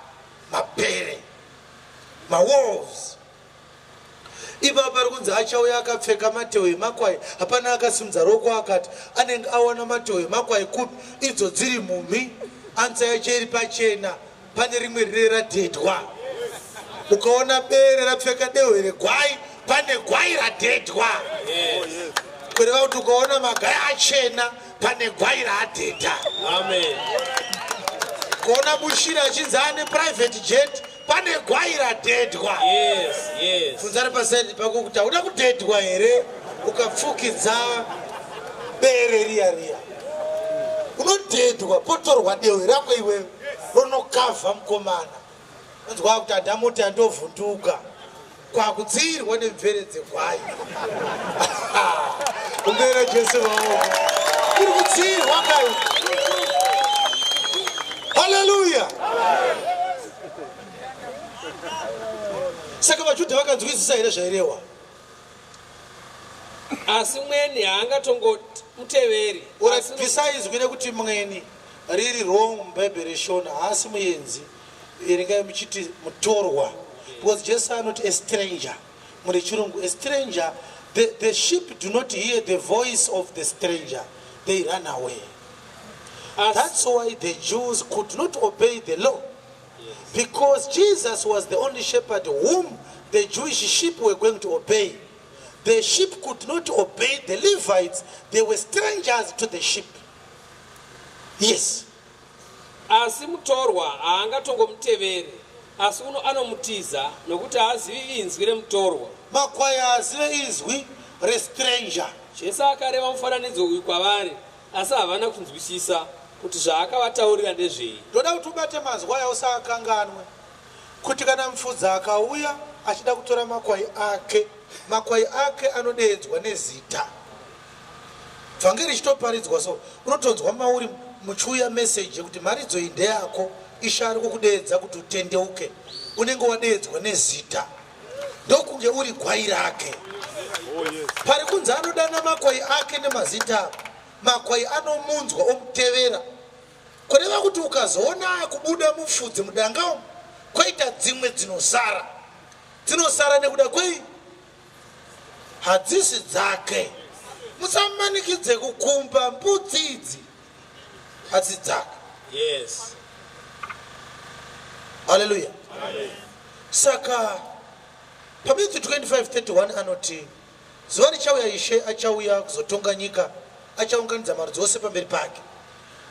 mapere, mawolves." Ipapo pari kunzi achauya akapfeka matehwe emakwai. Hapana akasimudza ruoko akati anenge awana matehwe emakwai kupi, idzo dziri mhumhi. Answer yacho iri pachena: pane rimwe rine radhedhwa. Ukaona bere rapfeka dehwe regwai, pane gwai radhedhwa. Kureva kuti ukaona magai achena, pane gwai raadhedha. Amen. Kuona Bushiri achinzi ane private jet, pane gwai radhedhwa. Funzari paside pako kuti hauna kudhedhwa here ukapfukidza bere riya riya? Unodhedhwa, potorwa dehwe rako iwewe, ronokavha mukomana. Onzwa kuti handamoti andovhunduka kwakudzirwa nemvere dzegwai. Umbera Jesu maoko. Uri kudzirwa kai. Haleluya. Saka vaJudha vakanzwisisa here zvairehwa? Asi mweni haangatongomuteveri. Bvisai izwi rekuti mweni, riri wrong mubhaibheri reshona. Haasi muenzi, erengai muchiti mutorwa, because Jesu anoti a stranger mune chirungu. A stranger The sheep do not hear the voice of the stranger. They run away. That's why the Jews could not obey the law. Because Jesus was the only shepherd whom the Jewish sheep were going to obey. The sheep could not obey the Levites. They were strangers to the sheep. Yes. Asi mutorwa haangatongomuteveri, asi uno anomutiza, nokuti haazivi inzwi remutorwa. Makwai haazive izwi restranger. Jesu akareva mufananidzo uyu kwavari, asi havana kunzwisisa kuti zvaakavataurira ndezvei. Ndoda kuti ubate mazwi aya, usaakanganwe, kuti kana mufudzi akauya achida kutora makwai ake, makwai ake anodeedzwa nezita. Vhangeri richitoparidzwa so, unotonzwa mauri muchiuya meseji yekuti mharidzo iyi ndeyako, Ishe ari kukudeedza kuti utendeuke. Unenge wadeedzwa nezita, ndokunge uri gwai rake. Pari kunzi anodana makwai ake nemazita, makwai anomunzwa omutevera. Kureva kuti ukazoona akubuda mufudzi mudanga umu, kwoita dzimwe dzinosara. Dzinosara nekuda kwei? Hadzisi dzake. Musamanikidze kukumba mbudzi idzi, hadzisi dzake. Haleluya. Saka paMatthew 25:31 anoti, zuva richauya Ishe achauya kuzotonga nyika, achaunganidza marudzi ose pamberi pake,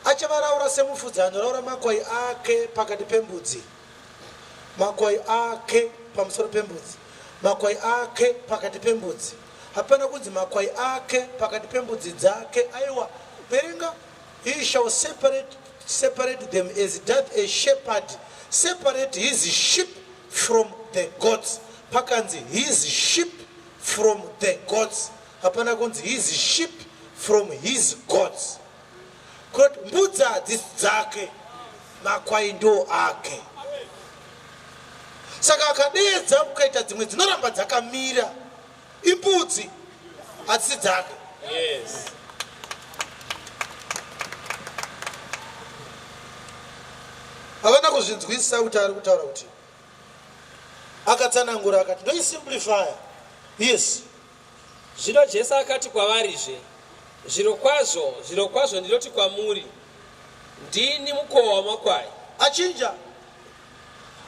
achavaraura semufudzi anoraura makwai ake pakati pembudzi. Makwai ake pamusoro pembudzi, makwai ake pakati pembudzi. Hapana kunzi makwai ake pakati pembudzi dzake. Aiwa, verenga. He shall separate them as doth a shepherd separate his sheep from the goats. Pakanzi his sheep from the goats, hapana kunzi his sheep from his goats. Kuti mbudzi hadzisi dzake, makwai ndo ake. Saka akadeedza, kukaita dzimwe dzinoramba dzakamira, imbudzi, hadzisi dzake. Havana kuzvinzwisisa kuti ari kutaura kuti, akatsanangura akati, ndoisimplifya. Yes. Zvino Jesu akati kwavarizve, "Zvirokwazvo, zvirokwazvo, ndinoti kwamuri, ndini mukova wamakwai." Achinja.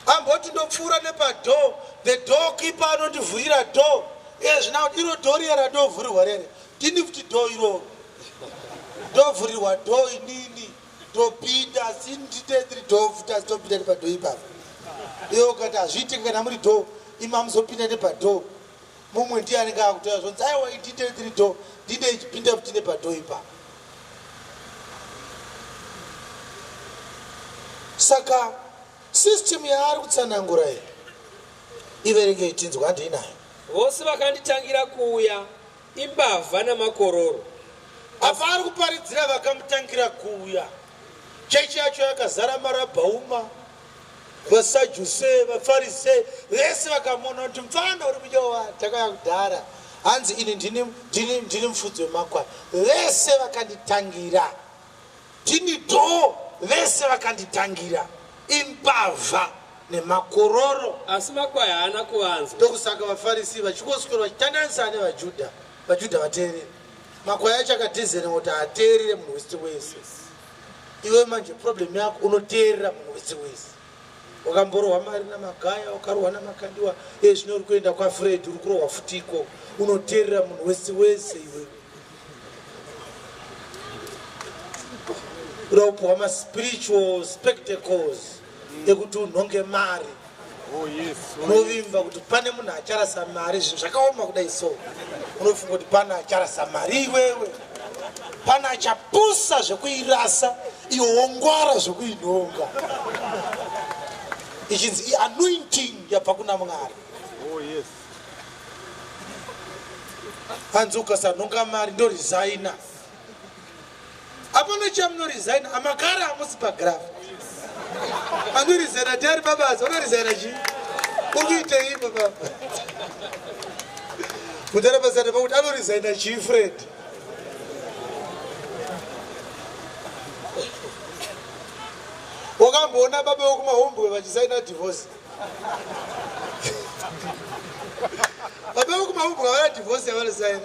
Amboti ndopfuura nepadoor, the door keeper anondivhurira door. Iye zvino kuti iro door riya radovhurirwa rere, ndini futi door iroro, ndovhurirwa door inini, ndopinda, asi ndite ndiri door futi, asi ndopinda nepadoor ipapo. Iwe ukati hazviitiki, kana muri door imi hamuzopinda nepadoor. Mumwe ndiye anenge akutoya zvonzi, aiwa, ndite ndiri door, ndine ichipinda futi nepadoor ipapo. Saka system yaari kutsanangura iyi, iverengei tinzwa, handinayo. Vose vakanditangira kuuya imbavha namakororo. Apa ari kuparidzira vakamutangira kuuya. Chechi yacho yakazara marabhauma, vaSadhuse, vaFarise, vese vakamuona kuti mufana uri kujowa, takauya kudhara. Hanzi ini ndini mufudzi wemakwai, vese vakanditangira, ndini door, vese vakanditangira imbavha nemakororo. Asi makwai haana kuvanzwa. Ndokusaka vaFarisi vachingoswera vachitandanisa nevaJudha. VaJudha vateereri, makwai acho akadhizena kuti ateerere munhu wese wese. Iwe manje problem yako, unoteerera munhu wese wese. Wakamborohwa mari naMagaya, wakarohwa naMakandiwa, iye zvino uri kuenda kwaFred, uri kurohwa futi ikoko. Unoteerera munhu wese wese. Iwe uda kupiwa maspiritual spectacles ekuti unhonge mari. Unovimba kuti pane munhu acharasa mari. Zvinhu zvakaoma kudai so, unofunga kuti pane acharasa mari. Iwewe, pane achapusa zvekuirasa, iwe wongwara zvekuinhonga, ichinzi ianointing yabva kuna Mwari. Hanzi ukasanhonga mari ndoresigna. Apana chamunoresigna, amakara hamusi pagraft. Anoresigna ndiari pabasa? Unoresigna chii? Uri kuitei papa kudara pasana pakuti anoresigna chii, Fred? Wakamboona baba vekumahombwe vachisaina divorce? Baba vekuma mahumbwe havana divorce yavanosaina.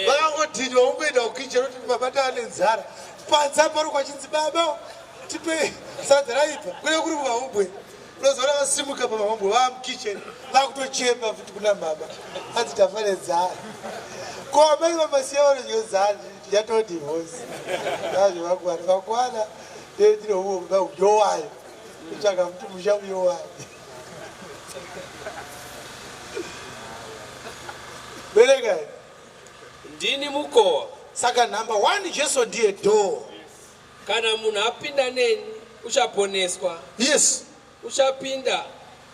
Vakangodhinwa ungoenda kukicheni kuti baba tava nenzara. Panze pari kwachinzi baba tipe sadza raibva kune kuri kumahumbwe. Unozoona vasimuka pamahumbwe vava mukicheni vakutochema futi kuna mama anzi tafa nenzara. Ko amai vamasiya vanodya zana yatoo divorce. Azvo vakwana vakwana tine humwe unyowani kutsvaga futi musha munyowani. Verengai. Ndini mukova. Saka number 1 Jesu ndiye door. Kana munhu apinda neni uchaponeswa. Yes. Uchapinda,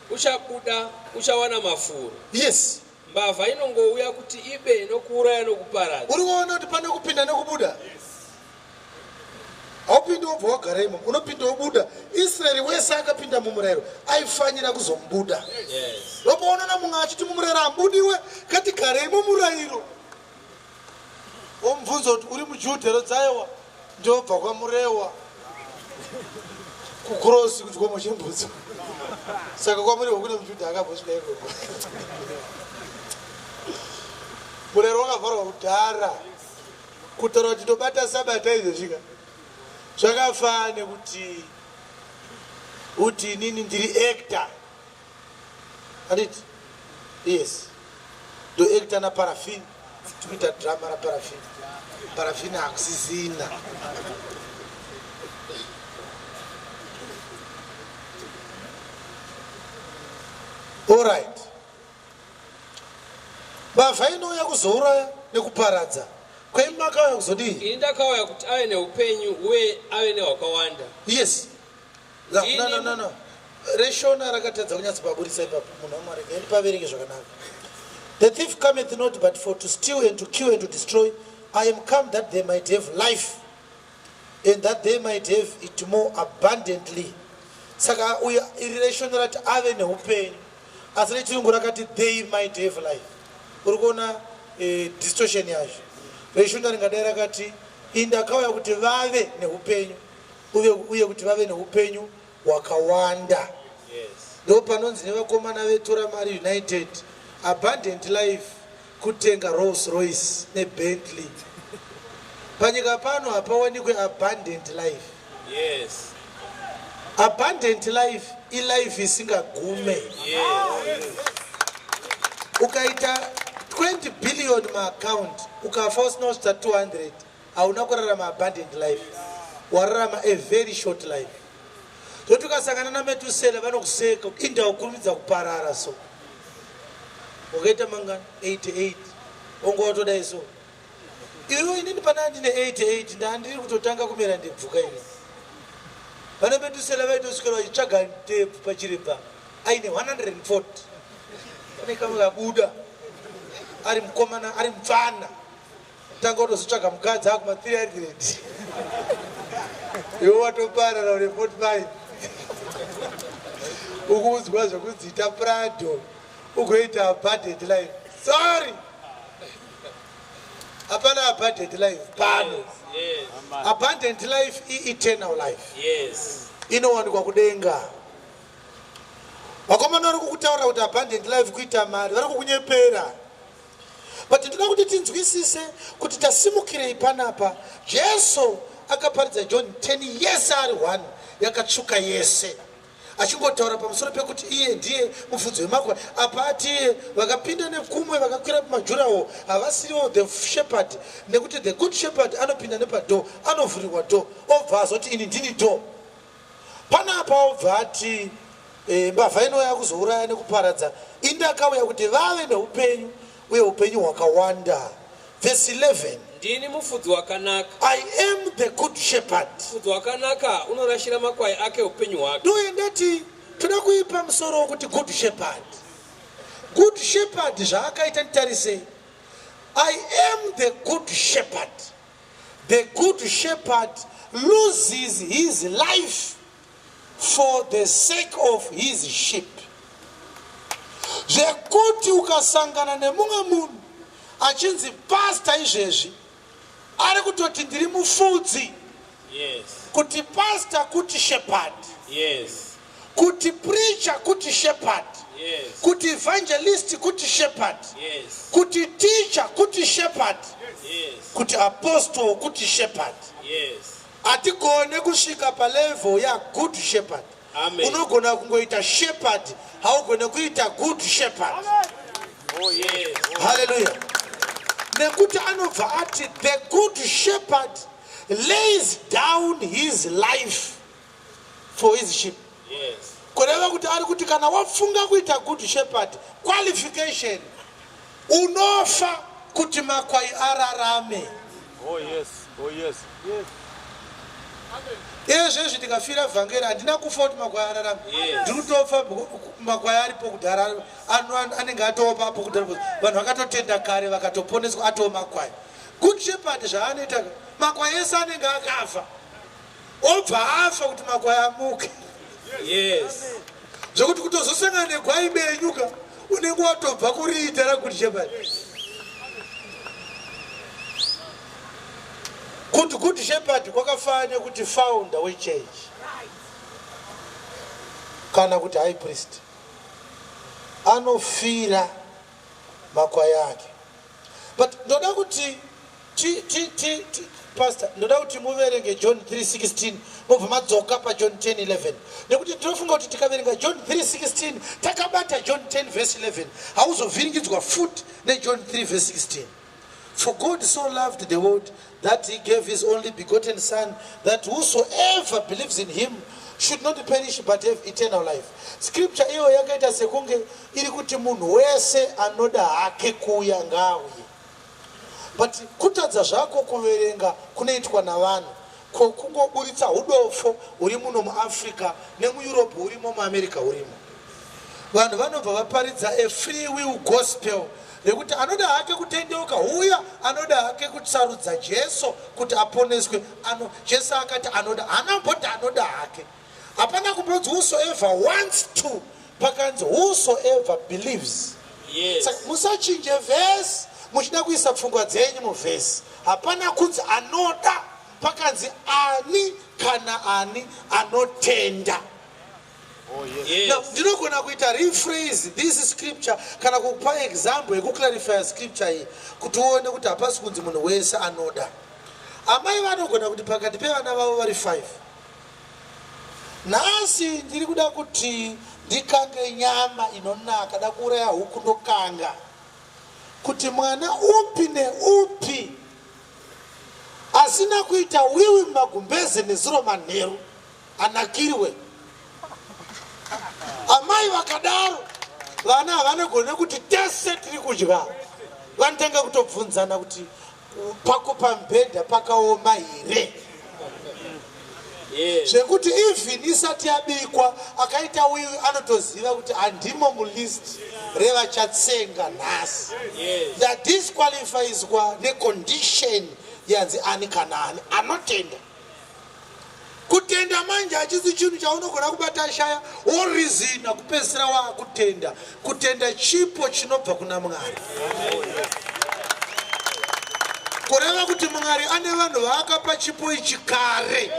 uchabuda, uchawana mafuro. Yes. Mbavha inongouya kuti ibe nokuuraya nokuparadza. Uri kuona kuti pane kupinda nekubuda? Haupindi wobva wagara imomo, unopinda wobuda. Israeri wese akapinda mumurayiro aifanira kuzomubuda. Yes. Ndopaonana mumwe achiti mumurayiro hamubudiwe, ngatigarei mumurayiro. Womubvunza kuti uri muJudha here? Dzaiwa, ndobva kwaMurewa kukurosi kuchikomo chembudzo. Saka kwaMurewa kune muJudha akambosvika ikoko. Murayiro wakavharwa kudhara. Kutaura kuti tobata sabata izvezvika zvakafanana nekuti uti inini ndiri actor. Handiti? Yes. Ndo actor naparafini. Tikuita drama raparafini. Parafini hakusisina. All right. Mbavha inouya kuzouraya nekuparadza. Kwaimi makauya kuzodii? Ini ndakauya kuti ave neupenyu uye ave nehwakawanda. Yes. No, no, no, no, no. Reshona rakatadza kunyatsopaburisa ipapo munhu waMwari. Ndipaverenge zvakanaka. The thief cometh not but for to steal and to kill and to destroy. I am come that they might have life and that they might have it more abundantly. Saka uya iri reshona rati ave neupenyu. Asi rechirungu rakati they might have life. Uri kuona distortion yacho. Reshona ringadai rakati indakauya kuti vave neupenyu uye kuti vave neupenyu hwakawanda. Yes. Ndo panonzi nevakomana veTora Mari United abundant life kutenga Rolls Royce neBentley. Panyika pano hapawanikwe abundant life. Yes. Abundant life ilife isingagume. Yes. Ukaita 20 billion maaccount ukafa usina kusvitsa 200 hauna kurarama abundant life. Wararama a very short life. Zvoti ukasangana naMetusela vanokuseka inda ukurumidza kuparara so. Wakaita mangani 88 onga watodai so. Iwe inini pana ndine 88 ndandiri kutotanga kumera ndebvuka ini. Vana Metusela vaitoswera vachitsvaga ndebvu pachireba aine 140. Pane kamwe kabuda ari mukomana ari mupfana. Tanga kutozotsvaga mukadzi akuma 300. Iwe watoparara une 45. Ukuudzwa zvekudziita Prado ugoita abundant life. Sorry. Hapana abundant life pano. Yes. Abundant life i-eternal life. Yes. Inowanikwa kudenga. Vakomana vari kukutaura kuti abundant life kuita mari, vari kukunyepera. But ndinoda kuti tinzwisise kuti tasimukirei panapa. Jesu akaparidza John 10 yese ari 1 yakatsvuka yese. Achingotaura pamusoro pekuti iye ndiye mufudzi wemakwai. Apa ati iye vakapinda nekumwe vakakwira pamajurawo havasiriwo the shepherd, nekuti the good shepherd anopinda nepadoor, anovhurirwa door, obva azoti ini ndini door. Panapa obva ati mbavha inouya kuzouraya nekuparadza, indakauya kuti vave neupenyu uye upenyu hwakawanda. Verse 11. Ndini mufudzi wakanaka. I am the good shepherd. Mufudzi wakanaka unorashira makwai ake upenyu hwake. Ndoye ndati toda kuipa musoro wokuti good shepherd. Good shepherd zvaakaita nditarisei. I am the good shepherd. The good shepherd loses his life for the sake of his sheep. Zvekuti ukasangana nemumwe munhu achinzi pastor izvezvi ari kutoti ndiri mufudzi. Yes. Kuti pastor kuti shepherd. Yes. Kuti preacher kuti shepherd. Yes. Kuti evangelist, kuti shepherd. Yes. Kuti teacher, kuti shepherd. Yes. Kuti apostle, kuti shepherd. Yes. Hatigone kusvika palevel yagood shepherd. Amen. Unogona kungoita shepherd, haugone kuita good shepherd. Oh, yes. Haleluya. Nekuti anobva ati the good shepherd lays down his life for his sheep. Yes. Kureva kuti ari kuti kana wafunga kuita good shepherd, qualification, unofa kuti makwai ararame. Oh yes. Oh yes. Yes. Izvezvi ndikafira vhangeri, handina kufa kuti makwai ararame. Yes. Ndiri kutofa makwai aripo kudhara, anenge atoopapo kudhara. Vanhu vakatotenda kare, vakatoponeswa, atoo makwai. Good shepherd zvaanoita, makwai ese anenge akafa, obva afa kuti makwai amuke. Yes. Zvekuti kutozosangana negwai benyu ka, unenge watobva kuriita ragood shepherd. Kuti good shepherd kwakafanana nekuti founder wechechi kana kuti high priest anofira makwai ake. But ndoda kuti pastor, ndoda kuti muverenge John 3:16, mobva madzoka paJohn 10:11, nekuti ndinofunga kuti tikaverenga John 3:16 takabata John 10 verse 11, hauzovhiringidzwa futi neJohn 3 verse 16. For God so loved the world that he gave his only begotten Son, that whosoever believes in him should not perish but have eternal life. Scripture iyo yakaita sekunge iri kuti munhu wese anoda hake kuuya ngaauye. But kutadza zvako kuverenga kunoitwa navanhu kokungoburitsa udofo huri muno muAfrica nemuEurope hurimo, muAmerica hurimo. Vanhu vanobva vaparidza a free will gospel rekuti anoda hake kutendeuka uya, anoda hake kusarudza Jesu kuti aponeswe. Ano Jesu akati anoda, haana mboti anoda hake. Hapana kumbonzi whosoever wants to, pakanzi whosoever believes. Yes. Saka musachinje vhesi muchida kuisa pfungwa dzenyu muvhesi. Hapana kunzi anoda, pakanzi ani kana ani anotenda. Oh yes. Yes. Now, ndinogona kuita rephrase this scripture kana kupa example yekuclarifya scripture iyi kuti uone kuti hapasi kunzi munhu wese anoda. Amai vanogona kuti pakati pevana vavo vari 5, nhasi ndiri kuda kuti ndikange nyama inonaka, da kuuraya huku ndokanga, kuti mwana upi neupi asina kuita wiwi mumagumbeze nezuro manheru anakirwe. Amai vakadaro, vana havanogone kuti tese tiri kudya. Vanotanga kutobvunzana kuti pako pamubhedha pakaoma here. Yes. Zvekuti even isati yabikwa, akaita wiwi anotoziva kuti handimo mulist revachatsenga nhasi. Yes. Ndadisqualifyiswa necondition yanzi ani kana ani anotenda. Kutenda manje hachisi chinhu chaunogona kubata shaya worizina kupedzisira waakutenda. Kutenda chipo chinobva kuna Mwari. Kureva kuti Mwari ane vanhu vaakapa chipo ichi kare,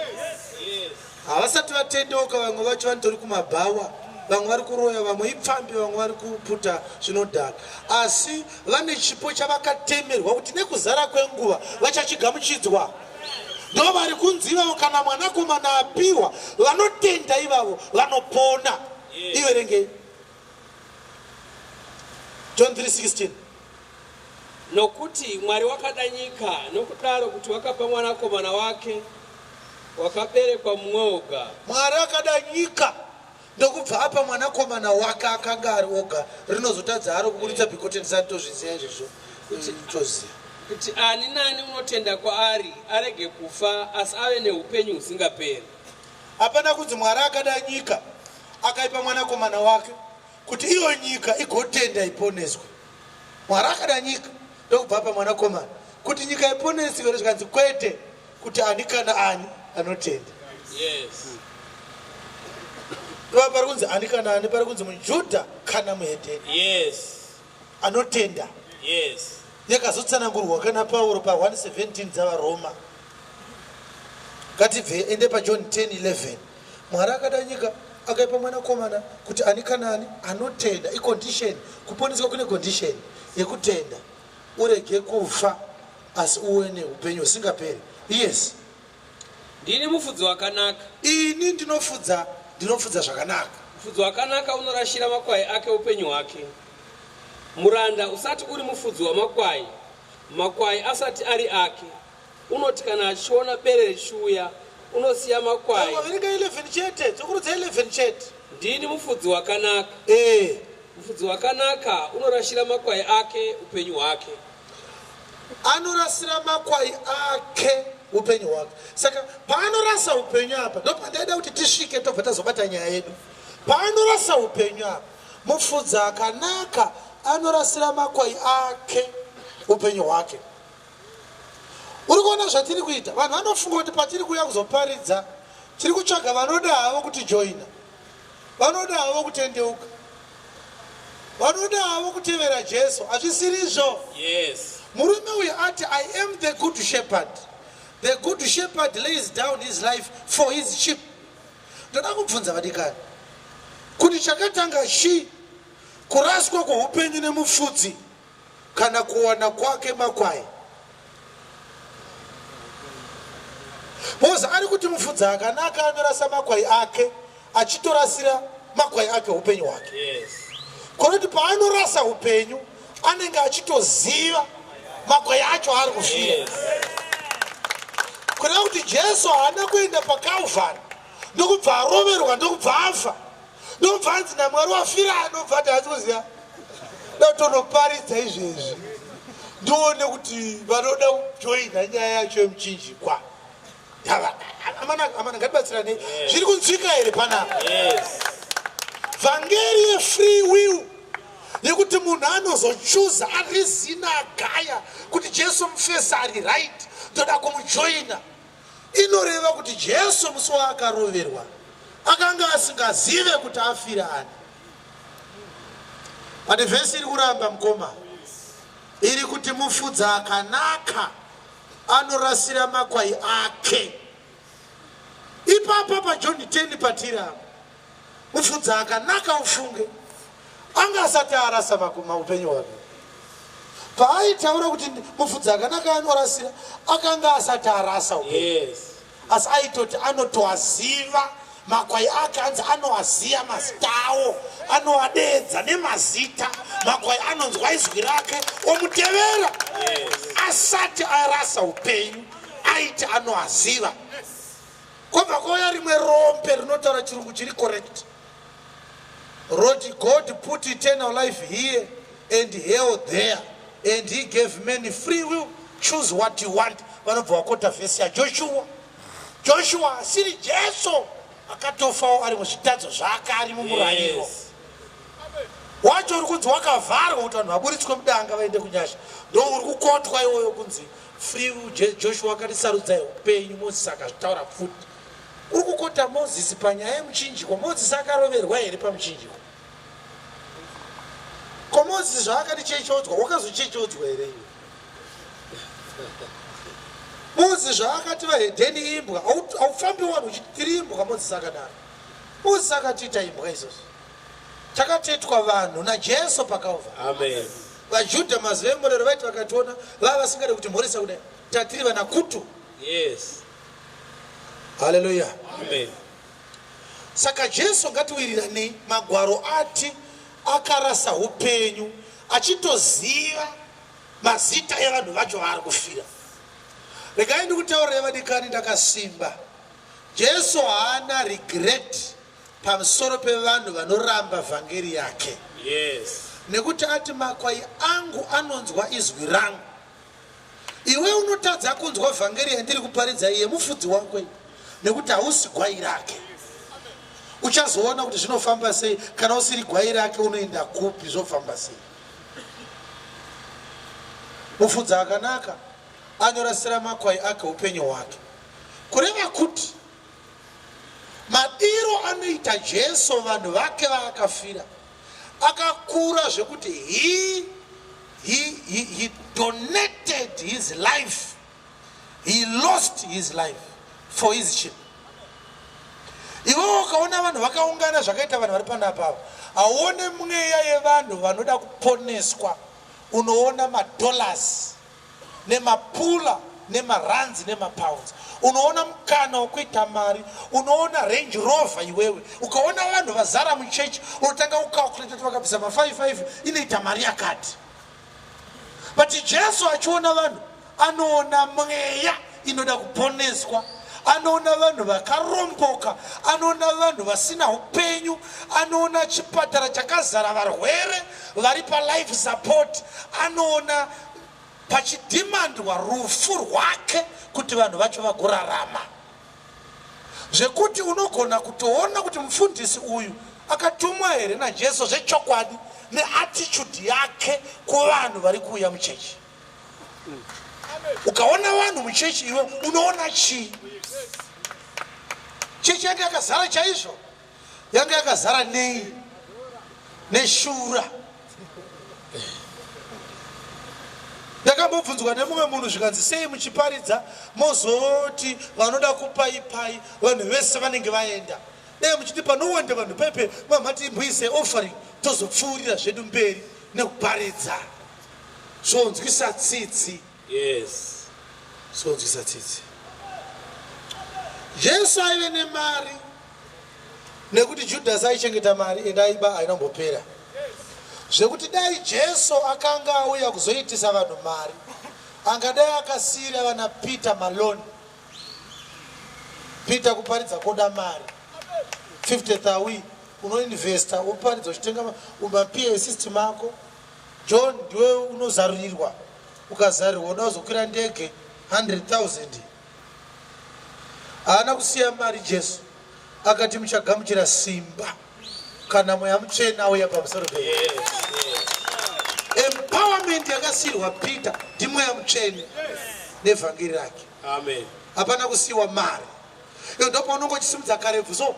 havasati vatendeuka. Vamwe vacho vanotori kumabhawa, vamwe vari kuroya, vamwe ipfambi, vamwe vari kuputa zvinodhaka, asi vane chipo chavakatemerwa kuti nekuzara kwenguva vachachigamuchidzwa. Ndo vari kunzi ivavo kana mwanakomana apiwa, vanotenda ivavo vanopona. Yes. Iverengei John 3:16. Nokuti Mwari wakada nyika nokudaro kuti wakapa mwanakomana wake wakaberekwa mumwe oga. Mwari akada nyika ndokubva apa mwanakomana wake akanga ari oga. Rinozotadza haro kuburitsa begotten son, tozviziva izvozvo, toziva. Kuti ani nani unotenda kwaari arege kufa, asi ave neupenyu husingaperi. Hapana kunzi Mwari akada nyika akaipa mwanakomana wake kuti iyo nyika igotenda iponeswe. Mwari akada nyika ndokubva apa mwanakomana kuti nyika iponeswe, zvikanzi kwete, kuti ani kana ani anotenda. Yes. Iva pari kunzi ani kana ani, pari kunzi muJudha kana muhedheni anotenda. Yakazotsanangurwa kana Pauro pa117 dzaVaroma. Ngatibve ende paJohn 10:11. Mwari akada nyika Akaipa mwanakomana kuti ani kana ani anotenda. Icondition, kuponeswa kune condition yekutenda, urege kufa asi uwe neupenyu husingaperi. Yes. Ndini mufudzi wakanaka. Ini ndinofudza, ndinofudza zvakanaka. Mufudzi wakanaka unorashira makwai ake upenyu hwake. Muranda usati uri mufudzi wamakwai, makwai asati ari ake, unoti kana achiona bere richiuya, unosiya makwai. Verenga 11 chete, dzokurudza 11 chete. Ndini mufudzi wakanaka. Mufudzi wakanaka unorashira makwai ake upenyu hwake. Anorasira makwai ake upenyu hwake. Saka paanorasa upenyu apa, ndopandaida kuti tisvike, tobva tazobata nyaya yedu. Paanorasa upenyu apa, mufudzi akanaka anorasira makwai ake upenyu hwake. Uri kuona zvatiri kuita? Vanhu vanofunga kuti patiri kuuya kuzoparidza, tiri kutsvaga vanoda havo kuti joina, vanoda havo kutendeuka, vanoda havo kutevera Jesu. Hazvisirizvo. Murume uyu ati, "I am the good shepherd. The good shepherd lays down his life for his sheep." Ndoda kubvunza vadikani kuti chakatanga chii, kuraswa kweupenyu nemufudzi kana kuwana kwake makwai? Because ari kuti mufudzi akanaka anorasa makwai ake, achitorasira makwai ake upenyu hwake. Kunoti paanorasa upenyu, anenge achitoziva makwai acho ari kufira. Kureva kuti Jesu haana kuenda paKalvari ndokubva aroverwa, ndokubva afa, ndokubva anzi naMwari wafira, ndokubva ati hasi kuziva, dakutonoparidza izvezvi ndione kuti vanoda kujoina nyaya yacho yemuchinjikwa. Amana, ngatibatsiranei. Zviri kunzwika here panapa? Yes. Vhangeri yefree will, yekuti munhu anozochuza arizina agaya kuti Jesu mufesi ari right, ndoda kumujoina, inoreva kuti Jesu musi waakaroverwa akanga asingazive kuti afira ani. Pane vhesi iri kuramba, mukoma, iri kuti mufudzi akanaka anorasira makwai ake. Ipapa paJohn 10 patiri apa, mufudzi akanaka, ufunge, anga asati arasa upenyu hwake. Paaitaura kuti mufudzi akanaka anorasira, akanga asati arasa upenyu. Asi aitoti anotoaziva makwai ake, anzi anoaziva mazita awo, anoadedza nemazita. Makwai anonzwa izwi rake omutevera. Asati arasa upenyu, aiti anoaziva. Kwobva kwauya rimwe rombe rinotaura chirungu chiri correct, roti God put eternal life here and hell there, and he gave many free will, choose what you want. Vanobva vakota vhesi yaJoshua. Joshua asiri Jesu akatofawo ari muzvitadzo zvake, ari mumurayiro wacho uri kunzi wakavharwa kuti vanhu vaburitswe mudanga vaende kunyasha. Ndo uri kukotwa iwoyo kunzi free will. Joshua akati sarudzai upenyu. Mozisi akazvitaura futi. Uri kukota Mozisi panyaya yemuchinjikwa. Mozisi akaroverwa here pamuchinjikwa? Ko Mozisi zvaakati chechodzwa, wakazochechodzwa here iwe? Mozisi zvaakati vahedheni imbwa, haufambi wanhu uchiti tiri imbwa. Mozisi akadaro? Mozisi akatiita imbwa izvozvo? Takatetwa vanhu naJesu paKalvari. Amen. VaJudha mazuva emurero vaiti vakationa vava vasingade kuti mhoresa kudai, tatiri vana kutu. Haleluya. Amen. Saka Jesu, ngatiwiriranei, magwaro ati akarasa upenyu achitoziva mazita evanhu vacho vaari kufira. Regai ndikutaurirai vadikani, ndakasimba, Jesu haana regret pamusoro pevanhu vanoramba vhangeri yake. Nekuti ati makwai angu anonzwa izwi rangu. Iwe unotadza kunzwa vhangeri yandiri kuparidza, iye mufudzi wako iyi, nekuti hausi gwai rake. Uchazoona kuti zvinofamba sei kana usiri gwai rake. Unoenda kupi? Zvofamba sei? Mufudzi akanaka anorasira makwai ake upenyu hwake. Kureva kuti madiro anoita Jesu vanhu vake vaakafira akakura zvekuti he donated his life, he lost his life for his sheep. Iwewe ukaona vanhu vakaungana zvakaita vanhu vari panapa ava, hauone mweya yevanhu vanoda kuponeswa. Unoona madollars nemapula nemaranzi nemapounds. Unoona mukana wekuita mari, unoona Range Rover. Iwewe ukaona vanhu vazara muchechi, unotanga kucalculate kuti vakabvisa ma55 inoita mari yakati. But Jesu achiona vanhu, anoona mweya inoda kuponeswa, anoona vanhu vakaromboka, anoona vanhu vasina upenyu, anoona chipatara chakazara varwere vari palife support, anoona pachidhimandwa rufu rwake kuti vanhu vacho vagorarama. Zvekuti unogona kutoona kuti mufundisi uyu akatumwa here naJesu zvechokwadi neattitude yake kuvanhu vari kuuya muchechi. Ukaona vanhu muchechi, iwe unoona chii? Chechi yanga yakazara chaizvo. Yanga yakazara nei? Neshura. Ndakambobvunzwa nemumwe munhu, zvikanzi, "Sei muchiparidza mozoti vanoda kupaipai, vanhu vese vanenge vaenda? Dai muchiti panowanda vanhu pepe, mamhati imboise offering, tozopfuurira zvedu mberi nekuparidza." Zvonzwisa tsitsi. Zvonzwisa tsitsi. Jesu aive nemari nekuti Judhasi aichengeta mari ende aiba, haina kumbopera. Zvekuti dai Jesu akanga auya kuzoitisa vanhu mari, angadai akasiyira vana Peter maloan. Peter, kuparidza koda mari, 50 thou unoinvesta, woparidza uchitenga maPA system ako. John, ndiwe unozarurirwa, ukazarirwa unoda kuzokwira ndege, 100,000. Haana kusiya mari Jesu. Akati, "Muchagamuchira simba kana Mweya Mutsvene auya pamusoro penyu." Empowerment yakasiyirwa Peter ndiMweya Mutsvene nevhangeri rake. Amen. Hapana kusiyiwa mari iyo. Ndopaunonge uchisimudza karebvu so,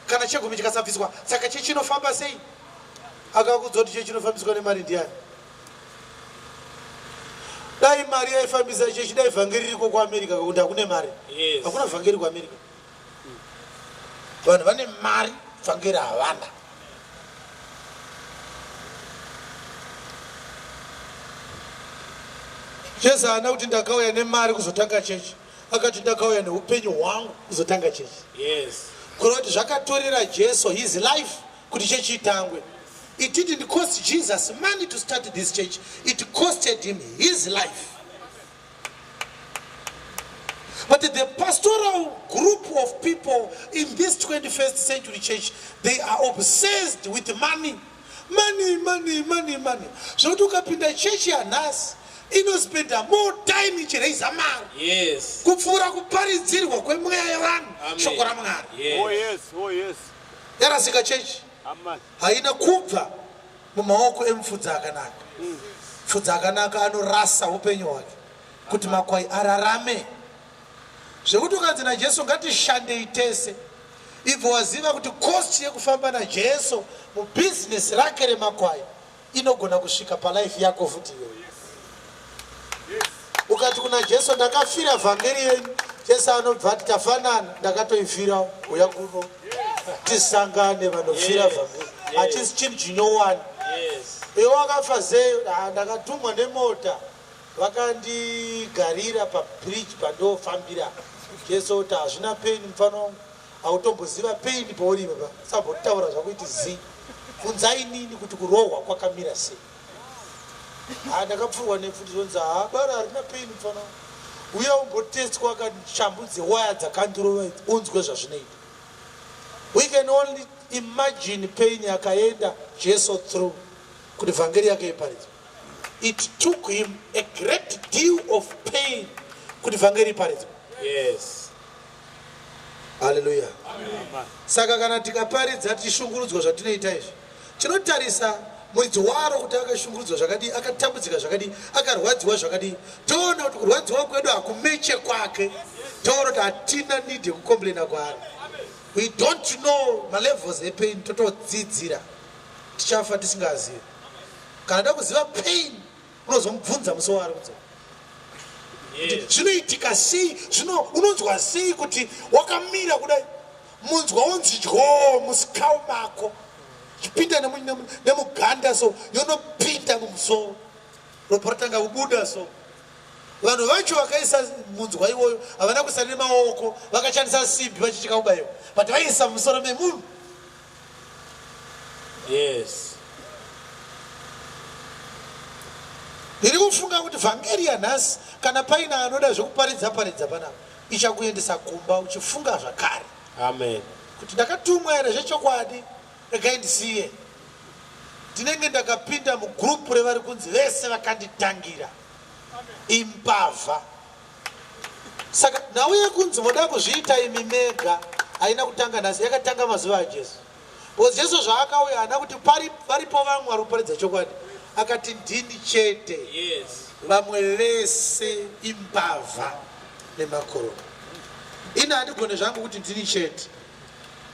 kana chegumi chikasabviswa, saka chechinofamba sei? Akakudza kuti chechinofambiswa nemari ndiani? Dai mari yaifambisa chechi, dai vhangeri ririko kuAmerica, kuti hakune mari. Hakuna vhangeri kuAmerica. Vanhu vane mari, vhangeri havana. Jesu haana kuti, "Ndakauya nemari kuzotanga chechi." Akati, "Ndakauya neupenyu hwangu kuzotanga chechi." Kureva kuti zvakatorera Jesu his life kuti chechi itangwe. It didn't cost Jesus money to start this church. It costed him his life. But the pastoral group of people in this 21st century church, they are obsessed with money, money, money, money, money. Zvekuti ukapinda chechi yanhasi, inospenda more time ichiraisa mari kupfuura kuparidzirwa kwemweya yevanhu Amen. shoko raMwari. Oh yes. Oh yes. Yarasika chechi. Amen. Haina kubva mumaoko emufudzi akanaka. Mufudzi akanaka anorasa upenyu hwake kuti makwai ararame. Zvekuti ukanzi naJesu, "Ngatishandei tese," ibvo waziva kuti cost yekufamba naJesu mubhizinesi rake remakwai inogona kusvika palife yako futi iyoyo. Ukati kuna Jesu, "Ndakafira vhangeri yenyu," Jesu anobva ati, "Tafanana, ndakatoifirawo. Uya kuno tisangane vanofira vhangeri." Hachisi chinhu chinyowani. Iwe wakafa sei? "Ah, ndakatumwa nemota, vakandigarira pabridge pandofambira." Jesu kuti, "Hazvina pain, mufana wangu. Hautomboziva pain pauri baba. Sambotaura zvakuiti zi bvunzai nini kuti kurohwa kwakamira sei." "Ha, ndakapfurwa nepfuti." Zvonzi, "Ha, bara harina pain, mufana wangu. Uye umbotestwa shambu dzewaya dzakandirova idzi, unzwe zvazvinoita." We can only imagine pain yakaenda Jesu through kuti vhangeri yake iparidzwe. It took him a great deal of pain kuti vhangeri iparidzwe. Haleluya. Saka kana tikaparidza tichishungurudzwa zvatinoita izvi, tinotarisa muridzi waro kuti akashungurudzwa zvakadii, akatambudzika zvakadii, akarwadziwa zvakadii. Toona kuti kurwadziwa kwedu hakumeche kwake. Toona kuti hatina need yekucomplaina kwaari. We don't know malevels epain. Totodzidzira, tichafa tisingazivi. Kana da kuziva pain, unozomubvunza musi waari kudzoka. Zvinoitika sei? Zvino unonzwa sei kuti wakamira kudai? Munzwa unzi dyoo musikau mako, chipinda nemuganda so, yonopinda mumusoro, ropa rotanga kubuda so. Vanhu vacho vakaisa munzwa iwoyo havana kuisa nemaoko, vakashandisa simbi vachichika kubayiwa, but vaiisa mumusoro memunhu. Yes. Ndiri kufunga kuti vhangeri yanhasi, kana paine anoda zvekuparidza paridza panapa, ichakuendesa kumba uchifunga zvakare. Amen. Kuti ndakatumwa here zvechokwadi, regai ndisiye. Ndinenge ndakapinda mugurupu revari kunzi vese vakanditangira imbavha. Saka nhau yekunzi moda kuzviita imi mega haina kutanga nhasi, yakatanga mazuva aJesu. Because Jesu zvaakauya haana kuti varipo vamwe vari kuparidza chokwadi, akati ndini chete. Yes. Vamwe vese imbavha nemakororo. Ini handigone zvangu kuti ndini chete,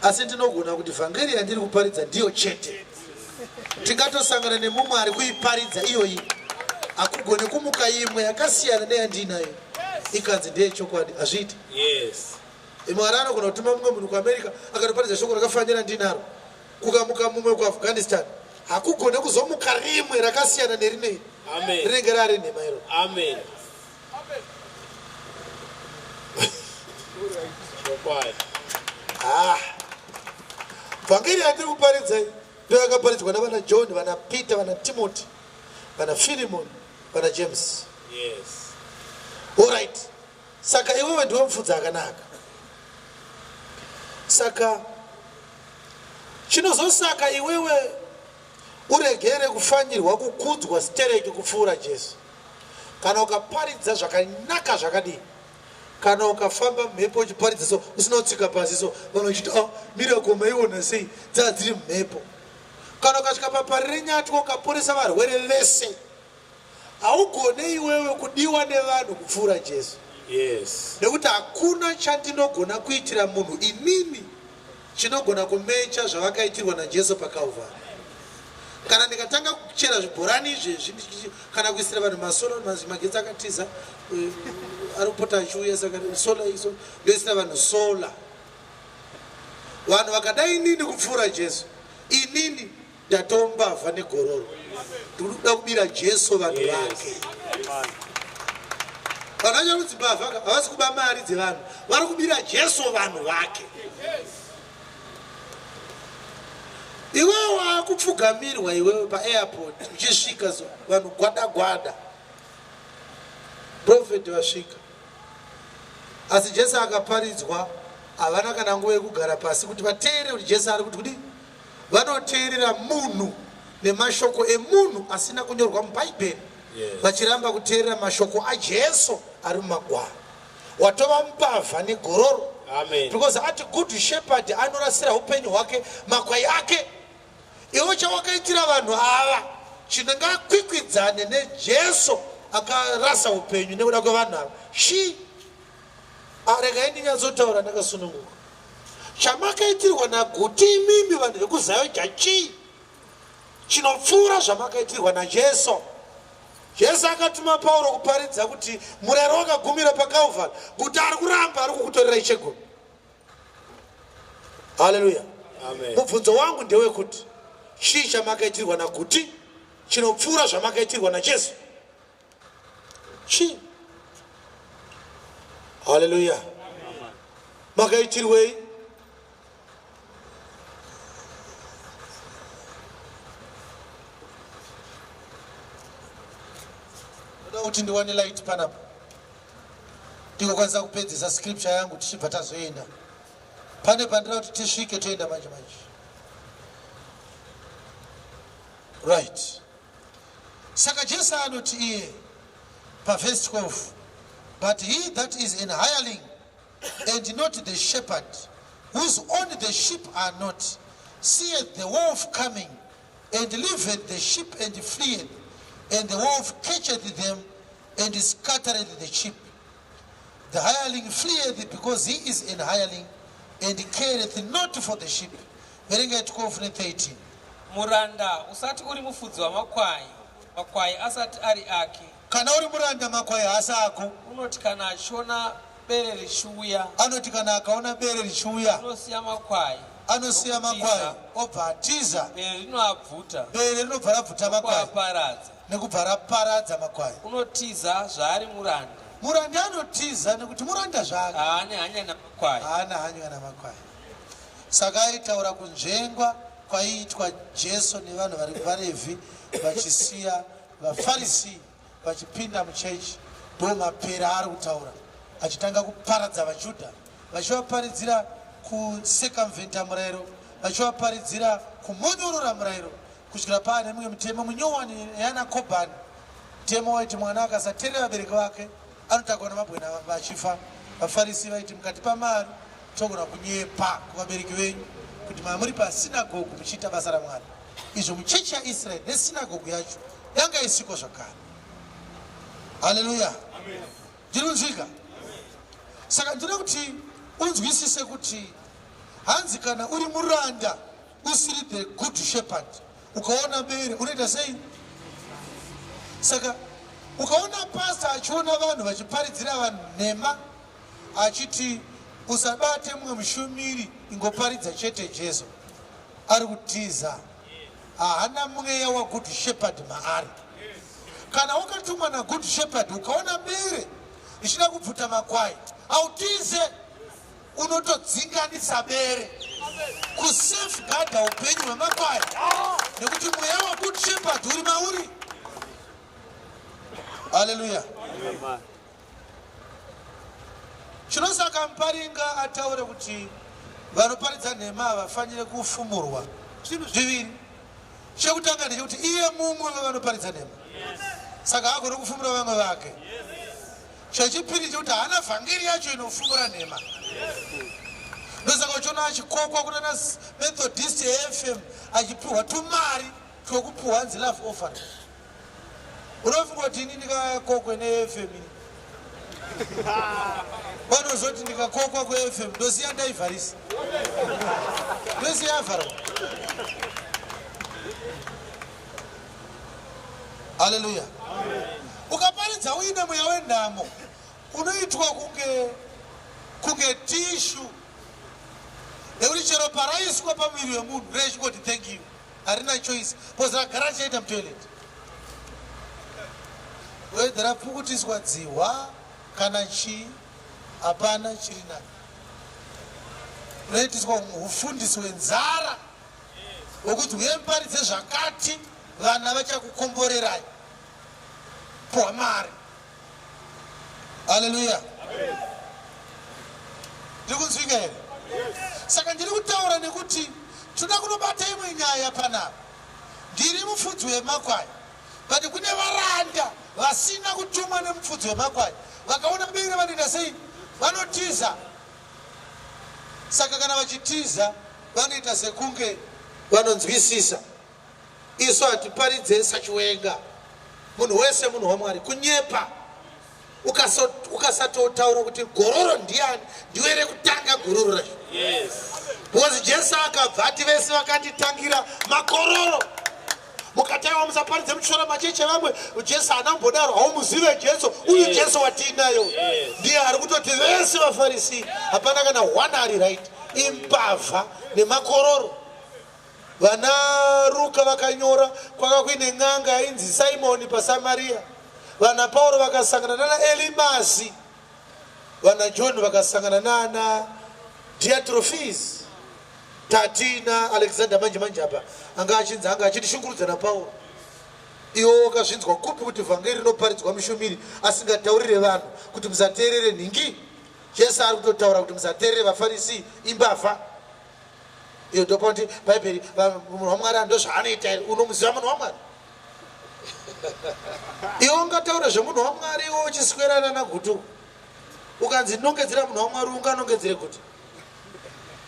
asi ndinogona kuti vhangeri yandiri kuparidza ndiyo chete. Tingatosangana nemumwe ari kuiparidza iyoyi, hakugone kumuka imwe yakasiyana neyandinayo ikanzi ndeyechokwadi. Hazviiti. Yes. Mwari anogona kutuma mumwe munhu kuAmerica akatoparidza shoko rakafanira ndinaro, kukamuka mumwe kuAfghanistan, hakugone kuzomuka rimwe rakasiyana nerinei. Amen. Rinenge rari nhema iro. Amen. Chokwadi. Vhangeri yandiri kuparidzai ndo yakaparidzwa navana John, vana Peter, vana Timothy, vana Philemon, vana James. Yes. Alright. Saka iwewe ndiwe mufudzi akanaka. Saka chinozosaka iwewe uregere kufanirwa kukudzwa stereki kupfuura Jesu, kana ukaparidza zvakanaka zvakadii, kana ukafamba mhepo uchiparidza so usina kutsika pasi so, vanhu vachiti oh, miracle maiona sei, dzaa dziri mhepo. Kana ukasvika paParirenyatwa ukaporesa varwere vese, haugone iwewe kudiwa nevanhu kupfuura Jesu. Yes. Nekuti hakuna chandinogona kuitira munhu inini chinogona kumecha zvavakaitirwa naJesu paKalvari. Kana ndikatanga kuchera zvibhorani izvezvi, kana kuisira vanhu masola, magetsi akatiza, ari kupota achiuya, saka sola iso ndoisira vanhu sola. Vanhu vakadai inini kupfuura Jesu, inini ndatombavha negororo. Ndikuda kubira Jesu vanhu vake. Vanhu vacho kunzi mbavha havasi kuba mari dzevanhu, vari kubira Jesu vanhu vake. Iwewe waakupfugamirwa iwewe paairport uchisvika so, vanhu gwada gwada, profeti vasvika. Asi Jesu akaparidzwa, havana kana nguva yekugara pasi kuti vateerere kuti Jesu ari kuti kudii. Vanoteerera munhu nemashoko emunhu asina kunyorwa muBhaibheri, vachiramba kuteerera mashoko aJesu ari mumagwaro. Watova mbavha negororo. Amen. Because ati good shepherd anorasira upenyu hwake makwai ake. Iwe chawakaitira vanhu ava chinongakwikwidzane neJesu akarasa upenyu nekuda kwevanhu ava. Shi regai ndinyatsotaura ndakasununguka. Chamakaitirwa naGuti imimi vanhu vekuZayoja chii chinopfuura zvamakaitirwa naJesu? Jesu akatuma Pauro kuparidza kuti murayiro wakagumira paKalvari, kuti ari kuramba ari kukutorerai chegumi. Haleluya. Amen. Mubvunzo wangu ndewekuti chii chamakaitirwa naGuti chinopfuura zvamakaitirwa naJesu? Chii? Haleluya. Makaitirwei? Ndoda kuti ndiwane light panapa, ndingokwanisa kupedzisa scripture yangu tichibva tazoenda pane pandira kuti tisvike, toenda manje manje. Right. Saka Jesu anoti iye pavhesi 12, but he that is an hireling and not the shepherd, whose own the sheep are not, seeth the wolf coming, and leaveth the sheep and fleeth, and the wolf catcheth them and scattereth the sheep. The hireling fleeth because he is an hireling and careth not for the sheep. Verengai 12 ne13. Muranda usati uri mufudzi wamakwai, makwai asati ari ake. Kana uri muranda, makwai haasi ako. Unoti kana achiona bere richiuya, Anoti kana akaona bere richiuya, unosiya makwai, anosiya makwai obva atiza. Bere rinoabvuta, Bere rinobva rabvuta makwai kuaparadza. Nekubva raparadza makwai. Unotiza zvaari muranda, Muranda anotiza nekuti muranda zvake, haane hanya namakwai. Haana hanya namakwai. Saka aitaura kunzvengwa kwaiitwa Jesu nevanhu vari vaRevhi vachisiya vaFarisi vachipinda muchechi. Ndo mapera ari kutaura, achitanga kuparadza vaJudha, vachivaparidzira kucircumventa murayiro, vachivaparidzira kumonyorora murayiro, kusvikira paane mimwe mitemo munyowani yana Kobhani, mutemo waiti mwana akasateerera vabereki vake anotakwa namabwe vachifa. VaFarisi vaiti mukati pamari togona kunyepa kuvabereki venyu kuti mamuri pasinagogu muchiita basa raMwari, izvo muchechi yaIsraeri nesinagogu yacho yanga isiko zvakare. Haleluya! Ndiri kunzwika? Saka ndinoda kuti unzwisise kuti hanzi kana uri muranda usiri the good shepherd, ukaona bere unoita sei? Saka ukaona pasta achiona vanhu vachiparidzira vanhu nhema, achiti usabate mumwe mushumiri, ingoparidza chete Jesu, ari kutiza, haana mweya waGood Shepherd maari. Kana wakatumwa naGood Shepherd, ukaona bere richida kubvuta makwai, hautize, unotodzinganisa bere kusafeguarda upenyu hwemakwai, nekuti mweya waGood Shepherd uri mauri. Haleluya! Chinosaka Muparinga ataure kuti vanoparidza nhema havafaniri kufumurwa, zvinhu zviviri. Chekutanga ndechekuti iye mumwe wevanoparidza nhema, saka haagoni kufumura vamwe vake. Chechipiri chekuti haana vhangeri yacho inofumura nhema. Ndosaka uchiona achikokwa kunana Methodist aFM, achipiwa tumari twekupiwa nzi love offering. Unofunga kuti ini ndikakokwe neFM ini, vanozoti ndikakokwa kuFM ndosiya ndaivharisa, ndosiya yavharwa? Haleluya! Ukaparidza uine mweya wenhamo, unoitwa kunge tissue, nekuti chero paraiswa pamuviri wemunhu rechingoti thank you, harina choice, because ragara richaita mutoilet, whether rapukutiswa dzihwa kana chii, hapana chiri nani. Unoitiswa ufundisi hwenzara hwekuti uye muparidze zvakati, vana vachakukomborerai, puhwa mari. Haleluya! Ndiri kunzwika here? Saka ndiri kutaura nekuti toda kunobata imwe nyaya panapa. Ndiri mufudzi wemakwai, but kune varanda vasina kutumwa nemufudzi wemakwai. Vakaona bere vanoita sei? Vanotiza. Saka kana vachitiza, vanoita sekunge vanonzwisisa. Isu hatiparidze saChiwenga, munhu wese munhu waMwari. Kunyepa. Ukasatotaura kuti gororo ndiani, ndiwe rekutanga gororo racho, because Jesu akabva ati vese vakanditangira makororo. Mukataiwa musaparidze muchishora macheche vamwe. Jesu haana kumbodaro. Haumuzive Jesu uyu. Jesu watiinayo ndiye ari kutoti vese vaFarisi hapana kana one ari right, imbavha nemakororo. Vana Ruka vakanyora kwanga kuine n'anga yainzi Simoni paSamaria. Vana Pauro vakasangana nana Elimasi. Vana John vakasangana nana Diotrephes. Tatina Alexander manje manje apa anga achinzi anga achitishungurudza naPauro. Iwo wakazvinzwa kupi kuti vhangeri rinoparidzwa mushumiri asingataurire vanhu kuti musateerere nhingi? Jesu ari kutotaura kuti musateerere vaFarisi, imbavha. Iyo ndopakuti Bhaibheri, munhu waMwari ando zvaanoita here? Unomuziva munhu waMwari iwe? Ungataura zvemunhu waMwari iwe uchiswerana naGutu? Ukanzi nongedzera munhu waMwari, unganongedzere kuti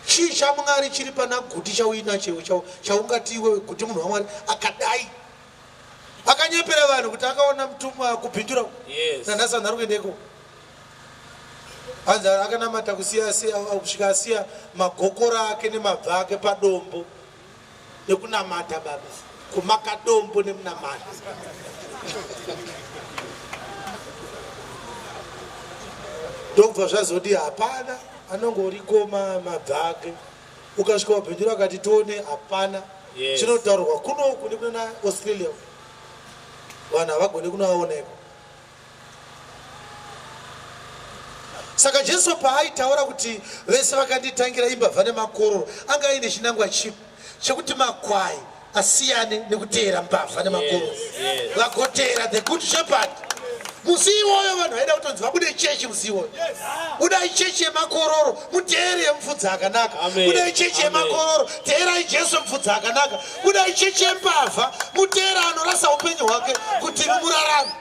chii chaMwari chiri pana Guti chauinacho chaungati iwe Guti munhu waMwari akadai? Akanyepera vanhu kuti akaona mutumwa kupindura. Nanhasi vanhu ari kuendeko. Hanzi akanamata kusiya kusvika asiya magokora ake nemabva ake padombo nekunamata. Baba, kumaka dombo nemunamata. Ndokubva Ndobva zvazoti hapana anongoriko mabva ake. Ukasvika wabhindura akati tione, hapana. Chinotaurwa kunoku nekunana Australia, vanhu havagoni kunoaoneko. Saka Jesu paaitaura kuti vese vakanditangira imbavha nemakororo, anga aine chinangwa chipi? Chekuti makwai asiyane nekuteera mbavha nemakororo, vagoteera the good shepherd. Musi iwoyo vanhu vaida kutonzi vabude chechi musi iwoyo. Budai chechi yemakororo, muteere yemufudzi akanaka. Amen. Budai chechi Amen. yemakororo, teerai Jesu mufudzi akanaka. Budai chechi yembavha, muteere anorasa upenyu hwake kuti murarame.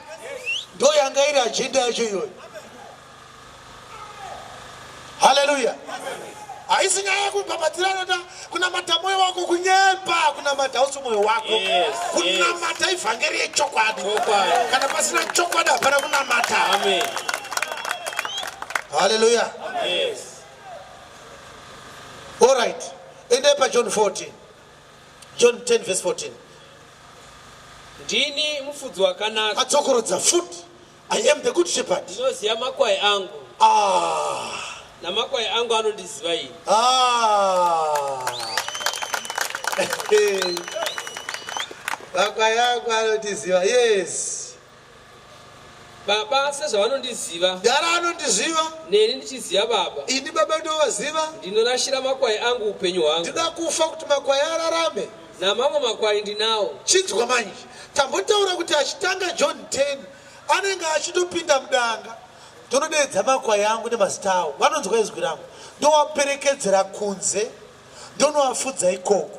Ndo yanga iri agenda yacho iyoyo. Haleluya! Haisi nyaya yekubhabhatirana ta kunamata mwoyo wako. Kunyemba, kunamata hausi mwoyo wako. Kunamata ivhangeri yechokwadi. Chokwadi. Kana pasina chokwadi, hapana kunamata. Amen. Haleluya! Yes. Alright, endai paJohn 14, John 10 verse 14. Ndini mufudzi wakanaka. Adzokorodza futi, "I am the good shepherd." Ndinoziva makwai angu, Ah. namakwai angu anondiziva ini. Ah. Makwai angu anotiziva, yes. Baba sezvavanondiziva, Dara anondiziva, neni ndichiziva Baba. Ini Baba ndovaziva. Ndinorashira makwai angu upenyu hwangu. Ndinoda kufa kuti makwai ararame. Namamwe makwai ndinawo. Chinzwa manje, tambotaura kuti achitanga John 10 anenge achitopinda mudanga, "Ndinodeedza makwai angu nemazita avo, vanonzwa izwi rangu, ndowaperekedzera kunze, ndonovafudza ikoko."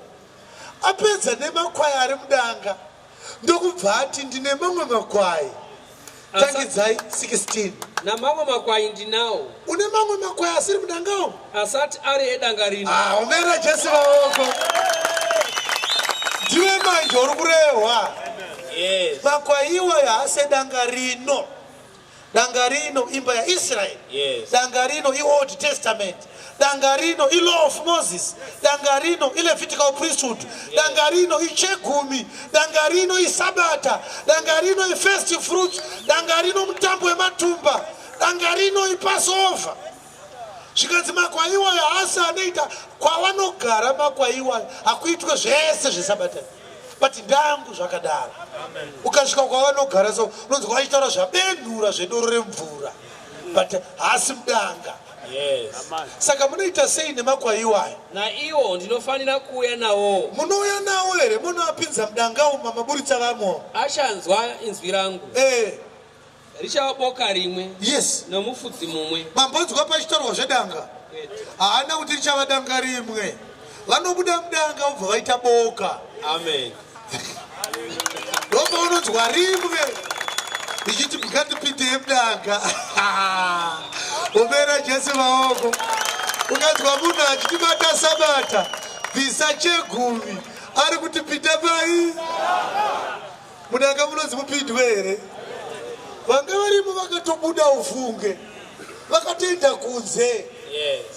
Apedza nemakwai ari mudanga, ndokubva ati, "Ndine mamwe makwai." Tangidzai 16. Namamwe makwai ndinawo, Une mamwe makwai asiri mudanga umu, asati ari edanga rino. Ah, omera Jesu maoko. Ndiwe manje uri kurehwa. Makwai iwayo haasi danga rino. Danga rino imba yaIsraeri. Danga rino iOld Testament. Danga rino iLaw of Moses. Danga rino iLevitical priesthood. Danga rino ichegumi. Danga rino isabata. Danga rino ifirst fruits. Danga rino mutambo wematumba. Danga rino iPassover. Zvikanzi makwai iwayo haasi anoita kwavanogara. Makwai iwayo hakuitwe zvese zvesabata, but ndangu zvakadaro. Ukasvika kwavanogara so, unonzwa vachitaura zvabenhura zvedoro remvura, but haasi mudanga. Saka munoita sei nemakwai iwayo? Naiwo ndinofanira kuuya nawo. Munouya nawo here, munoapinza mudanga uma maburitsa vamwe? Achanzwa inzwi rangu. Richava boka rimwe, nomufudzi mumwe. Mambonzwa pachitaurwa zvedanga? Haana kuti richava danga rimwe. Vanobuda mudanga vobva vaita boka. Amen. Ndopaunonzwa rimwe richiti, "Ngatipindei mudanga." Omera Jesu maoko. Ukanzwa munhu achiti bata sabata, bvisa chegumi, ari kuti pinda pai mudanga. Munonzi mupindwe here? Vanga varimo vakatobuda, ufunge vakatoenda kunze.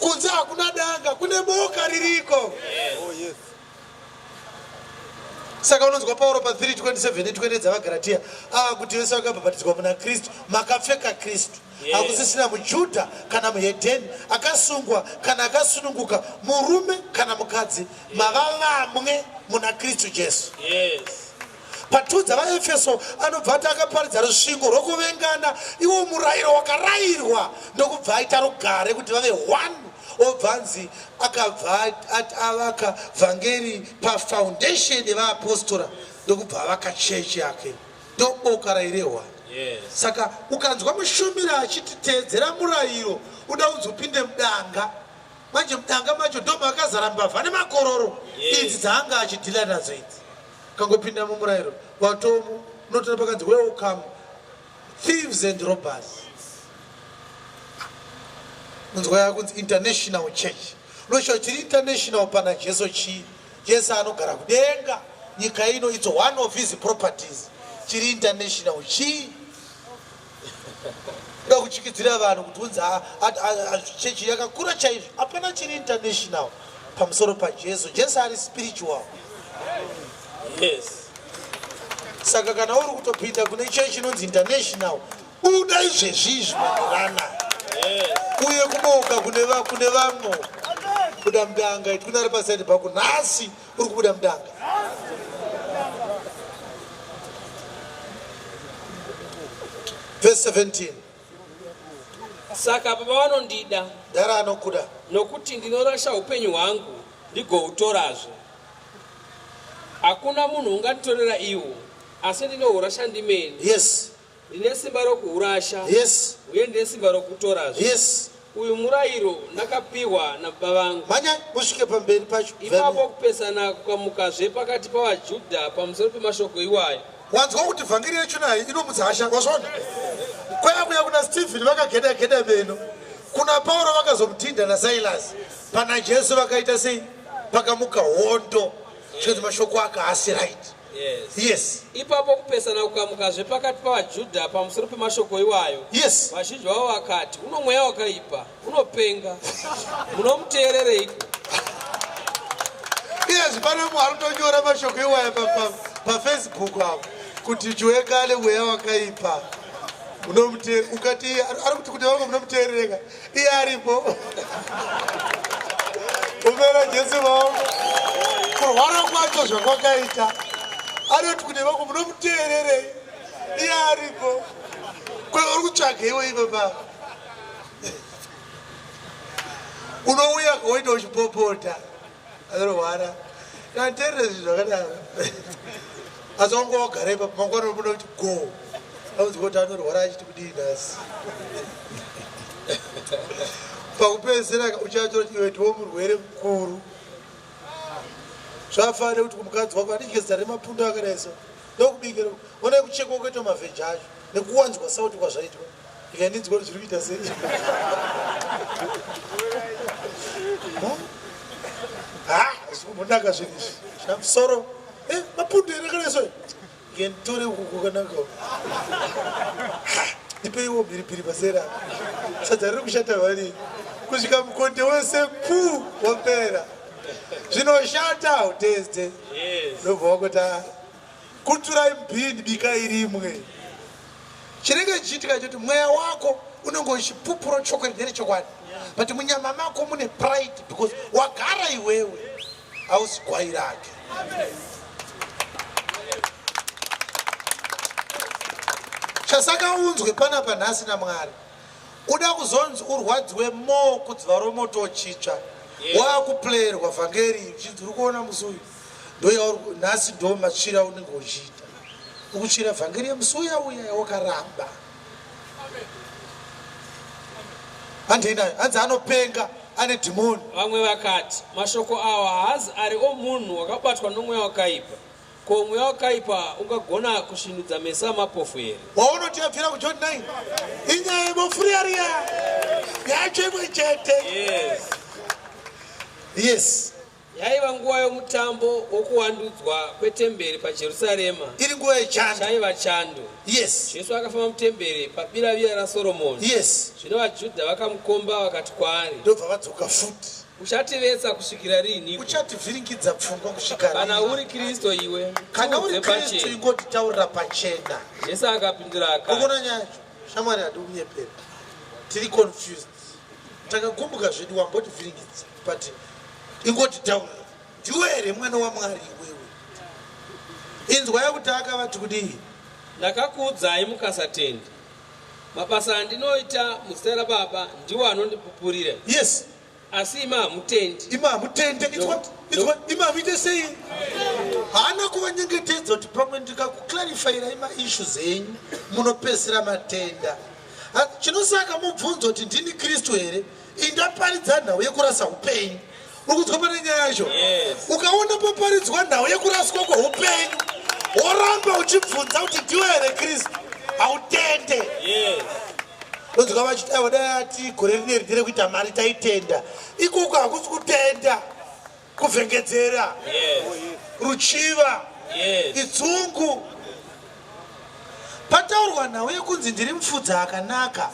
Kunze hakuna danga, kune boka ririko. Saka unonzwa Pauro pa3:27 ne20 dzavaGaratia kuti vese vakabhabhatidzwa muna Kristu makapfeka Kristu. Hakusisina muJudha kana muhedheni, akasungwa kana akasununguka, murume kana mukadzi, mava vamwe muna Kristu Jesu. Patudza vaEfeso anobva ati akaparidza rusvingo rwokuvengana, iwo murayiro wakarayirwa, ndokubva aita rugare kuti vave one. Obva anzi akabva avaka vhangeri pafoundation yevaapostora, ndokubva avaka chechi yake. Ndoboka rairehwa. Saka ukanzwa mushumiri achiti teedzera murayiro, uda kunzi upinde mudanga. Manje mudanga macho ndo makazara mbavha nemakororo. Idzi dzaanga achidhila nadzo idzi, kangopinda mumurayiro watomu, unotora pakanzi "Welcome thieves and robbers." Unzwa yakunzi international church. Unoshuwa chiri international pana Jesu chii? Jesu anogara kudenga, nyika ino it's one of his properties. Chiri international chii? Kuda kuchikidzira vanhu kuti unzi chechi yakakura chaizvo. Hapana chiri international pamusoro paJesu. Jesu ari spiritual. Saka kana uri kutopinda kune chechi inonzi international, buda izvezvi izvi manirana. Uye kuboka kune kune vamwe. Buda mudanga, iti kune ari pasaidi pako nhasi uri kubuda mudanga. Verse 17. Saka Baba vanondida. Dara anokuda. Nokuti ndinorasha upenyu hwangu ndigohutorazve. Hakuna munhu unganditorera iwo, asi ndinohurasha ndimene. Yes. Ndine simba rokuhurasha. Yes. Uye ndine simba rokutorazve. Yes. Uyu murayiro ndakapiwa nababa vangu. Mhanyai musvike pamberi pacho. Ipapo kupesana kukamukazve pakati pavaJudha pamusoro pemashoko iwayo. Wanzwa kuti vhangeri yacho nayo inomutsa hasha, wazvona? Kwaya kuya kuna Stephen vakageda geda meno. Kuna Pauro vakazomudhinda naSilas. Pana Jesu vakaita sei? Pakamuka hondo. Zvikanzi mashoko aka haasi right. Yes. Yes. Ipapo kupesana kukamukazve pakati pavaJudha pamusoro pemashoko iwayo. Yes. Vazhinji vavo vakati, Uno mweya wakaipa, unopenga. Munomuteerereiko? Iyezvi pane mumwe ari kutonyora mashoko iwaya pafacebook apo kuti Chiwenga ane mweya wakaipa. Unomuteere ukati iye ari kuti kuti vamwe munomuteerereka iye aripo. Omera Jesu maoko. Kurwara kwacho zvakwakaita. Anoti kune vamwe munomuteererei iye aripo. Kwe uri kutsvaga iwe ipapa. Unouya woita uchipopota. Anorwara. Tanteerere zvinhu zvakadaro. Asi wanga wagara ipapo mangwana unobuda kuti go. Aunzwa kuti anorwara achiti kudii nhasi. Pakupedzisira uchatora kuti iwe ndiwo murwere mukuru. Zvafanira kuti kumukadzi wako andidye zita remapundu akadai so. Ndokubikira. Onai kuchekwa kuitwa mavheji acho nekuwanzwa sauti kwazvaitwa. Ikandinzwa kuti zviri kuita sei. Ha, zvikumbonaka zvinhu izvi. Zvamusoro. Eh, mapundu here akadai so? Ngenditore uku kwakanaka. Ha, ndipeiwo mhiripiri paseri apa. Sadza riri kushata vani. Kusvika mukonde wese pu wapera. Zvinoshata hauteste. Ndobva wangoti ah, kuturai mubhini bikai rimwe. Chinenge chichiitika choti mweya wako unenge uchipupura chokwadi nderechokwadi. But munyama mako mune pride because wagara iwewe hausi gwai rake. Chasaka unzwe panapa nhasi naMwari. Uda kuzonzi urwadziwe more kudziva romoto chitsva. Wakuplayerwa vhangeri uchinzi uri kuona musi uyu. Ndoyauri nhasi ndo matsvira aunenge uchiita. Ukutsvira vhangeri yemusi uya uya yawakaramba. Handei nayo. Hanzi anopenga ane dhimoni. Vamwe vakati, Mashoko awa haazi ari omunhu wakabatwa nomweya wakaipa. Ko mweya wakaipa ungagona kusvinudza meso amapofu here? Waunoti yabvira kuJohn 9 inyaya yebofu riya riya yacho imwe chete. Yes. Yes. Yaiva nguva yomutambo wokuwandudzwa kwetemberi paJerusarema. Iri nguva yechando. Chaiva chando. Yes. Jesu akafamba mutemberi pabiravira raSoromoni. Yes. Zvino vaJudha vakamukomba vakati kwaari. Ndobva vadzoka futi. Uchativetsa kusvikira riiniko? Uchativhiringidza pfungwa kusvika rini? Kana uri Kristu iwe, Kana uri tiudze Kristu pachena. ingotitaurira pachena. Jesu akapindura akati. Unoona nyaya yacho? Shamwari handi kunyepera. Tiri confused. Takagumbuka zvedu wambotivhiringidza but ingotitaurira. Ndiwe here mwana waMwari iwewe? Inzwa yakuti akavati kudii? Ndakakuudzai mukasatenda. Mabasa andinoita muzita raBaba ndiwo anondipupurira. Yes. Asi imi hamutendi. Imi hamutende. Inzwa, inzwa, imi hamuite sei? Haana kuvanyengetedza kuti pamwe ndikakuclarifyirai maissues enyu munopedzisira matenda. Chinosaka mubvunzo kuti ndini Kristu here? Indaparidza nhau yekurasa upenyu. Uri kunzwa pane nyaya yacho? Yes. Ukaona paparidzwa nhau yekuraswa kweupenyu, woramba uchibvunza kuti ndiwe here Kristu, hautende. Yes. Ndonzwa vachiti aiwa dai ati gore rineri nderekuita mari taitenda. Ikoko hakusi kutenda, kuvhengedzera. Yes. Ruchiva. Yes. Idzungu. Pataurwa nhau yekunzi ndiri mufudzi akanaka,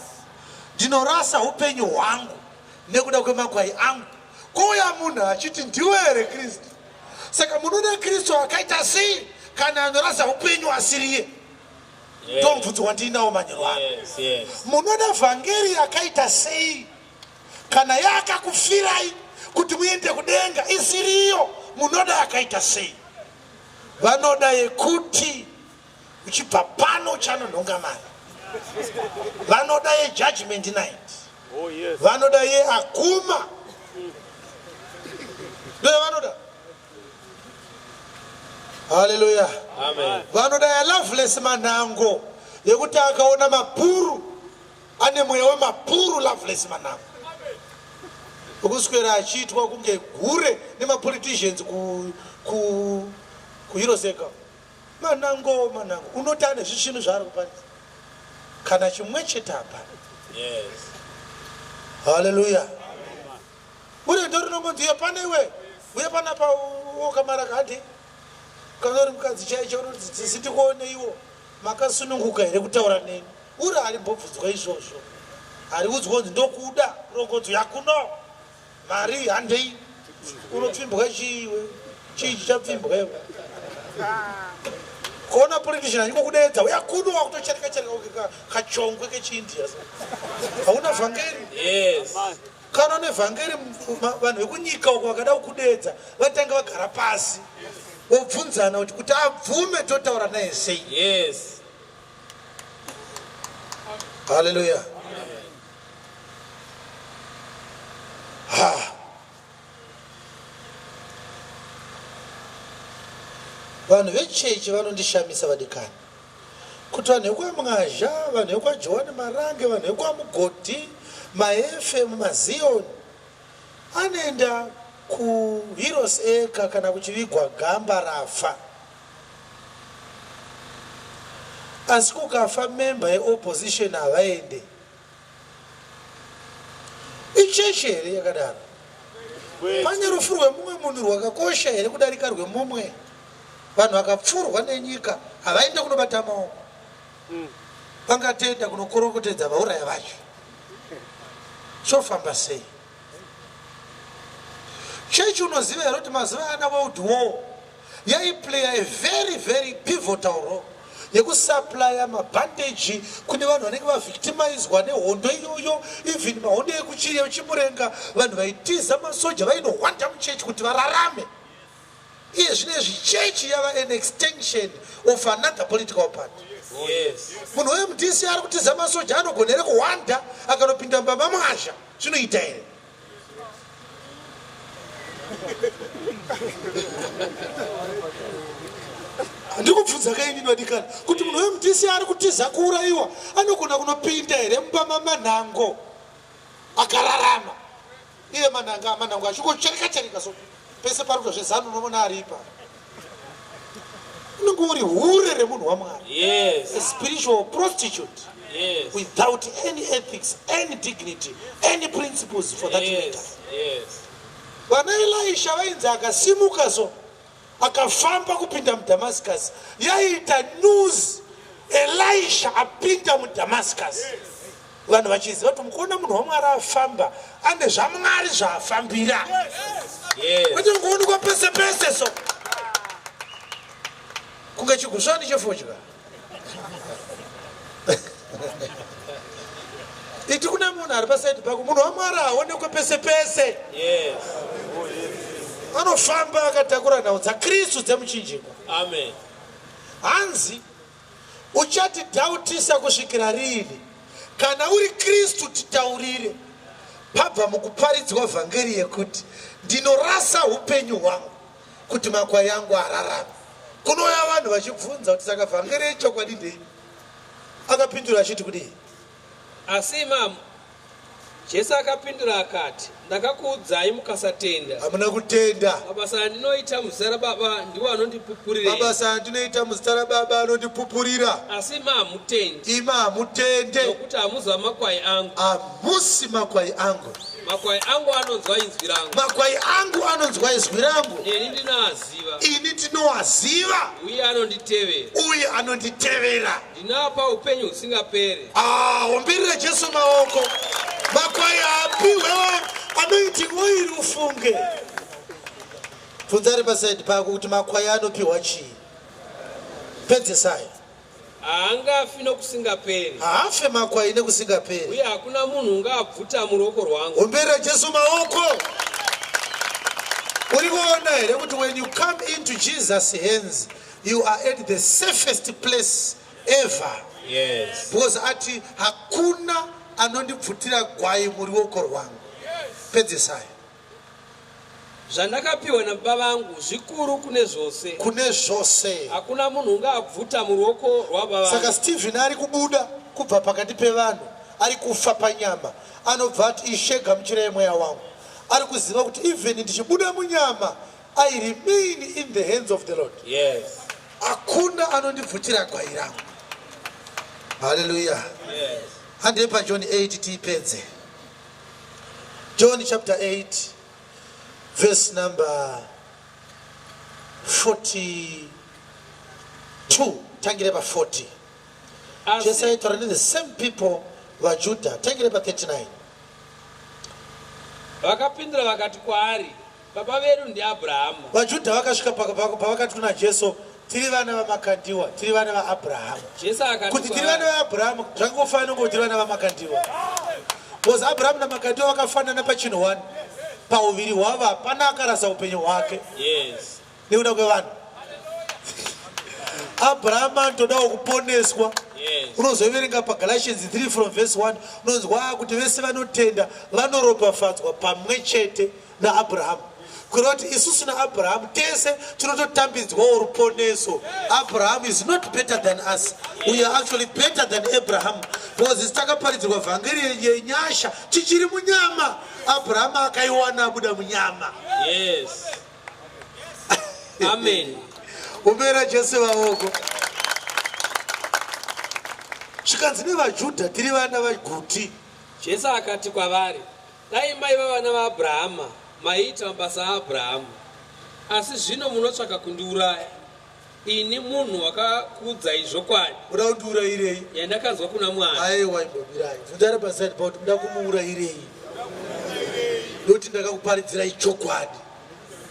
ndinorasa upenyu hwangu nekuda kwemakwai angu. Kouya munhu achiti ndiwe here Kristu? Saka munoda Kristu akaita sei kana anorasa upenyu asiriye? Yes. Ndomubvunzo wandinawo manheru ano. Yes, yes. Munoda vhangeri yakaita sei? Kana yakakufirai kuti muende kudenga isiriyo, munoda yakaita sei? Vanoda yekuti uchibva pano uchanonhonga mari. Vanoda yejudgment night. Oh, yes. Vanoda yeakuma. Ndoyavanoda. Haleluya. Amen. Vanoda yaLoveless Manhango, yekuti akaona mapuru ane mweya wemapuru. Loveless Manhango wekuswera achiitwa kunge gure nemapoliticians kuHeroes Acre. Manhango, Manhango unoti ane zvisvinu zvaari kuparidza, kana chimwe chete hapana. Haleluya. Ure ndo rinongonzi, "Iye pane iwe, uye panapa wokamaraka handi." Kana uri mukadzi chaicho, unoti, "Sisi, tikuoneiwo, makasununguka here kutaura neni?" Uri harimbobvunzwa izvozvo, hariudzwa kunzi ndokuda. Rongonzi, "Yakuno mari, handei." Unopfimbwa chiiwe? Chii chichapfimbwa iwe? Kuona politician achingokudedza, "Uya kuno," wakutochereka chereka kunge kachongwe kechiindia. Hauna vhangeri. Kana une vhangeri, vanhu vekunyika uko vakada kukudedza, vatanga vagara pasi vobvunzana kuti abvume totaura naye sei. Haleluya. Ha, vanhu vechechi vanondishamisa, vadikani, kuti vanhu vekwaMwazha, vanhu vekwaJohani Marange, vanhu vekwaMugodhi, maFM, maZion anoenda kuHeroes Acre kana kuchivigwa gamba rafa, asi kukafa member yeopposition havaende. Ichechi here yakadaro? Pane rufu rwemumwe munhu rwakakosha here kudarika rwemumwe? Vanhu vakapfurwa nenyika havaende kunobata maoko, vangatenda kunokorokotedza vauraya vacho. Chofamba sei chechi? Unoziva here kuti mazuva ana World War yaiplaya a very very pivotal role yekusupplya mabhandeji kune vanhu vanenge vavictimizwa nehondo iyoyo? Even mahondo ekuChimurenga, vanhu vaitiza masoja vainohwanda muchechi kuti vararame. Iye zvinezvi chechi yava an extension of another political party. Munhu weMDC ari kutiza masoja anogona here kuhwanda akanopinda mumba maMwazha? Zvinoita here? Ndikubvunza kaini, vadikani, kuti munhu weMDC ari kutiza kuurayiwa anogona kunopinda here mumba maManhango akararama? Iye Manhanga, Manhango achingochereka chereka, so pese pari kuita zveZANU unoona ari ipa. Unenge uri hure remunhu waMwari, a spiritual prostitute without any ethics, any dignity, any principles for that matter. Vana Elisha vainzi akasimuka so akafamba kupinda muDhamascus, yaita news, Elisha apinda muDhamascus. Vanhu vachiziva kuti mukuona munhu waMwari afamba, ane zvaMwari zvaafambira, kwete kungoonekwa pese pese so kunge chigusvani chefodya. Iti kune munhu ari pasaidi pako, munhu waMwari haonekwe pese pese. Anofamba akatakura nhau dzaKristu dzemuchinjikwa. Amen. Hanzi, "Uchatidhautisa kusvikira riini? Kana uri Kristu, titaurire." Pabva mukuparidzwa vhangeri yekuti ndinorasa upenyu hwangu kuti makwai angu ararame, kunouya vanhu vachibvunza kuti, "Saka vhangeri yechokwadi ndei?" Akapindura achiti kudii? Asi imamo Jesu akapindura akati, "Ndakakuudzai mukasatenda." Hamuna kutenda. Mabasa andinoita muzita raBaba ndiwo anondipupurira. Mabasa andinoita muzita raBaba anondipupurira. Asi imi hamutendi, Imi hamutende, nokuti hamuzi makwai angu. Hamusi makwai angu. Makwai angu anonzwa inzwi rangu, Makwai angu anonzwa izwi rangu, neni ndinoaziva, ini ndinoaziva, uye anonditevera. Uye anonditevera. Ndinoapa upenyu husingaperi. Ah, ombirire Jesu maoko. Makwai apiwewo anointing oil. Ufunge, bvunza ari pasaidi pako kuti makwai anopiwa chii. Pedzesai. Haangafi nokusingaperi. Haafe makwai nekusingaperi. Uye hakuna munhu ungaabvuta muruoko rwangu. Ombera Jesu maoko. Uri kuona here kuti when you come into Jesus hands, you are at the safest place ever? Yes. Because ati hakuna anondibvutira gwai muruoko rwangu. Pedzisai. Zvandakapiwa nababa vangu zvikuru kune zvose. Kune zvose. Hakuna munhu ungaabvuta muruoko rwababa Saka vangu. Stephen ari kubuda kubva pakati pevanhu, ari kufa panyama, anobva ati, Ishe, gamuchirai mweya wangu. Ari kuziva kuti even ndichibuda munyama, I remain in the hands of the Lord. Yes. Hakuna anondibvutira gwai rangu. Haleluya. Yes. Handei paJohn 8 tiipedze. John chapter 8 verse number 42, tangire pa40. Jesu Asi aitaura nethe same people, vaJudha. Tangire pa39. Vakapindura vakati kwaari, Baba vedu ndiAbhurahama. VaJudha vakasvika pavakati kuna Jesu, tiri vana vamakandiwa, tiri vana vaAbhurahamu. Jesu akati Kuti tiri vana kwavari, vaAbhurahamu zvangofanana ngoti tiri vana vamakandiwa, because Abhurahamu namakandiwa vakafanana pachinhu one: pauviri hwavo hapana akarasa upenyu hwake nekuda kwevanhu. Abrahama anotodawo kuponeswa. Unozoverenga paGalatians 3 from verse 1, unonzwa kuti vese vanotenda vanoropafadzwa pamwe chete naAbrahamu, kureva kuti isusu naAbrahamu tese tinototambidzwawo ruponeso. Abraham is not better than us. We are actually better than Abraham, because isu takaparidzirwa vhangeri yenyasha tichiri munyama. Abrahamu akaiwana abuda munyama. Yes, amen. Umera Jesu vaoko. Zvikanzi nevaJudha, tiri vana vaguti. Jesu akati kwavari, dai maiva vana vaAbhurahama, maiita mabasa aAbhurahama. Asi zvino munotsvaka kundiuraya, ini munhu wakakuudzai zvokwadi Muda kundiurayirei yandakanzwa kuna Mwari. Aiwa, imbomirai. Bvunzai pasaidi pakuti, muda kumuurayirei? Nokuti ndakakuparidzirai chokwadi.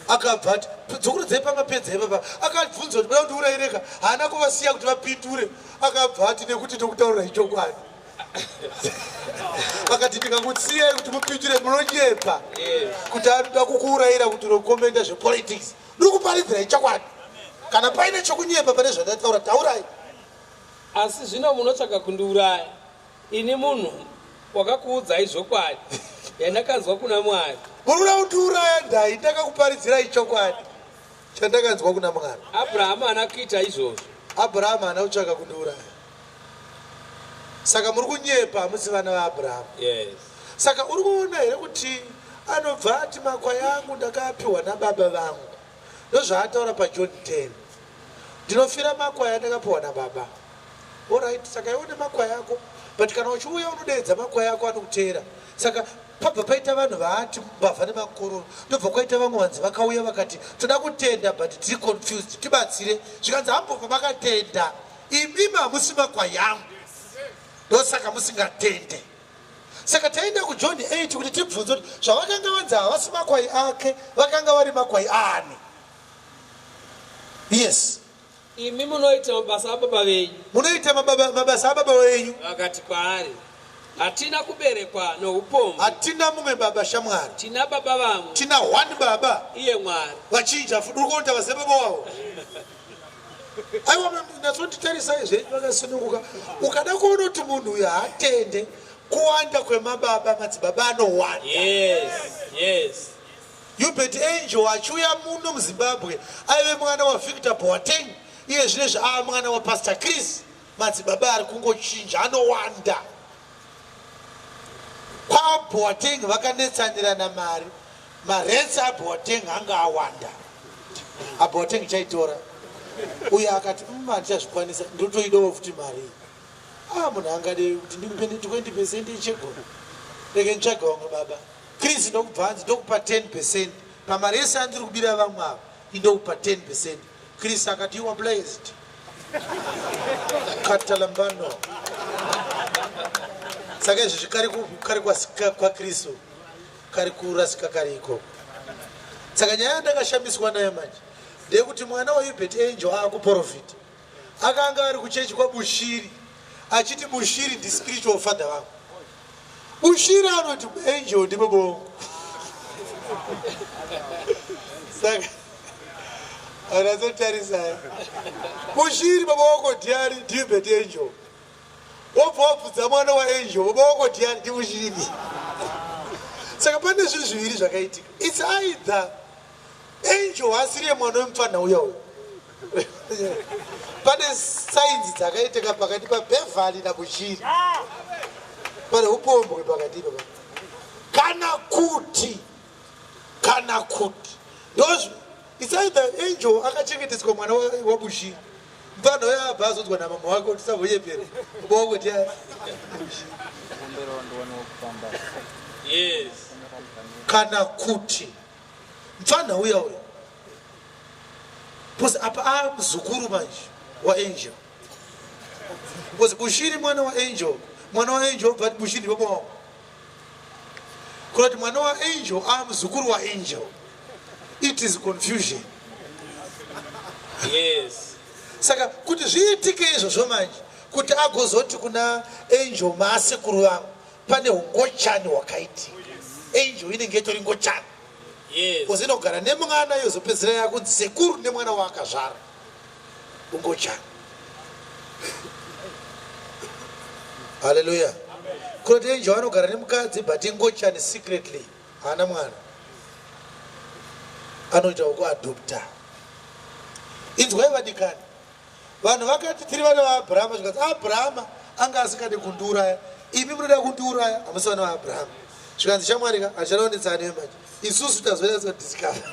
Akabva ati, dzokurudzai pamapedza ipapa. Akabvunza kuti, muda kundiurayireka? Haana kuvasiya kuti vapindure. Akabva ati, nekuti ndokutaurirai chokwadi. Akati, ndikakusiyai kuti mupindure, munonyepa kuti anoda kukuurayira kuti unokomenda zvepolitics. Ndiri kuparidzirai chokwadi. Kana paine chokunyepa pane zvandataura, taurai. Asi zvino munotsvaka kundiuraya, ini munhu wakakuudzai zvokwadi yandakanzwa kuna Mwari. Muri kuda kundiuraya ndai ndakakuparidzirai chokwadi chandakanzwa kuna Mwari. Abrahama haana kuita izvozvo. Abrahama haana kutsvaka kundiuraya. Saka muri kunyepa, hamusi vana vaAbrahama. Saka uri kuona here kuti anobva ati, makwai angu ndakaapiwa nababa vangu? Ndozvaataura paJohn 10, ndinofira makwai andakapiwa nababa. Alright, saka iwe nemakwai ako, but kana uchiuya unodeedza makwai ako, anokuteera. Saka pabva paita vanhu vaati mbavha nemakororo, ndobva kwaita vamwe vanzi vakauya vakati, toda kutenda but tiri confused, tibatsire. Zvikanzi, hambobva makatenda imimi, hamusi makwai angu, ndosaka musingatende. Saka taenda kuJohn 8 kuti tibvunze kuti zvavakanga vanzi havasi makwai ake, vakanga vari makwai ani? Yes. Imi munoita mabasa ababa venyu. Munoita mabasa ababa venyu. Vakati kwaari, hatina kuberekwa noupombwe. Hatina mumwe baba, shamwari. Tina baba vamwe, Tina one baba, iye Mwari. Vachinja futi. Uri kuona vazive baba wavo? Aiwa, natsonditarisai zvenyu vakasununguka. Ukada kuona kuti munhu uyu haatende, kuwanda kwemababa, madzibaba anowanda. Uebert Angel achiuya muno muZimbabwe aive mwana waVictor Boateng. Iye zvinezvi ava mwana waPastor Chris. Madzibaba ari kungochinja, anowanda. KwaBoateng vakanetsanirana mari, maretsi aBoateng anga awanda. ABoateng chaitora uyo akati, handichazvikwanisa, ndotoidawo futi mari iyi." A, munhu angade kuti ndimupe 20% ichegona, rege nditsvage vamwe baba. Chris ndokubva hanzi, ndokupa 10% pamari yese andiri kubira vamwe ava, indokupa 10%. Chris akati, you are blessed, katalambano. Saka izvi kari kari kwasika kwaKristu, kari kurasika, kari ikoko. Saka nyaya yandakashamiswa nayo manje ndeyekuti mwana waUebert Angel aakuprofita. Akanga ari kuchechi kwaBushiri achiti Bushiri ndispiritual father vangu. Bushiri anoti Angel ndibaba wangu. Saka anazotarisai Bushiri baba wako ndiani? NdiUbert Angel. Wobva wabvunza mwana waAngel, baba wako ndiani? NdiBushiri. Saka pane zvinhu zviviri zvakaitika. It's either Angel asiriye mwana wemupfanha uya uyu. Pane sainzi dzakaitika pakati paBeverly naBushiri. Pane upombwe pakati ipapo. Kana kuti kana kuti ndozvo it's either Angel akachengeteswa mwana waBushiri. Mupfanha uya abva azodzwa namama wake kuti usambonyepera. Baba wako ndiani? Yes. Kana kuti mupfanha uya uya because apa amuzukuru manje waAngel, because Bushiri mwana waAngel, mwana waAngel, but Bushiri baba wangu. Kurati mwana waAngel amuzukuru waAngel, it is confusion. Yes. Saka kuti zviitike izvozvo manje, kuti agozoti kuna Angel maasekuru vangu, pane ungochani hwakaitika. Angel inenge itori ngochani. Yes. Inogara nemwana, yozopedzera yakunzi sekuru nemwana waakazvara, ungochani. Haleluya. Kunoti Angel anogara nemukadzi, but ingochani secretly, haana mwana, anoita wekuadopta. Inzwai vadikani, vanhu vakati tiri vana vaAbhurahama, zvikanzi Abhurahama anga asingadi kundiuraya, imi munoda kundiuraya, hamusi vana vaAbhurahama. Zvikanzi shamwarika, hachanaonetsane manje, isusu tazonatsodiscover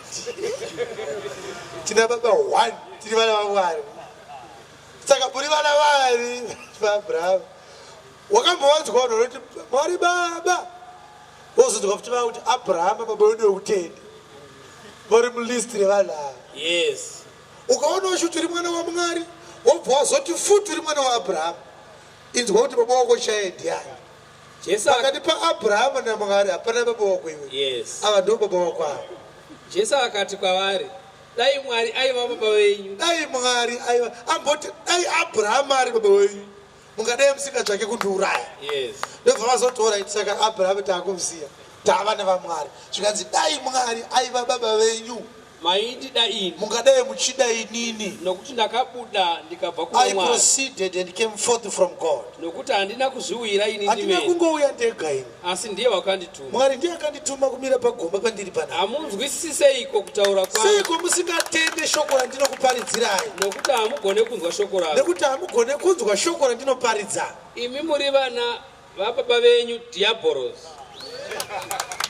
tina baba one, tiri vana vaMwari. Saka muri vana vari vaAbhurahama. Wakambovanzwa vanhu vanoti Mwari baba, wozonzwa futi vakuti Abhurahama baba wedu wekutenda, vari mulist revanhu ava. Yes. Ukaona uchuti uri mwana waMwari, wobva wazoti futi uri mwana waAbhurahama, inzwa kuti baba wako chaiye ndiani. Jesu Pakati paAbhurahama naMwari hapana baba wako iwe. Yes. Ava ndo baba wako ava. Jesu akati kwavari, dai Mwari aiva baba venyu, Dai Mwari aiva amboti dai Abhurahama ari baba wenyu, mungadai musingatsvake kundiuraya. Yes. Ndobva vazotora, saka Abhurahama taakumusiya, tava nevamwari. Zvikanzi dai Mwari aiva baba venyu, maindida ini, mungadai muchida inini, nokuti ndakabuda ndikabva kuna I Mwari. proceeded and came forth from God. Nokuti handina kuzviwira ini Handina ndimene, kungouya ndega ini, asi ndiye wakandituma. Mwari ndiye akandituma kumira pagomba pandiri panapa. Hamunzwisiseiko kutaura kwangu? Seiko musingatende shoko randinokuparidzirai? Nokuti hamugone kunzwa shoko rangu. Nekuti hamugone kunzwa shoko randinoparidza. Imi muri vana vababa venyu Dhiabhorosi,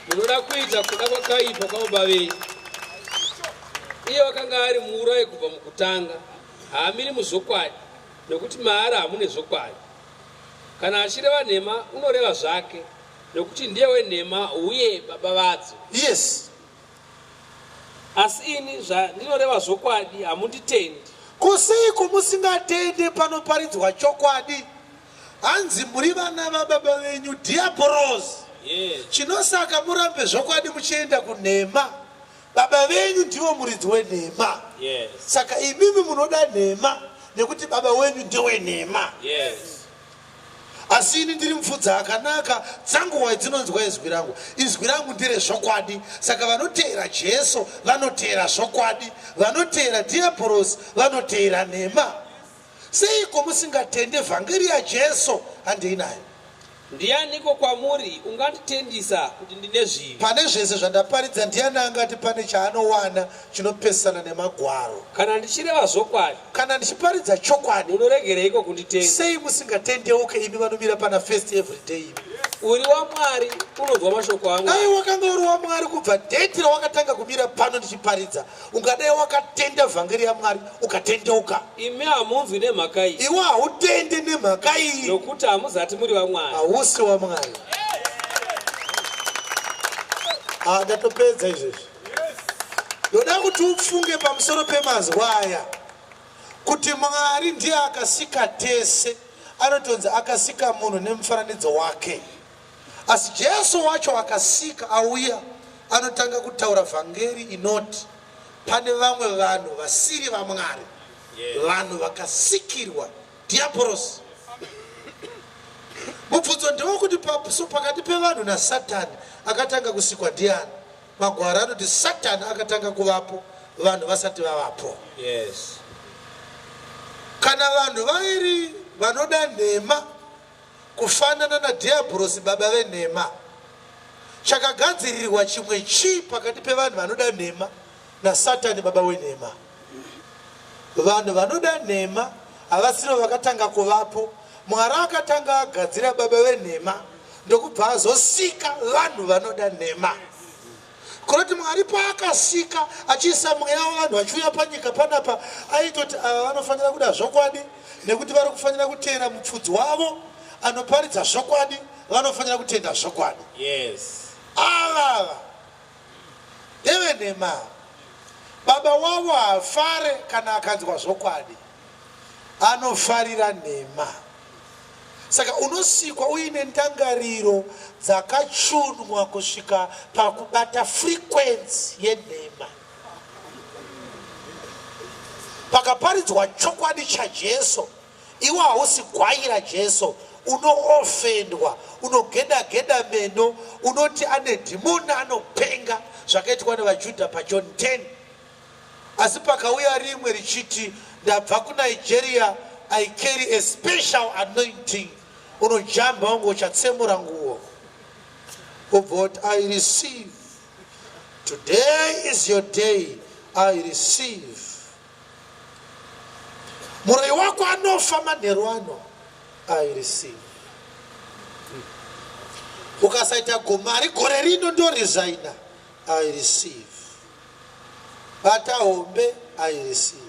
munoda kuita kuda kwakaipa kwababa venyu. Iye wakanga ari muurayi kubva mukutanga, haamiri muzvokwadi, nokuti maari hamune zvokwadi. Kana achireva nhema, unoreva zvake, nokuti ndiye wenhema uye baba vadzo. Yes. Asi ini zvandinoreva zvokwadi, hamunditendi. Kuseiko musingatende panoparidzwa chokwadi? Hanzi muri vana vababa venyu Dhiabhorosi. Yes. Chinosaka murambe zvokwadi muchienda kunhema, baba venyu ndivo muridzi wenhema. Yes. Saka imimi munoda nhema nekuti baba wenyu ndewenhema. Yes. Asi ini ndiri mufudzi akanaka, dzangu hwai dzinonzwa izwi rangu, izwi rangu nderezvokwadi. Saka vanoteera Jesu vanoteera zvokwadi, vanoteera Dhiabhorosi vanoteera nhema. Seiko musingatende vhangeri yaJesu? Handei nayo. Ndianiko kwamuri unganditendisa kuti ndine zvivi? Pane zvese zvandaparidza, ndiani angati pane chaanowana chinopesana nemagwaro? Kana ndichireva zvokwadi, Kana ndichiparidza chokwadi, munoregereiko kunditenda? sei musingatendeuke imi vanomira pana first every day imi? Uri waMwari unonzwa mashoko Dai aMwari. wakanga uri waMwari kubva date rawakatanga kumira pano ndichiparidza, ungadai wakatenda vhangeri yaMwari ukatendeuka. Imi hamunzwi nemhaka iyi, Iwe hautende nemhaka iyi, nokuti hamuzati muri vamwari. Hausi waMwari. Ah, ndatopedza izvezvi. Ndoda kuti ufunge pamusoro pemazwi aya, kuti Mwari ndiye akasika tese. Anotonzi akasika munhu nemufananidzo wake, asi Jesu wacho akasika auya anotanga kutaura vhangeri inoti pane vamwe vanhu vasiri vamwari. Vanhu vakasikirwa dhiabhorosi. Mubvunzo ndewekuti so pakati pevanhu naSatani akatanga kusikwa ndiani? Magwaro anoti Satani akatanga kuvapo vanhu vasati vavapo. Kana vanhu vairi vanoda nhema kufanana nadhiabhorosi baba venhema, chakagadzirirwa chimwe chii pakati pevanhu vanoda nhema naSatani baba wenhema? Vanhu vanoda nhema havasiro vakatanga kuvapo. Mwari akatanga agadzira baba venhema ndokubva azosika vanhu vanoda nhema. Kuroti Mwari paakasika achiisa mweya wavanhu vachiuya panyika panapa, aitoti ava vanofanira kuda zvokwadi nekuti vari kufanira kuteera mupfudzi wavo anoparidza zvokwadi, vanofanira kutenda zvokwadi. Ava ndevenhema. Baba wavo haafare kana akanzwa zvokwadi, anofarira nhema. Saka unosikwa uine ndangariro dzakachunwa kusvika pakubata frequency yenhema. Pakaparidzwa chokwadi chaJesu, iwe hausi gwai raJesu, unoofendwa, unogeda-geda meno, unoti ane dhimoni, anopenga, zvakaitwa nevaJudha paJohn 10. Asi pakauya rimwe richiti ndabva kuNigeria, I carry a special anointing, unojamba wangu uchatsemura nguo, wobva woti I receive, today is your day, I receive. Muroyi wako anofa manheru ano, I receive. Ukasaita gomari gore rino ndoresigna, I receive. Bata hombe, I receive.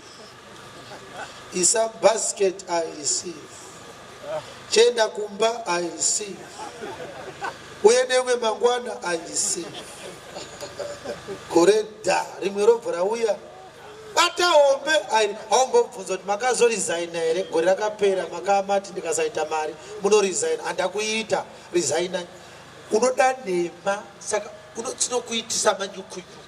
Isa basket, I receive. Chienda kumba, I receive. Uye nemwe mangwana, I receive. Gore dha rimwe robva rauya, bata hombe, haumbobvunza kuti makazoresigna here gore rakapera, makamati ndikasaita mari munoresigna, handakuita resigna. Unoda nhema, saka dzinokuitisa manyukunyuku.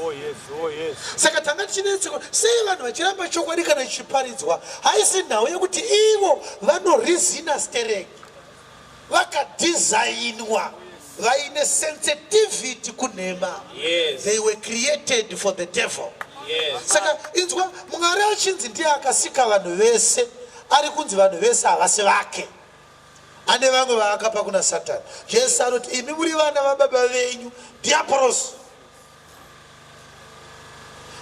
Oh yes, oh yes. Saka tanga tichinetseka sei vanhu vachiramba chokwadi kana chichiparidzwa. Haisi nhau yekuti ivo vanorizina stereki, vakadhizainwa vaine sensitivity kunhema. They were created for the devil. Saka inzwa, Mwari achinzi ndiye akasika vanhu vese, ari kunzi vanhu vese havasi vake, ane vamwe vaakapa kuna Satani. Jesu anoti imi muri vana vababa venyu dhiabhorosi.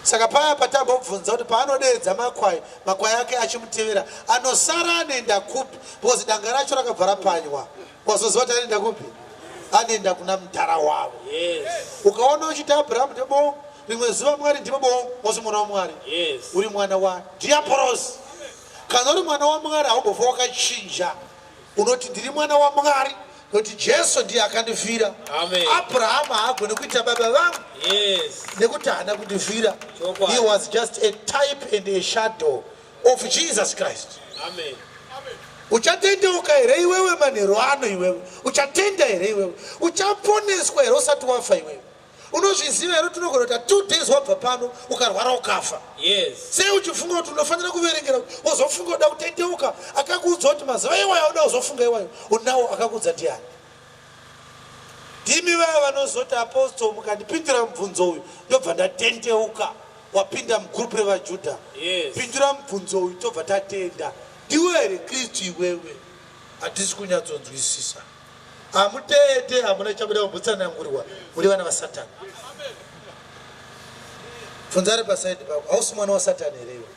Saka paya patambobvunza kuti paanodeedza makwai, makwai ake achimutevera, anosara anoenda kupi? Because danga racho rakabva rapanywa, wazoziva kuti anoenda kupi? Anoenda kuna mudhara wavo. Ukaona uchiti Abrahamu ndibongo, rimwe zuva Mwari ndibo bongo, wasi mwana waMwari. Uri mwana wadhiabhorosi. Kana uri mwana waMwari haumbofa wakachinja, unoti ndiri mwana waMwari nokuti Jesu ndiye akandifira. Abrahamu haagoni kuita baba vangu nekuti haana kundifira. Chokwadi. He was just a type and a shadow of Jesus Christ. Amen. Uchatendeuka here iwewe manheru ano? Iwewe uchatenda here? Iwewe uchaponeswa here usati wafa? Iwewe unozviziva here kuti unogona kuita 2 days wabva pano ukarwara ukafa? Sei uchifunga kuti unofanira kuverengera wozofunga uda kutendeuka? Akakuudza kuti mazuva iwayo uda uzofunga iwayo unawo, akakuudza ndiani? Ndimi vaya vanozoti, "Apostle, mukandipindura mubvunzo uyu ndobva ndatendeuka." Wapinda mugurupu revaJudha. Pindura mubvunzo uyu tobva tatenda. Ndiwe here Kristu iwewe? Hatisi kunyatsonzwisisa. Hamutende, hamuna chabuda kumbotsanangurirwa, muri vana vaSatani. Bvunza ari pasaidi pako, hausi mwana waSatani here iwe?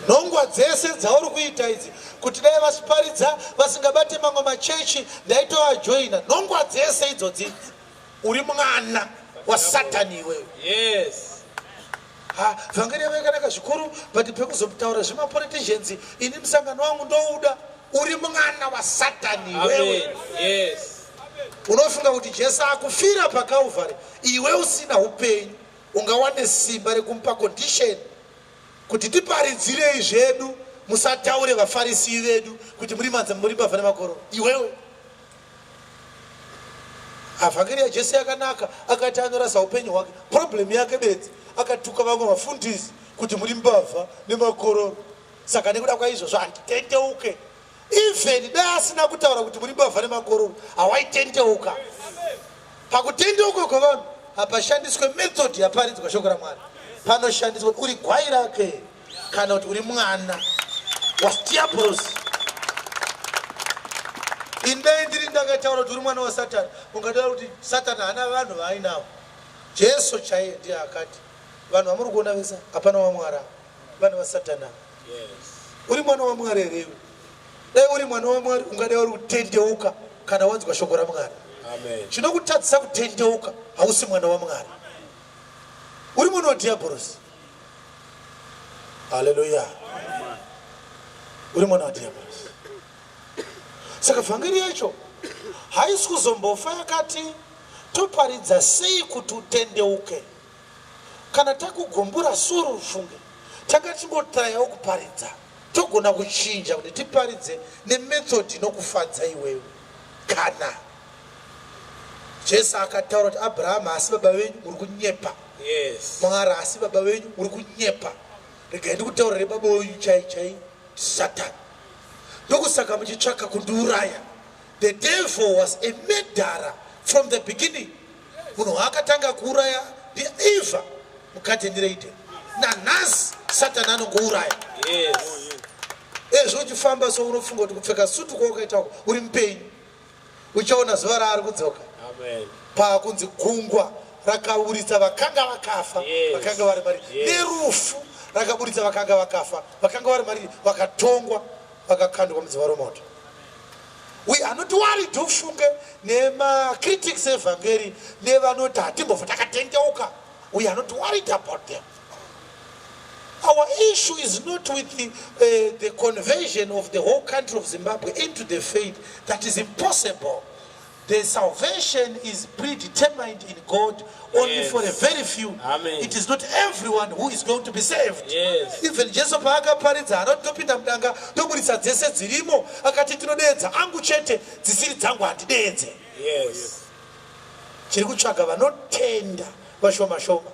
Nhongwa dzese dzauri kuita idzi kuti dai vasiparidza vasingabate mamwe machechi ndaitovajoina, nhongwa dzese idzodzi, uri mwana waSatani iwewe. Ha, vhangeri yavo yakanaka zvikuru, but pekuzotaura zvemapoliticians ini musangano wangu ndouda. Uri mwana waSatani iwewe. Amen. Yes. Unofunga kuti Jesu akufira paCalvary iwe usina upenyu ungawane simba rekumupa condition kuti tiparidzirei zvedu, musataure vafarisi vedu kuti muri madza, muri mbavha nemakororo, iwewe? Avhangeri yaJesu yakanaka, akati anorasa upenyu hwake, problem yake bedzi akatuka vamwe vafundisi. Kuti muri mbavha nemakororo. Saka nekuda kwaizvozvo handitendeuke. Even dai asina kutaura kuti muri mbavha nemakororo, hawaitendeuka. Pakutendeuka kwevanhu hapashandiswe method yaparidzwa shoko raMwari. Panoshandiswa kuti uri gwai rake kana kuti uri mwana waDhiabhorosi. Indai ndiri ndakataura kuti uri mwana waSatani, ungataura kuti Satani haana vanhu vaainavo. Jesu chaiye ndiye akati vanhu vamuri kuona vese hapana waMwari, vana vaSatani ava. Uri mwana waMwari here iwe? Dai uri mwana waMwari ungadai uri kutendeuka kana wanzwa shoko raMwari. Chinokutadzisa kutendeuka, hausi mwana waMwari, uri mwana wadhiabhorosi. Haleluya! Uri mwana wadhiabhorosi. Saka vhangeri yacho haisi kuzombofa yakati toparidza sei kuti utendeuke. Kana takugumbura suru, ufunge tanga tichingotrayawo kuparidza, togona kuchinja kuti tiparidze nemethod inokufadza iwewe. Kana Jesu akataura kuti Abrahamu haasi baba venyu, muri kunyepa. Mwari haasi baba venyu, muri kunyepa. Regai ndikutaurire, baba wenyu chai chai Satani, ndokusaka muchitsvaka kundiuraya. The devil was a murderer from the beginning. Munhu waakatanga kuuraya ndiEva mugadheni reEden. Nanhasi Satani anongouraya. Ezvo uchifamba so, unofunga kuti kupfeka sutu kwawakaita uko uri mupenyu. Uchaona zuva raari kudzoka. Amen. Paakunzi gungwa rakaburitsa vakanga vakafa, vakanga vari mariri, nerufu rakaburitsa vakanga vakafa, vakanga vari mariri, vakatongwa, vakakandwa mudziva romoto. We are not worried, ufunge, nemacritics evhangeri nevanoti hatimbofa takatendeuka. We are not worried about them. Our issue is not with the conversion of the whole country of Zimbabwe into the faith. That is impossible. The salvation is predetermined in God only for a very few. Amen. It is not everyone who is going to be saved. Even Jesu paakaparidza, haana kuti topinda mudanga toburitsa dzese dzirimo. Akati tinodeedza angu chete, dzisiri dzangu handideedze. Chiri kutsvaga vanotenda vashoma shoma.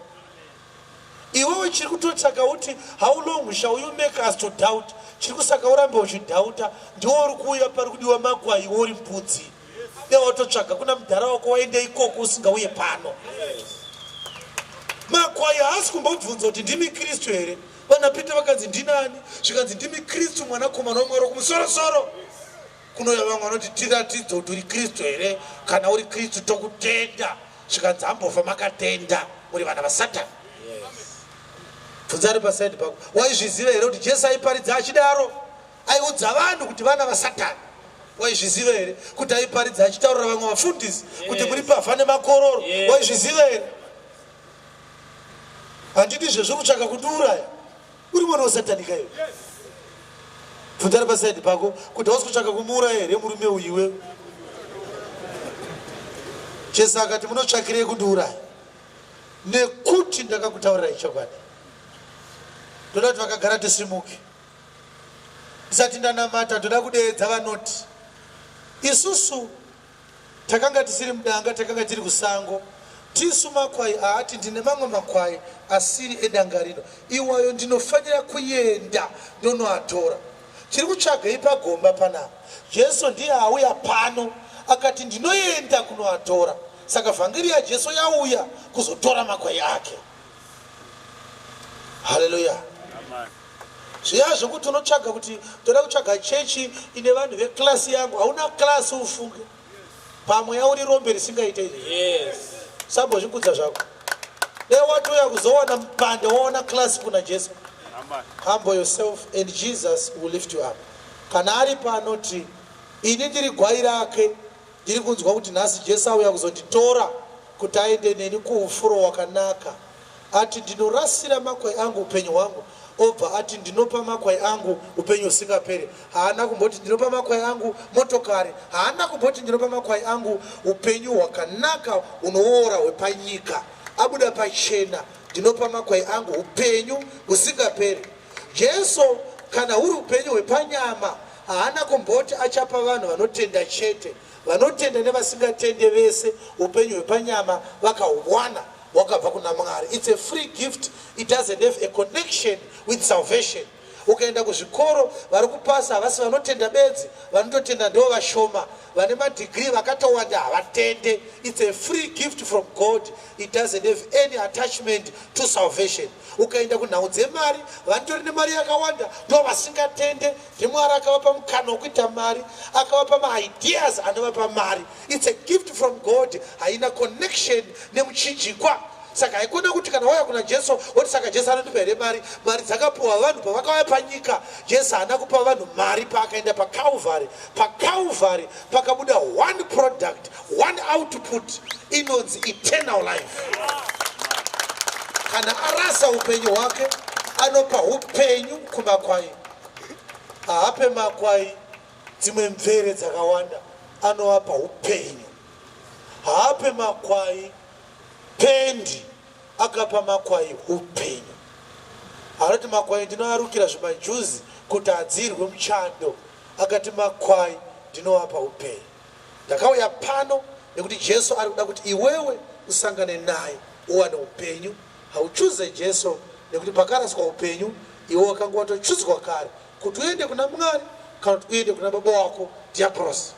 Iwewe chiri kutotsvaka kuti how long shall you make us to doubt? Chiri kusaka urambe uchidhauta, ndiwo uri kuuya pari kudiwa makwai, iwe uri mbudzi. Dai watotsvaga kuna mudhara wako, waende ikoko usingauye pano. Makwai haasi kumbobvunza kuti ndimi Kristu here. Vana Peter vakanzi ndinani? Zvikanzi ndimi Kristu, mwanakomana waMwari wokumusorosoro. Kunouya vamwe vanoti tiratidze kuti uri Kristu here, kana uri Kristu tokutenda. Zvikanzi hambofa makatenda, muri vana vaSatani. Bvunza ari pasaidi pako, waizviziva here kuti Jesu aiparidza achidaro, aiudza vanhu kuti vana vaSatani? Waizviziva here kuti aiparidza achitaurira vamwe vafundisi kuti muri mbavha nemakororo? Waizviziva here? Handiti izvezvo kutsvaka kundiuraya, uri mwana wasatani kaiwe? Bvunza ari pasaidi pako kuti hausi kutsvaka kumuuraya here murume uyu iwewe? Jesu akati munotsvakirei kundiuraya? Nekuti ndakakutaurirai chokwadi. Ndoda kuti vakagara tisimuke. Ndisati ndanamata, ndoda kudeedza vanoti isusu takanga tisiri mudanga, takanga tiri kusango. Tisu makwai aati ndine mamwe makwai asiri edanga rino, iwayo ndinofanira kuenda ndonoatora. Tiri kutsvagei pagomba panapa? Jesu ndiye auya pano akati ndinoenda kunoatora. Saka vhangeri yaJesu yauya kuzotora makwai ake. Haleluya! Zviya zvokuti unotsvaga kuti toda kutsvaga chechi ine vanhu veclass yangu, hauna class, ufunge. Pamweya uri rombe risingaite izvi. Sambozvikudza zvako. Dai watouya kuzowana mupande, waona class kuna Jesu. Humble yourself and Jesus will lift you up. Kana ari panoti ini ndiri gwai rake, ndiri kunzwa kuti nhasi Jesu auya kuzonditora kuti aende neni kuufuro hwakanaka. Ati ndinorasira makwai angu upenyu hwangu, obva ati ndinopa makwai angu upenyu husingaperi. Haana kumboti ndinopa makwai angu motokari, haana kumboti ndinopa makwai angu upenyu hwakanaka hunoora hwepanyika. Abuda pachena, ndinopa makwai angu upenyu husingaperi. Jesu, kana huri upenyu hwepanyama, haana kumboti achapa vanhu vanotenda chete. Vanotenda nevasingatende vese upenyu hwepanyama vakahuwana. Wakabva kuna Mwari. It's a free gift. It doesn't have a connection with salvation. Ukaenda kuzvikoro, vari kupasa havasi vanotenda bedzi. Vanototenda ndo vashoma. Vane madhigiri vakatowanda havatende. It's a free gift from God. It doesn't have any attachment to salvation. Ukaenda kunhau dzemari, vanotori nemari yakawanda ndo vasingatende. NdiMwari akavapa mukana wekuita mari, akavapa maideas anovapa mari. It's a gift from God. Haina connection nemuchinjikwa. Saka haikona kuti kana wauya kuna Jesu woti, "Saka Jesu anondipa here mari?" Mari dzakapiwa vanhu pavakauya panyika. Jesu haana kupa vanhu mari paakaenda paCalvary. PaCalvary pakabuda one product, one output, inonzi eternal life. Kana arasa upenyu hwake, anopa upenyu kumakwai. Haape makwai dzimwe mvere dzakawanda, anovapa upenyu. Haape makwai pendi, akapa makwai upenyu. Anoti, "Makwai ndinoarukira zvimajuzi kuti adzirwe muchando." Akati, "Makwai ndinovapa upenyu." Ndakauya pano nekuti Jesu ari kuda kuti iwewe usangane naye, uwane upenyu. Hauchuze Jesu, nekuti pakaraswa upenyu, iwe wakanga watochuzwa kare kuti uende kuna Mwari kana kuti uende kuna baba wako Diabrosi.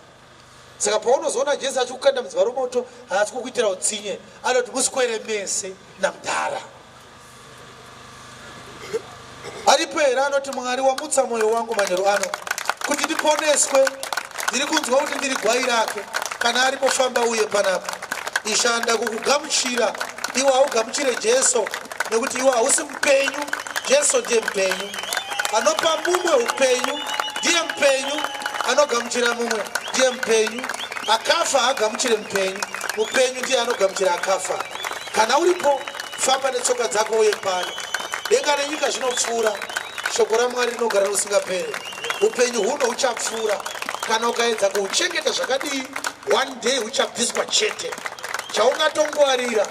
Saka paunozoona Jesu achikukanda mudziva romoto, haasi kukuitira utsinye. Anoti muswere mese namudhara. Aripo here anoti, "Mwari wamutsa mwoyo wangu manheru ano kuti ndiponeswe. Ndiri kunzwa kuti ndiri gwai rake"? Kana aripo, famba uye panapa. Ishanda kukugamuchira. Iwe haugamuchire Jesu nekuti iwe hausi mupenyu. Jesu ndiye mupenyu. Anopa mumwe upenyu ndiye mupenyu. Anogamuchira mumwe ndiye mupenyu. Akafa haagamuchire mupenyu. Mupenyu ndiye anogamuchira akafa. Kana uripo, famba netsoka dzako uye pano. Denga nenyika zvinopfuura, shoko raMwari rinogara rusingaperi. Upenyu huno huchapfuura. Kana ukaedza kuhuchengeta zvakadii, one day huchabviswa chete. Chaungatongwarira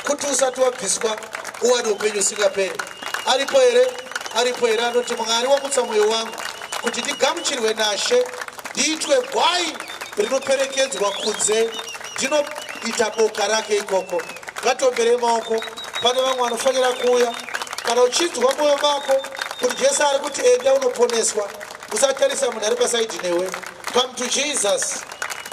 kuti usati wabviswa, uwane upenyu usingaperi. Aripo here? Aripo here anoti, "Mwari wamutsa mwoyo wangu kuti ndigamuchirwe nashe, ndiitwe gwai rinoperekedzwa kunze, ndinoita boka rake ikoko"? Ngatiomberei maoko. Pane vamwe vanofanira kuuya. Kana uchinzwa mwoyo mako kuti Jesu ari kuti enda unoponeswa, usatarisa munhu ari paside newe. Come to Jesus.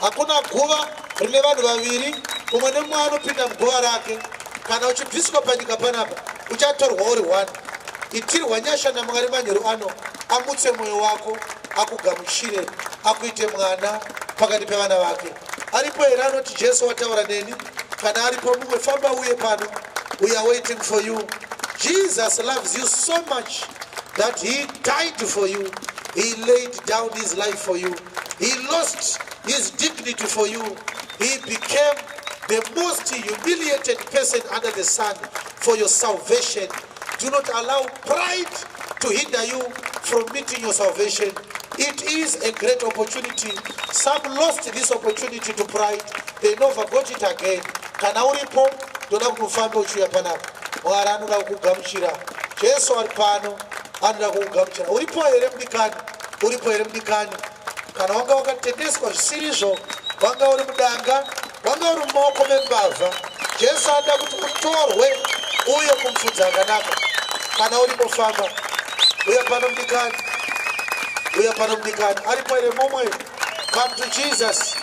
Hakuna guva rine vanhu vaviri. Mumwe nemumwe anopinda muguva rake. Kana uchibviswa panyika panapa, uchatorwa uri one. Itirwa nyasha naMwari manheru ano, amutse mwoyo wako, akugamuchire, akuite mwana pakati pevana vake. Aripo here anoti, "Jesu wataura neni"? Kana aripo mumwe, famba uye pano. We are waiting for you. Jesus loves you so much that he died for you. He laid down his life for you. He lost his dignity for you. He became the most humiliated person under the sun for your salvation. Do not allow pride to hinder you from meeting your salvation. It is a great opportunity. Some lost this opportunity to pride. They never got it again. Kana uripo, ndoda kuti ufambe uchiuya panapa. Mwari anoda kukugamuchira. Jesu ari pano, anoda kukugamuchira. Uripo here mudikani? Uripo here mudikani? Kana wanga wakatendeswa zvisirizvo, wanga uri mudanga, wanga uri mumaoko membavha, Jesu anoda kuti utorwe uye kumufudzi akanaka. Kana uripo, famba uya pano mudikani. Uya pano mudikani. Aripo here mumwe? Come to Jesus.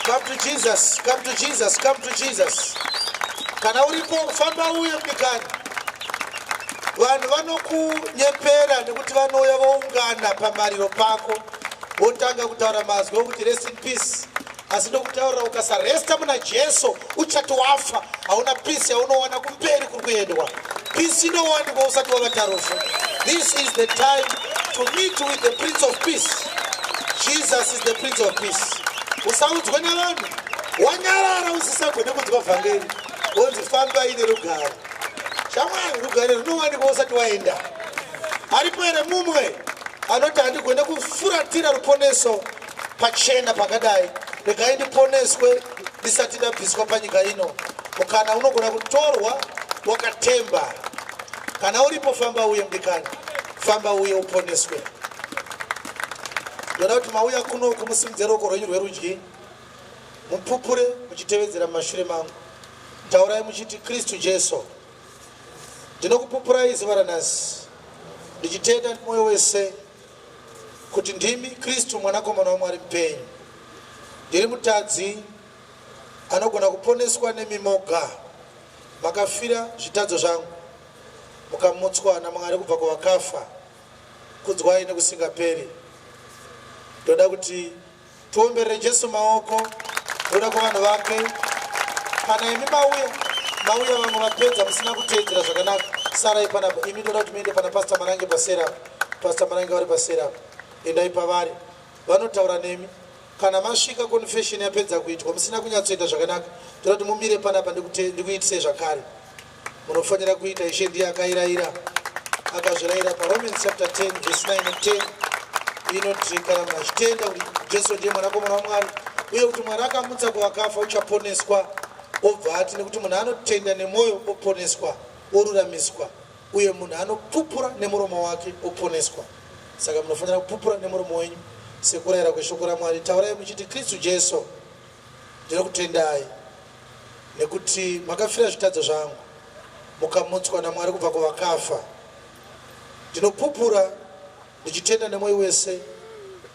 Come to Jesus. Come to Jesus. Come to Jesus. Kana uripo, famba uye mudikani. Vanhu vanokunyepera nekuti vanouya voungana pamariro pako, votanga kutaura mazwi okuti, "Rest in peace." Asi ndokutaurira, ukasaresta muna Jesu uchati wafa, hauna peace yaunowana kumberi kuri kuendwa. Peace inowanikwa usati wavata rufu. This is the time to meet with the Prince of Peace. Jesus is the Prince of Peace. Usaudzwe navanhu. Wanyarara usisagone kunzwa vhangeri, wonzi, "Fambai nerugare." Shamwari, rugare runowanikwa usati waenda. Aripo here mumwe anoti, "Handigone kufuratira ruponeso pachena pakadai. Regai ndiponeswe ndisati ndabviswa panyika ino"? Mukana unogona kutorwa wakatemba. Kana uripo, famba uye mudikani. Famba uye uponeswe. Ndoda kuti mauya kuno kumusimudze ruoko rwenyu rwerudyi, mupupure muchitevedzera mumashure mangu. Taurai muchiti, "Kristu Jesu, ndinokupupurai zuva ranhasi ndichitenda nemwoyo wese kuti ndimi Kristu, Mwanakomana waMwari mupenyu. Ndiri mutadzi anogona kuponeswa nemi moga. Makafira zvitadzo zvangu, mukamutswa naMwari kubva kuvakafa. Kudzwai nekusingaperi." Ndoda kuti tiomberere Jesu maoko ndoda kuvanhu vake. Kana imi mauya, mauya vamwe vapedza, musina kuteedzera zvakanaka, sarai panapa. Imi ndoda kuti muende pana Pastor Marange pasera. Pastor Marange vari pasera, endai pavari, vanotaura nemi. Kana masvika confession yapedza kuitwa, musina kunyatsoita zvakanaka, ndoda kuti mumire panapa ndikuitisei zvakare. Munofanira kuita. Ishe ndiye akairayira, akazvirayira paRomans chapter 10 verse 9 and 10. Inoti kana munhu achitenda kuti Jesu ndiye Mwanakomana waMwari uye kuti Mwari akamutsa kuvakafa, uchaponeswa. Obva ati nekuti munhu anotenda nemwoyo oponeswa, oruramiswa, uye munhu anopupura nemuromo wake oponeswa. Saka munofanira kupupura nemuromo wenyu sekurayira kweshoko raMwari. Taurai muchiti, "Kristu Jesu, ndinokutendai nekuti makafira zvitadzo zvangu, mukamutswa naMwari kubva kuvakafa. Ndinopupura ndichitenda nemwoyo wese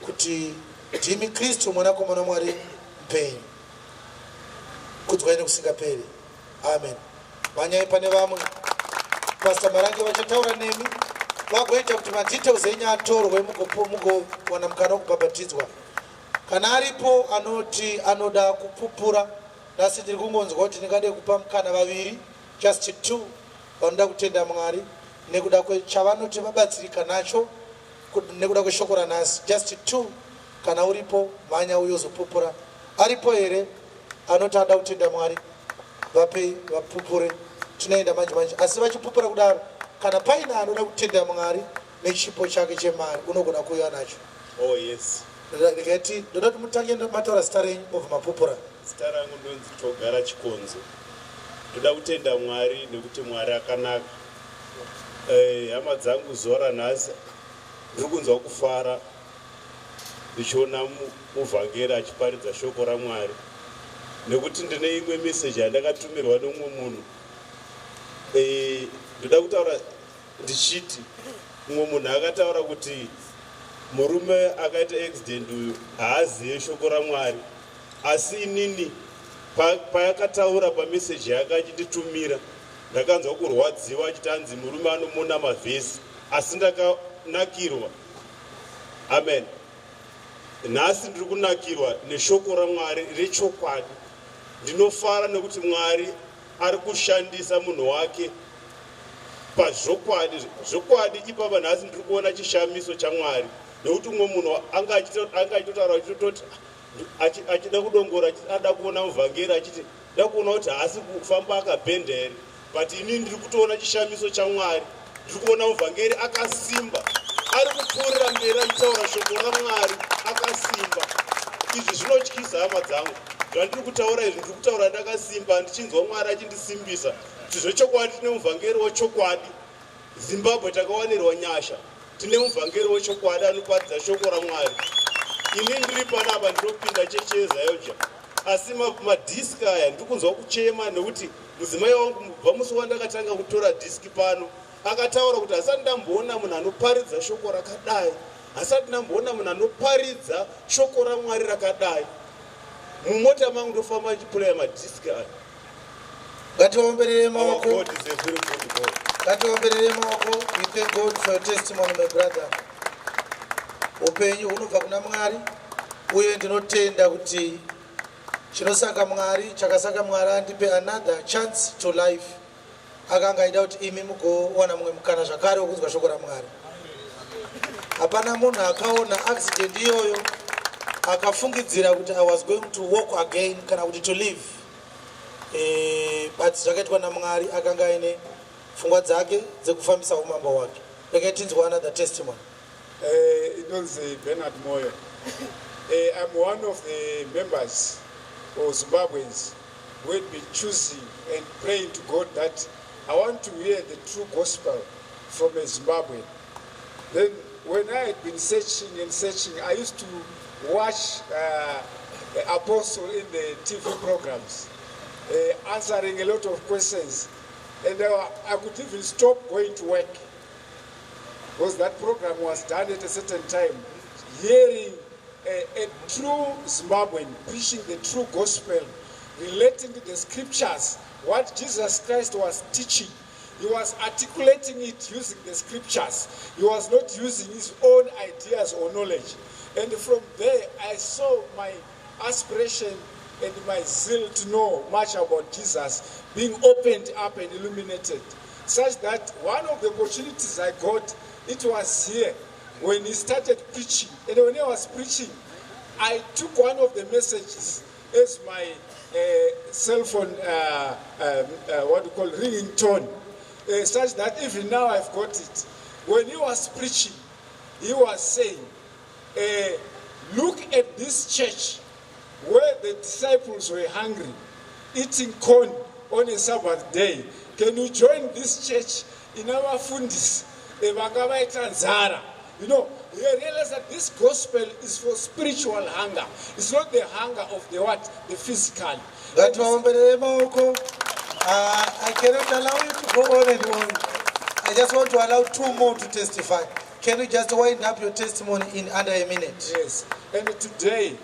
kuti ndimi Kristu, Mwanakomana waMwari mupenyu. Kudzwai nekusingaperi. Amen." Manyai pane vamwe. Pastor Marange vachataura nemi, vagoita kuti madetails enyu atorwe, mugowana mukana wokubhabhatidzwa. Kana aripo anoti anoda kupupura nhasi, ndiri kungonzwa kuti ndingade kupa mukana vaviri, just two, vanoda kutenda Mwari nekuda kwechavanoti vabatsirika nacho nekuda kweshoko ranhasi. Just two. Kana uripo, mhanya uyozopupura. Aripo here anoti anoda kutenda Mwari? Vapei vapupure. Tinoenda manje manje. Asi vachipupura kudaro, kana paine anoda kutenda Mwari nechipo chake chemari, unogona kuuya nacho. Oh yes. Ndikati ndoda kuti mutange mataura zita renyu, mobva mapupura. Zita rangu ndonzi Togara Chikonzo. Ndoda kutenda Mwari nekuti Mwari akanaka. Hama dzangu, zuva ranhasi ndiri kunzwa kufara ndichiona muvhangeri achiparidza shoko raMwari, nekuti ndine imwe meseji yandakatumirwa nemumwe munhu. Ndoda kutaura ndichiti mumwe munhu akataura kuti murume akaita accident uyu haazive shoko raMwari, asi inini payakataura pameseji yake achinditumira, ndakanzwa kurwadziwa, achiti anzi murume anomona mavhesi, asi ndakanakirwa. Amen. Nhasi ndiri kunakirwa neshoko raMwari rechokwadi. Ndinofara nekuti Mwari ari kushandisa munhu wake pazvokwadi. Zvokwadi ipapa nhasi ndiri kuona chishamiso chaMwari, nekuti umwe munhu anga achitotaura achitototi achida kudongora, ada kuona muvhangeri, achiti da kuona kuti haasi kufamba akabhenda here, but inini ndiri kutoona chishamiso chaMwari. Ndiri kuona muvhangeri akasimba, ari kupfuurira mberi achitaura shoko raMwari akasimba. Izvi zvinotyisa, hama dzangu. Zvandiri kutaura izvi, ndiri kutaura ndakasimba, ndichinzwa Mwari achindisimbisa kuti zvechokwadi tine muvhangeri wechokwadi. Zimbabwe takawanirwa nyasha, tine muvhangeri wechokwadi anoparidza shoko raMwari. Ini ndiri panapa, ndinopinda chechi yeZAOGA, asi madhiski aya ndiri kunzwa kuchema, nekuti mudzimai wangu kubva musi wandakatanga kutora dhiski pano akataura kuti hasati ndamboona munhu anoparidza shoko rakadai, hasati ndamboona munhu anoparidza shoko raMwari rakadai. Mumota mangu ndofamba achiplaya madhiski aya. Ngatiomberere Our maoko. God is a very good God. Ngatiomberere maoko. We thank God for your testimony, my brother. Upenyu hunobva kuna Mwari, uye ndinotenda kuti chinosaka Mwari, chakasaka Mwari andipe another chance to life, akanga aida kuti imi mugowana mumwe mukana zvakare wekunzwa shoko raMwari. Hapana munhu akaona accident iyoyo akafungidzira kuti I was going to walk again kana kuti to live. But zvakaitwa naMwari, akanga aine pfungwa dzake dzekufambisa umambo hwake. Regai tinzwa another testimony. Inonzi Bernard Moyo. I'm one of the members of Zimbabweans who had been choosing and praying to God that I want to hear the true gospel from a Zimbabwean. Then when I had been searching and searching, I used to watch the Apostle in the TV programs. answering a lot of questions. And I could even stop going to work because that program was done at a certain time. Hearing a true Zimbabwean preaching the true gospel, relating to the scriptures, what Jesus Christ was teaching. He was articulating it using the scriptures. He was not using his own ideas or knowledge. And from there, I saw my aspiration and my zeal to know much about Jesus being opened up and illuminated, such that one of the opportunities I got, it was here when he started preaching. And when he was preaching, I took one of the messages as my cell phone, what you call ringing tone, such that even now I've got it. When he was preaching, he was saying, look at this church where the disciples were hungry, eating corn on a Sabbath day. Can you join this church in our fundis? You know, you realize that this gospel is for spiritual hunger. It's not the hunger of the what? The physical. I cannot allow you to go on and on. I just want to allow two more to testify. Can you just wind up your testimony in under a minute? Yes. And today,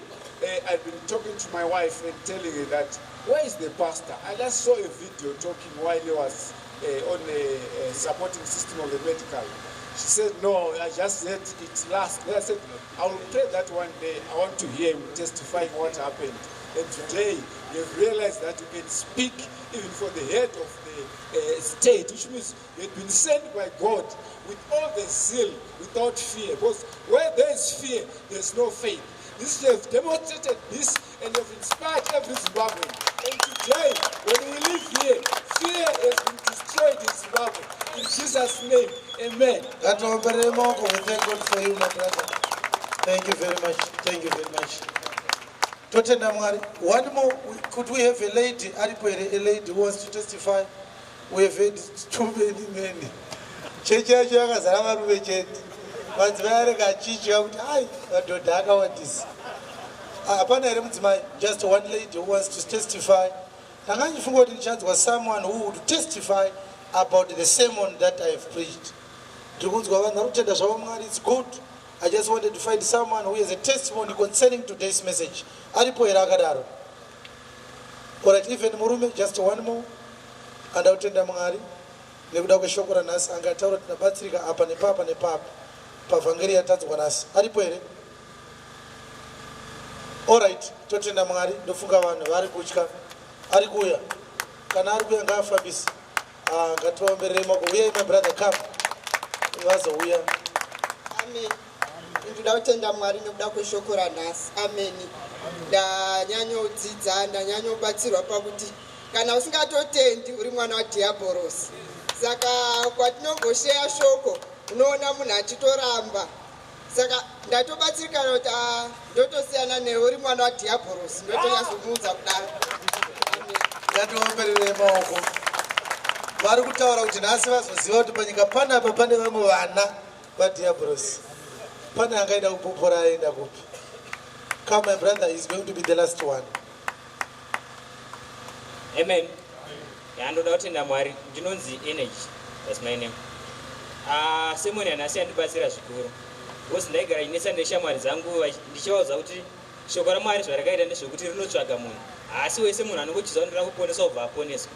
I've been talking to my wife and telling her that, where is the pastor? I just saw a video talking while he was on a supporting system of the medical. She said, no, I just said it last. Then I said, I will pray that one day. I want to hear him testifying what happened. And today, you've realized that you can speak even for the head of the state, which means you have been sent by God with all the zeal, without fear. Because where there is fear, there is no faith. This you have demonstrated this and you have inspired every Zimbabwean. And today, when we live here, fear has been destroyed in Zimbabwe. In Jesus' name, amen. We thank God for you, my brother. Thank you very much. Thank you very much. Totenda Mwari. One more, could we have a lady, a lady who wants to testify? We have had too many men. Chechi yacho yakazara varume chete. Madzimai anenge achitya kuti ai madhodha akawandisa. Hapana here mudzimai? Just one lady who wants to testify. Ndanga ndichifunga kuti ndichanzwa someone who would testify about the sermon that I have preached. Ndiri kunzwa vanhu vari kutenda zvavo Mwari, it's good. I just wanted to find someone who has a testimony concerning today's message. Aripo here akadaro? Alright, even murume, just one more. Andautenda Mwari nekuda kweshoko ranhasi angataura tinabatsirika apa nepapa nepapa pavhangeri yatanzwa nhasi. Aripo here? Alright, totenda Mwari. Ndofunga vanhu vari kutya. Ari kuuya. Kana ari kuuya ngaafambise. Ngativaomberere maoko. Uyai my brother, come. Vazouya. Amen. Ndoda kutenda Mwari nekuda kweshoko ranhasi. Ameni. Ndanyanyodzidza, ndanyanyobatsirwa pakuti kana usingatotendi uri mwana wadhiabhorosi. Saka kwatinongosheya shoko unoona munhu achitoramba. Saka ndatobatsirikana kuti ndotosiyana newe uri mwana wadhiabhorosi, ndotonyatsomuudza kudaro. Ngatiomberere maoko. Vari kutaura kuti nhasi vazoziva kuti panyika panapa pane vamwe vana vadhiabhorosi. Pane angaida kupupura aenda kupi? Come, my brother, is going to be the last one. Amen. Yandoda kutenda Mwari. Ndinonzi Energy. That's my name. Sermon yanhasi yandibatsira zvikuru. Because ndaigara ndinetsa neshamwari dzangu ndichivaudza kuti shoko raMwari zvarakaita ndezvekuti rinotsvaga munhu. Haasi wese munhu anongochiza kuti ndoda kuponeswa kubva aponeswa.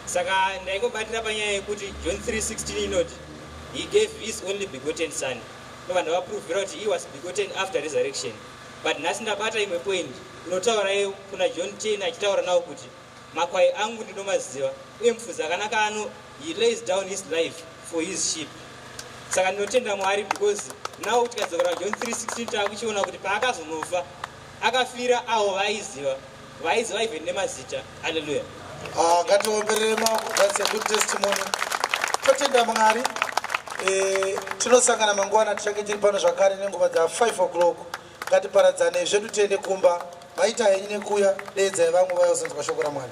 Saka ndaingobatira panyaya yekuti John 3:16 inoti he gave his only begotten son. Vanhu vapruvhira kuti he was begotten after resurrection. But nhasi ndabata imwe point inotaura iyo kuna John 10 achitaura nawo kuti makwai angu ndinomaziva uye mufudzi akanaka ano he lays down his life for his sheep. Saka ndinotenda Mwari because now tikadzokera John 3:16 taakuchiona kuti paakazonofa akafira avo vaiziva vaiziva even nemazita. Hallelujah. Ngatiomberere maoko. That's a good testimony. Totenda Mwari. Tinosangana mangwana, tichange tiri pano zvakare nenguva dza 5 o'clock. Ngatiparadzane zvedu tiende kumba. Maita henyu nekuuya, deedzai vamwe vayozonzwa shoko raMwari.